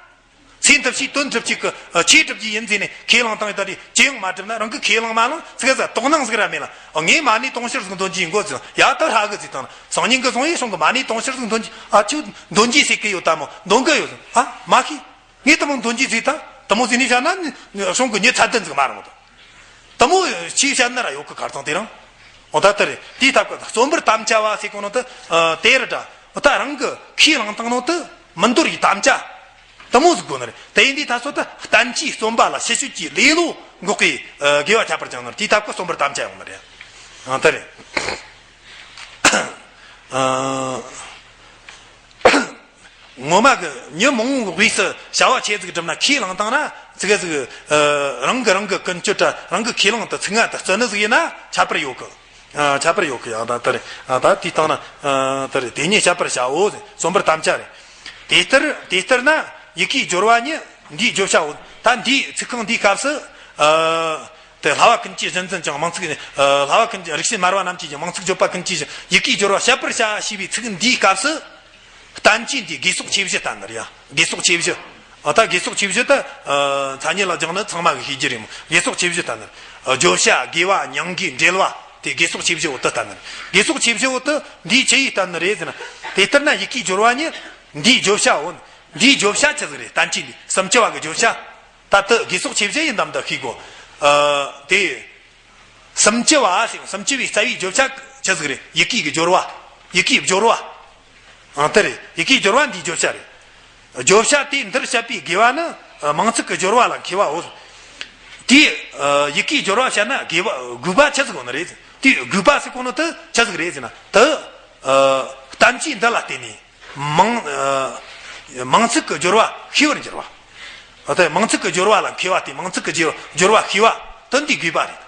ཚེ་འདི་ཕྱིའི་དོན་སྒྲུབ་ཅིག་གི་ཆོས་སྒྲུབ་རྒྱུ་ཡིན་ཟེར་ནས་ཁས་བླངས་བཏང་ཡོད་ད་དེ་ཅི་ཡང་མ་བསྒྲུབས་ན། རང་གི་ཁས་བླངས་མ་བླངས་ཚིག་ཟ་དོགས་སྣང་ཟིག་ར་མེད་ལ། ངས་མ་ཎི་དུང་ཕྱུར་ཟིག་འདོན་རྒྱུ་ཡིན་གོ་ཟེར། ཡ་ད་ཧྲ་གི་ཟེར་བཏང་ན། སང་ཉིན་གི་སོང་ཡིན་གསུང་གི། མ་ཎི་དུང་ཕྱུར་ཟིག་འདོན་རྒྱུ། ཨ། ཁྱོད་འདོན་རྒྱུ་ཟེར་གི་ཡོད་ད་མོ། འདོན་གི་ཡོད་ཟེར། ཨ། མ་ཤེས། ངས་དེ་མོ་འདོན་རྒྱུ་ཟེར་ད་དེ་མོ་ཟེར་ནས་བཤད་ན་གསུང་གི་མྱི་ཚད་ལྡན་ཟིག་མ་རེད་མོ། ད། དེ་མོ་ཆོས་བཤད་ན་ར་ཡོད་གི། ཁ་རྩང་དེ་རིང་། འོ་ད་དེ་རེད། དེའི་ཐབས་ཀྱིས་རྩོམ་པར་དམ་བཅའ་བ་ཟེར་གོ་ནོ་དེ། ཨ། དེ་རེད་དྲ། འོ་ད་རང་གི་ཁས་བླངས་བཏང་ནོ་དེ་མི་འདོར་བའི་དམ་བཅའ་དེ་མོ་ཟིག་དགོས་ནི་རེད། དེ་ཡིན་དུས་ད་སོ་ད་བསྟན་བཅོས་རྩོམ་པ་ལ་ཕྱི་སྤྱོད་ཀྱི་ལེ་ལོ་འགོག་པའི། ཨ། དགེ་བ་ཁྱད་པར་ཅན་ནི་རེད། དེའི་ཐབས་ཀྱིས་རྩོམ་པར་དམ་བཅའ་ཡོང་ནི་རེད། ཨ། དེ་རེད། ཨ། ངོ་མ་གི་མྱི་མང་པོའི་དབུས་སུ་བྱ་བ་ཆེ་ཟིག་བསྒྲུབས་ན། ཁས་བླངས་བཏང་ན་ཙི་གེ་ཟིག། ཨ། རང་གི་རང་གི་ཀུན་སྤྱོད་དྲ་རང་གི་ཁས་བླངས་དེ་ཚིག་ངན་དེ་བརྩི་ནི་ཟིག་ཡིན་ན་ཁྱད་པར་ཡོད་གི། ཨ། ཁྱད་པར་ཡོད་གི། ཡང་ད་དེ་རེད། ཨ། ད་དེའི་སྟེང་ན། ཨ། དེ་རེད། དེ་ཉིད་བཤད་པར་བྱའོ་ཟེར། རྩོམ་པར་དམ་བཅའ་རེད། དེ་ལྟར་དེ་ལྟར་ན། ཡི་གེའི་སྦྱོར་བ་ནི་འདིའི་བརྗོད་བྱའོ། ད་འདིའི་ཚིག་རྐང་འདིའི་སྐབས་སུ། ཨ། དེ་བསླབ་པ་ཀུན་གྱི་གཞི་འཛིན་ཅིང་མིང་ཚིག་ཨ། བསླབ་པ་ཀུན་གྱི་རིགས་ཤེས་སྨྲ་བ་རྣམས་ཀྱིས་ཀྱང་མིང་ཚིག་བརྗོད་པ་ཀུན་གྱི་གཞི། ཡི་གེའི་སྦྱོར་བ་བཤད་པར་བྱ་ཞེས་པའི་ཚིག་འདིའི་སྐབས་སུ། བསྟན་བཅོས་འདིའི་དགེ་སོགས་ཆེ་བཞི་ལྟར་ན་རེད་ཡ། དགེ་སོགས་ཆེ་བཞི། ཨ། ད་དགེ་སོགས་ཆེ་བཞི་དེ། ཨ། མཚན་ཉིད་ལ་སྦྱངས་ནི་ཚང་མ་གིས་ཤེས་རྒྱུ་རེད་མོ། དགེ་སོགས་ཆེ་བཞི་ལྟར་ན། ཨ། བརྗོད་བྱ། དགེ་བ། མྱང་འགུལ། འགྲེལ་བ། དེ་དགེ་སོགས་ཆེ་བཞི་བོ་དེ་ལྟར་ན། དགེ་སོགས་ཆེ་བཞི་བོ་དེ་འདིའི་ཆི་ཡི་ལྟར་ན་རེད་ཟེར་ན། དེ་ལྟར་ན་ཡི་གེའི་སྦྱོར་བ་ནི་འདིའི་བརྗོད་བྱའོ། འདིའི་བརྗོད་བྱ་ཆི་ཟིག་རེད། བསྟན་བཅོས་འདི་སུམ་ཅུ་པ་གི་བརྗོད་བྱ། ད་དེ་དགེ་སོགས་ཆེ་བཞི་ཡིན་དམ་དེ་ཤེས་དགོས། ཨ། དེ། སུམ་ཅུ་པ་ཟེར། སུམ་ཅུ་པའི་རྩ་བའི་བརྗོད་བྱ་ཆི་ཟིག་རེད། ཡི་གེ་གི་སྦྱོར་བ། ཡི་གེའི་སྦྱོར་བ། ཨང་། དེ་རེད། ཡི་གེའི་སྦྱོར་བ་འདིའི་བརྗོད་བྱ་རེད། བརྗོད་བྱ་དེ་འདིར་བཤད་པའི་དགེ་བ་ནི། ཨ། མིང་ཚིག་གི་སྦྱོར་བ་ལ་མཁས་པའོ། དེའི། ཨ། ཡི་གེའི་སྦྱོར་བ་བཤད་ན་དགེ་བ་དགོས་པ་ཆི་ཟིག་ཡོད་ནི་རེད། དེའི་དགོས་པ་ཟེར་གོ་ནོ་དེ་ཆི་ཟིག་རེད་ཟེར་ན། དེ། ཨ། བསྟན་བཅོས་འདི་ལ་བརྟེན་ནས། མིང་། ཨ། མིང་ཚིག་གི་སྦྱོར་བ་ཤེས་པར་འགྱུར་བ། ཨ། དེ་མིང་ཚིག་གི་སྦྱོར་བ་ལ་མཁས་པ་དེ། མིང་ཚིག་གི་སྦྱོར་བ་ཤེས་པ་དེ་འདིའི་དགོས་པ་རེད།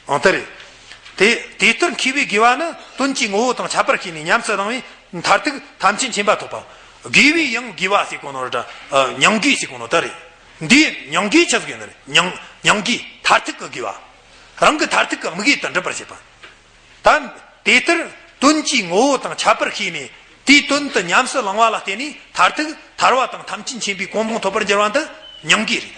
ཨང་། དེ་རེད། དེ་དེ་ལྟར་མཁས་པའི་དགེ་བ་ནི་དོན་གྱི་ངོ་བོ་དང་ཁྱད་པར་ཤེས་ནས་ཉམས་སུ་བླང་བས་མཐར་ཐུག་ཐམས་ཅད་མཁྱེན་པ་ཐོབ་པའོ། དགེ་བའི་ཡང་དགེ་བ་ཟེར་གོ་ནོ་རེད། ཨ། མྱང་འགུལ་ཟེར་གོ་ནོ་དེ་རེད། འདིའི་མྱང་འགུལ་ཆི་ཟིག་ཡིན་ནི་རེད། མྱང་། མྱང་འགུལ། མཐར་ཐུག་གི་དགེ་བ། རང་གི་མཐར་ཐུག་གི་དམིགས་ཡུལ་དུ་འགྲུབ་པར་བྱེད་པ། ད་དེ་ལྟར་དོན་གྱི་ངོ་བོ་དང་ཁྱད་པར་ཤེས་ནས་དེའི་དོན་དུ་ཉམས་སུ་བླང་བ་ལ་བརྟེན་ནས་མཐར་ཐུག་ཐར་པ་དང་ཐམས་ཅད་མཁྱེན་པའི་གོ་འཕང་ཐོབ་པར་འགྱུར་བ་འདི་མྱང་འགུལ་རེད།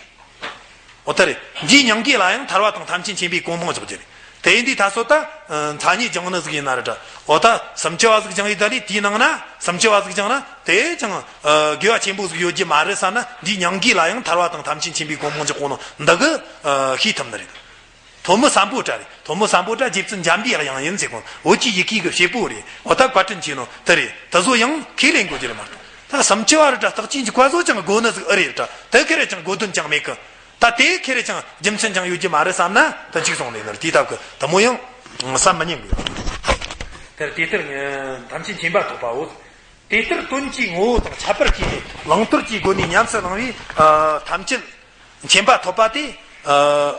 འོ་ད་རེད། འདིའི་མྱང་འགུལ་ལ་ཡང་ཐར་པ་དང་ཐམས་ཅད་མཁྱེན་པའི་གོ་འཕང་འཇོག་རྒྱུ་རེད། དེ་ཡིན་དུས་ད་སོ་ད། ཨ། མཚན་ཉིད་སྦྱངས་ནི་ཟིག་ཡིན་ན་རེད་དྲ། འོ་ད་སུམ་ཅུ་པ་ཟིག་སྦྱངས་ཡོད་ད་ལས་དེའི་ནང་ན་སུམ་ཅུ་པ་ཟིག་སྦྱངས་ན་དེ་ཅང་། ཨ། དགེ་བ་ཆེན་པོ་ཟིག་ཡོད་རྒྱུ་མ་རེད་བསམ་ན། འདིའི་མྱང་འགུལ་ལ་ཡང་ཐར་པ་དང་ཐམས་ཅད་མཁྱེན་པའི་གོ་འཕང་འཇོག་གོ་ནོ་འདི་གི། ཨ། ཤེས་ཐུབ་ནི་རེད། ཐོན་མི་སམ་བྷོ་ཊ་རེད། ཐོན་མི་སམ་བྷོ་ཊ་རྗེ་བཙུན་འཇམ་པའི་དབྱངས་ཡིན་ཟེར་གོ། བོད་ཀྱི་ཡི་གེ་གི་བྱེད་པོ་རེད། འོ་ད་བཀའ་དྲིན་ཆེ་ནོ་དེ་རེད། དེ་ཚོ་ཡང་ཁས་ལེན་དགོས་རྒྱུ་རེད་མ་གཏོགས། ད་སུམ་ཅུ་པ་རེད་དྲ་རྟགས་ཅན་གྱི་བཀའ་བཟོ་ཅང་དགོས་ནི་ཟིག་ཨེ་རེད་དྲ། དེ་ཁེ་རེ་ཅང་དགོས་དོན་ཅང་མེད་གི། ད་དེ་ཁེ་རེ་ཅང་རྒྱུ་མཚན་ཅང་ཡོད་རྒྱུ་མ་རེད་བསམ་ན། ད་འཇིགས་སོང་ནས་ནི་དེའི་ཐབས་ཀྱི་དེ་མོ་ཡང་བསམ་མི་ཉན་གི། དེར་དེ་ལྟར་ཐམས་ཅད་མཁྱེན་པ་ཐོབ་པའོ། དེ་ལྟར་དོན་གྱི་ངོ་བོ་དང་ཁྱད་པར་ཤེས་ནས་བླང་དོར་གྱི་སྒོ་ནས་ཉམས་སུ་བླང་བས། ཨ། ཐམས་ཅད་མཁྱེན་པ་ཐོབ་པ་དེ། ཨ།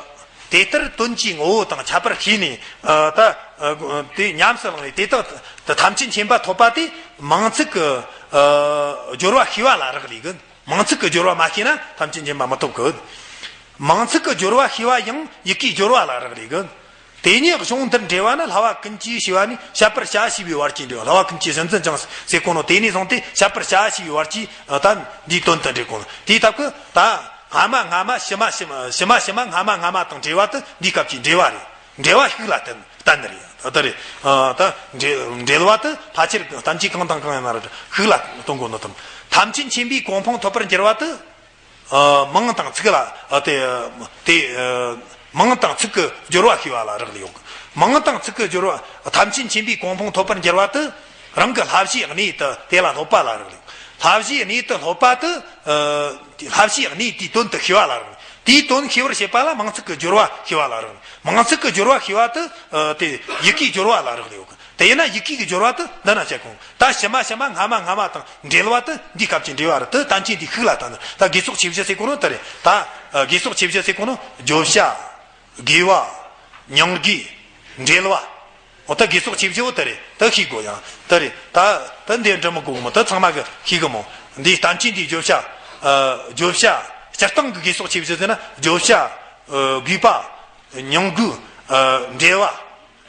དེ་ལྟར་དོན་གྱི་ངོ་བོ་དང་ཁྱད་པར་ཤེས་ནས། ཨ། ད། ཨ། དེ་ཉམས་སུ་བླངས་ནས་དེ་དག་ཐམས་ཅད་མཁྱེན་པ་ཐོབ་པ་དེ་མིང་ཚིག་གི། ཨ། སྦྱོར་བ་ཤེས་པ་ལ་རག་ལས་གི། མིང་ཚིག་གི་སྦྱོར་བ་མ་ཤེས་ན་ཐམས་ཅད་མཁྱེན་པ་མི་ཐོབ་གི། མིང་ཚིག་གི་སྦྱོར་བ་ཤེས་པ་ཡང་ཡི་གེའི་སྦྱོར་བ་ལ་རག་ལས་གི། དེ་ཉིད་གཞུང་འདིར་འགྲེལ་བ་ནི། བསླབ་པ་ཀུན་གྱི་ཞེས་པ་ནི་བཤད་པར་བྱ་ཞེས་པའི་བར་གྱི་འགྲེལ་བ། བསླབ་པ་ཀུན་གྱི་གཞི་འཛིན་ཅིང་ཟེར་གོ་ནོ་དེ་ནས་བཟུང་སྟེ་བཤད་པར་བྱ་ཞེས་པའི་བར་གྱི། ཨ། ད་འདིའི་དོན་དུ་འགྲེལ་གོ་ནོ། དེའི་སྟབས་ཀྱིས་ད་སྔ་མ་སྔ་མ་ཕྱི་མ་ཕྱི་མ། ཕྱི་མ་ཕྱི་མ་སྔ་མ་སྔ་མ་དང་འབྲེལ་བ་དེ་འདིའི་སྐབས་ཀྱི་འགྲེལ་བ་རེད། འགྲེལ་བ་ཤུགས་ལ་བསྟན་བསྟན་ནི་རེད། ད་ལྟ་རེད། ཨ། ད་འགྲེལ་འགྲེལ་བ་དེ་ཕལ་ཆེར་བསྟན་བཅོས་གང་དང་གང་ཡིན་ན་རེད། ཤུགས་ལ་གཏོང་དགོས་ནོ་དང་། ཐམས་ཅད་མཁྱེན་པའི་གོ་འཕང་ཐོབ་པར་འགྱུར་བ་དེ། ཨ། མིང་དང་ཚིག་ལ། ཨ། དེ། དེ། ཨ། མིང་དང་ཚིག་གི་སྦྱོར་བ་ཤེས་པ་ལ་རག་ལས་ཡོད། མིང་དང་ཚིག་གི་སྦྱོར་བ། ཐམས་ཅད་མཁྱེན་པའི་གོ་འཕང་ཐོབ་པར་འགྱུར་བ་དེ། རང་གི་བསླབ་བྱའི་གནས་དེ་དེ་ལ་སློབ་པ་ལ་རག་ལས་ཡོད། བསླབ་བྱའི་གནས་དེ་སློབ་པ་དེ། ཨ། བསླབ་བྱའི་གནས་དེའི་དོན་དེ་ཤེས་པ་ལ་རག་ལས། དེའི་དོན་ཤེས་པར་བྱེད་པ་ལ་མིང་ཚིག་གི་སྦྱོར་བ་ཤེས་པ་ལ་རག་ལས། མིང་ཚིག་གི་སྦྱོར་བ་ཤེས་པ་དེ། ཨ། དེ་ཡི་གེའི་སྦྱོར་བ་ལ་རག་ལས་ཡོད། དེ་ཡིན་ན་ཡི་གེ་གི་སྦྱོར་བ་དེ་འདི་ན་བཤད་གོ། ད་ཕྱི་མ་ཕྱི་མ་སྔ་མ་སྔ་མ་དང་འབྲེལ་བ་དེ་འདིའི་སྐབས་ཀྱི་འབྲེལ་བ་རེད། དེ་བསྟན་བཅོས་འདིའི་ཤུགས་ལ་བསྟན་ནི། ད་དགེ་སོགས་ཆེ་བཞི་ཟེར་གོ་ནོ་དེ་རེད། ད། ཨ། དགེ་སོགས་ཆེ་བཞི་ཟེར་གོ་ནོ་བརྗོད་བྱ། དགེ་བ། མྱང་འགུལ། འགྲེལ་བ། འོ་ད་དགེ་སོགས་ཆེ་བཞི་བོ་དེ་རེད། ད་ཤེས་དགོས་ཡང་དེ་རེད། ད་ད་འདི་འདྲི་མི་དགོས་གི་མོ། ད་ཚང་མ་གིས་ཤེས་གི་མོ། འདིའི་བསྟན་བཅོས་འདིའི་བརྗོད་བྱ། ཨ། བརྗོད་བྱ། སྤྱིར་བཏང་གི་དགེ་སོགས་ཆེ་བཞི་ཟེར་ན་བརྗོད་བྱ། ཨ། དགོས་པ། མྱང་འགུལ། ཨ། འགྲེལ་བ།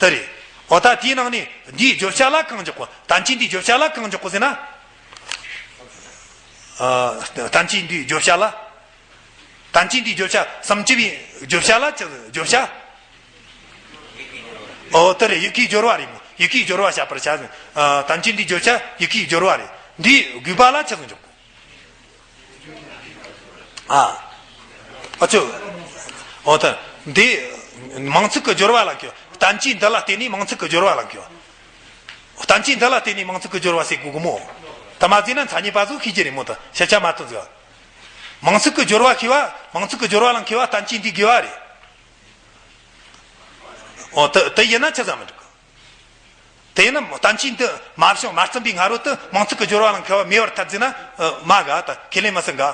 དེ་རེད། འོ་ད་དེའི་ནང་ནས་འདིའི་བརྗོད་བྱ་ལ་གང་འཇོག་གོ། བསྟན་བཅོས་འདིའི་བརྗོད་བྱ་ལ་གང་འཇོག་གོ་ཟེར་ན། ཨ། བསྟན་བཅོས་འདིའི་བརྗོད་བྱ་ལ། བསྟན་བཅོས་འདིའི་བརྗོད་བྱ་སུམ་ཅུ་པའི་བརྗོད་བྱ་ལ་ཅི་བརྗོད་བྱ། འོ་དེ་རེད། ཡི་གེའི་སྦྱོར་བ་རེད་མོ། ཡི་གེའི་སྦྱོར་བ་བཤད་པར་བྱ་ཟེར། ཨ། བསྟན་བཅོས་འདིའི་བརྗོད་བྱ་ཡི་གེའི་སྦྱོར་བ་རེད། འདིའི་དགོས་པ་ལ་ཅི་ཟིག་འཇོག་ཨ། ཨ་ཅོ། འོ་ད། འདི། མིང་ཚིག་གི་སྦྱོར་བ་ལ་མཁས་པ། བསྟན་བཅོས་འདི་ལ་བརྟེན་ནས་མིང་ཚིག་གི་སྦྱོར་བ་ལ་མཁས་པ། བསྟན་བཅོས་འདི་ལ་བརྟེན་ནས་མིང་ཚིག་གི་སྦྱོར་བ་ཟེར་དགོས་གི་མོ། ད་མ་བརྩིས་ན་མཚན་ཉིད་པ་ཚོ་ཤེས་ཀྱི་རེད་མོ། ད་ཤེས་ཆ་མ་ཐོན་ཟིག་མིང་ཚིག་གི་སྦྱོར་བ་མཁས་པ། མིང་ཚིག་གི་སྦྱོར་བ་ལ་མཁས་པ་བསྟན་བཅོས་འདི་དགོས་པ་རེད། འོ་ད། ད་ཡིན་ན་ཆི་ཟིག་མི་འགྲིག་གི། དེས་ན་བསྟན་བཅོས་འདི་མ་བྱུང་མ་རྩོམ་པའི་སྔ་རོལ་དུ་མིང་ཚིག་གི་སྦྱོར་བ་ལ་མཁས་པ་མེད་པར་ཐལ་ཟེར་ན། ཨ། མ་ག་ད་ཁས་ལེན་མི་ཟིན་ག་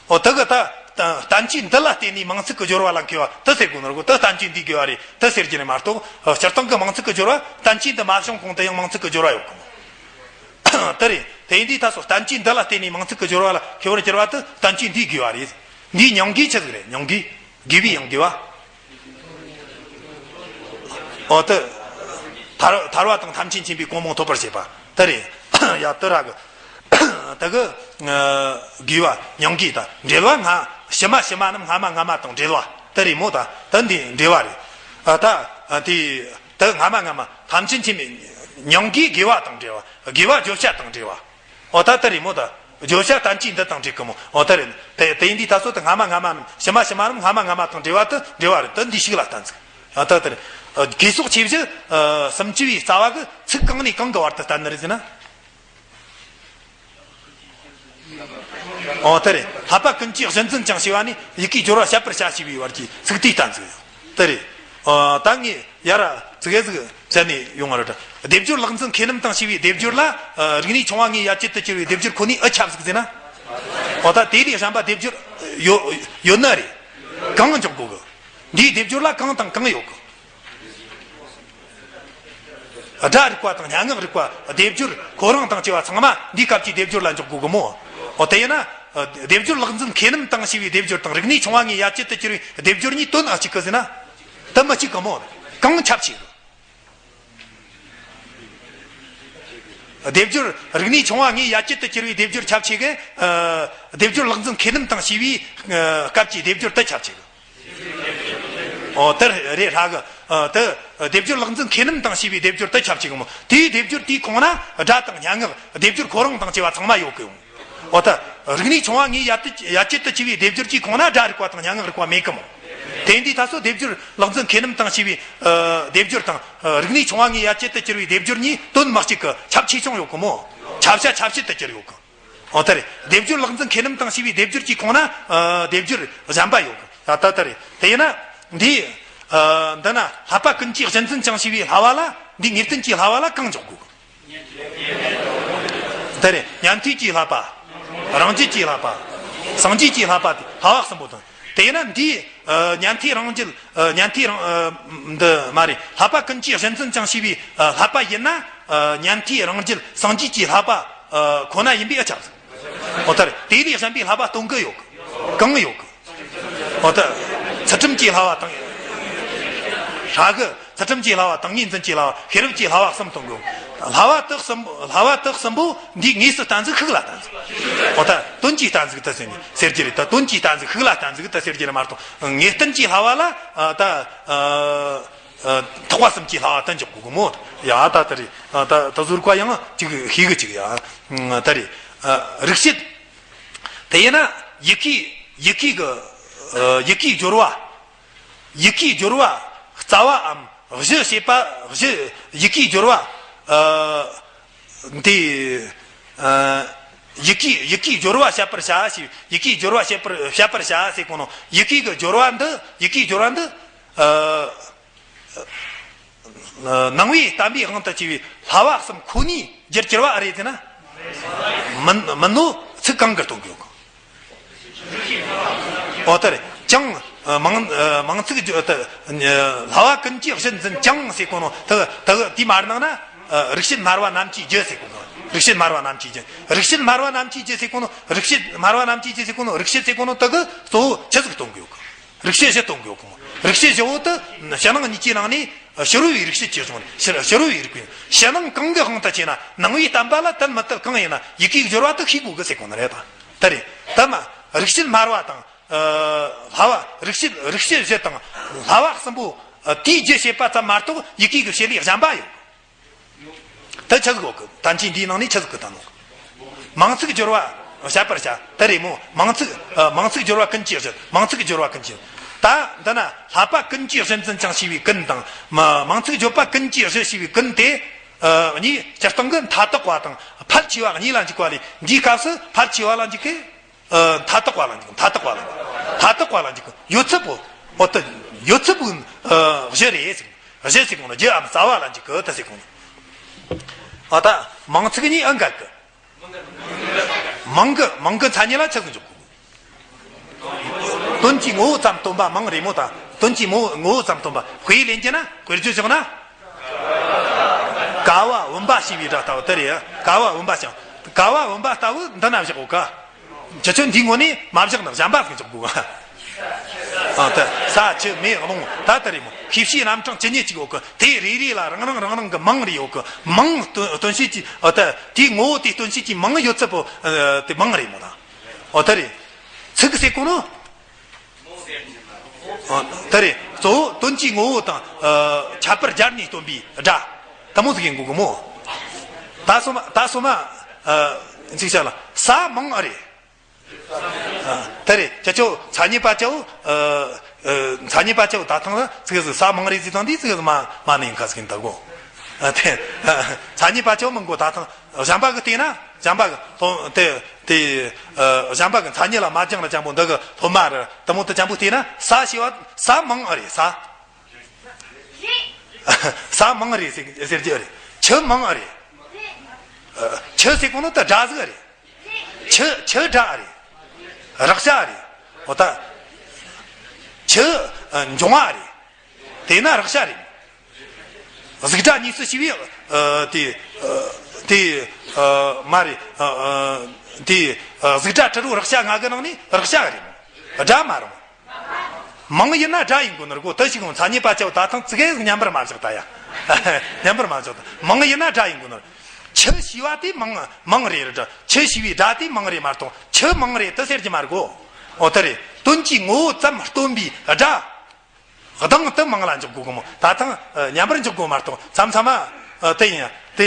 འོ་དེ་གི་ད། ད་བསྟན་བཅོས་འདི་ལ་བརྟེན་ནས་མིང་ཚིག་གི་སྦྱོར་བ་ལ་མཁས་པ་དེ་ཟེར་དགོས་ནོ་གོ། དེ་བསྟན་བཅོས་འདི་དགོས་པ་རེད། དེ་ཟེར་རྒྱུ་རེད་མ་གཏོགས། ཨ། སྤྱིར་བཏང་གི་མིང་ཚིག་གི་སྦྱོར་བ། བསྟན་བཅོས་འདི་མ་བྱུང་གོང་དུ་ཡང་མིང་ཚིག་གི་སྦྱོར་བ་ཡོད་གི་མོ། དེ་རེད། དེ་ཡིན་དུས་ད་སོ་བསྟན་བཅོས་འདི་ལ་བརྟེན་ནས་མིང་ཚིག་གི་སྦྱོར་བ་ལ་ཁེ་བར་གྱུར་པ་དེ་བསྟན་བཅོས་འདིའི་དགོས་པ་རེད། འདིའི་མྱང་དགོས་ཆི་ཟིག་རེད། མྱང་དགོས། དགོས་པའི་ཡང་དགོས་པ། འོ་དེ། ཐར་ཐར་བ་དང་ཐམས་ཅད་མཁྱེན་པའི་གོ་འཕང་ཐོབ་པར་བྱེད་པ་དེ་རེད། ཡ་དེ་ར་གི། དེ་གི། ཨ། དགོས་པ་མྱང་དགོས་དང་འབྲེལ་བ། སྔ་ཕྱི་མ་ཕྱི་མ་རྣམས་སྔ་མ་སྔ་མ་དང་འབྲེལ་བ་དེ་རེད་མོ། ད་དེ་འདི་འབྲེལ་བ་རེད། ཨ། ད་དེ་དེ་སྔ་མ་སྔ་མ་ཐམས་ཅད་མཁྱེན་པའི། མྱང་དགོས་དགོས་པ་དང་འབྲེལ་བ། དགོས་པ་བརྗོད་བྱ་དང་འབྲེལ་བ། འོ་ད་དེ་རེད་མོ། ད་བརྗོད་བྱ་བསྟན་བཅོས་འདི་དང་འབྲེལ་གི་མོ། འོ་དེ་རེད། དེ་དེ་ཡིན་དུས་ད་སོ་དེ་སྔ་མ་སྔ་མ་རྣམས་ཕྱི་མ་ཕྱི་མ་རྣམས་སྔ་མ་སྔ་མ་དང་འབྲེལ་བ་དེ་འབྲེལ་བ་རེད། དེ་འདི་ཞིག་ལ་བསྟན་ཟིག། ཨ། ད་དེ་རེད། ཨ། དགོས་སོགས་ཆོས་བཞི། ཨ། སུམ་ཅུ་པའི་རྩ་བ་གི་ཚིག་གང་ནས་གང་གི་བར་དུ་བསྟན་ནི་རེད་ཟེར་ན། འོ་དེ་རེད། བསླབ་པ་ཀུན་གྱི་གཞི་འཛིན་ཅིང་ཞེས་པ་ནི་ཡི་གེའི་སྦྱོར་བ་བཤད་པར་བྱ་ཞེས་པའི་བར་གྱི་ཚིག་དེའི་བསྟན་ཚིག་ཡོད། དེ་རེད། ཨ། ད་ངས་ཡ་ར་ཙི་གེ་ཟིག་བཤད་ནས་ཡོང་བ་རེད། སྡེབ་སྦྱོར་ལེགས་འཛིན་མཁས་རྣམས་དང་ཞེས་པའི་སྡེབ་སྦྱོར་ལ། ཨ། རིག་གནས་ཆུང་བ་ལྔའི་ཡ་གྱལ་དུ་གྱུར་པའི་སྡེབ་སྦྱོར་ཁོ་ནའི་ཨི་ཆབ་ཟིག་ཟེར་ན། འོ་ད་དེ་ལས་གཞན་པ་སྡེབ་སྦྱོར་ཡོད་ཡོད་ནི་རེད། གང་འཇོག་དགོས་གི། འདིའི་སྡེབ་སྦྱོར་ལ་གང་དང་གང་ཡོད་གི། སྒྲ་རིག་པ་དང་སྙན་ངག་རིག་པ། སྡེབ་སྦྱོར་ཁོ་རང་དང་བཅས་པ་ཚང་མ་འདིའི་སྐབས་ཀྱི་སྡེབ་སྦྱོར་ལ་འཇོག་དགོས་གི་མོ། འོ་དེ་ཡིན་ན། སྡེབ་སྦྱོར་ལེགས་འཛིན་མཁས་རྣམས་དང་ཞེས་པའི་སྡེབ་སྦྱོར་དང་རིག་གནས་ཆུང་བ་ལྔའི་ཡ་གྱལ་དུ་གྱུར་པའི་སྡེབ་སྦྱོར་གཉིས་དོན་ཨ་གཅིག་གི་ཟེར་ན། དེ་མི་གཅིག་གི་མོ། གང་ཁྱབ་ཆེ་གི། སྡེབ་སྦྱོར་རིག་གནས་ཆུང་བ་ལྔའི་ཡ་གྱལ་དུ་གྱུར་པའི་སྡེབ་སྦྱོར་ཁྱབ་ཆེ་གི། ཨ། སྡེབ་སྦྱོར་ལེགས་འཛིན་མཁས་རྣམས་དང་ཞེས་པའི། ཨ། སྐབས་ཀྱི་སྡེབ་སྦྱོར་དེ་ཁྱབ་ཆེ་གི། འོ་དེ་རེད་ཧྲ་གི། ཨ། དེ་སྡེབ་སྦྱོར་ལེགས་འཛིན་མཁས་རྣམས་དང་ཞེས་པའི་སྡེབ་སྦྱོར་དེ་ཁྱབ་ཆེ་གི་མོ། དེའི་སྡེབ་སྦྱོར་དེའི་ཁོངས་ན་སྒྲ་དང་སྙན་ངག་སྡེབ་སྦྱོར་ཁོ་རང་དང་བཅས་པ་ཚང་མ་ཡོད་གི་ཡོང་། འོ་ད་རིག་གནས་ཆུང་བ་ལྔའི་ཡ་གྱལ་དུ་གྱུར་པའི་སྡེབ་སྦྱོར་གྱི་ཁོངས་ན་སྒྲ་རིག་པ་དང་སྙན་ངག་རིག་པ་མེད་གི་མོ། དེ་འདི་ད་སོ་སྡེབ་སྦྱོར་ལེགས་འཛིན་མཁས་རྣམས་དང་ཞེས་པའི། ཨ། སྡེབ་སྦྱོར་དང་། ཨ། རིག་གནས་ཆུང་བ་ལྔའི་ཡ་གྱལ་དུ་གྱུར་པའི་སྡེབ་སྦྱོར་གཉིས་དོན་མི་གཅིག་གི་ཁྱབ་ཆེ་ཆུང་ཡོད་གི་མོ། ཁྱབ་བྱ་ཁྱབ་བྱེད་དུ་གྱུར་ཡོད་གི། འོ་ད་རེད། སྡེབ་སྦྱོར་ལེགས་འཛིན་མཁས་རྣམས་དང་ཞེས་པའི་སྡེབ་སྦྱོར་གྱི་ཁོངས་ན། ཨ། སྡེབ་སྦྱོར་གཞན་པ་ཡོད་གི། ད་ད་ད་རེད། དེ་ཡིན་ན། འདི། ཨ། འདི་ན་བསླབ་པ་ཀུན་གྱི་གཞི་འཛིན་ཅིང་ཞེས་པའི་བསླབ་པ་ལ། འདི་ངེས་བསྟན་གྱི་བསླབ་པ་ལ་གང་འཇོག་དགོས། དེ་རེད། ཉན་ཐོས་ཀྱི་བསླབ་པ། རང་རྒྱུད་ཀྱི་བསླབ་པ། སངས་རྒྱས་ཀྱི་བསླབ་པ་དེ་བསླབ་པ་གསུམ་པོ་དང་། དེ་ཡིན་ན་འདིའི། ཨ། ཉན་ཐོས་རང་རྒྱུད། ཨ། ཉན་ཐོས་རང་། ཨ། འདི་མ་རེད། བསླབ་པ་ཀུན་གྱི་གཞི་འཛིན་ཅིང་ཞེས་པའི། ཨ། བསླབ་པ་ཡིན་ན། ཨ། ཉན་ཐོས་རང་རྒྱུད་སངས་རྒྱས་ཀྱི་བསླབ་པ། ཨ། ཁོ་ན་ཡིན་པའི་ཨ་ཆ། འོ་ད་རེད། དེ་ལས་གཞན་པའི་བསླབ་པ་སྟོན་གི་ཡོད་གི། གང་ཡོད་གི། འོ་ད། ཚུལ་ཁྲིམས་ཀྱི་བསླབ་པ་དང་། ཧྲ་གི། ཚུལ་ཁྲིམས་ཀྱི་བསླབ་པ་དང་། ངེས་འཛིན་གྱི་བསླབ་པ། ཤེས་རབ་ཀྱི་བསླབ་པ་གསུམ་སྟོན་དགོས། བསླབ་པ་དག་གསུམ། བསླབ་པ་དག་གསུམ་པོ་འདི་དངོས་སུ་བསྟན་ཟིག། ཤུགས་ལ་བསྟན་ཟིག། འོ་ད་དོན་གྱིས་བསྟན་ཟིག་ད་ཟེར་ནས་ཟེར་གྱི་རེད། ད་དོན་གྱིས་བསྟན་ཟིག། ཤུགས་ལ་བསྟན་ཟིག་ད་ཟེར་གྱི་རེད་མ་གཏོགས། ངེས་བསྟན་གྱི་བསླབ་པ་ལ། ཨ། ད། ཨ། ཨ། ཐེག་པ་གསུམ་གྱི་བསླབ་པ་བསྟན་འཇོག་དགོས་གི་མོ། ཡ་ད་ད་རེད། ཨ། ད་ད་གཟུགས་རིག་པ་ཡང་ཅིག་ཤེས་གི་ཅིག་ཡ། ཨ། ད་རེད། ཨ། རིག་བྱེད། དེ་ཡིན་ན་ཡི་གེ། ཡི་གེ་གི། ཨ། ཡི་གེའི་སྦྱོར་བ། ཡི་གེའི་སྦྱོར་བ་རྩ་བའམ་གཞི་ཞེས་པ། གཞི། ཡི་གེའི་སྦྱོར་བ། ཨ། འདི། ཨ། ཡི་གེ། ཡི་གེའི་སྦྱོར་བ་བཤད་པར་བྱ་ཞེས། ཡི་གེའི་སྦྱོར་བ་བཤད་པར་བཤད་པར་བྱ་ཟེར་གོ་ནོ། ཡི་གེ་གི་སྦྱོར་བ་འདི། ཡི་གེའི་སྦྱོར་བ་འདི། ཨ། ནང་པའི་བསྟན་པའི་དབང་དུ་བྱས་པའི་བསླབ་པ་གསུམ་ཁོ་ནའི་རྒྱུར་གྱུར་པ་རེད་ཟེར་ན། མིན། མིན་ནོ། ཚིག་གང་གིས་སྟོན་གི་ཡོད་གི། འོ་ད་རེད། ཅང་། ཨ། མིང་། ཨ། མིང་ཚིག་སྦྱོར་ད། ཨ། བསླབ་པ་ཀུན་གྱི་གཞི་འཛིན་ཅིང་ཟེར་གོ་ནོ། ད་ད་དེ་མ་གནང་ན། ཨ། རིག་བྱེད་སྨྲ་བ་རྣམས་ཀྱི་རྒྱུ་ཟེར་གོ་གི། རིག་བྱེད་སྨྲ་བ་རྣམས་ཀྱི་རྒྱུ། རིག་བྱེད་སྨྲ་བ་རྣམས་ཀྱི་རྒྱུ་ཟེར་གོ་ནོ། རིག་བྱེད་སྨྲ་བ་རྣམས་ཀྱི་རྒྱུ་ཟེར་གོ་ནོ། རིག་བྱེད་ཟེར་གོ་ནོ་དེ་གིས་གཙོ་བོ་ཆི་ཟིག་སྟོན་གི་ཡོད་གི། རིག་བྱེད་བཞི་སྟོན་གི་ཡོད་གི་མོ། རིག་བྱེད་བཞི་བོ་དེ་ཕྱི་ནང་གཉིས་ཀྱི་ནང་ནས་ཕྱི་རོལ་པའི་རིག་བྱེད་ཀྱི་གཞུང་ནས། ཕྱི་ཕྱི་རོལ་པའི་རིག་པའི། ཕྱི་ནང་གང་གི་དབང་དུ་བྱས་ན། ནང་པའི་བསྟན་པ་ལ་དད་མི་དད་གང་ཡིན་ན་ཡི་གེའི་སྦྱོར་བ་དེ་ཤེས་དགོས་གི་ཟེར་གོ་ནི་རེད། ད་ད་རེད། ད་མ་རིག་བྱེད་སྨྲ་བ་དང་། ཨ། བསླབ་པ། རིག་བྱེད། རིག་བྱེད་བཞི་དང་བསླབ་པ་གསུམ་པོ། ཨ། དེའི་རྒྱུ་བྱེད་པ་ཙམ་མ་གཏོགས་ཡི་གེ་གི་བྱེད་ལས་གཞན་པ་ཡོད། ད་ཆི་ཟིག་ཡོད་གི། བསྟན་བཅོས་འདིའི་ནང་ནས་ཆི་ཟིག་གི་ད་ནོ། མིང་ཚིག་སྦྱོར་བ་བཤད་པར་བྱ། ད་རེད་མོ། མིང་ཚིག་ཨ། མིང་ཚིག་སྦྱོར་བ་ཀུན་གྱི་གཞི། མིང་ཚིག་སྦྱོར་བ་ཀུན་གྱི། ད་འདི་ན་བསླབ་པ་ཀུན་གྱི་གཞི་འཛིན་ཅིང་ཞེས་པའི་ཀུན་དང་། མ། མིང་ཚིག་བརྗོད་པ་ཀུན་གྱི་གཞི་ཞེས་པའི་ཀུན་དེ། ཨ། གཉིས་སྤྱིར་བཏང་གི་མཐའ་དག་པ་དང་ཕལ་ཆེ་བ་གཉིས་ལ་འཇུག་པ་ལས། འདིའི་སྐབས་སུ་ཕལ་ཆེ་བ་ལ་འཇུག་གི། ཨ། མཐའ་དག་པ་ལ་འཇུག། མཐའ་དག་པ་ལ། མཐའ་དག་པ་ལ་འཇུག་གི། ཡོད་ཚད་པོ། འོ་ད་ཡོད་ཚད་པོ། ཨ། གཞི་རེད་ཟེར། གཞི་ཟེར་གོ་ནོ་རྒྱུའམ་རྩ་བ་ལ་འཇུག་གི་ད་ཟེར་གོ་ནོ། ཨ། ད་མིང་ཚིག་གཉིས་ཨ་འགལ་གི། མིང་གི། མིང་གི་མཚན་ཉིད་ལ་ཆི་ཟིག་འཇོག་དགོས། དོན་གྱི་ངོ་བོ་ཙམ་སྟོན་པ་མིང་རེད་མོ། ད་དོན་གྱི་ངོ་བོ། ངོ་བོ་ཙམ་སྟོན་པ། དཔེ་ལེན་རྒྱུ་ན། དཔེར་བརྗོད་བཞག་ན། ཀ་བ་བུམ་པ་ཞེས་པའི་སྒྲ་ལྟ་བུ་དེ་རེད། ཀ་བ་བུམ་པ་ཞེས། ཀ་བ་བུམ་པ་ལྟ་བུ་འདི་ན་བཞག་གོ་ག་ཁྱེད་ཚོས་འདིའི་ངོ་ནས་མ་བཞག་ན་གཞན་པ་ཟིག་འཇོག་དགོས། ཨ་ད་ས་ཆུ་མེ་རླུང་ད་ལྟ་རེད་མོ། ཤེས་བྱའི་རྣམ་གྲངས་ཇི་སྙེད་ཅིག་ཡོད་གི། དེ་རེ་རེ་ལ་རང་རང་རང་རང་གི་མིང་རེ་ཡོད་གི། མིང་སྟོན་སྟོན་བྱེད་ཀྱི་ཨ་ད་དེའི་ངོ་བོ་དེ་སྟོན་བྱེད་ཀྱི་མིང་ཡོད་ཚད་པོ་ཨ་དེ་མིང་རེད་མོ་ད། ཨོ་ད་རེད། ཚིག་ཟེར་གོ་ནོ། ཨོ་ད་རེད། གཙོ་བོ་དོན་གྱི་ངོ་བོ་དང་ཨ་ཁྱད་པར་སྦྱར་ནས་སྟོན་པའི་སྒྲ་དེ་མོ་ཟིག་ཡིན་དགོས་གི་མོ། ད་སོ་མ་ད་སོ་མ་ཨ་ཚིག་བྱ་ལ་ས་མིང་ཨ་རེད། ཨ་དེ་རེད། ཁྱེད་ཚོ་མཚན་ཉིད་པ་ཅའོ། ཨ་ཨ་མཚན་ཉིད་པ་ཅའོ་ད་ཐང་ལ་ཚིག་ཟིག་ས་མིང་རེད་ཟིག་དང་འདི་ཚིག་ཟིག་མ་མ་ནི་ཡིན་ཁ་ཟིག་ཡིན་ད་གོ། ཨ་དེ་ཨ་མཚན་ཉིད་པ་ཅའོ་མིན་གོ། ད་ཐང་གཞན་པ་གི་བལྟས་ན་གཞན་པ་གི་སློབ་དེ་དེ་ཨ་གཞན་པ་གི་མཚན་ཉིད་ལ་མ་སྦྱངས་ལ་ཅན་པོ་འདི་གི་སློབ་མ་རེད་དེ་མོ་དེ་ཅན་པོ་བལྟས་ན་ས་ཞེས་པ་ས་མིང་ཨ་རེད། ས་ས་མིང་རེད་ཟེར་ཟེར་རྒྱུ་རེད། ཆུ་མིང་ཨ་རེད། ཨ་ཆུ་ཟེར་གོ་ནོ་ད་སྒྲ་ཟིག་ཨ་རེད། ཆུ་ཆུ་སྒྲ་ཨ་རེད། རེག་བྱ་ཨ་རེད། འོ་ད་ཆུ་ཨ་འབྱུང་བ་ཨ་རེད། དེས་ན་རེག་བྱ་རེད། གཟུགས་སྒྲ་གཉིས་སུ་ཕྱེ་བའི་ཨ་དེ་ཨ་དེ་ཨ་མ་རེད། ཨ་ཨ་དེ་ཨ་གཟུགས་སྒྲ་དྲི་རོ་རེག་བྱ་ལྔ་གི་ནང་ནས་རེག་བྱ་རེད། སྒྲ་མ་རུང་། མིང་ཡིན་ན་སྒྲ་ཡིན་དགོས་ནི་རེད་གོ། དེ་ཞིག་ཡང་མཚན་ཉིད་པ་ཅའོ་ད་ཐང་ཙི་གེ་ཟིག་མཉམ་པར་མ་བཞག་ད་ཡ། མཉམ་པར་མ་བཞག་ད། མིང་ཡིན་ན་སྒྲ་ཡིན་དགོས་ནི་རེད། ཆུ་ཞེས་པ་དེ་མིང་མིང་རེད་རེད། ཆུ་ཞེས་པའི་སྒྲ་དེ་མིང་རེད་མ་གཏོགས་ཆུ་མིང་རེད་དེ་ཟེར་གྱི་མ་རེད་གོ། འོ་དེ་རེད། དོན་གྱི་ངོ་བོ་ཙམ་སྟོན་པའི་སྒྲ། གདངས་དེ་མིང་ལ་འཇོག་དགོས་གི་མོ། ད་ཐང་ཨ་མཉམ་པར་འཇོག་དགོས་མ་གཏོགས་མཚམས་མཚམས་མ་ཨ་དེ་ཡིན་ཡ་དེ་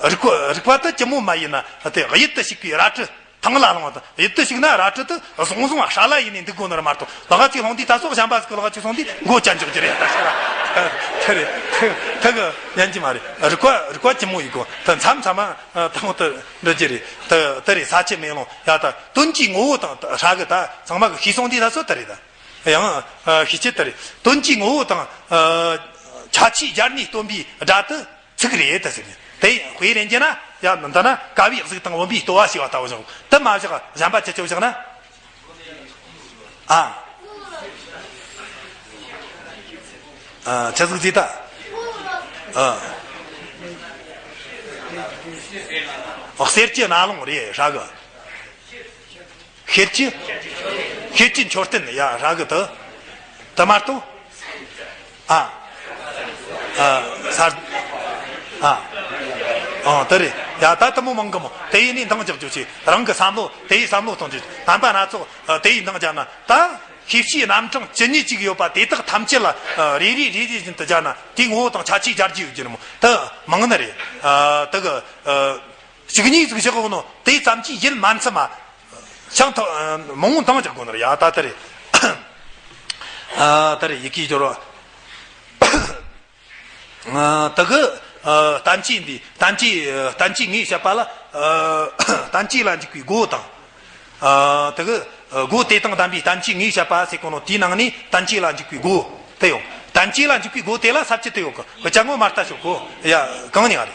ཨ་རིག་པ་རིག་པ་དེ་ཅི་མོ་མ་ཡིན་ན་དེ་གཡུལ་དུ་ཞུགས་པའི་རལ་གྲི་ཐང་ལ་ལྷུང་བ་དང་གཡུལ་དུ་ཞུགས་ན་རལ་གྲི་དེ་བཟུང་བཟུང་བ་ཧྲ་ལ་ཡིན་ནས་འདུག་དགོས་ནི་རེད་མ་གཏོགས་ལག་ཅིག་ལྷུང་དུས་ད་སོགས་གཞན་པ་ཟིག་གི་ལག་ཅིག་སོང་དུས་མགོ་བཅད་འཇོག་རྒྱུ་རེད་ད་ཤི་ར། དེ་རེད། དེ་གི་ཉན་གྱི་མ་རེད། རིག་པ་རིག་པ་ཅི་མོ་ཡིན་གོ། དེ་མཚམས་མཚམས་མ་ཨ་དང་དེ་འདྲ་རྒྱུ་རེད། དེ་དེ་རེད། ས་ཆུ་མེ་རླུང་ཡ་ད་དོན་གྱི་ངོ་བོ་དང་ཧྲ་གི་ད་ཚང་མ་གི་ཤེས་སོང་དུས་ད་སོ་དེ་རེད་ད། ཡང་ཨ་ཤེས་ཆེད་ལྟར་དོན་གྱི་ངོ་བོ་དང་ཨ་ཁྱད་ཆོས་སྦྱར་ནས་སྟོན་པའི་སྒྲ་དེ་ཚིག་རེད་དེ་ཟེར་ནས་དེ་དཔེ་རེ་འཇལ་ན་ཡང་འདི་ན་ཀ་བའི་གཟུགས་དང་བུམ་པའི་ལྟོ་བ་ཞེས་པ་ལྟ་བུ་བཞག་དེ་མ་བཞག་གཞན་པ་ཅི་ཅི་བཞག་ན་ཨ་ཨ་ཆི་ཟིག་ཟིག་ད་ཨ་གསེར་གྱི་རྣ་ལུང་རེད་ཧྲ་གི། ཤེལ་གྱི། ཤེལ་གྱི་མཆོད་རྟེན་ཡ་ར་གི་དུ། དུ་མ་གཏོགས། ཨ། ཨ། ས། ཨ། ཨ། དེ་རེད། ཡ་ད་དུ་མོ་མང་གི་མོ། དེ་ཡིན་ནི་འདང་རྒྱག་རྒྱུ་ཆེ། རང་གི་བསམ་བློ་དེ་ཡི་བསམ་བློ་གཏོང་རྒྱུ། དམ་པ་སྣ་ཚོགས་དེ་ཡི་འདང་རྒྱག་ན་ད། ཤེས་བྱའི་རྣམ་གྲངས་ཇི་སྙེད་ཅིག་ཡོད་པ་དེ་དག་ཐམས་ཅད་ལ་རེ་རེ་རེ་རེ་བཞིན་དུ་སྦྱར་ན་དེའི་ངོ་བོ་དང་ཁྱད་ཆོས་སྦྱར་རྒྱུ་ཡོད་རྒྱུ་རེད་མོ། དུ་མང་ནི་རེད། དུ་གི། གཅིག་གཉིས་ཟིག་བཞག་གོ་ནོ་དེ་ཙམ་གྱིས་ཡིད་མ་ཚིམ་མ། ཤང་ཐོ་མང་བོ་འདང་རྒྱག་དགོས་ནི་རེད་ཡ་ད་དེ་རེད། ཨ་དེ་རེད་ཡི་གེ་སྦྱོར་བ། ཨ་དེ་གི་ཨ་བསྟན་བཅོས་འདི་བསྟན་བཅོས་བསྟན་བཅོས་ངས་བཤད་པ་ལ་ཨ་བསྟན་བཅོས་ལ་འཇུག་པའི་སྒོ་དང་། ཨ་དེ་གི་སྒོ་དེ་དང་ལྡན་པའི་བསྟན་བཅོས་ངས་བཤད་པ་ཟེར་གོ་ནོ་དེའི་ནང་ནས་བསྟན་བཅོས་ལ་འཇུག་པའི་སྒོ་དེ་ཡོང་། བསྟན་བཅོས་ལ་འཇུག་པའི་སྒོ་དེ་ལ་ས་བཅད་དེ་ཡོད་གི་སྐུ་ཅག་ངོ་མ་ལྟ་ཤོག་གོ། ཡ་གང་ཉག་རེད།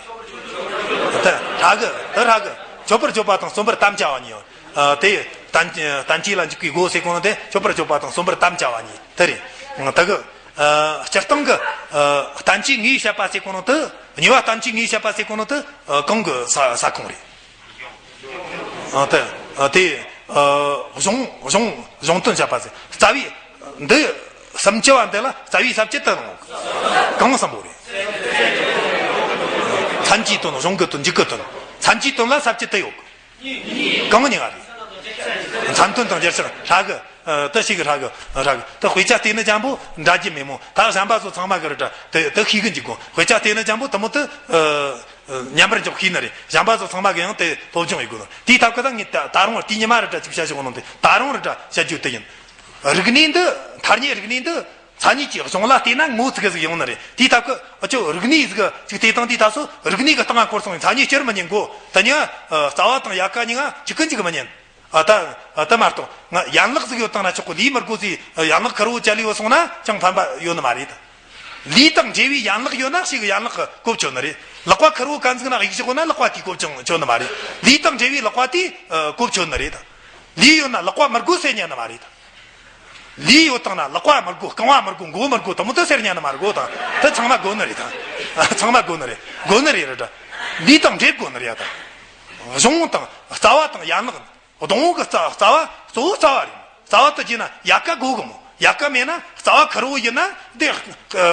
དེ་ཧྲ་གི་དེ་ཧྲ་གི་མཆོད་པར་བརྗོད་པ་དང་གསོན་པོར་དམ་བཅའ་བ་གཉིས་ཡོད། ཨ་དེ་བསྟན་བསྟན་བཅོས་ལ་འཇུག་པའི་སྒོ་ཟེར་གོ་ནོ་དེ་མཆོད་པར་བརྗོད་པ་དང་གསོན་པོར་དམ་བཅའ་བ་གཉིས་དེ་རེད། དེ་གི་ཨ་སྤྱིར་བཏང་གི་ཨ་བསྟན་བཅོས་ངས་བཤད་པ་ཟེར་གོ་ནོ་དེ་གཉིས་པ་བསྟན་བཅོས་ངས་བཤད་པ་ཟེར་གོ་ནོ་དེ་ཨ་གང་གི་ས་ས་ཁོངས་རེད། ཨ་དེ་ཨ་དེ་ཨ་གཞུང་གཞུང་གཞུང་དོན་བཤད་པ་ཟེར་རྩ་བའི་འདི་སུམ་ཅུ་པ་འདི་ལ་རྩ་བའི་ས་བཅད་དུ་རུང་གང་གསུམ་པོ་རེད། མཚན་གྱི་དོན་གཞུང་གི་དོན་འཇུག་གི་དོན་མཚན་གྱི་དོན་ལ་ས་བཅད་དུ་ཡོད། གང་ཉག་རེད། མཚན་དོན་དང་རྒྱུ་ཕྱོགས་ཧྲ་གི་ཨ་དེ་ཞིག་ཧྲ་གི་ཧྲ་གི་དེ་དཔེ་ཆ་བལྟས་ན་ཅན་པོ་འདྲ་རྒྱུ་མེད་མོ། ད་གཞན་པ་ཚོ་ཚང་མ་གི་རེད་དྲ་དེ་དེ་ཤེས་གི་འཇུག་གོ། དཔེ་ཆ་བལྟས་ན་ཅན་པོ་དེ་མོ་དེ་ཨ་ཨ་མཉམ་པར་འཇོག་ཤེས་ནི་རེད། གཞན་པ་ཚོ་ཚང་མ་གི་ཡང་དེ་སློབ་སྦྱོང་ཡོད་དགོས་ནི། དེའི་ཐབས་ཀ་ད་ངས་ད་ད་རུང་དེ་ཉི་མ་རེད་དྲ་ཅིག་བཤད་ཤོག་ནང་དེ་ད་རུང་རེད་དྲ་བཤད་རྒྱུ་དེ་ཡིན། རིག་གནས་འདི་ཐ་སྙད་རིག་གནས་འདི་མཚན་ཉིད་ཀྱི་གཞུང་ལ་བལྟས་ན་ངོ་ཚ་གི་ཟིག་ཡོང་ནི་རེད། དེའི་ཐབས་ཀ་ཨ་ཅོ་རིག་གནས་ཟིག་ཅིག་བལྟས་དང་དེའི་ད་སོ་རིག་གནས་གི་སྟེང་ང་འཁོར་སོང་བའི་མཚན་ཉིད་སྐྱུར་མི་ཉན་གོ། དེ་ནི་ཨ་རྩ་བ་དང་ཡལ་ག་གཉིས་ཀ་གཅིག་གི་འཇུག་མི་ཉན། ཨ་ད་ཨ་ད་མ་གཏོགས་ང་ཡན་ལག་ཟིག་ཡོད་དང་ན་ཆོག་གོ། ལས་མི་དགོས་ཟིག་ཡན་ལག་ཁེར་བོ་ཅལ་ལི་ཡོད་སོང་ན་ཅང་ཕན་པ་ཡོད་ནི་མ་རེད། ལས་དང་འབྲེལ་བའི་ཡན་ལག་ཡོད་ན་ཞིག་ཡན་ལག་གི་གོ་ཆོད་ནི་རེད། ལག་པ་ཁེར་བོ་གན་ཟིག་ན་གཡུག་ཞོག་ན་ལག་པ་དེའི་གོ་ཅང་ཆོད་ནི་མ་རེད། ལས་དང་འབྲེལ་བའི་ལག་པ་དེ་ཨ་གོ་ཆོད་ནི་རེད། ལས་ཡོད་ན་ལག་པ་མི་དགོས་ཟེར་ཉན་ནི་མ་རེད། ལུས་ཡོད་དང་ན་ལག་པ་མི་དགོས། རྐང་བ་མི་དགོས། མགོ་མི་དགོས། དེ་མོ་དེ་ཟེར་ཉན་ནི་མ་དགོས་དང་། དེ་ཚང་མ་དགོས་ནི་རེད་དང་། ཚང་མ་དགོས་ནི་རེད། དགོས་ནི་རེད་ར་ད། ལུས་དང་འབྲེལ་དགོས་ནི་རེད་ཡ་དང་། གཞུང་དང་རྩ་བ་དང་ཡན་ལག་ནི། སྡོང་བོ་གི་རྩ་རྩ་བ་གཙོ་བོ་རྩ་བ་རེད། རྩ་བ་དེ་བརྗེས་ན་ཡལ་ག་དགོས་གི་མོ། ཡལ་ག་མེད་ན་རྩ་བ་ཁེར་བོ་ཡིན་ན་དེ་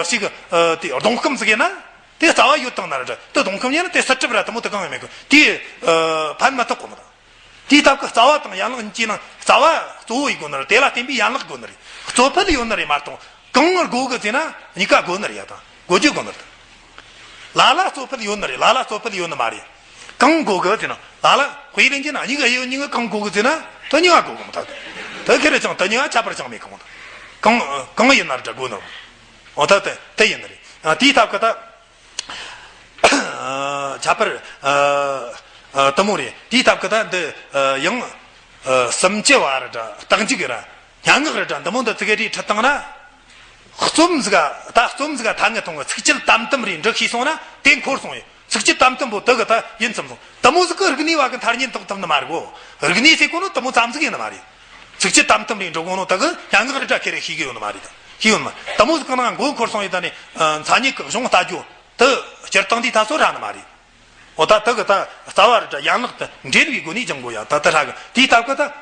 ཞིག་དེ་སྡོང་སྐམ་ཟིག་ཡིན་ན་དེ་རྩ་བ་ཡོད་དང་ན་ར་ད། དེ་སྡོང་སྐམ་ཡིན་ན་དེ་སྲིད་གྲིབ་ར་དེ་མོ་དེ་གང་ཡང་མེད་གི། དེ་ཕན་མ་ཐོགས་གི་མོ་དང་། དེའི་སྟབས་ཀྱིས་རྩ་བ་དང་ཡན་ལག་གཉིས་ཀྱི་ནང་རྩ་བ་གཙོ་བོ་ཡིན་དགོས་ནི་རེད། དེ་ལ་བརྟེན་པའི་ཡན་ལག་དགོས་ནི་རེད། གཙོ་ཕལ་ཡོད་ནི་རེད་མ་གཏོགས་གང་དགོས་གི་ཟེར་ན་གཉིས་ཀ་དགོས་ནི་རེད་ཡ་དང་། དགོས་རྒྱུ་དགོས་ནི་རེད། ལ་ལ་གཙོ་ཕལ་ཡོད་ནི་རེད། ལ་ལ་གཙོ་ཕལ་ཡོད་ནི་མ་རེད། གང་དགོས་གི་ཟེར་ན་ལ་ལ་དཔེ་ལེན་གྱི་ན་གཉིས་ཀ་ཡོད་གཉིས་ཀ་གང་དགོས་གི་ཟེར་ན་དེ་གཉིས་ཀ་དགོས་གི་མོ་ད། དེ་ཁེ་རེ་ཅང་དེ་གཉིས་ཀ་ཁྱད་པར་ཅང་མེད་གི་མོ་ད། གང་གང་ཡིན་ན་རེད་དགོས་ནི་རེད། འོ་ད་དེ་དེ་ཡིན་ནི་རེད། དེའི་སྟབས་ཀྱིས་ད། ཁྱད་པར་དེ་མོ་རེད། དེའི་སྟབས་ཀྱིས་ད་འདི་ཡང་སུམ་ཅུ་བ་རེད་དྲ། རྟགས་འཇུག་ར་སྙན་ངག་རེད་དྲ། འདི་མོ་འདི་ཙི་གེ་རེ་ཁྲིད་བཏང་ན། རྩོམ་ཟིག་ག་ད་རྩོམ་ཟིག་ག་ཐ་སྙད་མཐོང་གི། ཚིགས་བཅད་དམ་དམ་རེ་འབྲི་ཤེས་སོང་ན་དེ་འཁོར་སོང་ཡོད། ཚིགས་བཅད་དམ་དམ་པོ་དེ་གི་ད་ཡིན་ཙམ་སོང་། དེ་མོ་ཟིག་གི་རིག་གནས་བ་གི་མཐར་ཉན་ཐོབ་ཐུབ་ནི་མ་རེད་གོ། རིག་གནས་ཟེར་གོ་ནོ་དེ་མོ་ཙམ་ཟིག་ཡིན་ནི་མ་རེད། ཚིགས་བཅད་དམ་དམ་རེ་འབྲི་གོ་ནོ་དེ་གི་སྙན་ངག་རེད་དྲ་ཁེ་རེ་ཤེས་གི་ཡོད་ནི་མ་རེད། ཤེས་ཡོད་ནི་མ་རེད། དེ་མོ་ཟིག་གི་ནང་མགོ་འཁོར་སོང་ཡོད། ད་ནི་མཚན་ཉིད་གི་གཞུང་ལྟ་རྒྱུ། དེ་སྤྱིར་བཏང་འདི་ད་སོ་ར་ནི་མ་རེད། འོ་ད་དེ་གི་ད་རྩ་བ་རེད་དྲ་ཡན་ལག་ཏུ་འབྲེལ་བའི་སྒོ་ནས་སྦྱང་དགོས་ཡ། ད་དེ་ཧྲ་གི་དེའི་སྟབས་ཀྱིས་ད་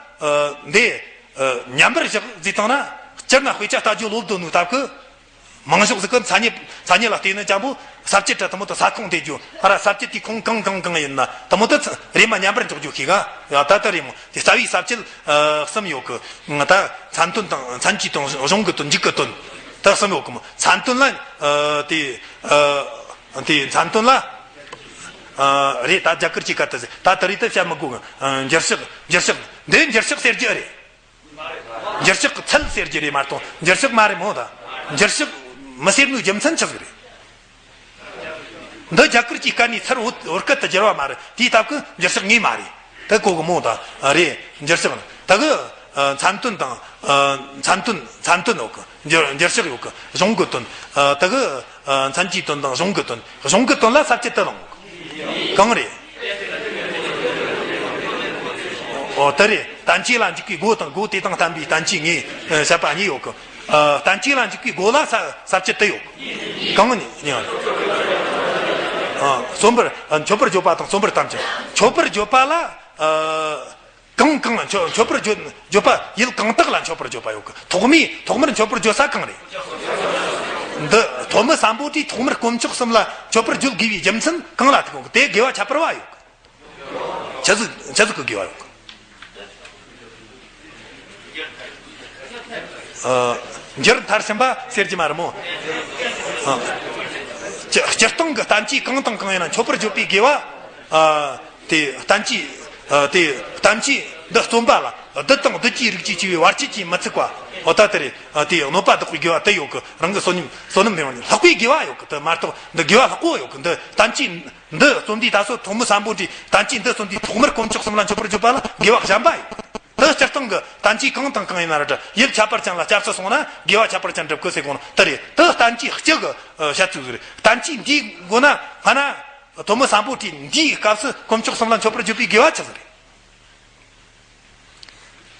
འདི་མཉམ་པར་བཞག་ཟེར་བཏང་ན་སྤྱིར་ན་དཔེ་ཆ་ལྟ་རྒྱུ་སློབ་དོ་ནོ་སྟབས་ཀྱིས། མང་ཤོས་ཟིག་གི་མཚན་ཉིད་མཚན་ཉིད་ལ་བལྟས་ན་ཅང་པོ་ས་བཅད་དྲ་དེ་མོ་དེ་ས་ཁོངས་དེ་རྒྱུ་ཧ་ར། ས་བཅད་དེའི་ཁོངས་གང་གང་གང་ཡིན་ན་དེ་མོ་དེ་རེ་མ་མཉམ་པར་འཇོག་རྒྱུ་ཤེས་ག་ཡ། ད་ད་རེ་མོ་དེ་རྩ་བའི་ས་བཅད་གསུམ་ཡོད་གི། ད་མཚན་དོན་དང་མཚན་གྱི་དོན། གཞུང་གི་དོན། འཇུག་གི་དོན། ད་གསུམ་ཡོད་གི་མོ། མཚན་དོན་ལ་དེ། དེ་མཚན་དོན་ལ། ཨ། རེད། ད་རྒྱ་གར་གྱི་སྐད་དུ་ཟེར། ད་དེ་རིགས་དེ་བཤད་མི་དགོས་གི། ཨ། འགྱུར་ཕྱག་འགྱུར་ཕྱག་འདི་འགྱུར་ཕྱག་ཟེར་རྒྱུ་རེད། འགྱུར་ཕྱག་གི་ཚུལ་ཟེར་རྒྱུ་རེད་མ་གཏོགས་འགྱུར་ཕྱག་མ་རེད་མོ། ད་འགྱུར་ཕྱག་མི་ཟེར་ནོ་རྒྱུ་མཚན་ཆི་ཟིག་རེད། འདི་རྒྱ་གར་གྱི་སྐད་ནས་ཚུར་བོད་བོད་སྐད་དུ་བསྒྱུར་བ་མ་རེད། དེའི་སྟབས་ཀྱིས་འགྱུར་ཕྱག་ངེས་མ་རེད། དེ་གོ་གི་མོ། ད་རེད། འགྱུར་ཕྱག་ད་གི། ཨ། མཚན་དོན་དང་། ཨ། མཚན་དོན་མཚན་དོན་ཡོད་གི། འགྱུར་འགྱུར་ཕྱག་ཡོད་གི། གཞུང་གི་དོན། ཨ། ད་གི། ཨ། མཚན་གྱི་དོན་དང་གཞུང་གི་དོན། གཞུང་གི་དོན་ལ་ས་བཅད་དུ་ལོངས། གང་རེད། ཨོ་དེ་རེད། བསྟན་བཅོས་ལ་འཇུག་པའི་སྒོ་དང་སྒོ་དེ་དང་བསྟན་པའི་བསྟན་བཅོས་ངས་བཤད་པ་གཉིས་ཡོད་གི། ཨ། བསྟན་བཅོས་ལ་འཇུག་པའི་སྒོ་ལ་ས་ས་བཅད་དུ་ཡོད། གང་ནི་ཡང་། ཨ། རྩོམ་པར། ཨ། མཆོད་པར་བརྗོད་པ་དང་རྩོམ་པར་དམ་བཅའ། མཆོད་པར་བརྗོད་པ་ལ། ཨ། གང་གང་ལ་མཆོད་མཆོད་པར་བརྗོད་བརྗོད་པ། ཡུལ་གང་དག་ལ་མཆོད་པར་བརྗོད་པ་ཡོད་གི། ཐོག་མའི་ཐོག་མར་མཆོད་པར་བརྗོད་ས་གང་རེད། འདི་ཐོན་མི་སམ་བྷོ་ཊས་ཐོག་མར་དཀོན་མཆོག་གསུམ་ལ་མཆོད་པར་བརྗོད་དགོས་པའི་རྒྱུ་མཚན་གང་ལ་ཐུག་གི། དེ་དགེ་བ་ཁྱད་པར་བ་ཡོད་གི། ཆི་ཟིག་ཆི་ཟིག་གི་དགེ་བ་ཡོད་གི། ཨ། འགྱུར་མཐར་ཕྱིན་པ་ཟེར་གྱི་མ་རེད་མོ། ཨ། སྤྱི་སྤྱིར་བཏང་གི་བསྟན་བཅོས་གང་དང་གང་ཡིན་ན་མཆོད་པར་བརྗོད་པའི་དགེ་བ། ཨ། དེ་བསྟན་བཅོས། ཨ། དེ་བསྟན་བཅོས་འདི་རྩོམ་པ་ལ་བདུད་དང་བདུད་ཀྱི་རིགས་ཀྱིས་བཅས་པའི་བར་ཆད་ཀྱིས་མི་ཚིག་པ། འོ་ད་དེ་རེད། ཨ། དེ་གནོད་པ་བཟློག་པའི་དགེ་བ་དེ་ཡོད་གི། རང་གི་བསོད་ནམས་བསོད་ནམས་འཕེལ་བ་ནི་ལྷག་པའི་དགེ་བ་ཡོད་གི། དེ་མ་གཏོགས་འདི་དགེ་བ་ལྷག་པོ་ཡོད་གི། འདི་བསྟན་བཅོས་འདི་རྩོམ་དུས་ད་སོ་ཐོན་མི་སམ་བྷོ་ཊས་བསྟན་བཅོས་འདི་རྩོམ་དུས་ཐོག་མར་དཀོན་མཆོག་གསུམ་ལ་མཆོད་པར་བརྗོད་པ་ལ་དགེ་བ་གཞན་པ་ཡོད། དེ་སྤྱིར་བཏང་གི་བསྟན་བཅོས་གང་དང་གང་ཡིན་ན་རེད་དྲ། ཡུལ་ཁྱད་པར་ཅན་ལ་སྐྱབས་སུ་སོང་ན་དགེ་བ་ཁྱད་པར་ཅན་འགྲུབ་གི་ཟེར་གོ་ནོ་དེ་རེད། དེ་བསྟན་བཅོས་སྤྱི་གི་བཤད་ཚུལ་ཟིག་རེད། བསྟན་བཅོས་འདིའི་མགོ་ན་སྔ་ན་ཐོན་མི་སམ་བྷོ་ཊས་འདིའི་སྐབས་སུ་དཀོན་མཆོག་གསུམ་ལ་མཆོད་པར་བརྗོད་པའི་དགེ་བ་ཆི་ཟིག་རེད།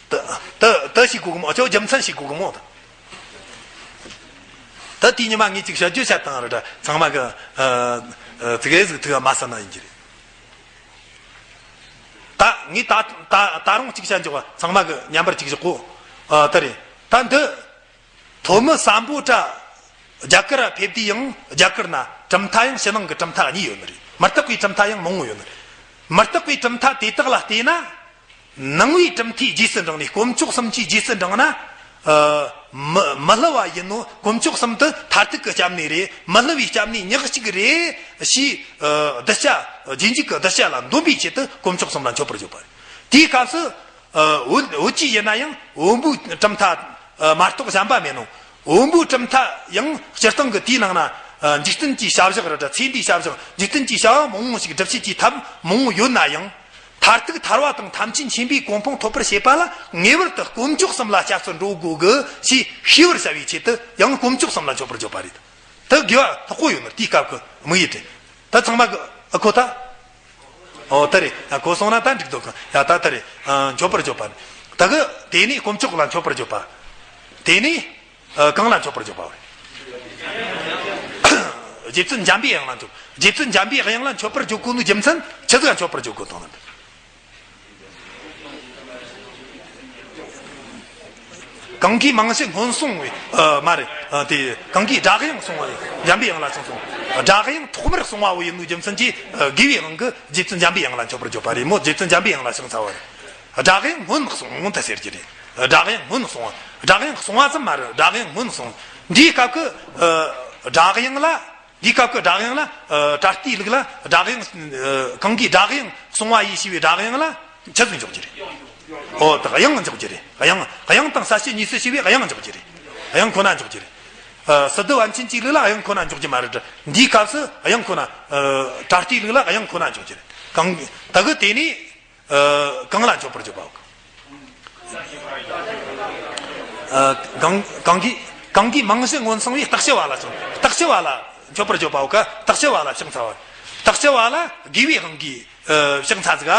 དེ་དེ་དེ་ཤེས་དགོས་གི་མོ། ཁྱོད་རྒྱུ་མཚན་ཤེས་དགོས་གི་མོ། ད་དེ་ཉི་མ་ངས་ཅིག་བཤད་རྒྱུ་བཤད་བཏང་རེད་དྲ། ཚང་མ་གི་ཨ་ཨ་ཙི་གེ་ཟིག་ཐུག་མ་ཟིན་ན་ཡིན་གྱི་རེད། ད་ངས་ད་ད་ད་རུང་གཅིག་བཤད་འཇོག་པ། ཚང་མ་གི་མཉམ་པར་གཅིག་བཞག་གོ། ཨ། དེ་རེད། ད་འདི་ཐོན་མི་སམ་བྷོ་ཊ་རྒྱ་གར་ཕེབས་དུས་ཡང་རྒྱ་གར་ན་གྲུབ་མཐའ་ཡང་ཕྱི་ནང་གི་གྲུབ་མཐའ་གཉིས་ཡོད་ནི་རེད། མི་རྟག་པའི་གྲུབ་མཐའ་ཡང་མང་བོ་ཡོད་ནི་རེད། མི་རྟག་པའི་གྲུབ་མཐའ་དེ་དག་ལ་བལྟས་ན། ནང་པའི་གྲུབ་མཐའི་རྗེས་སུ་འབྲངས་ནས། དཀོན་མཆོག་གསུམ་གྱི་རྗེས་སུ་འབྲངས་ན། ཨ། མི་མི་སླུ་བ་ཡིན་ནོ། དཀོན་མཆོག་གསུམ་དེ་མཐར་ཐུག་གི་སྐྱབས་གནས་རེད། མི་སླུ་བའི་སྐྱབས་གནས་ཉག་གཅིག་རེད་ཞེས། ཨ། གདུལ་བྱ་རྗེས་འཇུག་གི་གདུལ་བྱ་ལ་འདོམས་པའི་ཆེད་དུ་དཀོན་མཆོག་གསུམ་ལ་མཆོད་པར་བརྗོད་པ་རེད། དེའི་སྐབས་སུ། ཨ། བོད་བོད་ཀྱི་ཡིན་ན་ཡང་བོན་པོའི་གྲུབ་མཐའ། ཨ། མ་གཏོགས་གཞན་པ་མེད་ནོ། བོན་པོའི་གྲུབ་མཐའ་ཡང་སྤྱིར་བཏང་གི་དེའི་ནང་ན། ཨ། འཇིག་རྟེན་གྱི་བྱ་བཞག་རེད་དྲ། ཚེ་འདིའི་བྱ་བཞག་འཇིག་རྟེན་གྱི་བྱ་བ་མང་བོ་ཞིག་སྒྲུབ་བྱེད་ཀྱི་ཐབས་མང་བོ་ཡོད་ན་ཡང་། མཐར་ཐུག་ཐར་པ་དང་ཐམས་ཅད་མཁྱེན་པའི་གོ་འཕང་ཐོབ་པར་བྱེད་པ་ལ་ངེས་པར་དུ་དཀོན་མཆོག་གསུམ་ལ་སྐྱབས་སུ་འགྲོ་དགོས་གི་ཞེས་ཤེས་པར་བྱ་བའི་ཆེད་དུ་ཡང་དཀོན་མཆོག་གསུམ་ལ་མཆོད་པར་བརྗོད་པ་རེད། དེ་དགེ་བ་ལྷག་པོ་ཡོད་ནི་དེའི་སྐབས་ཀྱི་དམིགས་ཡུལ་དེ། ད་ཚང་མ་གི་ཨ་གོ་ད། ཨོ་ད་རེད། ཨ་གོ་སོང་ན་ད་འགྲིག་འདུག་གི། ཡ་ད་ད་རེད། ཨ་མཆོད་པར་བརྗོད་པ་ནི། ད་གི་དེ་ནས་དཀོན་མཆོག་ལ་མཆོད་པར་བརྗོད་པ། དེ་ནས་ཨ་གང་ལ་མཆོད་པར་བརྗོད་པའོ། རྗེ་བཙུན་འཇམ་པའི་དབྱངས་ལ་མཆོད། རྗེ་བཙུན་འཇམ་པའི་དབྱངས་ལ་མཆོད་པར་བརྗོད་དགོས་ནོ་རྒྱུ་མཚན་ཆི་ཟིག་ག་མཆོད་པར་བརྗོད་དགོས་དང་ནི། གང་གིས་མང་བཞི་སྔོན་སོང་བའི་ཨ་མ་རེད། ཨ་དེ་གང་གིས་སྒྲ་དབྱངས་སོང་བ་རེད། འཇམ་པའི་དབྱངས་ལ་ཕྱག་འཚལ་སོང་། སྒྲ་དབྱངས་ཐོག་མར་སོང་བ་བོ་ཡིན་ནོ་རྒྱུ་མཚན་གྱིས་ཨ་དགེ་བའི་དབང་གིས་རྗེ་བཙུན་འཇམ་པའི་དབྱངས་ལ་མཆོད་པར་བརྗོད་པ་རེད་མོ། རྗེ་བཙུན་འཇམ་པའི་དབྱངས་ལ་ཕྱག་འཚལ་བ་རེད། སྒྲ་དབྱངས་སྔོན་སོང་ད་ཟེར་གྱི་རེད། སྒྲ་དབྱངས་སྔོན་སོང་བ། སྒྲ་དབྱངས་སོང་བ་ཙམ་མ་རེད། སྒྲ་དབྱངས་སྔོན་སོང་། འདིའི་སྐབས་ཀྱི་ཨ་སྒྲ་དབྱངས་ལ། འདིའི་སྐབས་ཀྱི་སྒྲ་དབྱངས་ལ་ཨ་ད་ལྟའི་ལུགས་ལ་སྒྲ་དབྱངས་ཨ་གང་གིས་སྒྲ་དབྱངས་སོང་བ་ཡིས་ཞེས་པའི་སྒྲ་དབྱངས་ལ་ཆི་ཟིག་འཇོག་རྒྱུ་རེད། ཨོ་ད་དབྱངས་འཇོག་རྒྱུ་རེད། དབྱངས་དབྱངས་དང་གསལ་བྱེད་གཉིས་སུ་ཕྱེ་བའི་དབྱངས་འཇོག་རྒྱུ་རེད། དབྱངས་ཁོ་ན་འཇོག་རྒྱུ་རེད། ཨ་སི་ཏུ་པཎ་ཆེན་གྱི་ལུགས་ལ་དབྱངས་ཁོ་ན་འཇོག་རྒྱུ་མ་རེད། འདིའི་སྐབས་སུ་དབྱངས་ཁོ་ན་ཨ་ད་ལྟའི་ལུགས་ལ་དབྱངས་ཁོ་ན་འཇོག་རྒྱུ་རེད། གང་ད་གི་དེ་ནས་ཨ་གང་ལ་མཆོད་པར་བརྗོད་པའོ། ཨ་གང་གང་གིས་གང་གིས་མང་བཞི་སྔོན་སོང་བའི་རྟགས་ཕྱེ་བ་ལ་ཕྱག་རྟགས་ཕྱེ་བ་ལ་མཆོད་པར་བརྗོད་པའོ་ཀ་རྟགས་ཕྱེ་བ་ལ་ཕྱག་འཚལ་བ། རྟགས་ཕྱེ་བ་ལ་དགེ་བའི་དབང་གིས་ཨ་ཕྱག་འཚལ་ཟིག་ག་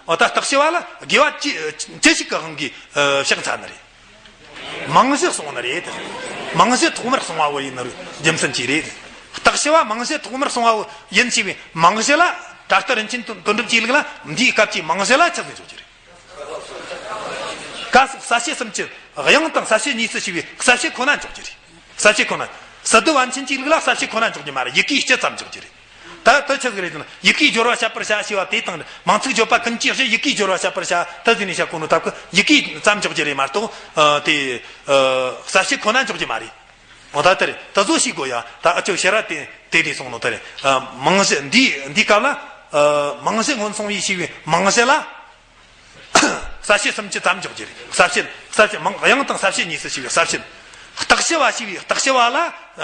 ཨོ་ད་རྟགས་ཕྱེ་བ་ལ་དགེ་བ་ཅི་ཅི་ཞིག་གི་དབང་གིས་ཨ་ཕྱག་འཚལ་ནི་རེད། མང་བཞི་སོང་ནི་རེད། མང་བཞི་ཐོག་མར་སོང་བ་བོ་ཡིན་ནི་རྒྱུ་མཚན་གྱིས་རེད། རྟགས་ཕྱེ་བ་མང་བཞི་ཐོག་མར་སོང་བ་བོ་ཡིན་ཞེས་པའི་མང་བཞི་ལ་ད་ལྟ་རིན་ཆེན་དོན་དོན་གྲུབ་ཀྱི་ལུགས་ལ་འདིའི་སྐབས་ཀྱི་མང་བཞི་ལ་ཆི་ཟིག་འཇོག་རྒྱུ་རེད། ཀ་སོགས་གསལ་བྱེད་གསུམ་གྱི་དབྱངས་དང་གསལ་བྱེད་གཉིས་སུ་ཕྱེ་བའི་གསལ་བྱེད་ཁོ་ན་འཇོག་རྒྱུ་རེད། གསལ་བྱེད་ཁོ་ན། སི་ཏུ་པཎ་ཆེན་གྱི་ལུགས་ལ་གསལ་བྱེད་ཁོ་ན་འཇོག་རྒྱུ་མ་རེད། ཡི་གེའི་སྤྱི་ཙམ་འཇོག་རྒྱུ་རེད། ད་དེ་ཆི་ཟིག་རེད་ཟེར་ན་ཡི་གེའི་སྦྱོར་བ་བཤད་པར་བྱ་ཞེས་པ་དེ་དང་མིང་ཚིག་བརྗོད་པ་ཀུན་གྱི་གཞི་ཡི་གེའི་སྦྱོར་བ་བཤད་པར་བྱ་ད་ཟེར་ནས་བཤད་གོ་ནོ་ད་གི་ཡི་གེ་ཙམ་འཇོག་རྒྱུ་རེད་མ་གཏོགས་ཨ་དེ་ཨ་གསལ་བྱེད་ཁོ་ན་འཇོག་རྒྱུ་མ་རེད། འོ་ད་དེ་རེད། ད་གཟོད་ཤེས་དགོས་ཡ། ད་ཨ་ཅོ་ཤེས་ར་དེ་དེ་ནས་སོང་ནོ་དེ་རེད། ཨ་མང་བཞི་འདི་འདི་སྐབས་ལ་ཨ་མང་བཞི་སྔོན་སོང་བའི་ཞེས་པའི་མང་བཞི་ལ། གསལ་བྱེད་སུམ་ཅུ་ཙམ་འཇོག་རྒྱུ་རེད། གསལ་བྱེད་གསལ་བྱེད་མང་དབྱངས་དང་གསལ་བྱེད་གཉིས་སུ་ཕྱེ་བའི་གསལ་བྱེད། རྟགས་ཕྱེ་བ་ཞེས་པའི་རྟགས་ཕྱེ་བ་ལ་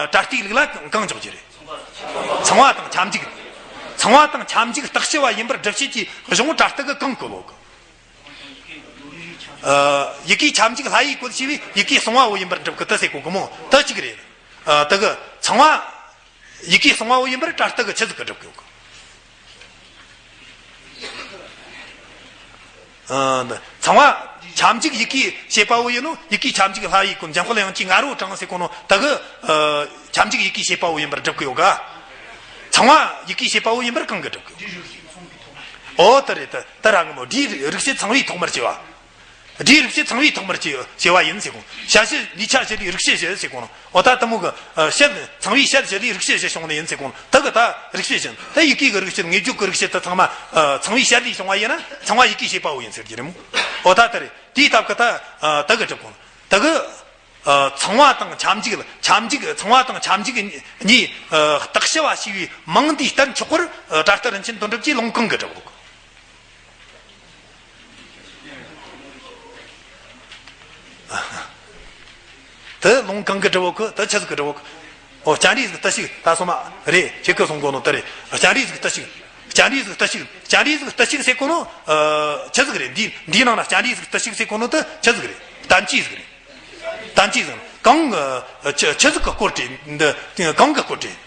ད་ལྟའི་ལུགས་ལ་གང་འཇོག་རྒྱུ་རེད། ཚང་བ་དང་ཁྱབ་འཇུག་ཚང་བ་དང་ཁྱབ་འཇུག་རྟགས་ཕྱེ་བ་ཡིན་པར་སྒྲུབ་བྱེད་ཀྱི་གཞུང་ད་ལྟ་གི་གང་གི་བོ་གི། ཡི་གེའི་ཁྱབ་འཇུག་ལྷ་ཡི་བཀོད་ཞེས་པའི་ཡི་གེ་གསང་བ་བོ་ཡིན་པར་སྒྲུབ་གི་ད་ཟེར་གོ་གི་མོ་ད་གཅིག་རེད། ད་གི་ཚང་བ། ཡི་གེ་གསང་བ་བོ་ཡིན་པར་ད་ལྟ་གི་ཆི་ཟིག་གི་སྒྲུབ་དགོས་གི། ཨ་ཚང་བ་ཁྱབ་འཇུག་ཡི་གེ་ཞེས་པ་བོ་ཡིན་ནོ། ཡི་གེ་ཁྱབ་འཇུག་ལྷ་ཡི་བཀོད་འཇམ་དཔལ་དབྱངས་ཀྱི་ང་རོ་གྲངས་ཟེར་གོ་ནོ་ད་གི་ཨ་ཁྱབ་འཇུག་ཡི་གེ་ཞེས་པ་བོ་ཡིན་པར་སྒྲུབ་གི་ཡོད་ག་ཚང་བ་ཡི་གེ་ཞེས་པ་བོ་ཡིན་པར་གང་གི་སྒྲུབ་གི་ཡོད་གི། ཨོ་ད་རེད། ད་ད་ར་གི་མོ་སྒྲའི་རིགས་བྱེད་ཚང་བའི་ཐོག་མར་བྱས་པ། སྒྲའི་རིགས་བྱེད་ཚང་བའི་ཐོག་མར་བྱས་བྱས་པ་ཡིན་ཟེར་གོ། བྱ་བྱེད་ལས་ཆ་བྱེད་ལས་རིགས་བྱེད་བྱེད་ཟེར་གོ་ནོ། འོ་ད་དེ་མོ་གི་ཨ་བྱེད་ཚང་བའི་བྱེད་བྱེད་ལས་རིགས་བྱེད་བྱེད་བྱུང་ནས་ཡིན་ཟེར་གོ་ནོ། ད་གི་ད་རིགས་བྱེད་བྱེད་ད་ཡི་གེ་གི་རིགས་བྱེད་དངོས་བརྗོད་ཀྱི་རིགས་བྱེད་ད་ཚང་མ་ཨ་ཚང་བའི་བྱེད་ལས་བྱུང་བ་ཡིན་ན་ཚང་བ་ཡི་གེ་ཞེས་པ་བོ་ཡིན་ཟེར་གྱི་རེད་མོ། འོ་ད་ད་རེད། དེའི་སྟབས་གི་ད་ཨ་ད་གི་གྲུབ་གོ་ནོ། ད་གི་ཨ་ཚང་བ་དང་ཁྱབ་འཇུག་ལ་ཁྱབ་འཇུག་ཚང་བ་དང་ཁྱབ་འཇུག་གཉིས་ཨ་རྟགས་ཕྱེ་བ་ཞེས་པའི་མིང་འདིའི་སྟན་ཆོག་པར་ཨ་ད་ལྟ་རིན་ཆེན་དོན་གྲུབ་ཀྱིས་ལུང་གང་གི་གྲུབ་གོ། དེ་ལུང་གང་གི་གྲུབ་བོ་གི་དེ་ཆི་ཟིག་གི་གྲུབ་བོ་གི། ཨོ་སྤྱན་རས་གཟིགས་བརྟུལ་ཞུགས་ད་སོང་མ་རེད། ཁྱེད་ཀྱི་སོང་གོ་ནོ་དེ་རེད། སྤྱན་རས་གཟིགས་བརྟུལ་ཞུགས། སྤྱན་རས་གཟིགས་བརྟུལ་ཞུགས། སྤྱན་རས་གཟིགས་བརྟུལ་ཞུགས་ཟེར་གོ་ནོ་ཨ་ཆི་ཟིག་རེད། འདི་འདིའི་ནང་ན་སྤྱན་རས་གཟིགས་བརྟུལ་ཞུགས་ཟེར་གོ་ནོ་དེ་ཆི་ཟིག་རེད། བསྟན་བཅོས་ཟིག་རེད། བསྟན་བཅོས་ཟིག་གང་ཆི་ཆི་ཟིག་གི་སྐོར་དྲིས་འདི་གང་གི་སྐོར་དྲིས།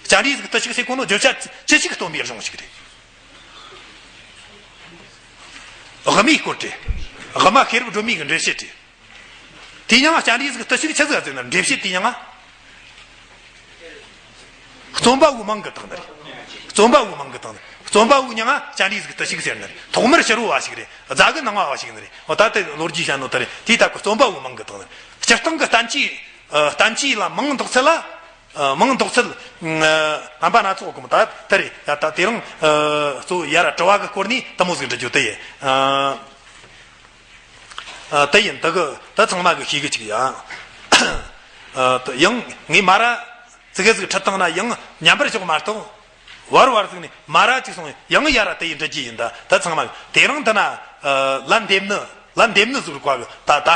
སྤྱན་རས་གཟིགས་བརྟུལ་ཞུགས་ཟེར་གོ་ནོ་བརྗོད་བྱ་ཅི་ཞིག་སྟོན་པའི་གཞུང་ཞིག་རེད། དབུ་མའི་སྐོར་དྲིས། དབུ་མ་ཤེས་རབ་སྒྲོན་མེ་གི་འགྲེལ་བཤད་དྲིས། དེའི་ནང་སྤྱན་རས་གཟིགས་བརྟུལ་ཞུགས་ཆི་ཟིག་ཟེར་ན་འགྲེལ་བཤད་དེའི་ནང་རྩོམ་པ་པོའི་མིང་གི་སྟེང་ནས་རེད། རྩོམ་པ་པོའི་མིང་གི་སྟེང་ནས་རྩོམ་པ་པོའི་མིང་ང་སྤྱན་རས་གཟིགས་བརྟུལ་ཞུགས་ཟེར་ནི་རེད། ཐོག་མར་ཕྱི་རོལ་བ་ཞིག་རེད། རྫ་གི་ནང་བ་ཞིག་ནི་རེད། འོ་ད་ལྟ་ལོ་རྒྱུས་བཤད་ནོ་དེ་རེད། དེའི་སྟབས་ཀྱི་རྩོམ་པ་པོའི་མིང་གི་སྟེང་ནས་རེད། སྤྱིར་བཏང་གི་བསྟན་བཅོས་ཨ་བསྟན་བཅོས་ལ་མིང་འདོགས་ཚུལ་ལ། ཨ་མིང་འདོགས་ཚུལ། ཨ་རྣམ་པ་སྣ་ཚོགས་གོ་མོ་ད་དེ་རེད། ཡ་ད་དེ་རིང་ཨ་གཙོ་བོ་ཡ་ར་དྲི་བ་གི་སྐོར་ནས་དེ་མོ་ཟིག་འདྲི་རྒྱུ་དེ་ཡིན། ཨ་ཨ་དེ་ཡིན། ད་གི་ད་ཚང་མ་གི་ཤེས་གི་ཅིག་ཡ། ཨ་ད་ཡང་ངས་མ་ར་ཙི་གེ་ཟིག་ཁྲིད་བཏང་ན་ཡང་ཉམས་པར་ཞོག་མ་གཏོགས། བར་བར་ཟིག་ནས་མ་ར་ཅིག་སོང་ཡང་ཡ་ར་དེ་ཡིན་འདྲི་རྒྱུ་ཡིན། ད་ད་ཚང་མ་དེ་རིང་འདི་ན་ཨ་ལན་འདེབས་ནི་ལན་འདེབས་ནི་ཟིག་རིག་པ་གི་ད་ད་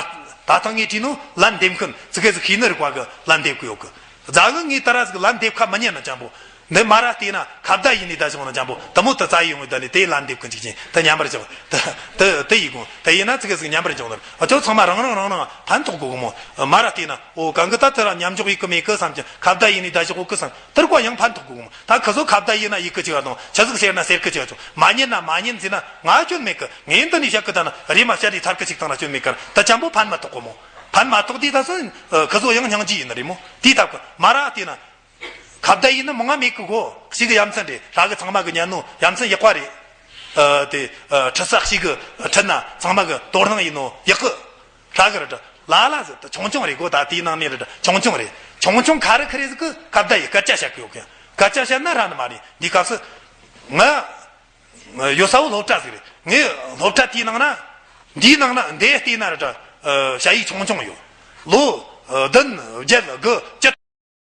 ད་ཐང་ངས་བྲིས་ནོ་ལན་འདེབས་མཁན་ཙི་གེ་ཟིག་ཤེས་ནི་རིག་པ་གི་ལན་འདེབས་གི་ཡོད་གི། རྫ་གི་ངས་ད་ར་ཟིག་ལན་འདེབས་ཁ་མི་ཉན་ན་ཅང་པོ། འདི་མ་ར་བལྟས་ན་ཁ་བརྡ་ཡིན་ནི་ད་བྱུང་ན་ཅང་པོ་དེ་མོ་དུ་རྩ་ཡི་ཡོང་ངེ་ད་ནི་དེ་ལན་འདེབས་གི་འཇིག་ཅིང་དུ་ཉམས་པར་བྱུང་། དུ་དུ་དུ་ཡི་གུང་དུ་ཡིན་ན་ཙི་གེ་ཟིག་ཉམས་པར་བྱུང་ནི་རེད། ཨ་ཅོ་ཚང་མ་རང་རང་རང་རང་ཕན་ཐོགས་གོ་གི་མོ། མ་ར་བལྟས་ན་ཨོ་གང་གི་ད་དུ་ར་ཉམས་འཇོག་ཡི་གི་མེད་གི་བསམ་ཀྱང་ཁ་བརྡ་ཡིན་ནི་ད་ཞོག་གི་བསམ། དུར་ཀོ་ཡང་ཕན་ཐོགས་གོ་གི་མོ། ད་ཁི་ཚོ་ཁ་བརྡ་ཡིན་ན་ཡི་གི་ཅིག་དང་ཆི་ཟིག་ཟེར་ན་ཟེར་གི་ཅིག་ཆོག་མ་ཉན་ན་མ་ཉན་ཟེར་ན་ང་སྐྱོན་མེད་གི། ངས་འདི་ནས་བཤད་གི་ད་ན་རེ་མ་བཤད་རེ་ཐར་གི་ཅིག་དང་ན་སྐྱོན་མེད་གར་ད་ཅང་པོ་ཕན་མ་ཐོགས་གོ་མོ། ཕན་མ་ཐོགས་དེ་ད་སོ་ཁི་ཚོ་ཡང་སྙིང་རྗེ་ཡིན་ནི་རེད་མོ། དེ་ལྟ་གི་མ་ར་དེ་ན། ཁ་བརྡ་ཡིན་ན་མང་ང་མེད་གི་གོ། གཅིག་གི་ཡ་མཚན་རེད། ཧྲ་གི་ཚང་མ་གི་ཉན་ནོ་ཡ་མཚན་ཡག་པ་རེད། ཨ་དེ་ཨ་ཁྲིད་ས་གཅིག་གི་ཁྲིད་ན་ཚང་མ་གི་དོ་སྣང་ཡིན་ནོ་ཡག་གི། ཧྲ་གི་རེད། ལ་ལ་ཟེར་ད་ཆུང་ཆུང་རེད་གོ། ད་དེའི་ནང་ནས་རེད་ཆུང་ཆུང་རེད། ཆུང་ཆུང་ཁ་རི་ཁ་རི་ཟིག་གི་ཁ་བརྡ་ཡི་སྐད་ཆ་བཤད་གི་ཡོད་གི། སྐད་ཆ་བཤད་ན་ར་ནི་མ་རེད། འདི་སྐབས་སུ་ང་ཡོད་ས་བོ་སློབ་གྲྭ་ཟིག་རེད། ངའི་སློབ་གྲྭ་དེའི་ནང་ན། འདིའི་ནང་ན་འདི་བལྟས་ན་ར་ད་ཨ་ཞ་ཡིག་ཆུང་ཆུང་ཡོད། ལོ་ཨ་བདུན་བརྒྱད་དགུ་བཅུ་